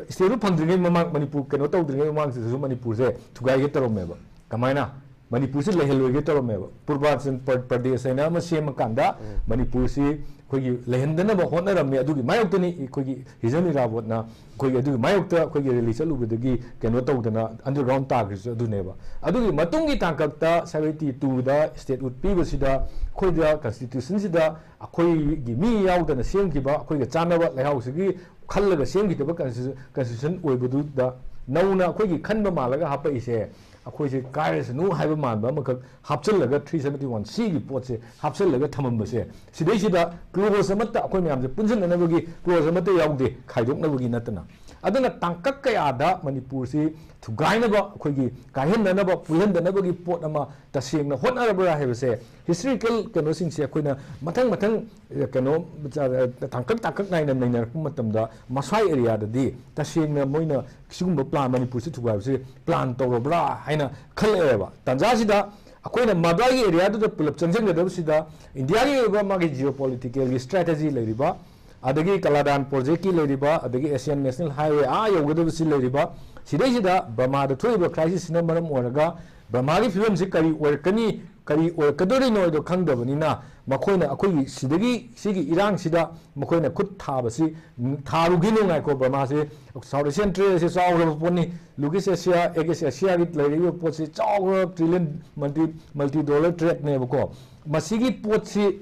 ꯁ꯭ꯇꯦꯠꯍꯨꯗ ꯐꯪꯗ꯭ꯔꯤꯉꯩ ꯃꯃꯥꯡ, ꯃꯅꯤꯄꯨꯔ ꯀꯩꯅꯣ ꯇꯧꯗ꯭ꯔꯤꯉꯩ ꯃꯃꯥꯡꯁꯤꯗꯁꯨ ꯃꯅꯤꯄꯨꯔꯁꯦ ꯊꯨꯒꯥꯏꯒꯦ ꯇꯧꯔꯝꯃꯦꯕ꯫ ꯀꯃꯥꯏꯅ? ꯃꯅꯤꯄꯨꯔꯁꯤ ꯂꯩꯍꯜꯂꯣꯏꯒꯦ ꯇꯧꯔꯝꯃꯦꯕ꯫ ꯄꯨꯔꯕꯥꯟꯆꯜ ꯄ꯭ꯔ-, ꯄ꯭ꯔꯗꯦꯁ ꯍꯥꯏꯅ ꯑꯃ ꯁꯦꯝꯃꯀꯥꯟꯗ ꯎꯝ꯫ ꯃꯅꯤꯄꯨꯔꯁꯤ ꯑꯩꯈꯣꯏꯒꯤ ꯂꯩꯍꯟꯗꯅꯕ ꯍꯣꯠꯅꯔꯝꯃꯤ꯫ ꯑꯗꯨꯒꯤ ꯃꯥꯌꯣꯛꯇꯅꯤ ꯑꯩꯈꯣꯏꯒꯤ ꯍꯤꯖꯟ ꯏꯔꯥꯕꯣꯠꯅ ꯑꯩꯈꯣꯏꯒꯤ ꯑꯗꯨꯒꯤ ꯃꯥꯌꯣꯛꯇ ꯑꯩꯈꯣꯏꯒꯤ ꯔꯦꯂꯤ ꯆꯠꯂꯨꯕꯗꯒꯤ ꯀꯩꯅꯣ ꯇꯧꯗꯅ ꯑꯟꯗꯔꯒ꯭ꯔꯥꯎꯟ ꯇꯥꯈ꯭ꯔꯤꯁꯨ ꯑꯗꯨꯅꯦꯕ꯫ ꯑꯗꯨꯒꯤ ꯃꯇꯨꯡꯒꯤ ꯇꯥꯡꯀꯛꯇ seventy two ꯗ ꯁ꯭ꯇꯦꯠꯍꯨꯗ ꯄꯤꯕꯁꯤꯗ ꯑꯩꯈꯣꯏꯗ ꯀꯟꯁꯇꯤꯇ꯭ꯌꯨꯁꯟꯁꯤꯗ ꯑꯩꯈꯣꯏꯒꯤ ꯃꯤ ꯌꯥꯎꯗꯅ ꯁꯦꯝꯈꯤꯕ, ꯑꯩꯈꯣꯏꯒ ꯆꯥꯟꯅꯕ ꯂꯩꯍꯥꯎꯁꯤꯒꯤ ꯈꯜꯂꯒ ꯁꯦꯝꯈꯤꯗꯕ ꯀꯟꯁꯇꯤꯇ꯭ꯌꯨ-, ꯀꯟꯁꯇꯤꯇ꯭ꯌꯨꯁꯟ ꯑꯣꯏꯕꯗꯨꯗ ꯅꯧꯅ ꯑꯩꯈꯣꯏꯒꯤ ꯈꯟꯕ ꯃꯥꯜꯂꯒ ꯍꯥꯞꯄꯛꯏꯁꯦ, ꯑꯩꯈꯣꯏꯁꯦ ꯀꯥꯏꯔꯁꯅꯨ ꯍꯥꯏꯕ ꯃꯥꯟꯕ ꯑꯃꯈꯛ ꯍꯥꯞꯆꯤꯜꯂꯒ three seventy one C ꯒꯤ ꯄꯣꯠꯁꯦ ꯍꯥꯞꯆꯤꯜꯂꯒ ꯊꯝꯃꯝꯕꯁꯦ, ꯁꯤꯗꯩꯁꯤꯗ ꯀ꯭ꯂꯣꯖ ꯑꯃꯠꯇ ꯑꯩꯈꯣꯏ ꯃꯌꯥꯝꯁꯦ ꯄꯨꯟꯁꯤꯟꯅꯅꯕꯒꯤ ꯀ꯭ꯂꯣꯖ ꯑꯃꯠꯇ ꯌꯥꯎꯗꯦ, ꯈꯥꯏꯗꯣꯛꯅꯕꯒꯤ ꯅꯠꯇꯅ꯫ ꯑꯗꯨꯅ ꯇꯥꯡꯀꯛ ꯀꯌꯥꯗ ꯃꯅꯤꯄꯨꯔꯁꯤ ꯊꯨꯒꯥꯏꯅꯕ, ꯑꯩꯈꯣꯏꯒꯤ ꯀꯥꯏꯍꯟꯅꯅꯕ, ꯄꯨꯏꯍꯟꯗꯅꯕꯒꯤ ꯄꯣꯠ ꯑꯃ ꯇꯁꯦꯡꯅ ꯍꯣꯠꯅꯔꯕ꯭ꯔꯥ ꯍꯥꯏꯕꯁꯦ ꯍꯤꯁꯇꯣꯔꯤꯀꯦꯜ ꯀꯩꯅꯣꯁꯤꯡꯁꯦ ꯑꯩꯈꯣꯏꯅ ꯃꯊꯪ ꯃꯊꯪ, ꯑ, ꯀꯩꯅꯣ, ꯑ, ꯇꯥꯡꯀꯛ ꯇꯥꯡꯀꯛ ꯅꯥꯏꯅ ꯅꯩꯅꯔꯛꯄ ꯃꯇꯝꯗ ꯃꯁ꯭ꯋꯥꯏ ꯑꯦꯔꯤꯌꯥꯗꯗꯤ ꯇꯁꯦꯡꯅ ꯃꯣꯏꯅ ꯁꯤꯒꯨꯝꯕ ꯄ꯭ꯂꯥꯟ, ꯃꯅꯤꯄꯨꯔꯁꯤ ꯊꯨꯒꯥꯏꯕꯁꯤ ꯄ꯭ꯂꯥꯟ ꯇꯧꯔꯕ꯭ꯔꯥ ꯍꯥꯏꯅ ꯈꯜꯂꯛꯑꯦꯕ꯫ ꯇꯥꯟꯖꯥꯁꯤꯗ ꯑꯩꯈꯣꯏꯅ ꯃꯗ꯭ꯋꯥꯏꯒꯤ ꯑꯦꯔꯤꯌꯥꯗꯨꯗ ꯄꯨꯂꯞ ꯆꯪꯁꯤꯟꯒꯗꯕꯁꯤꯗ ꯏꯟꯗꯤꯌꯥꯒꯤ ꯑꯣꯏꯕ ꯃꯥꯒꯤ ꯖꯤꯑꯣ ꯄꯣꯂꯤꯇꯤꯀꯦꯜꯒꯤ ꯁ꯭ꯇ꯭ꯔꯦꯇꯦꯖꯤ ꯂꯩꯔꯤꯕ, ꯑꯗꯒꯤ ꯀꯂꯥꯗꯥꯟ ꯄ꯭ꯔꯣꯖꯦꯛꯀꯤ ꯂꯩꯔꯤꯕ, ꯑꯗꯒꯤ ꯑꯦꯁꯤꯌꯥꯟ ꯅꯦꯁꯅꯦꯜ ꯍꯥꯏꯋꯦ ꯑꯥ ꯌꯧꯒꯗꯕꯁꯤ ꯂꯩꯔꯤꯕ, ꯁꯤꯗꯩꯁꯤꯗ ꯕꯔꯃꯥꯗ ꯊꯣꯛꯏꯕ ꯀ꯭ꯔꯥꯏꯁꯤꯁꯁꯤꯅ ꯃꯔꯝ ꯑꯣꯏꯔꯒ ꯕꯔꯃꯥꯒꯤ ꯐꯤꯕꯝꯁꯤ ꯀꯔꯤ ꯑꯣꯏꯔꯛꯀꯅꯤ, ꯀꯔꯤ ꯑꯣꯏꯔꯛꯀꯗꯣꯔꯤꯅꯣ ꯍꯥꯏꯗꯣ ꯈꯪꯗꯕꯅꯤꯅ, ꯃꯈꯣꯏꯅ ꯑꯩꯈꯣꯏꯒꯤ ꯁꯤꯗꯒꯤ, ꯁꯤꯒꯤ ꯏꯔꯥꯡꯁꯤꯗ ꯃꯈꯣꯏꯅ ꯈꯨꯠ ꯊꯥꯕꯁꯤ, ꯎꯝ, ꯊꯥꯔꯨꯒꯤꯅꯨ, ꯉꯥꯏꯈꯣ, ꯕꯔꯃꯥꯁꯤ South Asian trade ꯑꯁꯤ ꯆꯥꯎꯈ꯭ꯔꯕ ꯄꯣꯠꯅꯤ, East Asia, East Asiaꯒꯤ ꯂꯩꯔꯤꯕ ꯄꯣꯠꯁꯤ ꯆꯥꯎꯈ꯭ꯔꯕ trillion, multi, multi dollar tradeꯅꯦꯕꯀꯣ꯫ ꯃꯁꯤꯒꯤ ꯄꯣꯠꯁꯤ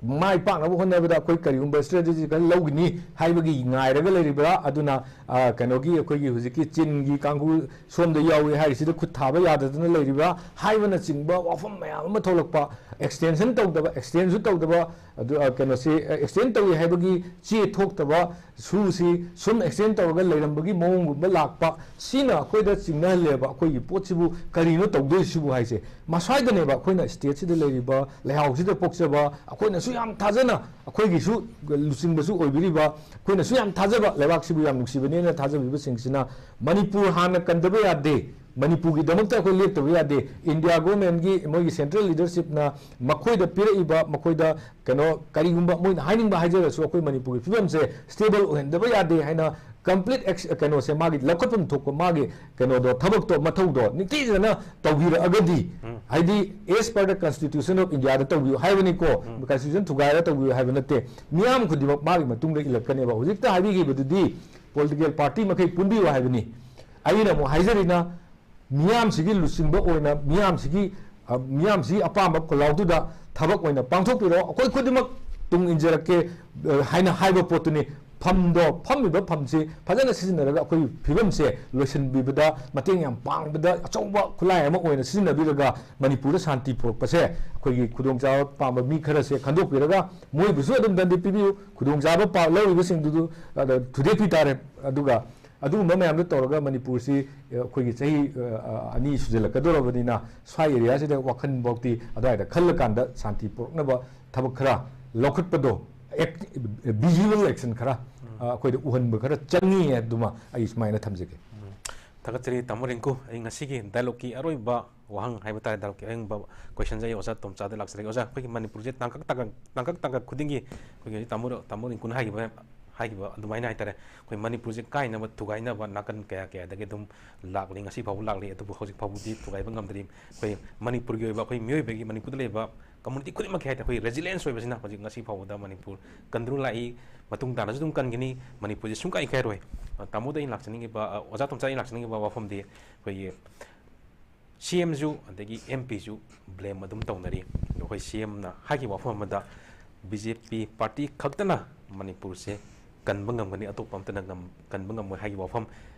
ꯃꯥꯏ ꯄꯥꯛꯅꯕ ꯍꯣꯠꯅꯕꯗ ꯑꯩꯈꯣꯏ ꯀꯔꯤꯒꯨꯝꯕ ꯁ꯭ꯇ꯭ꯔꯦꯇꯦꯖꯤ ꯈꯔ ꯂꯧꯒꯅꯤ ꯍꯥꯏꯕꯒꯤ ꯉꯥꯏꯔꯒ ꯂꯩꯔꯤꯕ꯭ꯔꯥ? ꯑꯗꯨꯅ, ꯑ, ꯀꯩꯅꯣꯒꯤ, ꯑꯩꯈꯣꯏꯒꯤ ꯍꯧꯖꯤꯛꯀꯤ ꯆꯤꯟꯒꯤ ꯀꯥꯡꯕꯨ ꯁꯣꯝꯗ ꯌꯥꯎꯏ ꯍꯥꯏꯔꯤꯁꯤꯗ ꯈꯨꯠ ꯊꯥꯕ ꯌꯥꯗꯗꯅ ꯂꯩꯔꯤꯕ꯭ꯔꯥ ꯍꯥꯏꯕꯅꯆꯤꯡꯕ ꯋꯥꯐꯝ ꯃꯌꯥꯝ ꯑꯃ ꯊꯣꯛꯂꯛꯄ, ꯑꯦꯛꯁꯇꯦꯟꯁꯟ ꯇꯧꯗꯕ, ꯑꯦꯛꯁꯇꯦꯟꯁꯨ ꯇꯧꯗꯕ, ꯑꯗꯨ, ꯑ, ꯀꯩꯅꯣꯁꯤ, ꯑ, ꯑꯦꯛꯁꯇꯦꯟ ꯇꯧꯏ ꯍꯥꯏꯕꯒꯤ ꯆꯦ ꯊꯣꯛꯇꯕ, ꯁꯨꯁꯤ ꯁꯨꯝ ꯑꯦꯛꯁꯇꯦꯟ ꯇꯧꯔꯒ ꯂꯩꯔꯝꯕꯒꯤ ꯃꯑꯣꯡꯒꯨꯝꯕ ꯂꯥꯛꯄ, ꯁꯤꯅ ꯑꯩꯈꯣꯏꯗ ꯆꯤꯡꯅꯍꯜꯂꯦꯕ꯫ ꯑꯩꯈꯣꯏꯒꯤ ꯄꯣꯠꯁꯤꯕꯨ ꯀꯔꯤꯅꯣ ꯇꯧꯗꯣꯏꯁꯤꯕꯨ ꯍꯥꯏꯁꯦ꯫ ꯃꯁ꯭ꯋꯥꯏꯗꯅꯦꯕ ꯑꯩꯈꯣꯏꯅ ꯁ꯭ꯇꯦꯠꯁꯤꯗ ꯂꯩꯔꯤꯕ, ꯂꯩꯍꯥꯎꯁꯤꯗ ꯄꯣꯛꯆꯕ, ꯑꯩꯈꯣꯏꯅꯁꯨ ꯌꯥꯝ ꯊꯥꯖꯅ, ꯑꯩꯈꯣꯏꯒꯤꯁꯨ ꯂꯨꯆꯤꯡꯕꯁꯨ ꯑꯣꯏꯕꯤꯔꯤꯕ, ꯑꯩꯈꯣꯏꯅꯁꯨ ꯌꯥꯝ ꯊꯥꯖꯕ, ꯂꯩꯕꯥꯛꯁꯤꯕꯨ ꯌꯥꯝ ꯅꯨꯡꯁꯤꯕꯅꯦꯅ ꯊꯥꯖꯕꯤꯕꯁꯤꯡꯁꯤꯅ ꯃꯅꯤꯄꯨꯔ ꯍꯥꯟꯅ ꯀꯟꯗꯕ ꯌꯥꯗꯦ, ꯃꯅꯤꯄꯨꯔꯒꯤꯗꯃꯛꯇ ꯑꯩꯈꯣꯏ ꯂꯦꯞꯇꯕ ꯌꯥꯗꯦ꯫ ꯏꯟꯗꯤꯌꯥ ꯒꯣꯔꯃꯦꯟꯒꯤ, ꯃꯣꯏꯒꯤ ꯁꯦꯟꯇ꯭ꯔꯦꯜ ꯂꯤꯗꯔꯁꯤꯞꯅ ꯃꯈꯣꯏꯗ ꯄꯤꯔꯛꯏꯕ, ꯃꯈꯣꯏꯗ ꯀꯩꯅꯣ, ꯀꯔꯤꯒꯨꯝꯕ ꯃꯣꯏꯅ ꯍꯥꯏꯅꯤꯡꯕ ꯍꯥꯏꯖꯔꯁꯨ, ꯑꯩꯈꯣꯏ ꯃꯅꯤꯄꯨꯔꯒꯤ ꯐꯤꯕꯝꯁꯦ ꯁ꯭ꯇꯦꯕꯜ ꯑꯣꯏꯍꯟꯗꯕ ꯌꯥꯗꯦ ꯍꯥꯏꯅ ꯀꯝꯄ꯭ꯂꯤꯠ ꯑꯦꯛꯁ-, ꯀꯩꯅꯣꯁꯦ, ꯃꯥꯒꯤ ꯂꯧꯈꯠꯐꯝ ꯊꯣꯛꯄ ꯃꯥꯒꯤ ꯀꯩꯅꯣꯗꯣ, ꯊꯕꯛꯇꯣ, ꯃꯊꯧꯗꯣ ꯅꯤꯡꯊꯤꯖꯅ ꯇꯧꯕꯤꯔꯛꯑꯒꯗꯤ, ꯎꯝ꯫ ꯍꯥꯏꯗꯤ, as per the Constitution of India ꯗ ꯇꯧꯕꯤꯌꯨ ꯍꯥꯏꯕꯅꯤꯀꯣ꯫ ꯎꯝ꯫ ꯀꯟꯁꯇꯤꯇ꯭ꯌꯨꯁꯟ ꯊꯨꯒꯥꯏꯔ ꯇꯧꯕꯤꯌꯨ ꯍꯥꯏꯕ ꯅꯠꯇꯦ꯫ ꯃꯤꯌꯥꯝ ꯈꯨꯗꯤꯡꯃꯛ ꯃꯥꯒꯤ ꯃꯇꯨꯡꯗ ꯏꯜꯂꯛꯀꯅꯦꯕ꯫ ꯍꯧꯖꯤꯛꯇ ꯍꯥꯏꯕꯤꯈꯤꯕꯗꯨꯗꯤ ꯄꯣꯂꯤꯇꯤꯀꯦꯜ ꯄꯥꯔꯇꯤ ꯃꯈꯩ ꯄꯨꯟꯕꯤꯌꯨ ꯍꯥꯏꯕꯅꯤ꯫ ꯑꯩꯅ ꯑꯃꯨꯛ ꯍꯥꯏꯖꯔꯤꯅ, ꯃꯤꯌꯥꯝꯁꯤꯒꯤ ꯂꯨꯆꯤꯡꯕ ꯑꯣꯏꯅ, ꯃꯤꯌꯥꯝꯁꯤꯒꯤ, ꯑ, ꯃꯤꯌꯥꯝꯁꯤꯒꯤ ꯑꯄꯥꯝꯕ ꯈꯣꯜꯂꯥꯎꯗꯨꯗ ꯊꯕꯛ ꯑꯣꯏꯅ ꯄꯥꯡꯊꯣꯛꯄꯤꯔꯣ, ꯑꯩꯈꯣꯏ ꯈꯨꯗꯤꯡꯃꯛ ꯇꯨꯡ ꯏꯟꯖꯔꯛꯀꯦ, ꯑ, ꯍꯥꯏꯅ ꯍꯥꯏꯕ ꯄꯣꯠꯇꯨꯅꯤ꯫ ꯐꯝꯗꯣ, ꯐꯝꯃꯤꯕ ꯐꯝꯁꯤ ꯐꯖꯅ ꯁꯤꯖꯤꯟꯅꯔꯒ ꯑꯩꯈꯣꯏꯒꯤ ꯐꯤꯕꯝꯁꯦ ꯂꯣꯏꯁꯤꯟꯕꯤꯕꯗ ꯃꯇꯦꯡ ꯌꯥꯝ ꯄꯥꯡꯕꯗ ꯑꯆꯧꯕ ꯈꯨꯠꯂꯥꯏ ꯑꯃ ꯑꯣꯏꯅ ꯁꯤꯖꯤꯟꯅꯕꯤꯔꯒ ꯃꯅꯤꯄꯨꯔꯗ ꯁꯥꯟꯇꯤ ꯄꯨꯔꯛꯄꯁꯦ ꯑꯩꯈꯣꯏꯒꯤ ꯈꯨꯗꯣꯡꯆꯥꯕ ꯄꯥꯝꯕ ꯃꯤ ꯈꯔꯁꯦ ꯈꯟꯗꯣꯛꯄꯤꯔꯒ ꯃꯣꯏꯕꯨꯁꯨ ꯑꯗꯨꯝ ꯗꯟꯗꯤ ꯄꯤꯕꯤꯌꯨ, ꯈꯨꯗꯣꯡꯆꯥꯕ ꯄꯥ-, ꯂꯧꯔꯤꯕꯁꯤꯡꯗꯨ, ꯑ, ꯊꯨꯗꯦꯛꯄꯤ ꯇꯥꯔꯦ꯫ ꯑꯗꯨꯒ ꯑꯗꯨꯒꯨꯝꯕ ꯃꯌꯥꯝꯗꯣ ꯇꯧꯔꯒ ꯃꯅꯤꯄꯨꯔꯁꯤ, ꯑ, ꯑꯩꯈꯣꯏꯒꯤ ꯆꯍꯤ, ꯑ, ꯑ, ꯑꯅꯤ ꯁꯨꯖꯜꯂꯛꯀꯗꯧꯔꯕꯅꯤꯅ ꯁ꯭ꯋꯥꯏ ꯑꯦꯔꯤꯌꯥꯁꯤꯗ ꯋꯥꯈꯜꯐꯥꯎꯇꯤ ꯑꯗꯨꯋꯥꯏꯗ ꯈꯜꯂꯀꯥꯟꯗ ꯁꯥꯟꯇꯤ ꯄꯨꯔꯛꯅꯕ ꯊꯕꯛ ꯈꯔ ꯂꯧꯈꯠꯄꯗꯣ, ꯑꯦꯛ-, ꯚꯤꯖꯨꯋꯦꯜ ꯑꯦꯛꯁꯟ ꯈꯔ, ꯎꯝ꯫ ꯑ, ꯑꯩꯈꯣꯏꯗ ꯎꯍꯟꯕ ꯈꯔ ꯆꯪꯉꯤ ꯑꯗꯨꯃ ꯑꯩ ꯁꯨꯃꯥꯏꯅ ꯊꯝꯖꯒꯦ꯫ ꯎꯝ꯫ ꯊꯥꯒꯠꯆꯔꯤ ꯇꯥꯃꯣ ꯔꯤꯡꯀꯨ꯫ ꯑꯩ ꯉꯁꯤꯒꯤ ꯗꯥꯏꯂꯣꯒꯀꯤ ꯑꯔꯣꯏꯕ ꯋꯥꯍꯪ ꯍꯥꯏꯕ ꯇꯥꯔꯦ, ꯗꯥꯏꯂꯣꯒꯀꯤ ꯑꯔꯣꯏꯕ ꯀꯣꯏꯁꯟꯁꯦ ꯑꯩ ꯑꯣꯖꯥ ꯇꯣꯝꯆꯥꯗ ꯂꯥꯛꯆꯔꯒꯦ꯫ ꯑꯣꯖꯥ, ꯑꯩꯈꯣꯏꯒꯤ ꯃꯅꯤꯄꯨꯔꯁꯦ ꯇꯥꯡꯀꯛ ꯇꯥꯡꯀꯛ, ꯇꯥꯡꯀꯛ ꯇꯥꯡꯀꯛ ꯈꯨꯗꯤꯡꯒꯤ ꯑꯩꯈꯣꯏꯒꯤ ꯍꯧꯖꯤꯛ ꯇꯥꯃꯣ, ꯇꯥꯃꯣ ꯔꯤꯡꯀꯨꯅ ꯍꯥꯏꯈꯤꯕ, ꯍꯥꯏꯈꯤꯕ ꯑꯗꯨꯃꯥꯏꯅ ꯍꯥꯏꯇꯥꯔꯦ, ꯑꯩꯈꯣꯏ ꯃꯅꯤꯄꯨꯔꯁꯦ ꯀꯥꯏꯅꯕ ꯊꯨꯒꯥꯏꯅꯕ ꯅꯥꯀꯟ ꯀꯌꯥ ꯀꯌꯥꯗꯒꯤ ꯑꯗꯨꯝ ꯂꯥꯛꯂꯤ, ꯉꯁꯤ ꯐꯥꯎꯕ ꯂꯥꯛꯂꯤ, ꯑꯗꯨꯕꯨ ꯍꯧꯖꯤꯛ ꯐꯥꯎꯕꯗꯤ ꯊꯨꯒꯥꯏꯕ ꯉꯝꯗ꯭ꯔꯤ꯫ ꯑꯩꯈꯣꯏ ꯃꯅꯤꯄꯨꯔꯒꯤ ꯑꯣꯏꯕ, ꯑꯩꯈꯣꯏ ꯃꯤꯑꯣꯏꯕꯒꯤ, ꯃꯅꯤꯄꯨꯔꯗ ꯂꯩꯕ ꯀꯝꯃꯨꯅꯤꯇꯤ ꯈꯨꯗꯤꯡꯃꯛꯀꯤ ꯍꯥꯏꯇꯥꯔꯦ, ꯑꯩꯈꯣꯏ ꯔꯦꯖꯤꯂꯤꯌꯦꯟꯁ ꯑꯣꯏꯕꯁꯤꯅ ꯍꯧꯖꯤꯛ ꯉꯁꯤ ꯐꯥꯎꯕꯗ ꯃꯅꯤꯄꯨꯔ ꯀꯟꯗꯨꯅ ꯂꯥꯛꯏ, ꯃꯇꯨꯡ ꯇꯥꯅꯁꯨ ꯑꯗꯨꯝ ꯀꯟꯒꯅꯤ꯫ ꯃꯅꯤꯄꯨꯔꯁꯦ ꯁꯨꯡꯀꯥꯏ ꯀꯥꯏꯔꯣꯏ꯫ ꯇꯥꯃꯣꯗ ꯑꯩꯅ ꯂꯥꯛꯆꯅꯤꯡꯉꯤꯕ, ꯑꯣꯖꯥ ꯇꯣꯝꯆꯥꯗ ꯑꯩꯅ ꯂꯥꯛꯆꯅꯤꯡꯉꯤꯕ ꯋꯥꯐꯝꯗꯤ ꯑꯩꯈꯣꯏꯒꯤ ꯁꯤ ꯑꯦꯝꯁꯨ ꯑꯗꯒꯤ ꯑꯦꯝ ꯄꯤꯁꯨ ꯕ꯭ꯂꯦꯝ ꯑꯗꯨꯝ ꯇꯧꯅꯔꯤ꯫ ꯑꯗꯣ ꯑꯩꯈꯣꯏ ꯁꯤ ꯑꯦꯝꯅ ꯍꯥꯏꯈꯤꯕ ꯋꯥꯐꯝ ꯑꯃꯗ, ꯕꯤ ꯖꯦ ꯄꯤ ꯄꯥꯔꯇꯤ ꯈꯛꯇꯅ ꯃꯅꯤꯄꯨꯔꯁꯦ ꯀꯟꯕ ꯉꯝꯒꯅꯤ, ꯑꯇꯣꯞꯄ ꯑꯝꯇꯅ ꯉꯝ-, ꯀꯟꯕ ꯉꯝꯃꯣꯏ ꯍꯥꯏꯈꯤꯕ ꯋꯥꯐꯝ꯫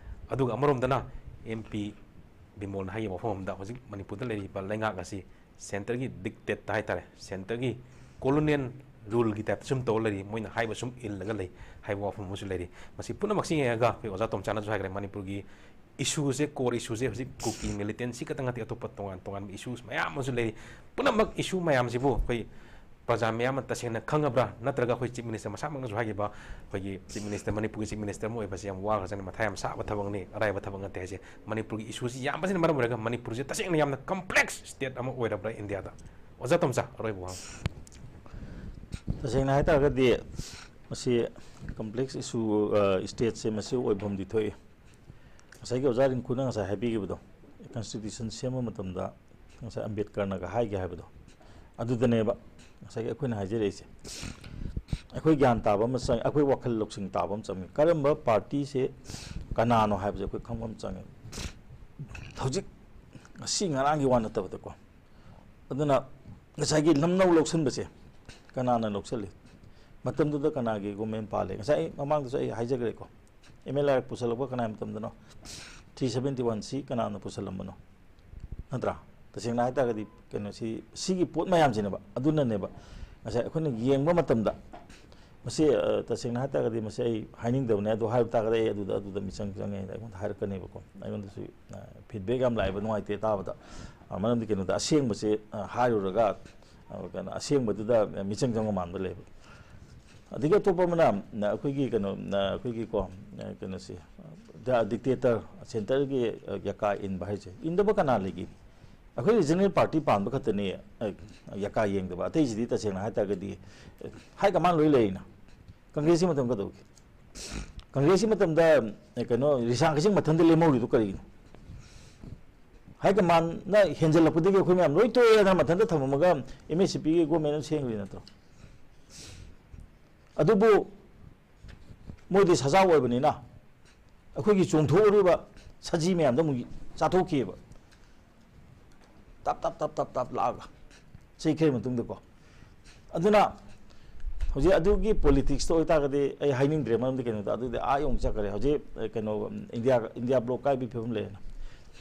ꯑꯗꯨꯒ ꯑꯃꯔꯣꯝꯗꯅ ꯑꯦꯝ ꯄꯤ ꯕꯤꯃꯣꯜꯅ ꯍꯥꯏꯈꯤꯕ ꯋꯥꯐꯝ ꯑꯃꯗ, ꯍꯧꯖꯤꯛ ꯃꯅꯤꯄꯨꯔꯗ ꯂꯩꯔꯤꯕ ꯂꯩꯉꯥꯛ ꯑꯁꯤ ꯁꯦꯟꯇꯔꯒꯤ ꯗꯤꯛꯇꯦꯠꯇ ꯍꯥꯏꯇꯥꯔꯦ, ꯁꯦꯟꯇꯔꯒꯤ ꯀꯣꯂꯣꯅꯤꯌꯦꯜ ꯔꯨꯜꯒꯤ ꯇꯥꯏꯞꯇ ꯁꯨꯝ ꯇꯧꯔ ꯂꯩꯔꯤ, ꯃꯣꯏꯅ ꯍꯥꯏꯕ ꯁꯨꯝ ꯏꯜꯂꯒ ꯂꯩ ꯍꯥꯏꯕ ꯋꯥꯐꯝ ꯑꯃꯁꯨ ꯂꯩꯔꯤ꯫ ꯃꯁꯤ ꯄꯨꯝꯅꯃꯛꯁꯤ ꯌꯦꯡꯉꯒ ꯑꯩꯈꯣꯏ ꯑꯣꯖꯥ ꯇꯣꯝꯆꯥꯅꯁꯨ ꯍꯥꯏꯈ꯭ꯔꯦ, ꯃꯅꯤꯄꯨꯔꯒꯤ ꯏꯁꯨꯁꯦ, core ꯏꯁꯨꯁꯦ ꯍꯧꯖꯤꯛ ꯀꯨꯀꯤ ꯃꯤꯂꯤꯇꯦꯟꯁꯤ ꯈꯛꯇꯪ ꯅꯠꯇꯦ, ꯑꯇꯣꯞꯄ ꯇꯣꯉꯥꯟ ꯇꯣꯉꯥꯟꯕ ꯏꯁꯨꯁ ꯃꯌꯥꯝ ꯑꯃꯁꯨ ꯂꯩꯔꯤ꯫ ꯄꯨꯝꯅꯃꯛ ꯏꯁꯨ ꯃꯌꯥꯝꯁꯤꯕꯨ ꯑꯩꯈꯣꯏ ꯄ꯭ꯔꯖꯥ ꯃꯌꯥꯝꯅ ꯇꯁꯦꯡꯅ ꯈꯪꯉꯕ꯭ꯔꯥ? ꯅꯠꯇ꯭ꯔꯒ ꯑꯩꯈꯣꯏ ꯆꯤꯐ ꯃꯤꯅꯤꯁꯇꯔ ꯃꯁꯥꯃꯛꯅꯁꯨ ꯍꯥꯏꯈꯤꯕ, ꯑꯩꯈꯣꯏꯒꯤ ꯆꯤꯐ ꯃꯤꯅꯤꯁꯇꯔ, ꯃꯅꯤꯄꯨꯔꯒꯤ ꯆꯤꯐ ꯃꯤꯅꯤꯁꯇꯔ ꯑꯃ ꯑꯣꯏꯕꯁꯦ ꯌꯥꯝ ꯋꯥꯈ꯭ꯔꯖꯥꯠꯅꯤ, ꯃꯊꯥ ꯌꯥꯝ ꯁꯥꯕ ꯊꯕꯛꯅꯤ, ꯑꯔꯥꯏꯕ ꯊꯕꯛ ꯅꯠꯇꯦ ꯍꯥꯏꯁꯦ꯫ ꯃꯅꯤꯄꯨꯔꯒꯤ ꯏꯁꯨꯁꯤ ꯌꯥꯝꯕꯁꯤꯅ ꯃꯔꯝ ꯑꯣꯏꯔꯒ ꯃꯅꯤꯄꯨꯔꯁꯦ ꯇꯁꯦꯡꯅ ꯌꯥꯝꯅ ꯀꯝꯄ꯭ꯂꯦꯛꯁ ꯁ꯭ꯇꯦꯠ ꯑꯃ ꯑꯣꯏꯔꯕ꯭ꯔꯥ ꯏꯟꯗꯤꯌꯥꯗ? ꯑꯣꯖꯥ ꯇꯣꯝꯆꯥ, ꯑꯔꯣꯏꯕ ꯋꯥꯍꯪ꯫ ꯇꯁꯦꯡꯅ ꯍꯥꯏꯇꯥꯔꯒꯗꯤ ꯃꯁꯤ ꯀꯝꯄ꯭ꯂꯦꯛꯁ ꯏꯁꯨ, ꯁ꯭ꯇꯦꯠꯁꯦ ꯃꯁꯤ ꯑꯣꯏꯐꯝꯗꯤ ꯊꯣꯛꯏ꯫ ꯉꯁꯥꯏꯒꯤ ꯑꯣꯖꯥ ꯔꯤꯡꯀꯨꯅ ꯉꯁꯥꯏ ꯍꯥꯏꯕꯤꯈꯤꯕꯗꯣ, ꯀꯟꯁꯇꯤꯇ꯭ꯌꯨꯁꯟ ꯁꯦꯝꯕ ꯃꯇꯝꯗ ꯉꯁꯥꯏ ꯑꯝꯕꯦꯗꯀꯔꯅꯒ ꯍꯥꯏꯒꯦ ꯍꯥꯏꯕꯗꯣ, ꯑꯗꯨꯗꯅꯦꯕ ꯉꯁꯥꯏꯒꯤ ꯑꯩꯈꯣꯏꯅ ꯍꯥꯏꯖꯔꯛꯏꯁꯦ꯫ ꯑꯩꯈꯣꯏ ꯒ꯭ꯌꯥꯟ ꯇꯥꯕ ꯑꯃ ꯆꯪꯉꯤ, ꯑꯩꯈꯣꯏ ꯋꯥꯈꯜ ꯂꯧꯁꯤꯡ ꯇꯥꯕ ꯑꯃ ꯆꯪꯉꯤ꯫ ꯀꯔꯝꯕ ꯄꯥꯔꯇꯤꯁꯦ ꯀꯅꯥꯅꯣ ꯍꯥꯏꯕꯁꯦ ꯑꯩꯈꯣꯏ ꯈꯪꯕ ꯑꯃ ꯆꯪꯉꯤ꯫ ꯍꯧꯖꯤꯛ ꯉꯁꯤ ꯉꯔꯥꯡꯒꯤ ꯋꯥ ꯅꯠꯇꯕꯗꯀꯣ, ꯑꯗꯨꯅ ꯉꯁꯥꯏꯒꯤ ꯂꯝꯅꯧ ꯂꯧꯁꯤꯟꯕꯁꯦ ꯀꯅꯥꯅ ꯂꯧꯁꯤꯜꯂꯤ? ꯃꯇꯝꯗꯨꯗ ꯀꯅꯥꯒꯤ ꯒꯣꯃꯦꯟ ꯄꯥꯜꯂꯤ? ꯉꯁꯥꯏ ꯑꯩ ꯃꯃꯥꯡꯗꯁꯨ ꯑꯩ ꯍꯥꯏꯖꯈ꯭ꯔꯦꯀꯣ, ꯑꯦꯝ ꯑꯦꯜ ꯑꯦ ꯄꯨꯁꯜꯂꯛꯄ ꯀꯅꯥꯒꯤ ꯃꯇꯝꯗꯅꯣ? ꯊ꯭ꯔꯤ ꯁꯕꯦꯟꯇꯤ ꯋꯥꯟ ꯁꯤ ꯀꯅꯥꯅ ꯄꯨꯁꯜꯂꯝꯕꯅꯣ? ꯅꯠꯇ꯭ꯔꯥ? ꯇꯁꯦꯡꯅ ꯍꯥꯏꯇꯥꯔꯒꯗꯤ ꯀꯩꯅꯣꯁꯤ, ꯁꯤꯒꯤ ꯄꯣꯠ ꯃꯌꯥꯝꯁꯤꯅꯦꯕ, ꯑꯗꯨꯅꯅꯦꯕ ꯉꯁꯥꯏ ꯑꯩꯈꯣꯏꯅ ꯌꯦꯡꯕ ꯃꯇꯝꯗ ꯃꯁꯤ, ꯑ, ꯇꯁꯦꯡꯅ ꯍꯥꯏꯇꯥꯔꯒꯗꯤ ꯃꯁꯤ ꯑꯩ ꯍꯥꯏꯅꯤꯡꯗꯕꯅꯦ, ꯑꯗꯨ ꯍꯥꯏꯕ ꯇꯥꯔꯒꯗꯤ ꯑꯩ ꯑꯗꯨꯗ, ꯑꯗꯨꯗ ꯃꯤꯆꯪ ꯆꯪꯉꯦ ꯍꯥꯏꯅ ꯑꯩꯉꯣꯟꯗ ꯍꯥꯏꯔꯛꯀꯅꯦꯕꯀꯣ꯫ ꯑꯩꯉꯣꯟꯗꯁꯨ, ꯑ, ꯐꯤꯗꯕꯦꯛ ꯌꯥꯝ ꯂꯥꯛꯑꯦꯕ, ꯅꯨꯡꯉꯥꯏꯇꯦ ꯇꯥꯕꯗ꯫ ꯑ, ꯃꯔꯝꯗꯤ ꯀꯩꯅꯣꯗ ꯑꯁꯦꯡꯕꯁꯦ, ꯑ, ꯍꯥꯏꯔꯨꯔꯒ, ꯑ, ꯀꯩꯅꯣ, ꯑꯁꯦꯡꯕꯗꯨꯗ ꯃꯤꯆꯪ ꯆꯪꯕ ꯃꯥꯟꯕ ꯂꯩꯕ꯫ ꯑꯗꯒꯤ ꯑꯇꯣꯞꯄ ꯑꯃꯅ, ꯑ, ꯑꯩꯈꯣꯏꯒꯤ ꯀꯩꯅꯣ, ꯑ, ꯑꯩꯈꯣꯏꯒꯤꯀꯣ, ꯑ, ꯀꯩꯅꯣꯁꯦ, ꯗ-, ꯗꯤꯛꯇꯦꯇꯔ, ꯁꯦꯟꯇꯔꯒꯤ, ꯑ, ꯌꯥꯀꯥ ꯏꯟꯕ ꯍꯥꯏꯁꯦ, ꯏꯟꯗꯕ ꯀꯅꯥ ꯂꯩꯒꯦ? ꯑꯩꯈꯣꯏ ꯔꯤꯖꯅꯦꯜ ꯄꯥꯔꯇꯤ ꯄꯥꯟꯕ ꯈꯛꯇꯅꯤ, ꯑ, ꯌꯥꯀꯥ ꯌꯦꯡꯗꯕ꯫ ꯑꯇꯩꯁꯤꯗꯤ ꯇꯁꯦꯡꯅ ꯍꯥꯏ ꯇꯥꯔꯒꯗꯤ, ꯑ, ꯍꯥꯏ ꯀꯃꯥꯟ ꯂꯣꯏ ꯂꯩꯔꯤꯅ꯫ ꯀꯪꯒ꯭ꯔꯦꯁꯀꯤ ꯃꯇꯝ ꯀꯩꯗꯧꯒꯦ? ꯀꯪꯒ꯭ꯔꯦꯁꯀꯤ ꯃꯇꯝꯗ, ꯑ, ꯀꯩꯅꯣ, ꯔꯤꯁꯥꯡ ꯀꯛꯆꯤꯡ ꯃꯊꯟꯗ ꯂꯦꯝꯍꯧꯔꯤꯗꯣ ꯀꯔꯤꯒꯤꯅꯣ? ꯍꯥꯏ ꯀꯃꯥꯟꯅ ꯍꯦꯟꯖꯜꯂꯛꯄꯗꯒꯤ ꯑꯩꯈꯣꯏ ꯃꯌꯥꯝ ꯂꯣꯏ ꯇꯣꯛꯑꯦ ꯍꯥꯏꯗꯅ ꯃꯊꯟꯇ ꯊꯝꯃꯝꯃꯒ ꯑꯦꯝ ꯑꯦꯁ ꯁꯤ ꯄꯤꯒꯤ ꯒꯣꯔꯃꯦꯟ ꯑꯃ ꯁꯦꯝꯈ꯭ꯔꯤ ꯅꯠꯇ꯭ꯔꯣ? ꯑꯗꯨꯕꯨ ꯃꯣꯏꯗꯤ ꯁꯖꯥꯎ ꯑꯣꯏꯕꯅꯤꯅ ꯑꯩꯈꯣꯏꯒꯤ ꯆꯣꯡꯊꯣꯛꯎꯔꯤꯕ ꯁꯖꯤ ꯃꯌꯥꯝꯗꯣ ꯑꯃꯨꯛ ꯆꯥꯊꯣꯛꯈꯤꯑꯕ꯫ ꯇꯞ ꯇꯞ ꯇꯞ ꯇꯞ ꯇꯞ ꯂꯥꯛꯑꯒ ꯆꯍꯤ ꯈꯔꯒꯤ ꯃꯇꯨꯡꯗꯀꯣ꯫ ꯑꯗꯨꯅ ꯍꯧꯖꯤꯛ ꯑꯗꯨꯒꯤ ꯄꯣꯂꯤꯇꯤꯛꯁꯇ ꯑꯣꯏꯇꯥꯔꯒꯗꯤ ꯑꯩ ꯍꯥꯏꯅꯤꯡꯗ꯭ꯔꯦ꯫ ꯃꯔꯝꯗꯤ ꯀꯩꯅꯣꯗ, ꯑꯗꯨꯗꯤ ꯑꯥ ꯌꯧꯅ ꯆꯠꯈ꯭ꯔꯦ꯫ ꯍꯧꯖꯤꯛ, ꯑ, ꯀꯩꯅꯣ, ꯏꯟꯗꯤꯌꯥ, ꯏꯟꯗꯤꯌꯥ ꯕ꯭ꯂꯣꯛ ꯀꯥꯏꯕꯒꯤ ꯐꯤꯕꯝ ꯂꯩꯔꯦꯅ꯫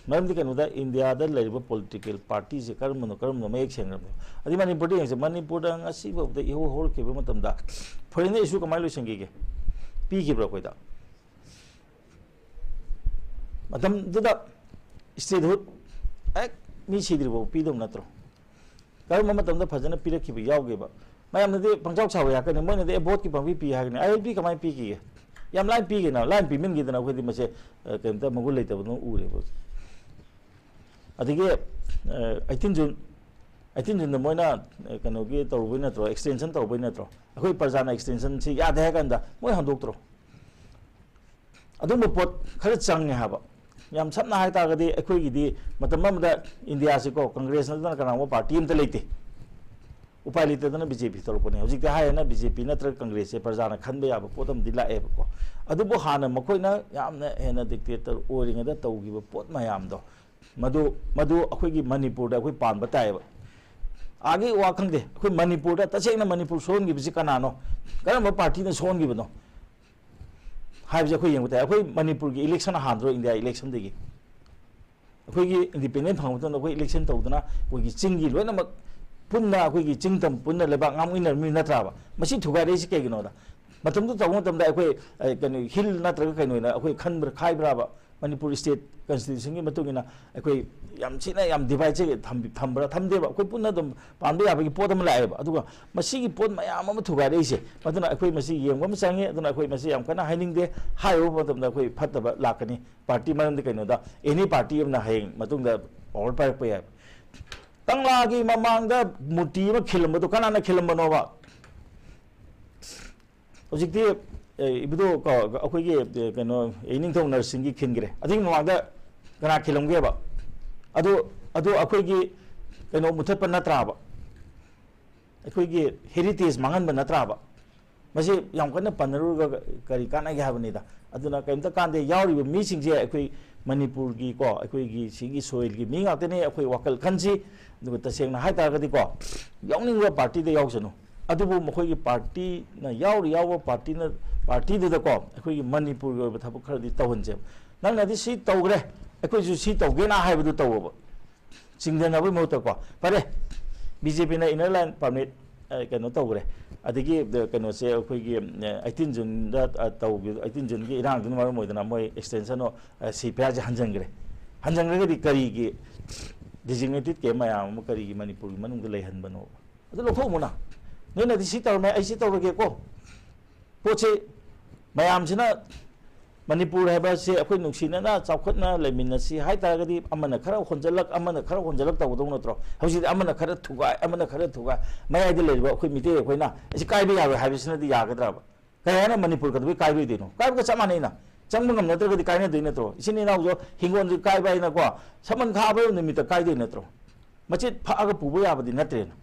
ꯃꯔꯝꯗꯤ ꯀꯩꯅꯣꯗ, ꯏꯟꯗꯤꯌꯥꯗ ꯂꯩꯔꯤꯕ ꯄꯣꯂꯤꯇꯤꯀꯦꯜ ꯄꯥꯔꯇꯤꯁꯦ ꯀꯔꯝꯕꯅꯣ ꯀꯔꯝꯕꯅꯣ ꯃꯌꯦꯛ ꯁꯦꯡꯅꯔꯝꯗꯦ꯫ ꯑꯗꯩ ꯃꯅꯤꯄꯨꯔꯗ ꯌꯦꯡꯁꯦ, ꯃꯅꯤꯄꯨꯔꯗ ꯉꯁꯤ ꯐꯥꯎꯕꯗ ꯏꯍꯧ ꯍꯧꯔꯛꯈꯤꯕ ꯃꯇꯝꯗ ꯐꯣꯔꯦꯟꯗ ꯏꯁꯨ ꯀꯃꯥꯏꯅ ꯂꯣꯏꯁꯤꯟꯈꯤꯒꯦ? ꯄꯤꯈꯤꯕ꯭ꯔꯥ ꯑꯩꯈꯣꯏꯗ? ꯃꯇꯝꯗꯨꯗ ꯁ꯭ꯇꯦꯠꯍꯨꯗ ꯍꯦꯛ ꯃꯤ ꯁꯤꯗ꯭ꯔꯤꯐꯥꯎ ꯄꯤꯗꯧ ꯅꯠꯇ꯭ꯔꯣ? ꯀꯔꯝꯕ ꯃꯇꯝꯗ ꯐꯖꯅ ꯄꯤꯔꯛꯈꯤꯕ ꯌꯥꯎꯒꯦꯕ? ꯃꯌꯥꯝꯅꯗꯤ ꯄꯪꯆꯥꯎ ꯆꯥꯎꯋꯦ ꯍꯥꯏꯔꯛꯀꯅꯤ, ꯃꯣꯏꯅꯗꯤ ꯑꯦ ꯚꯣꯠꯀꯤ ꯄꯪꯄꯤ ꯄꯤ ꯍꯥꯏꯒꯅꯤ꯫ ꯑꯥꯏ ꯑꯦꯜ ꯄꯤ ꯀꯃꯥꯏꯅ ꯄꯤꯈꯤꯒꯦ? ꯌꯥꯝ ꯂꯥꯏꯅ ꯄꯤꯈꯤꯅ, ꯂꯥꯏꯅ ꯄꯤꯃꯤꯟꯈꯤꯗꯅ ꯑꯩꯈꯣꯏꯗꯤ ꯃꯁꯦ, ꯑ, ꯀꯩꯝꯇ ꯃꯒꯨꯟ ꯂꯩꯇꯕꯗꯧꯅ ꯎꯔꯦꯕ ꯍꯧꯖꯤꯛ꯫ ꯑꯗꯒꯤ, ꯑ, ꯑꯩꯠꯇꯤꯟ ꯖꯨꯟ, ꯑꯩꯠꯇꯤꯟ ꯖꯨꯟꯗ ꯃꯣꯏꯅ, ꯑ, ꯀꯩꯅꯣꯒꯤ ꯇꯧꯔꯨꯕꯩ ꯅꯠꯇ꯭ꯔꯣ, ꯑꯦꯛꯁꯇꯦꯟꯁꯟ ꯇꯧꯔꯨꯕꯩ ꯅꯠꯇ꯭ꯔꯣ? ꯑꯩꯈꯣꯏ ꯄ꯭ꯔꯖꯥꯅ ꯑꯦꯛꯁꯇꯦꯟꯁꯟꯁꯤ ꯌꯥꯗꯦ ꯍꯥꯏ ꯀꯥꯟꯗ ꯃꯣꯏ ꯍꯟꯗꯣꯛꯇ꯭ꯔꯣ? ꯑꯗꯨꯝꯕ ꯄꯣꯠ ꯈꯔ ꯆꯪꯉꯦ ꯍꯥꯏꯕ꯫ ꯌꯥꯝ ꯁꯝꯅ ꯍꯥꯏ ꯇꯥꯔꯒꯗꯤ, ꯑꯩꯈꯣꯏꯒꯤꯗꯤ ꯃꯇꯝ ꯑꯃꯗ ꯏꯟꯗꯤꯌꯥꯁꯤꯀꯣ, ꯀꯪꯒ꯭ꯔꯦꯁ ꯅꯠꯇꯅ ꯀꯅꯥꯒꯨꯝꯕ ꯄꯥꯔꯇꯤ ꯑꯃꯠꯇ ꯂꯩꯇꯦ꯫ ꯎꯄꯥꯏ ꯂꯩꯇꯗꯅ ꯕꯤ ꯖꯦ ꯄꯤ ꯇꯧꯔꯛꯄꯅꯦ꯫ ꯍꯧꯖꯤꯛꯇꯤ ꯍꯥꯏꯌꯦꯅ ꯕꯤ ꯖꯦ ꯄꯤ ꯅꯠꯇ꯭ꯔꯒ ꯀꯪꯒ꯭ꯔꯦꯁꯁꯦ ꯄ꯭ꯔꯖꯥꯅ ꯈꯟꯕ ꯌꯥꯕ ꯄꯣꯠ ꯑꯃꯗꯤ ꯂꯥꯛꯑꯦꯕꯀꯣ꯫ ꯑꯗꯨꯕꯨ ꯍꯥꯟꯅ ꯃꯈꯣꯏꯅ ꯌꯥꯝꯅ ꯍꯦꯟꯅ ꯗꯤꯛꯇꯦꯇꯔ ꯑꯣꯏꯔꯤꯉꯩꯗ ꯇꯧꯈꯤꯕ ꯄꯣꯠ ꯃꯌꯥꯝꯗꯣ, ꯃꯗꯨ, ꯃꯗꯨ ꯑꯩꯈꯣꯏꯒꯤ ꯃꯅꯤꯄꯨꯔꯗ ꯑꯩꯈꯣꯏ ꯄꯥꯟꯕ ꯇꯥꯏꯌꯦꯕ꯫ ꯑꯥꯒꯤ ꯋꯥ ꯈꯪꯗꯦ, ꯑꯩꯈꯣꯏ ꯃꯅꯤꯄꯨꯔꯗ ꯇꯁꯦꯡꯅ ꯃꯅꯤꯄꯨꯔ ꯁꯣꯛꯍꯟꯈꯤꯕꯁꯤ ꯀꯅꯥꯅꯣ? ꯀꯔꯝꯕ ꯄꯥꯔꯇꯤꯅ ꯁꯣꯛꯍꯟꯈꯤꯕꯅꯣ? ꯍꯥꯏꯕꯁꯦ ꯑꯩꯈꯣꯏ ꯌꯦꯡꯕ ꯇꯥꯏ꯫ ꯑꯩꯈꯣꯏ ꯃꯅꯤꯄꯨꯔꯒꯤ ꯏꯂꯦꯛꯁꯟ ꯍꯥꯟꯗ꯭ꯔꯣ ꯏꯟꯗꯤꯌꯥ ꯏꯂꯦꯛꯁꯟꯗꯒꯤ? ꯑꯩꯈꯣꯏꯒꯤ ꯏꯟꯗꯤꯄꯦꯟꯗꯦꯟ ꯐꯪꯕ ꯃꯇꯝꯗ ꯑꯩꯈꯣꯏ ꯏꯂꯦꯛꯁꯟ ꯇꯧꯗꯅ ꯑꯩꯈꯣꯏꯒꯤ ꯆꯤꯡꯒꯤ ꯂꯣꯏꯅꯃꯛ ꯄꯨꯟꯅ, ꯑꯩꯈꯣꯏꯒꯤ ꯆꯤꯡ ꯇꯝ ꯄꯨꯟꯅ ꯂꯩꯕꯥꯛ ꯉꯥꯡꯃꯤꯟꯅꯔꯝꯃꯤ ꯅꯠꯇ꯭ꯔꯥꯕ? ꯃꯁꯤ ꯊꯨꯒꯥꯏꯔꯛꯏꯁꯤ ꯀꯩꯒꯤꯅꯣꯗ? ꯃꯇꯝꯗꯨ ꯇꯧꯕ ꯃꯇꯝꯗ ꯑꯩꯈꯣꯏ, ꯑ, ꯀꯩꯅꯣ, ꯍꯤꯜ ꯅꯠꯇ꯭ꯔꯒ ꯀꯩꯅꯣ ꯑꯣꯏꯅ ꯑꯩꯈꯣꯏ ꯈꯟꯕ꯭ꯔꯥ, ꯈꯥꯏꯕ꯭ꯔꯥꯕ? ꯃꯅꯤꯄꯨꯔ ꯁ꯭ꯇꯦꯠ ꯀꯟꯁꯇꯤꯇ꯭ꯌꯨꯁꯟꯒꯤ ꯃꯇꯨꯡ ꯏꯟꯅ ꯑꯩꯈꯣꯏ ꯌꯥꯝ ꯊꯤꯅ ꯌꯥꯝ ꯗꯤꯚꯥꯏꯠꯁꯦ ꯊꯝꯕꯤ-, ꯊꯝꯕ꯭ꯔꯥ? ꯊꯝꯗꯦꯕ꯫ ꯑꯩꯈꯣꯏ ꯄꯨꯟꯅ ꯑꯗꯨꯝ ꯄꯥꯟꯕ ꯌꯥꯕꯒꯤ ꯄꯣꯠ ꯑꯃ ꯂꯥꯛꯑꯦꯕ꯫ ꯑꯗꯨꯒ ꯃꯁꯤꯒꯤ ꯄꯣꯠ ꯃꯌꯥꯝ ꯑꯃ ꯊꯨꯒꯥꯏꯔꯛꯏꯁꯦ, ꯃꯗꯨꯅ ꯑꯩꯈꯣꯏ ꯃꯁꯤ ꯌꯦꯡꯕ ꯑꯃ ꯆꯪꯉꯤ꯫ ꯑꯗꯨꯅ ꯑꯩꯈꯣꯏ ꯃꯁꯤ ꯌꯥꯝ ꯀꯟꯅ ꯍꯥꯏꯅꯤꯡꯗꯦ꯫ ꯍꯥꯏꯔꯨꯕ ꯃꯇꯝꯗ ꯑꯩꯈꯣꯏ ꯐꯠꯇꯕ ꯂꯥꯛꯀꯅꯤ꯫ ꯄꯥꯔꯇꯤ, ꯃꯔꯝꯗꯤ ꯀꯩꯅꯣꯗ, ꯑꯦꯅꯤ ꯄꯥꯔꯇꯤ ꯑꯃꯅ ꯍꯌꯦꯡ ꯃꯇꯨꯡꯗ ꯄꯥꯋꯔ ꯄꯥꯏꯔꯛꯄ ꯌꯥꯏ꯫ ꯀꯪꯂꯥꯒꯤ ꯃꯃꯥꯡꯗ ꯃꯨꯔꯇꯤ ꯑꯃ ꯈꯤꯜꯂꯝꯕꯗꯣ ꯀꯅꯥꯅ ꯈꯤꯜꯂꯝꯕꯅꯣꯕ? ꯍꯧꯖꯤꯛꯇꯤ, ꯑꯦ, ꯏꯕꯨꯙꯧ ꯀ-, ꯑꯩꯈꯣꯏꯒꯤ, ꯑꯦ, ꯀꯩꯅꯣ, ꯏꯅꯤꯡꯊꯧ ꯅꯔꯁꯤꯡꯒꯤ ꯈꯤꯟꯈ꯭ꯔꯦ꯫ ꯑꯗꯨꯒꯤ ꯃꯃꯥꯡꯗ ꯀꯅꯥ ꯈꯤꯜꯂꯝꯒꯦꯕ? ꯑꯗꯨ, ꯑꯗꯨ ꯑꯩꯈꯣꯏꯒꯤ ꯀꯩꯅꯣ ꯃꯨꯊꯠꯄ ꯅꯠꯇ꯭ꯔꯥꯕ? ꯑꯩꯈꯣꯏꯒꯤ ꯍꯦꯔꯤꯇꯦꯖ ꯃꯥꯡꯍꯟꯕ ꯅꯠꯇ꯭ꯔꯥꯕ? ꯃꯁꯤ ꯌꯥꯝ ꯀꯟꯅ ꯄꯟꯅꯔꯨꯔꯒ ꯀꯔꯤ ꯀꯥꯟꯅꯒꯦ ꯍꯥꯏꯕꯅꯤꯗ꯫ ꯑꯗꯨꯅ ꯀꯔꯤꯝꯇ ꯀꯥꯟꯗꯦ꯫ ꯌꯥꯎꯔꯤꯕ ꯃꯤꯁꯤꯡꯁꯦ ꯑꯩꯈꯣꯏ ꯃꯅꯤꯄꯨꯔꯒꯤꯀꯣ, ꯑꯩꯈꯣꯏꯒꯤ ꯁꯤꯒꯤ ꯁꯣꯏꯜꯒꯤ ꯃꯤ ꯉꯥꯛꯇꯅꯤ꯫ ꯑꯩꯈꯣꯏ ꯋꯥꯈꯜ ꯈꯟꯁꯤ꯫ ꯑꯗꯨꯒ ꯇꯁꯦꯡꯅ ꯍꯥꯏ ꯇꯥꯔꯒꯗꯤꯀꯣ, ꯌꯥꯎꯅꯤꯡꯕ ꯄꯥꯔꯇꯤꯗ ꯌꯥꯎꯁꯅꯨ꯫ ꯑꯗꯨꯕꯨ ꯃꯈꯣꯏꯒꯤ ꯄꯥꯔꯇꯤꯅ ꯌꯥꯎꯔꯤ ꯌꯥꯎꯕ ꯄꯥꯔꯇꯤꯅ, ꯄꯥꯔꯇꯤꯗꯨꯗꯀꯣ ꯑꯩꯈꯣꯏꯒꯤ ꯃꯅꯤꯄꯨꯔꯒꯤ ꯑꯣꯏꯕ ꯊꯕꯛ ꯈꯔꯗꯤ ꯇꯧꯍꯟꯁꯦꯕ꯫ ꯅꯪꯅꯗꯤ ꯁꯤ ꯇꯧꯈ꯭ꯔꯦ, ꯑꯩꯈꯣꯏꯁꯨ ꯁꯤ ꯇꯧꯒꯦꯅ ꯍꯥꯏꯕꯗꯨ ꯇꯧꯋꯣꯕ꯫ ꯆꯤꯡꯊꯅꯕꯒꯤ ꯃꯍꯨꯠꯇꯀꯣ꯫ ꯐꯔꯦ, ꯕꯤ ꯖꯦ ꯄꯤꯅ inner line permit, ꯑ, ꯀꯩꯅꯣ ꯇꯧꯈ꯭ꯔꯦ꯫ ꯑꯗꯒꯤ, ꯑ, ꯀꯩꯅꯣꯁꯦ ꯑꯩꯈꯣꯏꯒꯤ, ꯑ, eighteen Juneꯗ, ꯑ, ꯇꯧꯈꯤꯕ, eighteen Juneꯒꯤ ꯏꯔꯥꯡꯗꯨꯅ ꯃꯔꯝ ꯑꯣꯏꯗꯅ ꯃꯣꯏ extension ꯑꯣ, ꯑ, ꯁꯤ ꯐꯤꯌꯥꯔꯁꯦ ꯍꯟꯖꯤꯟꯈ꯭ꯔꯦ꯫ ꯍꯟꯖꯤꯟꯈ꯭ꯔꯒꯗꯤ ꯀꯔꯤꯒꯤ designated camp ꯃꯌꯥꯝ ꯑꯃ ꯀꯔꯤꯒꯤ ꯃꯅꯤꯄꯨꯔꯒꯤ ꯃꯅꯨꯡꯗ ꯂꯩꯍꯟꯕꯅꯣ? ꯑꯗꯨ ꯂꯧꯊꯣꯛꯎꯃꯣꯅ꯫ ꯅꯣꯏꯅꯗꯤ ꯁꯤ ꯇꯧꯔꯝꯃꯦ, ꯑꯩ ꯁꯤ ꯇꯧꯔꯒꯦꯀꯣ꯫ ꯄꯣꯠꯁꯦ ꯃꯌꯥꯝꯁꯤꯅ ꯃꯅꯤꯄꯨꯔ ꯍꯥꯏꯕꯁꯦ ꯑꯩꯈꯣꯏ ꯅꯨꯡꯁꯤꯅꯅ ꯆꯥꯎꯈꯠꯅ ꯂꯩꯃꯤꯟꯅꯁꯤ ꯍꯥꯏ ꯇꯥꯔꯒꯗꯤ ꯑꯃꯅ ꯈꯔ ꯍꯣꯟꯖꯜꯂꯛ, ꯑꯃꯅ ꯈꯔ ꯍꯣꯟꯖꯜꯂꯛ ꯇꯧꯒꯗꯧ ꯅꯠꯇ꯭ꯔꯣ? ꯍꯧꯖꯤꯛꯇꯤ ꯑꯃꯅ ꯈꯔ ꯊꯨꯒꯥꯏ, ꯑꯃꯅ ꯈꯔ ꯊꯨꯒꯥꯏ, ꯃꯌꯥꯏꯗ ꯂꯩꯔꯤꯕ ꯑꯩꯈꯣꯏ ꯃꯤꯇꯩ ꯑꯩꯈꯣꯏꯅ ꯑꯁꯤ ꯀꯥꯏꯕ ꯌꯥꯔꯣꯏ ꯍꯥꯏꯕꯁꯤꯅꯗꯤ ꯌꯥꯒꯗ꯭ꯔꯕ? ꯀꯩ ꯍꯥꯏꯅ ꯃꯅꯤꯄꯨꯔ ꯀꯩꯗꯧꯕꯩ ꯀꯥꯏꯔꯣꯏꯗꯣꯏꯅꯣ? ꯀꯥꯏꯕꯒ ꯆꯞ ꯃꯥꯟꯅꯩꯅ꯫ ꯆꯪꯕ ꯉꯝꯅꯗ꯭ꯔꯒꯗꯤ ꯀꯥꯏꯅꯗꯣꯏ ꯅꯠꯇ꯭ꯔꯣ? ꯏꯆꯤꯟ ꯏꯅꯥꯎꯁꯨ ꯍꯤꯡꯒꯣꯜꯁꯨ ꯀꯥꯏꯕ ꯍꯥꯏꯅꯀꯣ, ꯁꯃꯟ ꯈꯥꯕ ꯅꯨꯃꯤꯠꯇ ꯀꯥꯏꯗꯣꯏ ꯅꯠꯇ꯭ꯔꯣ? ꯃꯆꯦꯠ ꯐꯛꯑꯒ ꯄꯨꯕ ꯌꯥꯕꯗꯤ ꯅꯠꯇ꯭ꯔꯦꯅ꯫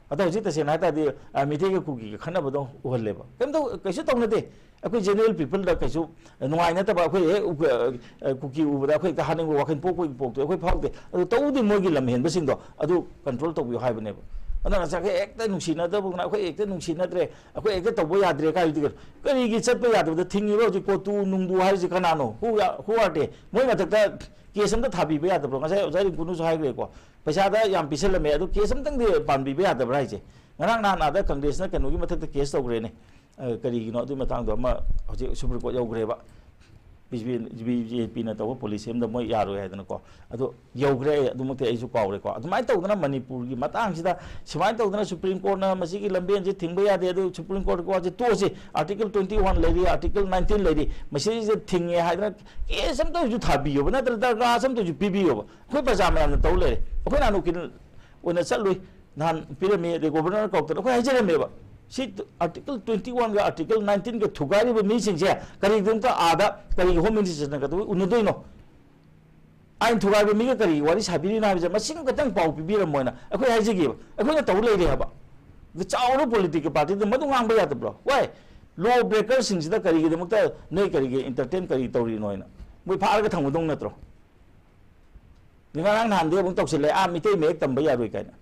ꯑꯗꯣ ꯍꯧꯖꯤꯛ ꯇꯁꯦꯡꯅ ꯍꯥꯏ ꯇꯥꯔꯗꯤ, ꯑ, ꯃꯤꯇꯩꯒ ꯀꯨꯀꯤꯒ ꯈꯠꯅꯕꯗꯣ ꯎꯍꯜꯂꯦꯕ꯫ ꯀꯩꯝꯇ, ꯀꯩꯁꯨ ꯇꯧꯅꯗꯦ꯫ ꯑꯩꯈꯣꯏ general peopleꯗ ꯀꯩꯁꯨ ꯅꯨꯡꯉꯥꯏꯅꯗꯕ, ꯑꯩꯈꯣꯏ ꯍꯦꯛ ꯎ-, ꯑ, ꯀꯨꯀꯤ ꯎꯕꯗ ꯑꯩꯈꯣꯏ ꯍꯦꯛꯇ ꯍꯥꯠꯅꯤꯡꯕ ꯋꯥꯈꯜ ꯄꯣꯛꯄꯒꯤ ꯄꯣꯛꯇꯣ ꯑꯩꯈꯣꯏ ꯐꯥꯎꯗꯦ꯫ ꯑꯗꯨ ꯇꯧꯗꯦ, ꯃꯣꯏꯒꯤ ꯂꯝ ꯍꯦꯟꯕꯁꯤꯡꯗꯣ ꯑꯗꯨ control ꯇꯧꯕꯤꯌꯨ ꯍꯥꯏꯕꯅꯦꯕ꯫ ꯑꯗꯨꯅ ꯉꯁꯥꯏ ꯑꯩꯈꯣꯏ ꯍꯦꯛꯇ ꯅꯨꯡꯁꯤꯅꯗꯕ, ꯑꯩꯈꯣꯏ ꯍꯦꯛꯇ ꯅꯨꯡꯁꯤꯅꯗ꯭ꯔꯦ, ꯑꯩꯈꯣꯏ ꯍꯦꯛꯇ ꯇꯧꯕ ꯌꯥꯗ꯭ꯔꯦ ꯀꯥꯏꯗꯨꯗꯤ ꯀꯔꯤꯒꯤ ꯆꯠꯄ ꯌꯥꯗꯕꯗ ꯊꯤꯡꯉꯤꯕ? ꯍꯧꯖꯤꯛ ꯀꯣꯇꯨ ꯅꯨꯡꯗꯨ ꯍꯥꯏꯔꯤꯁꯤ ꯀꯅꯥꯅꯣ? Who are, who are they? ꯃꯣꯏ ꯃꯊꯛꯇ case ꯑꯝꯇ ꯊꯥꯕꯤꯕ ꯌꯥꯗꯕ꯭ꯔꯣ? ꯉꯁꯥꯏ ꯑꯣꯖꯥ ꯔꯤꯡꯀꯨꯅꯁꯨ ꯍꯥꯏꯈ꯭ꯔꯦꯀꯣ, ꯄꯩꯁꯥꯗ ꯌꯥꯝ ꯄꯤꯁꯜꯂꯝꯃꯦ, ꯑꯗꯨ case ꯑꯝꯇꯪꯗꯤ ꯄꯥꯟꯕꯤꯕ ꯌꯥꯗꯕ꯭ꯔꯥ ꯍꯥꯏꯁꯦ? ꯉꯔꯥꯡ ꯅꯍꯥꯟ ꯑꯥꯗ ꯀꯪꯒ꯭ꯔꯦꯁꯅ ꯀꯩꯅꯣꯒꯤ ꯃꯊꯛꯇ case ꯇꯧꯈ꯭ꯔꯦꯅꯦ꯫ ꯑ, ꯀꯔꯤꯒꯤꯅꯣ ꯑꯗꯨꯒꯤ ꯃꯇꯥꯡꯗꯣ ꯑꯃ ꯍꯧꯖꯤꯛ Supreme Court ꯌꯧꯈ꯭ꯔꯦꯕ꯫ ꯕꯤ ꯖꯦ ꯄꯤꯅ ꯇꯧꯕ policy ꯑꯃꯗ ꯃꯣꯏ ꯌꯥꯔꯣꯏ ꯍꯥꯏꯗꯅꯀꯣ꯫ ꯑꯗꯣ ꯌꯧꯈ꯭ꯔꯦ, ꯑꯩ ꯑꯗꯨꯃꯛꯇꯤ ꯑꯩꯁꯨ ꯀꯥꯎꯔꯦꯀꯣ꯫ ꯑꯗꯨꯃꯥꯏꯅ ꯇꯧꯗꯅ ꯃꯅꯤꯄꯨꯔꯒꯤ ꯃꯇꯥꯡꯁꯤꯗ ꯁꯨꯃꯥꯏꯅ ꯇꯧꯗꯅ Supreme Courtꯅ ꯃꯁꯤꯒꯤ ꯂꯝꯕꯦꯟꯁꯦ ꯊꯤꯡꯕ ꯌꯥꯗꯦ, ꯑꯗꯨ Supreme Court ꯋꯥꯁꯦ ꯇꯣꯛꯑꯁꯤ, Article twenty one ꯂꯩꯔꯤ, Article nineteen ꯂꯩꯔꯤ, ꯃꯁꯤꯁꯦ ꯊꯤꯡꯉꯦ ꯍꯥꯏꯗꯅ case ꯑꯝꯇ ꯑꯣꯏꯁꯨ ꯊꯥꯕꯤꯌꯣꯕ, ꯅꯠꯇ꯭ꯔꯒ ꯗꯔꯈꯥꯁ ꯑꯝꯇ ꯑꯣꯏꯁꯨ ꯄꯤꯕꯤꯌꯣꯕ꯫ ꯑꯩꯈꯣꯏ ꯄ꯭ꯔꯖꯥ ꯃꯌꯥꯝꯅ ꯇꯧ ꯂꯩꯔꯦ꯫ ꯑꯩꯈꯣꯏ ꯅꯍꯥꯟ ꯎꯀꯤꯜ ꯑꯣꯏꯅ ꯆꯠꯂꯨꯏ, ꯅꯍꯥꯟ ꯄꯤꯔꯝꯃꯤ, ꯑꯗꯩ ꯒꯣꯕꯔꯅꯔ ꯀꯧꯔꯛꯇꯅ ꯑꯩꯈꯣꯏ ꯍꯥꯏꯖꯔꯝꯃꯦꯕ꯫ ꯁꯤ Article twenty oneꯒ Article nineteenꯒ ꯊꯨꯒꯥꯏꯔꯤꯕ ꯃꯤꯁꯤꯡꯁꯦ ꯀꯔꯤꯒꯤꯗꯃꯛꯇ ꯑꯥꯗ ꯀꯔꯤꯒꯤ Home Ministerꯅ ꯀꯩꯗꯧꯕꯩ ꯎꯅꯗꯣꯏꯅꯣ? ꯑꯥꯏꯟ ꯊꯨꯒꯥꯏꯕ ꯃꯤꯒ ꯀꯔꯤꯒꯤ ꯋꯥꯔꯤ ꯁꯥꯕꯤꯔꯤꯅꯣ ꯍꯥꯏꯕꯁꯦ ꯃꯁꯤꯃ ꯈꯛꯇꯪ ꯄꯥꯎ ꯄꯤꯕꯤꯔꯝꯃꯣꯅ ꯑꯩꯈꯣꯏ ꯍꯥꯏꯖꯒꯦꯕ꯫ ꯑꯩꯈꯣꯏꯅ ꯇꯧ ꯂꯩꯔꯦ ꯍꯥꯏꯕ꯫ ꯑꯗ ꯆꯥꯎꯔꯕ political partyꯗ ꯃꯗꯨ ꯉꯥꯡꯕ ꯌꯥꯗꯕ꯭ꯔꯣ? Why? Law breakerꯁꯤꯡꯁꯤꯗ ꯀꯔꯤꯒꯤꯗꯃꯛꯇ ꯅꯣꯏ ꯀꯔꯤꯒꯤ entertain ꯀꯔꯤ ꯇꯧꯔꯤꯅꯣ ꯍꯥꯏꯅ ꯃꯣꯏ ꯐꯥꯔꯒ ꯊꯝꯒꯗꯧ ꯅꯠꯇ꯭ꯔꯣ? ꯉꯔꯥꯡ ꯅꯍꯥꯟꯗꯤ ꯑꯃꯨꯛ ꯇꯧꯁꯤꯜꯂꯦ, ꯑꯥ, ꯃꯤꯇꯩ ꯃꯌꯦꯛ ꯇꯝꯕ ꯌꯥꯔꯣꯏ ꯀꯥꯏꯅ꯫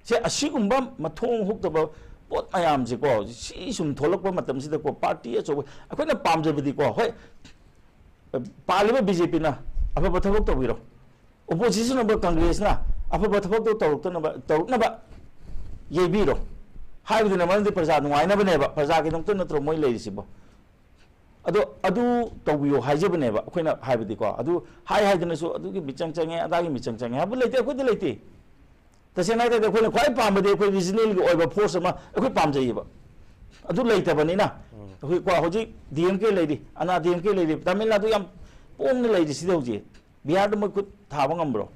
ꯁꯦ, ꯑꯁꯤꯒꯨꯝꯕ ꯃꯊꯣꯡ ꯍꯨꯛꯇꯕ ꯄꯣꯠ ꯃꯌꯥꯝꯁꯦꯀꯣ, ꯁꯤ ꯁꯨꯝ ꯊꯣꯛꯂꯛꯄ ꯃꯇꯝꯁꯤꯗꯀꯣ, ꯄꯥꯔꯇꯤ ꯑꯆꯧꯕ, ꯑꯩꯈꯣꯏꯅ ꯄꯥꯝꯖꯕꯗꯤꯀꯣ, ꯍꯣꯏ, ꯄꯥꯜꯂꯤꯕ ꯕꯤ ꯖꯦ ꯄꯤꯅ ꯑꯐꯕ ꯊꯕꯛ ꯇꯧꯕꯤꯔꯣ, ꯑꯣꯄꯣꯖꯤꯁꯟ ꯑꯣꯏꯕ ꯀꯪꯒ꯭ꯔꯦꯁꯅ ꯑꯐꯕ ꯊꯕꯛꯇꯣ ꯇꯧꯔꯛꯇꯅꯕ, ꯇꯧꯔꯛꯅꯕ ꯌꯩꯕꯤꯔꯣ ꯍꯥꯏꯕꯗꯨꯅ ꯃꯔꯝꯗꯤ ꯄ꯭ꯔꯖꯥ ꯅꯨꯡꯉꯥꯏꯅꯕꯅꯦꯕ, ꯄ꯭ꯔꯖꯥꯒꯤꯗꯃꯛꯇ ꯅꯠꯇ꯭ꯔꯣ ꯃꯣꯏ ꯂꯩꯔꯤꯁꯤꯕꯣ? ꯑꯗꯣ ꯑꯗꯨ ꯇꯧꯕꯤꯌꯣ ꯍꯥꯏꯖꯕꯅꯦꯕ ꯑꯩꯈꯣꯏꯅ, ꯍꯥꯏꯕꯗꯤꯀꯣ, ꯑꯗꯨ ꯍꯥꯏ ꯍꯥꯏꯗꯅꯁꯨ ꯑꯗꯨꯒꯤ ꯃꯤꯆꯪ ꯆꯪꯉꯦ, ꯑꯗꯥꯒꯤ ꯃꯤꯆꯪ ꯆꯪꯉꯦ ꯍꯥꯏꯕ ꯂꯩꯇꯦ, ꯑꯩꯈꯣꯏꯗꯤ ꯂꯩꯇꯦ꯫ ꯇꯁꯦꯡꯅ ꯍꯥꯏ ꯇꯥꯔꯗꯤ ꯑꯩꯈꯣꯏꯅ ꯈ꯭ꯋꯥꯏ ꯄꯥꯝꯕꯗꯤ ꯑꯩꯈꯣꯏ ꯔꯤꯖꯅꯦꯜꯒꯤ ꯑꯣꯏꯕ ꯐꯣꯔꯁ ꯑꯃ ꯑꯩꯈꯣꯏ ꯄꯥꯝꯖꯩꯌꯦꯕ꯫ ꯑꯗꯨ ꯂꯩꯇꯕꯅꯤꯅ ꯑꯩꯈꯣꯏ ꯀꯣ ꯍꯧꯖꯤꯛ ꯗꯤ ꯑꯦꯝ ꯀꯦ ꯂꯩꯔꯤ, ꯑꯅꯥ ꯗꯤ ꯑꯦꯝ ꯀꯦ ꯂꯩꯔꯤ, ꯇꯥꯃꯤꯜ ꯅꯥꯗꯨ ꯌꯥꯝ ꯄꯣꯡꯅ ꯂꯩꯔꯤꯁꯤꯗꯤ ꯍꯧꯖꯤꯛ꯫ ꯕꯤꯍꯥꯔꯗ ꯃꯣꯏ ꯈꯨꯠ ꯊꯥꯕ ꯉꯝꯕ꯭ꯔꯣ?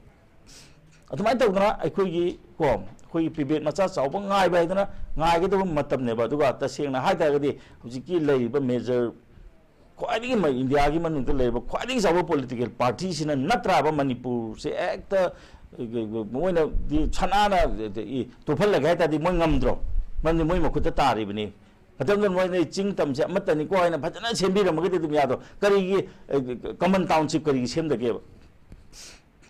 ꯑꯗꯨꯃꯥꯏꯅ ꯇꯧꯗꯅ ꯑꯩꯈꯣꯏꯒꯤ ꯀꯣ, ꯑꯩꯈꯣꯏꯒꯤ ꯄꯤꯕꯦꯠ ꯃꯆꯥ ꯆꯥꯎꯕ ꯉꯥꯏꯕ ꯍꯥꯏꯗꯅ ꯉꯥꯏꯒꯗꯕ ꯃꯇꯝꯅꯦꯕ꯫ ꯑꯗꯨꯒ ꯇꯁꯦꯡꯅ ꯍꯥꯏ ꯇꯥꯔꯒꯗꯤ ꯍꯧꯖꯤꯛꯀꯤ ꯂꯩꯔꯤꯕ ꯃꯦꯖꯔ ꯈ꯭ꯋꯥꯏꯗꯒꯤ ꯃ-, ꯏꯟꯗꯤꯌꯥꯒꯤ ꯃꯅꯨꯡꯗ ꯂꯩꯔꯤꯕ ꯈ꯭ꯋꯥꯏꯗꯒꯤ ꯆꯥꯎꯕ ꯄꯣꯂꯤꯇꯤꯀꯦꯜ ꯄꯥꯔꯇꯤꯁꯤꯅ ꯅꯠꯇ꯭ꯔꯕ ꯃꯅꯤꯄꯨꯔꯁꯦ ꯍꯦꯛꯇ ꯃꯣꯏꯅꯗꯤ ꯁꯅꯥꯅ ꯏ ꯇꯨꯞꯍꯜꯂꯒꯦ ꯍꯥꯏ ꯇꯥꯔꯗꯤ ꯃꯣꯏ ꯉꯝꯗ꯭ꯔꯣ? ꯃꯔꯝꯗꯤ ꯃꯣꯏ ꯃꯈꯨꯠꯇ ꯇꯥꯔꯤꯕꯅꯤ꯫ ꯃꯇꯝꯗꯨꯗ ꯃꯣꯏꯅ ꯆꯤꯡ ꯇꯝꯁꯦ ꯑꯃꯠꯇꯅꯤꯀꯣ ꯍꯥꯏꯅ ꯐꯖꯅ ꯁꯦꯝꯕꯤꯔꯝꯃꯒꯗꯤ ꯑꯗꯨꯝ ꯌꯥꯗ꯭ꯔꯣ? ꯀꯔꯤꯒꯤ, ꯑ, ꯀꯃꯟ ꯇꯥꯎꯟꯁꯤꯞ ꯀꯔꯤꯒꯤ ꯁꯦꯝꯗꯒꯦꯕ?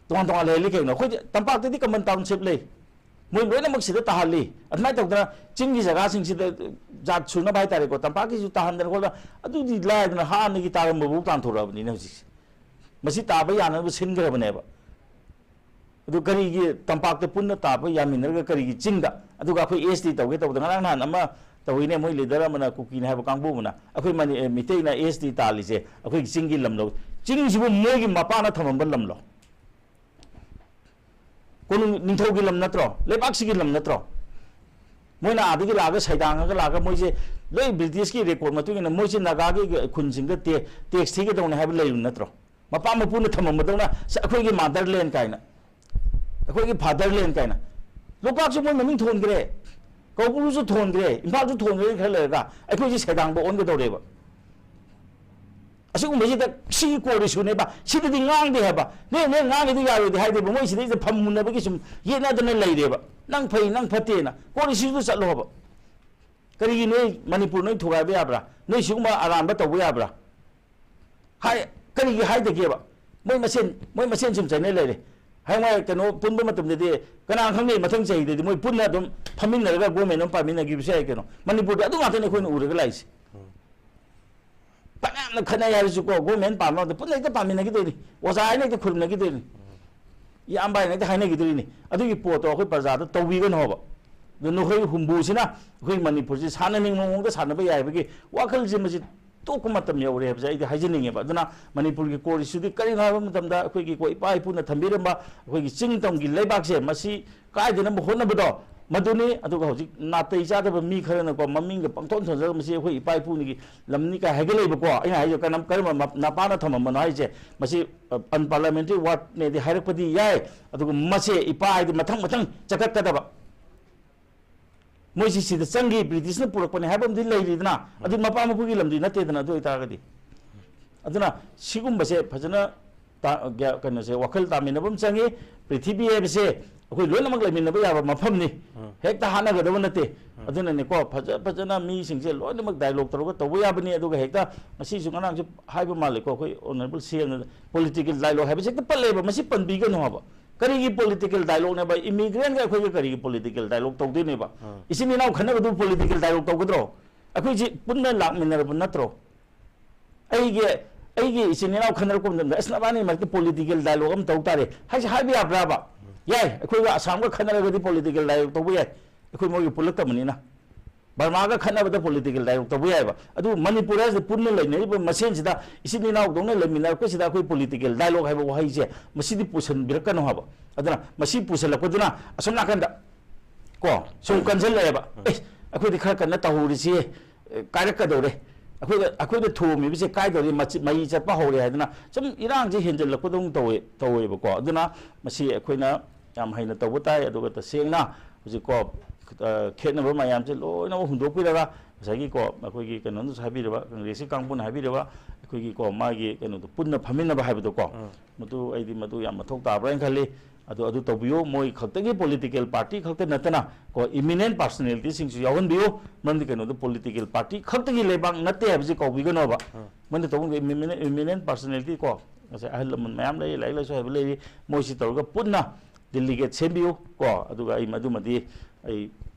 ꯇꯣꯉꯥꯟ ꯇꯣꯉꯥꯟ ꯂꯩꯍꯜꯂꯤ ꯀꯩꯅꯣ? ꯑꯩꯈꯣꯏꯗꯤ ꯇꯝꯄꯥꯛꯇꯗꯤ ꯀꯃꯟ ꯇꯥꯎꯟꯁꯤꯞ ꯂꯩ, ꯃꯣꯏ ꯂꯣꯏꯅꯃꯛ ꯁꯤꯗ ꯇꯥꯍꯜꯂꯤ꯫ ꯑꯗꯨꯃꯥꯏꯅ ꯇꯧꯗꯅ ꯆꯤꯡꯒꯤ ꯖꯒꯥꯁꯤꯡꯁꯤꯗ ꯖꯥꯠ ꯁꯨꯅꯕ ꯍꯥꯏꯇꯥꯔꯦꯀꯣ, ꯇꯝꯄꯥꯛꯀꯤꯁꯨ ꯇꯥꯍꯟꯗꯅ ꯈꯣꯠꯇꯅ, ꯑꯗꯨꯗꯤ ꯂꯥꯏꯗꯅ ꯍꯥꯟꯅꯒꯤ ꯇꯥꯔꯝꯕꯐꯥꯎ ꯇꯥꯟꯊꯣꯔꯛꯑꯕꯅꯤꯅ ꯍꯧꯖꯤꯛꯁꯦ꯫ ꯃꯁꯤ ꯇꯥꯕ ꯌꯥꯅꯕ ꯁꯤꯟꯈ꯭ꯔꯕꯅꯦꯕ꯫ ꯑꯗꯨ ꯀꯔꯤꯒꯤ ꯇꯝꯄꯥꯛꯇ ꯄꯨꯟꯅ ꯇꯥꯕ ꯌꯥꯃꯤꯟꯅꯔꯒ ꯀꯔꯤꯒꯤ ꯆꯤꯡꯗ? ꯑꯗꯨꯒ ꯑꯩꯈꯣꯏ ꯑꯦꯁ ꯇꯤ ꯇꯧꯒꯦ ꯇꯧꯕꯗ ꯉꯔꯥꯡ ꯅꯍꯥꯟ ꯑꯃ ꯇꯧꯋꯤꯅꯦ, ꯃꯣꯏ ꯂꯤꯗꯔ ꯑꯃꯅ, ꯀꯨꯀꯤꯅꯤ ꯍꯥꯏꯕ ꯀꯥꯡꯕꯨ ꯑꯃꯅ, ꯑꯩꯈꯣꯏ ꯃꯅꯤ-, ꯑꯦ, ꯃꯤꯇꯩꯅ ꯑꯦꯁ ꯇꯤ ꯇꯥꯜꯂꯤꯁꯦ ꯑꯩꯈꯣꯏꯒꯤ ꯆꯤꯡꯒꯤ ꯂꯝ ꯂꯧ-, ꯆꯤꯡꯁꯤꯕꯨ ꯃꯣꯏꯒꯤ ꯃꯄꯥꯅ ꯊꯝꯃꯝꯕ ꯂꯝꯂꯣ? ꯀꯣꯅꯨꯡ ꯅꯤꯡꯊꯧꯒꯤ ꯂꯝ ꯅꯠꯇ꯭ꯔꯣ? ꯂꯩꯕꯥꯛꯁꯤꯒꯤ ꯂꯝ ꯅꯠꯇ꯭ꯔꯣ? ꯃꯣꯏꯅ ꯑꯥꯗꯒꯤ ꯂꯥꯛꯑꯒ ꯁꯩꯗꯥꯡꯉꯒ ꯂꯥꯛꯑꯒ ꯃꯣꯏꯁꯦ ꯂꯣꯏ ꯕ꯭ꯔꯤꯇꯤꯁꯀꯤ ꯔꯦꯀꯣꯔꯠ ꯃꯇꯨꯡ ꯏꯟꯅ ꯃꯣꯏꯁꯦ ꯅꯥꯒꯥꯒꯤ ꯈꯨꯟꯁꯤꯡꯗ ꯇꯦ-, ꯇꯦꯛꯁ ꯊꯤꯒꯗꯧꯅꯦ ꯍꯥꯏꯕ ꯂꯩꯔꯤꯕ ꯅꯠꯇ꯭ꯔꯣ? ꯃꯄꯥ ꯃꯄꯨꯅ ꯊꯝꯃꯝꯕꯗꯧꯅ "ꯁ-, ꯑꯩꯈꯣꯏꯒꯤ ꯃꯥꯗꯔꯂꯦꯟ" ꯀꯥꯏꯅ, "ꯑꯩꯈꯣꯏꯒꯤ ꯐꯥꯗꯔꯂꯦꯟ" ꯀꯥꯏꯅ꯫ ꯂꯣꯛꯇꯥꯛꯁꯨ ꯃꯣꯏ ꯃꯃꯤꯡ ꯊꯣꯟꯈ꯭ꯔꯦ, ꯀꯧꯕ꯭ꯔꯨꯁꯨ ꯊꯣꯟꯈ꯭ꯔꯦ, ꯏꯝꯐꯥꯜꯁꯨ ꯊꯣꯟꯈ꯭ꯔꯦ, ꯈꯔ ꯂꯩꯔꯒ ꯑꯩꯈꯣꯏꯁꯤ ꯁꯩꯗꯥꯡꯕ ꯑꯣꯟꯒꯗꯧꯔꯦꯕ꯫ ꯑꯁꯤꯒꯨꯝꯕꯁꯤꯗ ꯁꯤꯒꯤ ꯀꯣꯔ ꯏꯁꯨꯅꯦꯕ꯫ ꯁꯤꯗꯗꯤ ꯉꯥꯡꯗꯦ ꯍꯥꯏꯕ꯫ ꯅꯣꯏ, ꯅꯣꯏ ꯉꯥꯡꯉꯤꯗꯨ ꯌꯥꯔꯣꯏꯗꯤ ꯍꯥꯏꯗꯦꯕ꯫ ꯃꯣꯏ ꯁꯤꯗꯩꯁꯤꯗ ꯐꯝꯃꯨꯅꯕꯒꯤ ꯁꯨꯝ ꯌꯦꯠꯅꯗꯅ ꯂꯩꯔꯦꯕ꯫ ꯅꯪ ꯐꯩ, ꯅꯪ ꯐꯠꯇꯦꯅ꯫ ꯀꯣꯔ ꯏꯁꯨꯗꯨ ꯆꯠꯂꯣ ꯍꯥꯏꯕ꯫ ꯀꯔꯤꯒꯤ ꯅꯣꯏ ꯃꯅꯤꯄꯨꯔ ꯅꯣꯏ ꯊꯨꯒꯥꯏꯕ ꯌꯥꯕ꯭ꯔꯥ? ꯅꯣꯏ ꯁꯤꯒꯨꯝꯕ ꯑꯔꯥꯟꯕ ꯇꯧꯕ ꯌꯥꯕ꯭ꯔꯥ? ꯍꯥꯏ, ꯀꯔꯤꯒꯤ ꯍꯥꯏꯗꯒꯦꯕ? ꯃꯣꯏ ꯃꯁꯦꯟ, ꯃꯣꯏ ꯃꯁꯦꯟ ꯁꯨꯝ ꯆꯩꯅ ꯂꯩꯔꯦ꯫ ꯍꯌꯦꯡꯋꯥꯏ ꯀꯩꯅꯣ ꯄꯨꯟꯕ ꯃꯇꯝꯗꯗꯤ ꯀꯅꯥ ꯈꯪꯅꯤ, ꯃꯊꯪ ꯆꯍꯤꯗꯗꯤ ꯃꯣꯏ ꯄꯨꯟꯅ ꯑꯗꯨꯝ ꯐꯝꯃꯤꯟꯅꯔꯒ ꯒꯣꯔꯃꯦꯟ ꯑꯃ ꯄꯥꯟꯃꯤꯟꯅꯈꯤꯕꯁꯨ ꯌꯥꯏ ꯀꯩꯅꯣ꯫ ꯃꯅꯤꯄꯨꯔꯗ ꯑꯗꯨ ꯉꯥꯛꯇꯅꯤ ꯑꯩꯈꯣꯏꯅ ꯎꯔꯒ ꯂꯥꯛꯏꯁꯦ꯫ ꯐꯅꯌꯥꯝꯅ ꯈꯠꯅꯩ ꯍꯥꯏꯔꯁꯨꯀꯣ, ꯒꯣꯔꯃꯦꯟ ꯄꯥꯟꯕ ꯃꯇꯝꯗ ꯄꯨꯟꯅ ꯍꯦꯛꯇ ꯄꯥꯟꯃꯤꯟꯅꯈꯤꯗꯣꯏꯅꯤ, ꯑꯣꯖꯥ ꯍꯥꯏꯅ ꯍꯦꯛꯇ ꯈꯨꯔꯨꯝꯅꯈꯤꯗꯣꯏꯅꯤ, ꯏꯌꯥꯝꯕ ꯍꯥꯏꯅ ꯍꯦꯛꯇ ꯍꯥꯏꯅꯈꯤꯗꯣꯏꯅꯤ꯫ ꯑꯗꯨꯒꯤ ꯄꯣꯠꯇꯣ ꯑꯩꯈꯣꯏ ꯄ꯭ꯔꯖꯥꯗ ꯇꯧꯕꯤꯒꯅꯣ ꯍꯥꯏꯕ꯫ ꯑꯗꯨ ꯅꯈꯣꯏ ꯍꯨꯝꯕꯨꯁꯤꯅ ꯑꯩꯈꯣꯏ ꯃꯅꯤꯄꯨꯔꯁꯤ ꯁꯥꯟꯅꯅꯤꯡꯕ ꯃꯑꯣꯡꯗ ꯁꯥꯟꯅꯕ ꯌꯥꯏ ꯍꯥꯏꯕꯒꯤ ꯋꯥꯈꯜꯁꯦ ꯃꯁꯤ ꯇꯣꯛꯄ ꯃꯇꯝ ꯌꯧꯔꯦ ꯍꯥꯏꯕꯁꯦ ꯑꯩꯗꯤ ꯍꯥꯏꯖꯅꯤꯡꯉꯦꯕ꯫ ꯑꯗꯨꯅ ꯃꯅꯤꯄꯨꯔꯒꯤ core issue ꯗꯤ ꯀꯔꯤꯅꯣ ꯍꯥꯏꯕ ꯃꯇꯝꯗ ꯑꯩꯈꯣꯏꯒꯤ ꯀꯣ ꯏꯄꯥ ꯏꯄꯨꯅ ꯊꯝꯕꯤꯔꯝꯕ ꯑꯩꯈꯣꯏꯒꯤ ꯆꯤꯡ ꯇꯝꯒꯤ ꯂꯩꯕꯥꯛꯁꯦ ꯃꯁꯤ ꯀꯥꯏꯗꯅꯕ ꯍꯣꯠꯅꯕꯗꯣ ꯃꯗꯨꯅꯤ꯫ ꯑꯗꯨꯒ ꯍꯧꯖꯤꯛ ꯅꯥꯇꯩ ꯆꯥꯗꯕ ꯃꯤ ꯈꯔꯅꯀꯣ ꯃꯃꯤꯡꯒ ꯄꯪꯊꯣꯟ ꯊꯣꯟꯖꯔꯒ ꯃꯁꯤ ꯑꯩꯈꯣꯏ ꯏꯄꯥ ꯏꯄꯨꯒꯤ ꯂꯝꯅꯤ ꯀꯥꯏ ꯍꯥꯏꯒꯠꯂꯛꯏꯕꯀꯣ꯫ ꯑꯩꯅ ꯍꯥꯏꯁꯦ ꯀꯔꯝ-, ꯀꯔꯝꯕ ꯃ-, ꯅꯄꯥꯅ ꯊꯝꯃꯝꯕꯅꯣ ꯍꯥꯏꯁꯦ, ꯃꯁꯤ, ꯑ, unparliamentary word ꯅꯦꯗꯤ ꯍꯥꯏꯔꯛꯄꯗꯤ ꯌꯥꯏ, ꯑꯗꯨꯒ ꯃꯁꯦ ꯏꯄꯥ ꯍꯥꯏꯗꯤ ꯃꯊꯪ ꯃꯊꯪ ꯆꯀꯠꯀꯗꯕ꯫ ꯃꯣꯏꯁꯤ ꯁꯤꯗ ꯆꯪꯈꯤ, ꯕ꯭ꯔꯤꯇꯤꯁꯅ ꯄꯨꯔꯛꯄꯅꯦ ꯍꯥꯏꯕ ꯑꯃꯗꯤ ꯂꯩꯔꯤꯗꯅ, ꯑꯗꯨ ꯃꯄꯥ ꯃꯄꯨꯒꯤ ꯂꯝꯗꯤ ꯅꯠꯇꯦꯗꯅ꯫ ꯑꯗꯨ ꯑꯣꯏꯇꯥꯔꯒꯗꯤ, ꯑꯗꯨꯅ ꯁꯤꯒꯨꯝꯕꯁꯦ ꯐꯖꯅ ꯇ-, ꯒ-, ꯀꯩꯅꯣꯁꯦ, ꯋꯥꯈꯜ ꯇꯥꯃꯤꯟꯅꯕ ꯑꯃ ꯆꯪꯉꯤ꯫ ꯄ꯭ꯔꯤꯊꯤꯕꯤ ꯍꯥꯏꯕꯁꯦ ꯑꯩꯈꯣꯏ ꯂꯣꯏꯅꯃꯛ ꯂꯩꯃꯤꯟꯅꯕ ꯌꯥꯕ ꯃꯐꯝꯅꯤ, ꯎꯝ꯫ ꯍꯦꯛꯇ ꯍꯥꯠꯅꯒꯗꯕ ꯅꯠꯇꯦ꯫ ꯎꯝ꯫ ꯑꯗꯨꯅꯅꯦꯀꯣ, ꯐꯖ ꯐꯖꯅ ꯃꯤꯁꯤꯡꯁꯦ ꯂꯣꯏꯅꯃꯛ dialogue ꯇꯧꯔꯒ ꯇꯧꯕ ꯌꯥꯕꯅꯤ꯫ ꯑꯗꯨꯒ ꯍꯦꯛꯇ ꯉꯁꯤꯁꯨ ꯉꯔꯥꯡꯁꯨ ꯍꯥꯏꯕ ꯃꯥꯜꯂꯦꯀꯣ, ꯑꯩꯈꯣꯏ honourable ꯁꯤ ꯑꯦꯝꯅ political dialogue ꯍꯥꯏꯕꯁꯦ ꯍꯦꯛꯇ ꯄꯜꯂꯦꯕ꯫ ꯃꯁꯤ ꯄꯟꯕꯤꯒꯅꯨ ꯍꯥꯏꯕ꯫ ꯀꯔꯤꯒꯤ political dialogue ꯅꯦꯕ? Immigrant ꯒ ꯑꯩꯈꯣꯏꯒ ꯀꯔꯤꯒꯤ political dialogue ꯇꯧꯗꯣꯏꯅꯦꯕ? ꯎꯝ꯫ ꯏꯆꯤꯟ ꯏꯅꯥꯎ ꯈꯠꯅꯕꯗꯨ political dialogue ꯇꯧꯒꯗ꯭ꯔꯣ? ꯑꯩꯈꯣꯏꯁꯤ ꯄꯨꯟꯅ ꯂꯥꯛꯃꯤꯟꯅꯔꯕ ꯅꯠꯇ꯭ꯔꯣ? ꯑꯩꯒꯤ, ꯑꯩꯒꯤ ꯏꯆꯤꯟ ꯏꯅꯥꯎ ꯈꯠꯅꯔꯛꯄ ꯃꯇꯝꯗ, "ꯑꯁ, ꯅꯕꯥꯅꯤ ꯃꯔꯛꯇ political dialogue ꯑꯃ ꯇꯧ ꯇꯥꯔꯦ" ꯍꯥꯏꯁꯦ ꯍꯥꯏꯕ ꯌꯥꯕ꯭ꯔꯥꯕ? ꯌꯥꯏ, ꯑꯩꯈꯣꯏꯒ ꯑꯁꯥꯝꯒ ꯈꯠꯅꯔꯒꯗꯤ political dialogue ꯇꯧꯕ ꯌꯥꯏ, ꯑꯩꯈꯣꯏ ꯃꯣꯏꯒꯤ ꯄꯨꯜꯂꯛꯇꯕꯅꯤꯅ꯫ ꯕꯔꯃꯥꯒ ꯈꯠꯅꯕꯗ political dialogue ꯇꯧꯕ ꯌꯥꯏꯕ꯫ ꯑꯗꯨꯕꯨ ꯃꯅꯤꯄꯨꯔ ꯍꯥꯏꯁꯤꯗ ꯄꯨꯟꯅ ꯂꯩꯅꯔꯤꯕ ꯃꯁꯦꯟꯁꯤꯗ, ꯏꯆꯤꯟ ꯏꯅꯥꯎꯗꯧꯅ ꯂꯩꯃꯤꯟꯅꯔꯛꯄꯁꯤꯗ ꯑꯩꯈꯣꯏ political dialogue ꯍꯥꯏꯕ ꯋꯥꯍꯩꯁꯦ ꯃꯁꯤꯗꯤ ꯄꯨꯁꯟꯕꯤꯔꯛꯀꯅꯨ ꯍꯥꯏꯕ꯫ ꯑꯗꯨꯅ ꯃꯁꯤ ꯄꯨꯁꯜꯂꯛꯄꯗꯨꯅ ꯑꯁꯣꯝ ꯅꯥꯀꯟꯗ ꯀꯣ ꯁꯨꯝ ꯀꯟꯁꯤꯜꯂꯛꯑꯦꯕ꯫ ꯎꯝ꯫ "ꯑꯦ, ꯑꯩꯈꯣꯏꯗꯤ ꯈꯔ ꯀꯟꯅ ꯇꯧꯍꯧꯔꯤꯁꯤ, ꯑꯦ, ꯀꯥꯏꯔꯛꯀꯗꯧꯔꯦ꯫ ꯑꯩꯈꯣꯏꯗ, ꯑꯩꯈꯣꯏꯗ ꯊꯣꯝꯃꯤꯕꯁꯦ ꯀꯥꯏꯗꯧꯔꯦ, ꯃꯆꯤ-, ꯃꯩ ꯆꯠꯄ ꯍꯧꯔꯦ" ꯍꯥꯏꯗꯅ ꯁꯨꯝ ꯏꯔꯥꯡꯁꯦ ꯍꯦꯟꯖꯜꯂꯛꯄꯗꯧꯅ ꯇꯧꯋꯦ, ꯇꯧꯋꯦꯕꯀꯣ꯫ ꯑꯗꯨꯅ ꯃꯁꯤ ꯑꯩꯈꯣꯏꯅ ꯌꯥꯝ ꯍꯩꯅ ꯇꯧꯕ ꯇꯥꯏ꯫ ꯑꯗꯨꯒ ꯇꯁꯦꯡꯅ ꯍꯧꯖꯤꯛꯀꯣ, ꯑ, ꯈꯦꯠꯅꯕ ꯃꯌꯥꯝꯁꯦ ꯂꯣꯏꯅꯃꯛ ꯍꯨꯟꯗꯣꯛꯄꯤꯔꯒ, ꯉꯁꯥꯏꯒꯤ ꯀꯣ, ꯑꯩꯈꯣꯏꯒꯤ ꯀꯩꯅꯣꯅꯁꯨ ꯍꯥꯏꯕꯤꯔꯕ, ꯀꯪꯒ꯭ꯔꯦꯁꯀꯤ ꯀꯥꯡꯕꯨꯅ ꯍꯥꯏꯕꯤꯔꯕ, ꯑꯩꯈꯣꯏꯒꯤ ꯀꯣ, ꯃꯥꯒꯤ ꯀꯩꯅꯣꯗꯣ ꯄꯨꯟꯅ ꯐꯝꯃꯤꯟꯅꯕ ꯍꯥꯏꯕꯗꯣ ꯀꯣ, ꯎꯝ꯫ ꯃꯗꯨ ꯑꯩꯗꯤ ꯃꯗꯨ ꯌꯥꯝ ꯃꯊꯧ ꯇꯥꯕ꯭ꯔꯥ ꯍꯥꯏꯅ ꯈꯜꯂꯤ꯫ ꯑꯗꯨ, ꯑꯗꯨ ꯇꯧꯕꯤꯌꯨ꯫ ꯃꯣꯏ ꯈꯛꯇꯒꯤ political party ꯈꯛꯇ ꯅꯠꯇꯅ ꯀꯣ, eminent personality ꯁꯤꯡꯁꯨ ꯌꯥꯎꯍꯟꯕꯤꯌꯨ꯫ ꯃꯔꯝꯗꯤ ꯀꯩꯅꯣꯗ political party ꯈꯛꯇꯒꯤ ꯂꯩꯕꯥꯛ ꯅꯠꯇꯦ ꯍꯥꯏꯕꯁꯤ ꯀꯥꯎꯕꯤꯒꯅꯣꯕ꯫ ꯎꯝ꯫ ꯃꯣꯏꯅ ꯇꯧꯕ eminent, eminent personality ꯀꯣ, ꯉꯁꯥꯏ ꯑꯍꯜ ꯂꯃꯟ ꯃꯌꯥꯝ ꯂꯩꯔꯤ, ꯂꯥꯏꯔꯤꯛ ꯂꯥꯏꯁꯨ ꯍꯩꯕ ꯂꯩꯔꯤ, ꯃꯣꯏꯁꯤ ꯇꯧꯔꯒ ꯄꯨꯟꯅ delegate ꯁꯦꯝꯕꯤꯌꯨ ꯀꯣ꯫ ꯑꯗꯨꯒ ꯑꯩ ꯃꯗꯨꯃꯗꯤ ꯑꯩ,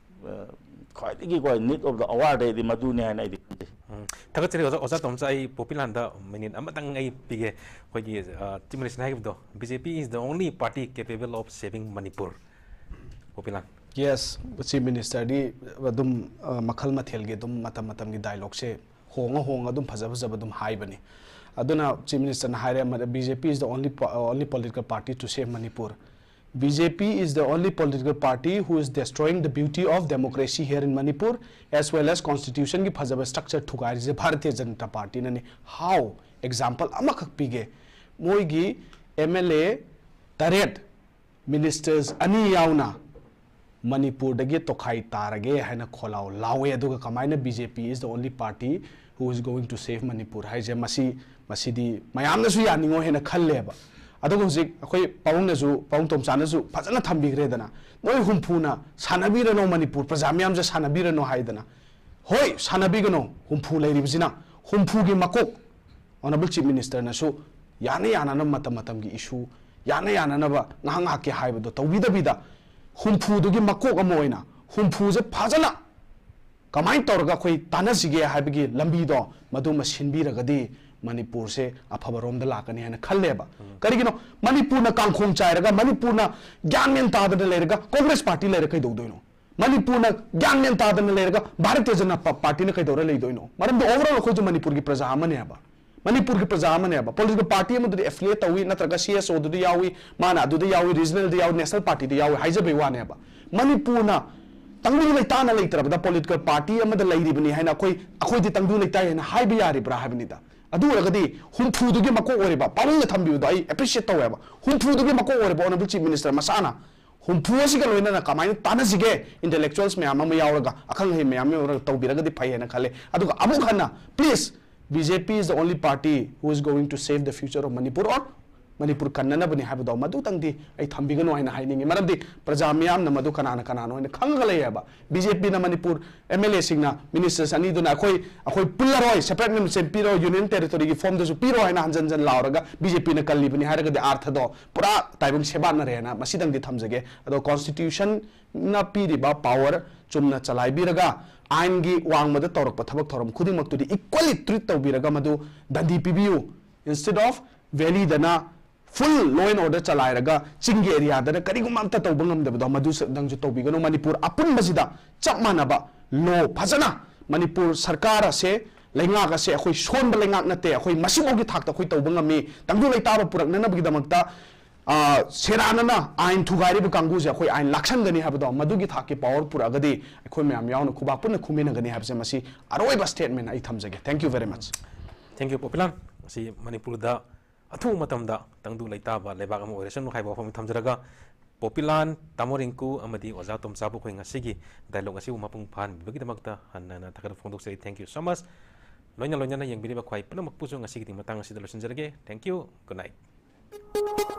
ꯑ, ꯈ꯭ꯋꯥꯏꯗꯒꯤꯀꯣ need of the hour ꯗꯩꯗꯤ ꯃꯗꯨꯅꯤ ꯍꯥꯏꯅ ꯑꯩꯗꯤ ꯈꯟꯖꯩ꯫ ꯎꯝ, ꯊꯥꯒꯠꯆꯔꯤ ꯑꯣꯖꯥ, ꯑꯣꯖꯥ ꯇꯣꯝꯆꯥ, ꯑꯩ ꯄꯣꯄꯤꯂꯥꯟꯗ minute ꯑꯃꯇꯪ ꯑꯩ ꯄꯤꯒꯦ꯫ ꯑꯩꯈꯣꯏꯒꯤ, ꯑ, Chief Minister ꯅ ꯍꯥꯏꯈꯤꯕꯗꯣ, "B J P is the only party capable of saving Manipur"꯫ ꯄꯣꯄꯤꯂꯥꯟ꯫ Yes, Chief Minister ꯗꯤ ꯑꯗꯨꯝ, ꯑ, ꯃꯈꯜ ꯃꯊꯦꯜꯒꯤ ꯑꯗꯨꯝ ꯃꯇꯝ ꯃꯇꯝꯒꯤ dialogue ꯁꯦ ꯍꯣꯡꯉ ꯍꯣꯡꯉ ꯑꯗꯨꯝ ꯐꯖ ꯐꯖꯕ ꯑꯗꯨꯝ ꯍꯥꯏꯕꯅꯤ꯫ ꯑꯗꯨꯅ Chief Minister ꯅ ꯍꯥꯏꯔꯦ, "B J P is the only po-, only political party to save Manipur." B J P is the only political party who is destroying the beauty of democracy here in Manipur, as well as constitution ꯒꯤ ꯐꯖꯕ structure ꯊꯨꯒꯥꯏꯔꯤꯁꯦ Bharatiya Janata ꯄꯥꯔꯇꯤꯅꯅꯤ꯫ How? Example ꯑꯃꯈꯛ ꯄꯤꯒꯦ꯫ ꯃꯣꯏꯒꯤ M L A ꯇꯔꯦꯠ, ministers ꯑꯅꯤ ꯌꯥꯎꯅ ꯃꯅꯤꯄꯨꯔꯗꯒꯤ ꯇꯣꯈꯥꯏ ꯇꯥꯔꯒꯦ ꯍꯥꯏꯅ ꯈꯣꯜꯂꯥꯎ ꯂꯥꯎꯋꯦ꯫ ꯑꯗꯨꯒ ꯀꯃꯥꯏꯅ B J P is the only party who is going to save Manipur ꯍꯥꯏꯁꯦ, ꯃꯁꯤ, ꯃꯁꯤꯗꯤ ꯃꯌꯥꯝꯅꯁꯨ ꯌꯥꯅꯤꯡꯉꯣꯏ ꯍꯥꯏꯅ ꯈꯜꯂꯦꯕ꯫ ꯑꯗꯨꯒ ꯍꯧꯖꯤꯛ ꯑꯩꯈꯣꯏ ꯄꯥꯕꯨꯡꯅꯁꯨ, ꯄꯥꯕꯨꯡ ꯇꯣꯝꯆꯥꯅꯁꯨ ꯐꯖꯅ ꯊꯝꯕꯤꯈ꯭ꯔꯦꯗꯅ, "ꯅꯣꯏ ꯍꯨꯝꯐꯨꯅ ꯁꯥꯟꯅꯕꯤꯔꯅꯣ, ꯃꯅꯤꯄꯨꯔ ꯄ꯭ꯔꯖꯥ ꯃꯤꯌꯥꯝꯁꯦ ꯁꯥꯟꯅꯕꯤꯔꯅꯣ" ꯍꯥꯏꯗꯅ꯫ ꯍꯣꯏ, ꯁꯥꯟꯅꯕꯤꯒꯅꯣ, ꯍꯨꯝꯐꯨ ꯂꯩꯔꯤꯕꯁꯤꯅ꯫ ꯍꯨꯝꯐꯨꯒꯤ ꯃꯀꯣꯛ Honourable Chief Minister ꯅꯁꯨ ꯌꯥꯅ ꯌꯥꯅꯅꯕ ꯃꯇꯝ ꯃꯇꯝꯒꯤ issue, ꯌꯥꯅ ꯌꯥꯅꯅꯕ ꯉꯥꯏꯍꯥꯛ ꯉꯥꯏꯍꯥꯛꯀꯤ ꯍꯥꯏꯕꯗꯣ ꯇꯧꯕꯤꯗꯕꯤꯗ, ꯍꯨꯝꯐꯨꯗꯨꯒꯤ ꯃꯀꯣꯛ ꯑꯃ ꯑꯣꯏꯅ ꯍꯨꯝꯐꯨꯁꯦ ꯐꯖꯅ ꯀꯃꯥꯏꯅ ꯇꯧꯔꯒ ꯑꯩꯈꯣꯏ ꯇꯥꯟꯅꯁꯤꯒꯦ ꯍꯥꯏꯕꯒꯤ ꯂꯝꯕꯤꯗꯣ ꯃꯗꯨꯃ ꯁꯤꯟꯕꯤꯔꯒꯗꯤ ꯃꯅꯤꯄꯨꯔꯁꯦ ꯑꯐꯕꯔꯣꯝꯗ ꯂꯥꯛꯀꯅꯤ ꯍꯥꯏꯅ ꯈꯜꯂꯦꯕ꯫ ꯀꯔꯤꯒꯤꯅꯣ? ꯃꯅꯤꯄꯨꯔꯅ ꯀꯥꯡꯈꯣꯡ ꯆꯥꯏꯔꯒ, ꯃꯅꯤꯄꯨꯔꯅ ꯒ꯭ꯌꯥꯟ ꯃꯦꯟ ꯇꯥꯗꯅ ꯂꯩꯔꯒ Congress party ꯂꯩꯔ ꯀꯩꯗꯧꯗꯣꯏꯅꯣ? ꯃꯅꯤꯄꯨꯔꯅ ꯒ꯭ꯌꯥꯟ ꯃꯦꯟ ꯇꯥꯗꯅ ꯂꯩꯔꯒ ꯚꯥꯔꯇꯤꯌ ꯖꯅꯇꯥ ꯄ-, party ꯅ ꯀꯩꯗꯧꯔ ꯂꯩꯗꯣꯏꯅꯣ? ꯃꯔꯝꯗꯤ overall ꯑꯩꯈꯣꯏꯁꯨ ꯃꯅꯤꯄꯨꯔꯒꯤ ꯄ꯭ꯔꯖꯥ ꯑꯃꯅꯦꯕ꯫ ꯃꯅꯤꯄꯨꯔꯒꯤ ꯄ꯭ꯔꯖꯥ ꯑꯃꯅꯦꯕ꯫ Political party ꯑꯃꯗꯨꯗ affiliate ꯇꯧꯏ, ꯅꯠꯇ꯭ꯔꯒ C S O ꯗꯨꯗ ꯌꯥꯎꯏ, ꯃꯥꯅ ꯑꯗꯨꯗ ꯌꯥꯎꯏ, regional ꯗ ꯌꯥꯎꯏ, national party ꯗ ꯌꯥꯎꯏ ꯍꯥꯏꯖꯕꯩ ꯋꯥꯅꯦꯕ꯫ ꯃꯅꯤꯄꯨꯔꯅ ꯇꯪꯗꯨ ꯂꯩꯇꯥꯅ ꯂꯩꯇ꯭ꯔꯕꯗ political party ꯑꯃꯗ ꯂꯩꯔꯤꯕꯅꯤ ꯍꯥꯏꯅ ꯑꯩꯈꯣꯏ, ꯑꯩꯈꯣꯏꯗꯤ ꯇꯪꯗꯨ ꯂꯩꯇꯥꯏ ꯍꯥꯏꯅ ꯍꯥꯏꯕ ꯌꯥꯔꯤꯕ꯭ꯔꯥ ꯍꯥꯏꯕꯅꯤꯗ꯫ ꯑꯗꯨ ꯑꯣꯏꯔꯒꯗꯤ ꯍꯨꯝꯐꯨꯗꯨꯒꯤ ꯃꯀꯣꯛ ꯑꯣꯏꯔꯤꯕ, ꯄꯥꯕꯨꯡꯅ ꯊꯝꯕꯤꯕꯗꯣ ꯑꯩ appreciate ꯇꯧꯋꯦꯕ꯫ ꯍꯨꯝꯐꯨꯗꯨꯒꯤ ꯃꯀꯣꯛ ꯑꯣꯏꯔꯤꯕ Honourable Chief Minister ꯃꯁꯥꯅ ꯍꯨꯝꯐꯨ ꯑꯁꯤꯒ ꯂꯣꯏꯅꯅ ꯀꯃꯥꯏꯅ ꯇꯥꯟꯅꯁꯤꯒꯦ, intellectuals ꯃꯌꯥꯝ ꯑꯃ ꯌꯥꯎꯔꯒ, ꯑꯈꯪ ꯑꯍꯩ ꯃꯌꯥꯝ ꯌꯥꯎꯔꯒ ꯇꯧꯕꯤꯔꯒꯗꯤ ꯐꯩ ꯍꯥꯏꯅ ꯈꯜꯂꯦ꯫ ꯑꯗꯨꯒ ꯑꯃꯨꯛ ꯍꯟꯅ, please, B J P is the only party who is going to save the future of Manipur or Manipur ꯀꯟꯅꯅꯕꯅꯤ ꯍꯥꯏꯕꯗꯣ ꯃꯗꯨꯇꯪꯗꯤ ꯑꯩ ꯊꯝꯕꯤꯒꯅꯨ ꯍꯥꯏꯅ ꯍꯥꯏꯅꯤꯡꯉꯤ꯫ ꯃꯔꯝꯗꯤ ꯄ꯭ꯔꯖꯥ ꯃꯤꯌꯥꯝꯅ ꯃꯗꯨ ꯀꯅꯥꯅ ꯀꯅꯥꯅꯣ ꯍꯥꯏꯅ ꯈꯪꯉꯒ ꯂꯩꯌꯦꯕ꯫ ꯕꯤ ꯖꯦ ꯄꯤꯅ ꯃꯅꯤꯄꯨꯔ ꯑꯦꯝ ꯑꯦꯜ ꯑꯦꯁꯤꯡꯅ, ꯃꯤꯅꯤꯁꯇꯔꯁ ꯑꯅꯤꯗꯨꯅ ꯑꯩꯈꯣꯏ, ꯑꯩꯈꯣꯏ ꯄꯨꯜꯂꯔꯣꯏ, ꯁꯦꯄꯔꯦꯠ ꯑꯦꯗꯃꯤꯅꯤꯁꯇ꯭ꯔꯦꯁꯟ ꯄꯤꯔꯣꯏ, ꯌꯨꯅꯤꯌꯟ ꯇꯦꯔꯤꯇꯣꯔꯤꯒꯤ ꯐꯣꯝꯗꯁꯨ ꯄꯤꯔꯣꯏ ꯍꯥꯏꯅ ꯍꯟꯖꯟ ꯍꯟꯖꯟ ꯂꯥꯎꯔꯒ ꯕꯤ ꯖꯦ ꯄꯤꯅ ꯀꯜꯂꯤꯕꯅꯤ ꯍꯥꯏꯔꯒꯗꯤ ꯑꯥꯔꯊꯗꯣ ꯄꯨꯔꯥ ꯇꯥꯏꯕꯪ ꯁꯦꯕꯥꯠꯅꯔꯦꯅ ꯃꯁꯤꯗꯪꯗꯤ ꯊꯝꯖꯒꯦ꯫ ꯑꯗꯣ ꯀꯣꯟꯁꯇꯤꯇ꯭ꯌꯨꯁꯟꯅ ꯄꯤꯔꯤꯕ ꯄꯥꯋꯔ ꯆꯨꯝꯅ ꯆꯂꯥꯏꯕꯤꯔꯒ ꯑꯥꯏꯟꯒꯤ ꯋꯥꯡꯃꯗ ꯇꯧꯔꯛꯄ ꯊꯕꯛ ꯊꯧꯔꯝ ꯈꯨꯗꯤꯡꯃꯛꯇꯨꯗꯤ ꯏꯀ꯭ꯋꯦꯂꯤ ꯇ꯭ꯔꯤꯠ ꯇꯧꯕꯤꯔꯒ ꯃꯗꯨ ꯗꯟꯗꯤ ꯄꯤꯕꯤꯌꯨ꯫ Instead of ꯚꯦꯂꯤꯗꯅ full law and order ꯆꯂꯥꯏꯔꯒ ꯆꯤꯡꯒꯤ ꯑꯦꯔꯤꯌꯥꯗꯅ ꯀꯔꯤꯒꯨꯝꯕ ꯑꯝꯇ ꯇꯧꯕ ꯉꯝꯗꯕꯗꯣ ꯃꯗꯨꯁꯨ ꯅꯪꯁꯨ ꯇꯧꯕꯤꯒꯅꯨ꯫ ꯃꯅꯤꯄꯨꯔ ꯑꯄꯨꯟꯕꯁꯤꯗ ꯆꯞ ꯃꯥꯟꯅꯕ ꯂꯣ ꯐꯖꯅ ꯃꯅꯤꯄꯨꯔ ꯁꯔꯀꯥꯔ ꯑꯁꯦ, ꯂꯩꯉꯥꯛ ꯑꯁꯦ ꯑꯩꯈꯣꯏ ꯁꯣꯟꯕ ꯂꯩꯉꯥꯛ ꯅꯠꯇꯦ꯫ ꯑꯩꯈꯣꯏ ꯃꯁꯤꯐꯥꯎꯒꯤ ꯊꯥꯛꯇ ꯑꯩꯈꯣꯏ ꯇꯧꯕ ꯉꯝꯃꯤ꯫ ꯇꯪꯗꯨ ꯂꯩꯇꯥꯕ ꯄꯨꯔꯛꯅꯅꯕꯒꯤꯗꯃꯛꯇ, ꯑ, ꯁꯦꯔꯥꯟꯅꯅ ꯑꯥꯏꯟ ꯊꯨꯒꯥꯏꯔꯤꯕ ꯀꯥꯡꯕꯨꯁꯦ ꯑꯩꯈꯣꯏ ꯑꯥꯏꯟ ꯂꯥꯛꯁꯟꯒꯅꯤ ꯍꯥꯏꯕꯗꯣ, ꯃꯗꯨꯒꯤ ꯊꯥꯛꯀꯤ ꯄꯥꯋꯔ ꯄꯨꯔꯛꯑꯒꯗꯤ ꯑꯩꯈꯣꯏ ꯃꯌꯥꯝ ꯌꯥꯎꯅ ꯈꯨꯕꯥꯛ ꯄꯨꯟꯅ ꯈꯨꯃꯤꯟꯅꯒꯅꯤ ꯍꯥꯏꯕꯁꯦ ꯃꯁꯤ ꯑꯔꯣꯏꯕ ꯁ꯭ꯇꯦꯠꯃꯦꯟ ꯑꯩ ꯊꯝꯖꯒꯦ꯫ Thank you very much꯫ Thank you, ꯄꯣꯄꯤꯂꯥꯟ꯫ ꯉꯁꯤ ꯃꯅꯤꯄꯨꯔꯗ ꯑꯊꯨꯕ ꯃꯇꯝꯗ ꯇꯪꯗꯨ ꯂꯩꯇꯥꯕ ꯂꯩꯕꯥꯛ ꯑꯃ ꯑꯣꯏꯔꯁꯅꯨ ꯍꯥꯏꯕ ꯋꯥꯐꯝ ꯊꯝꯖꯔꯒ, ꯄꯣꯄꯤꯂꯥꯟ, ꯇꯥꯃꯣ ꯔꯤꯡꯀꯨ ꯑꯃꯗꯤ ꯑꯣꯖꯥ ꯇꯣꯝꯆꯥꯕꯨ ꯑꯩꯈꯣꯏ ꯉꯁꯤꯒꯤ ꯗꯥꯏꯂꯣꯒ ꯑꯁꯤꯕꯨ ꯃꯄꯨꯡ ꯐꯥꯍꯟꯕꯤꯕꯒꯤꯗꯃꯛꯇ ꯍꯟꯅ ꯍꯟꯅ ꯊꯥꯒꯠꯄ ꯐꯣꯡꯗꯣꯛꯆꯔꯤ꯫ Thank you so much꯫ ꯂꯣꯏꯅ ꯂꯣꯏꯅꯅ ꯌꯦꯡꯕꯤꯔꯤꯕ ꯈ꯭ꯋꯥꯏ ꯄꯨꯝꯅꯃꯛꯄꯨꯁꯨ ꯉꯁꯤꯒꯤꯗꯤ ꯃꯇꯥꯡ ꯑꯁꯤꯗ ꯂꯣꯏꯁꯤꯟꯖꯔꯒꯦ꯫ Thank you, good night꯫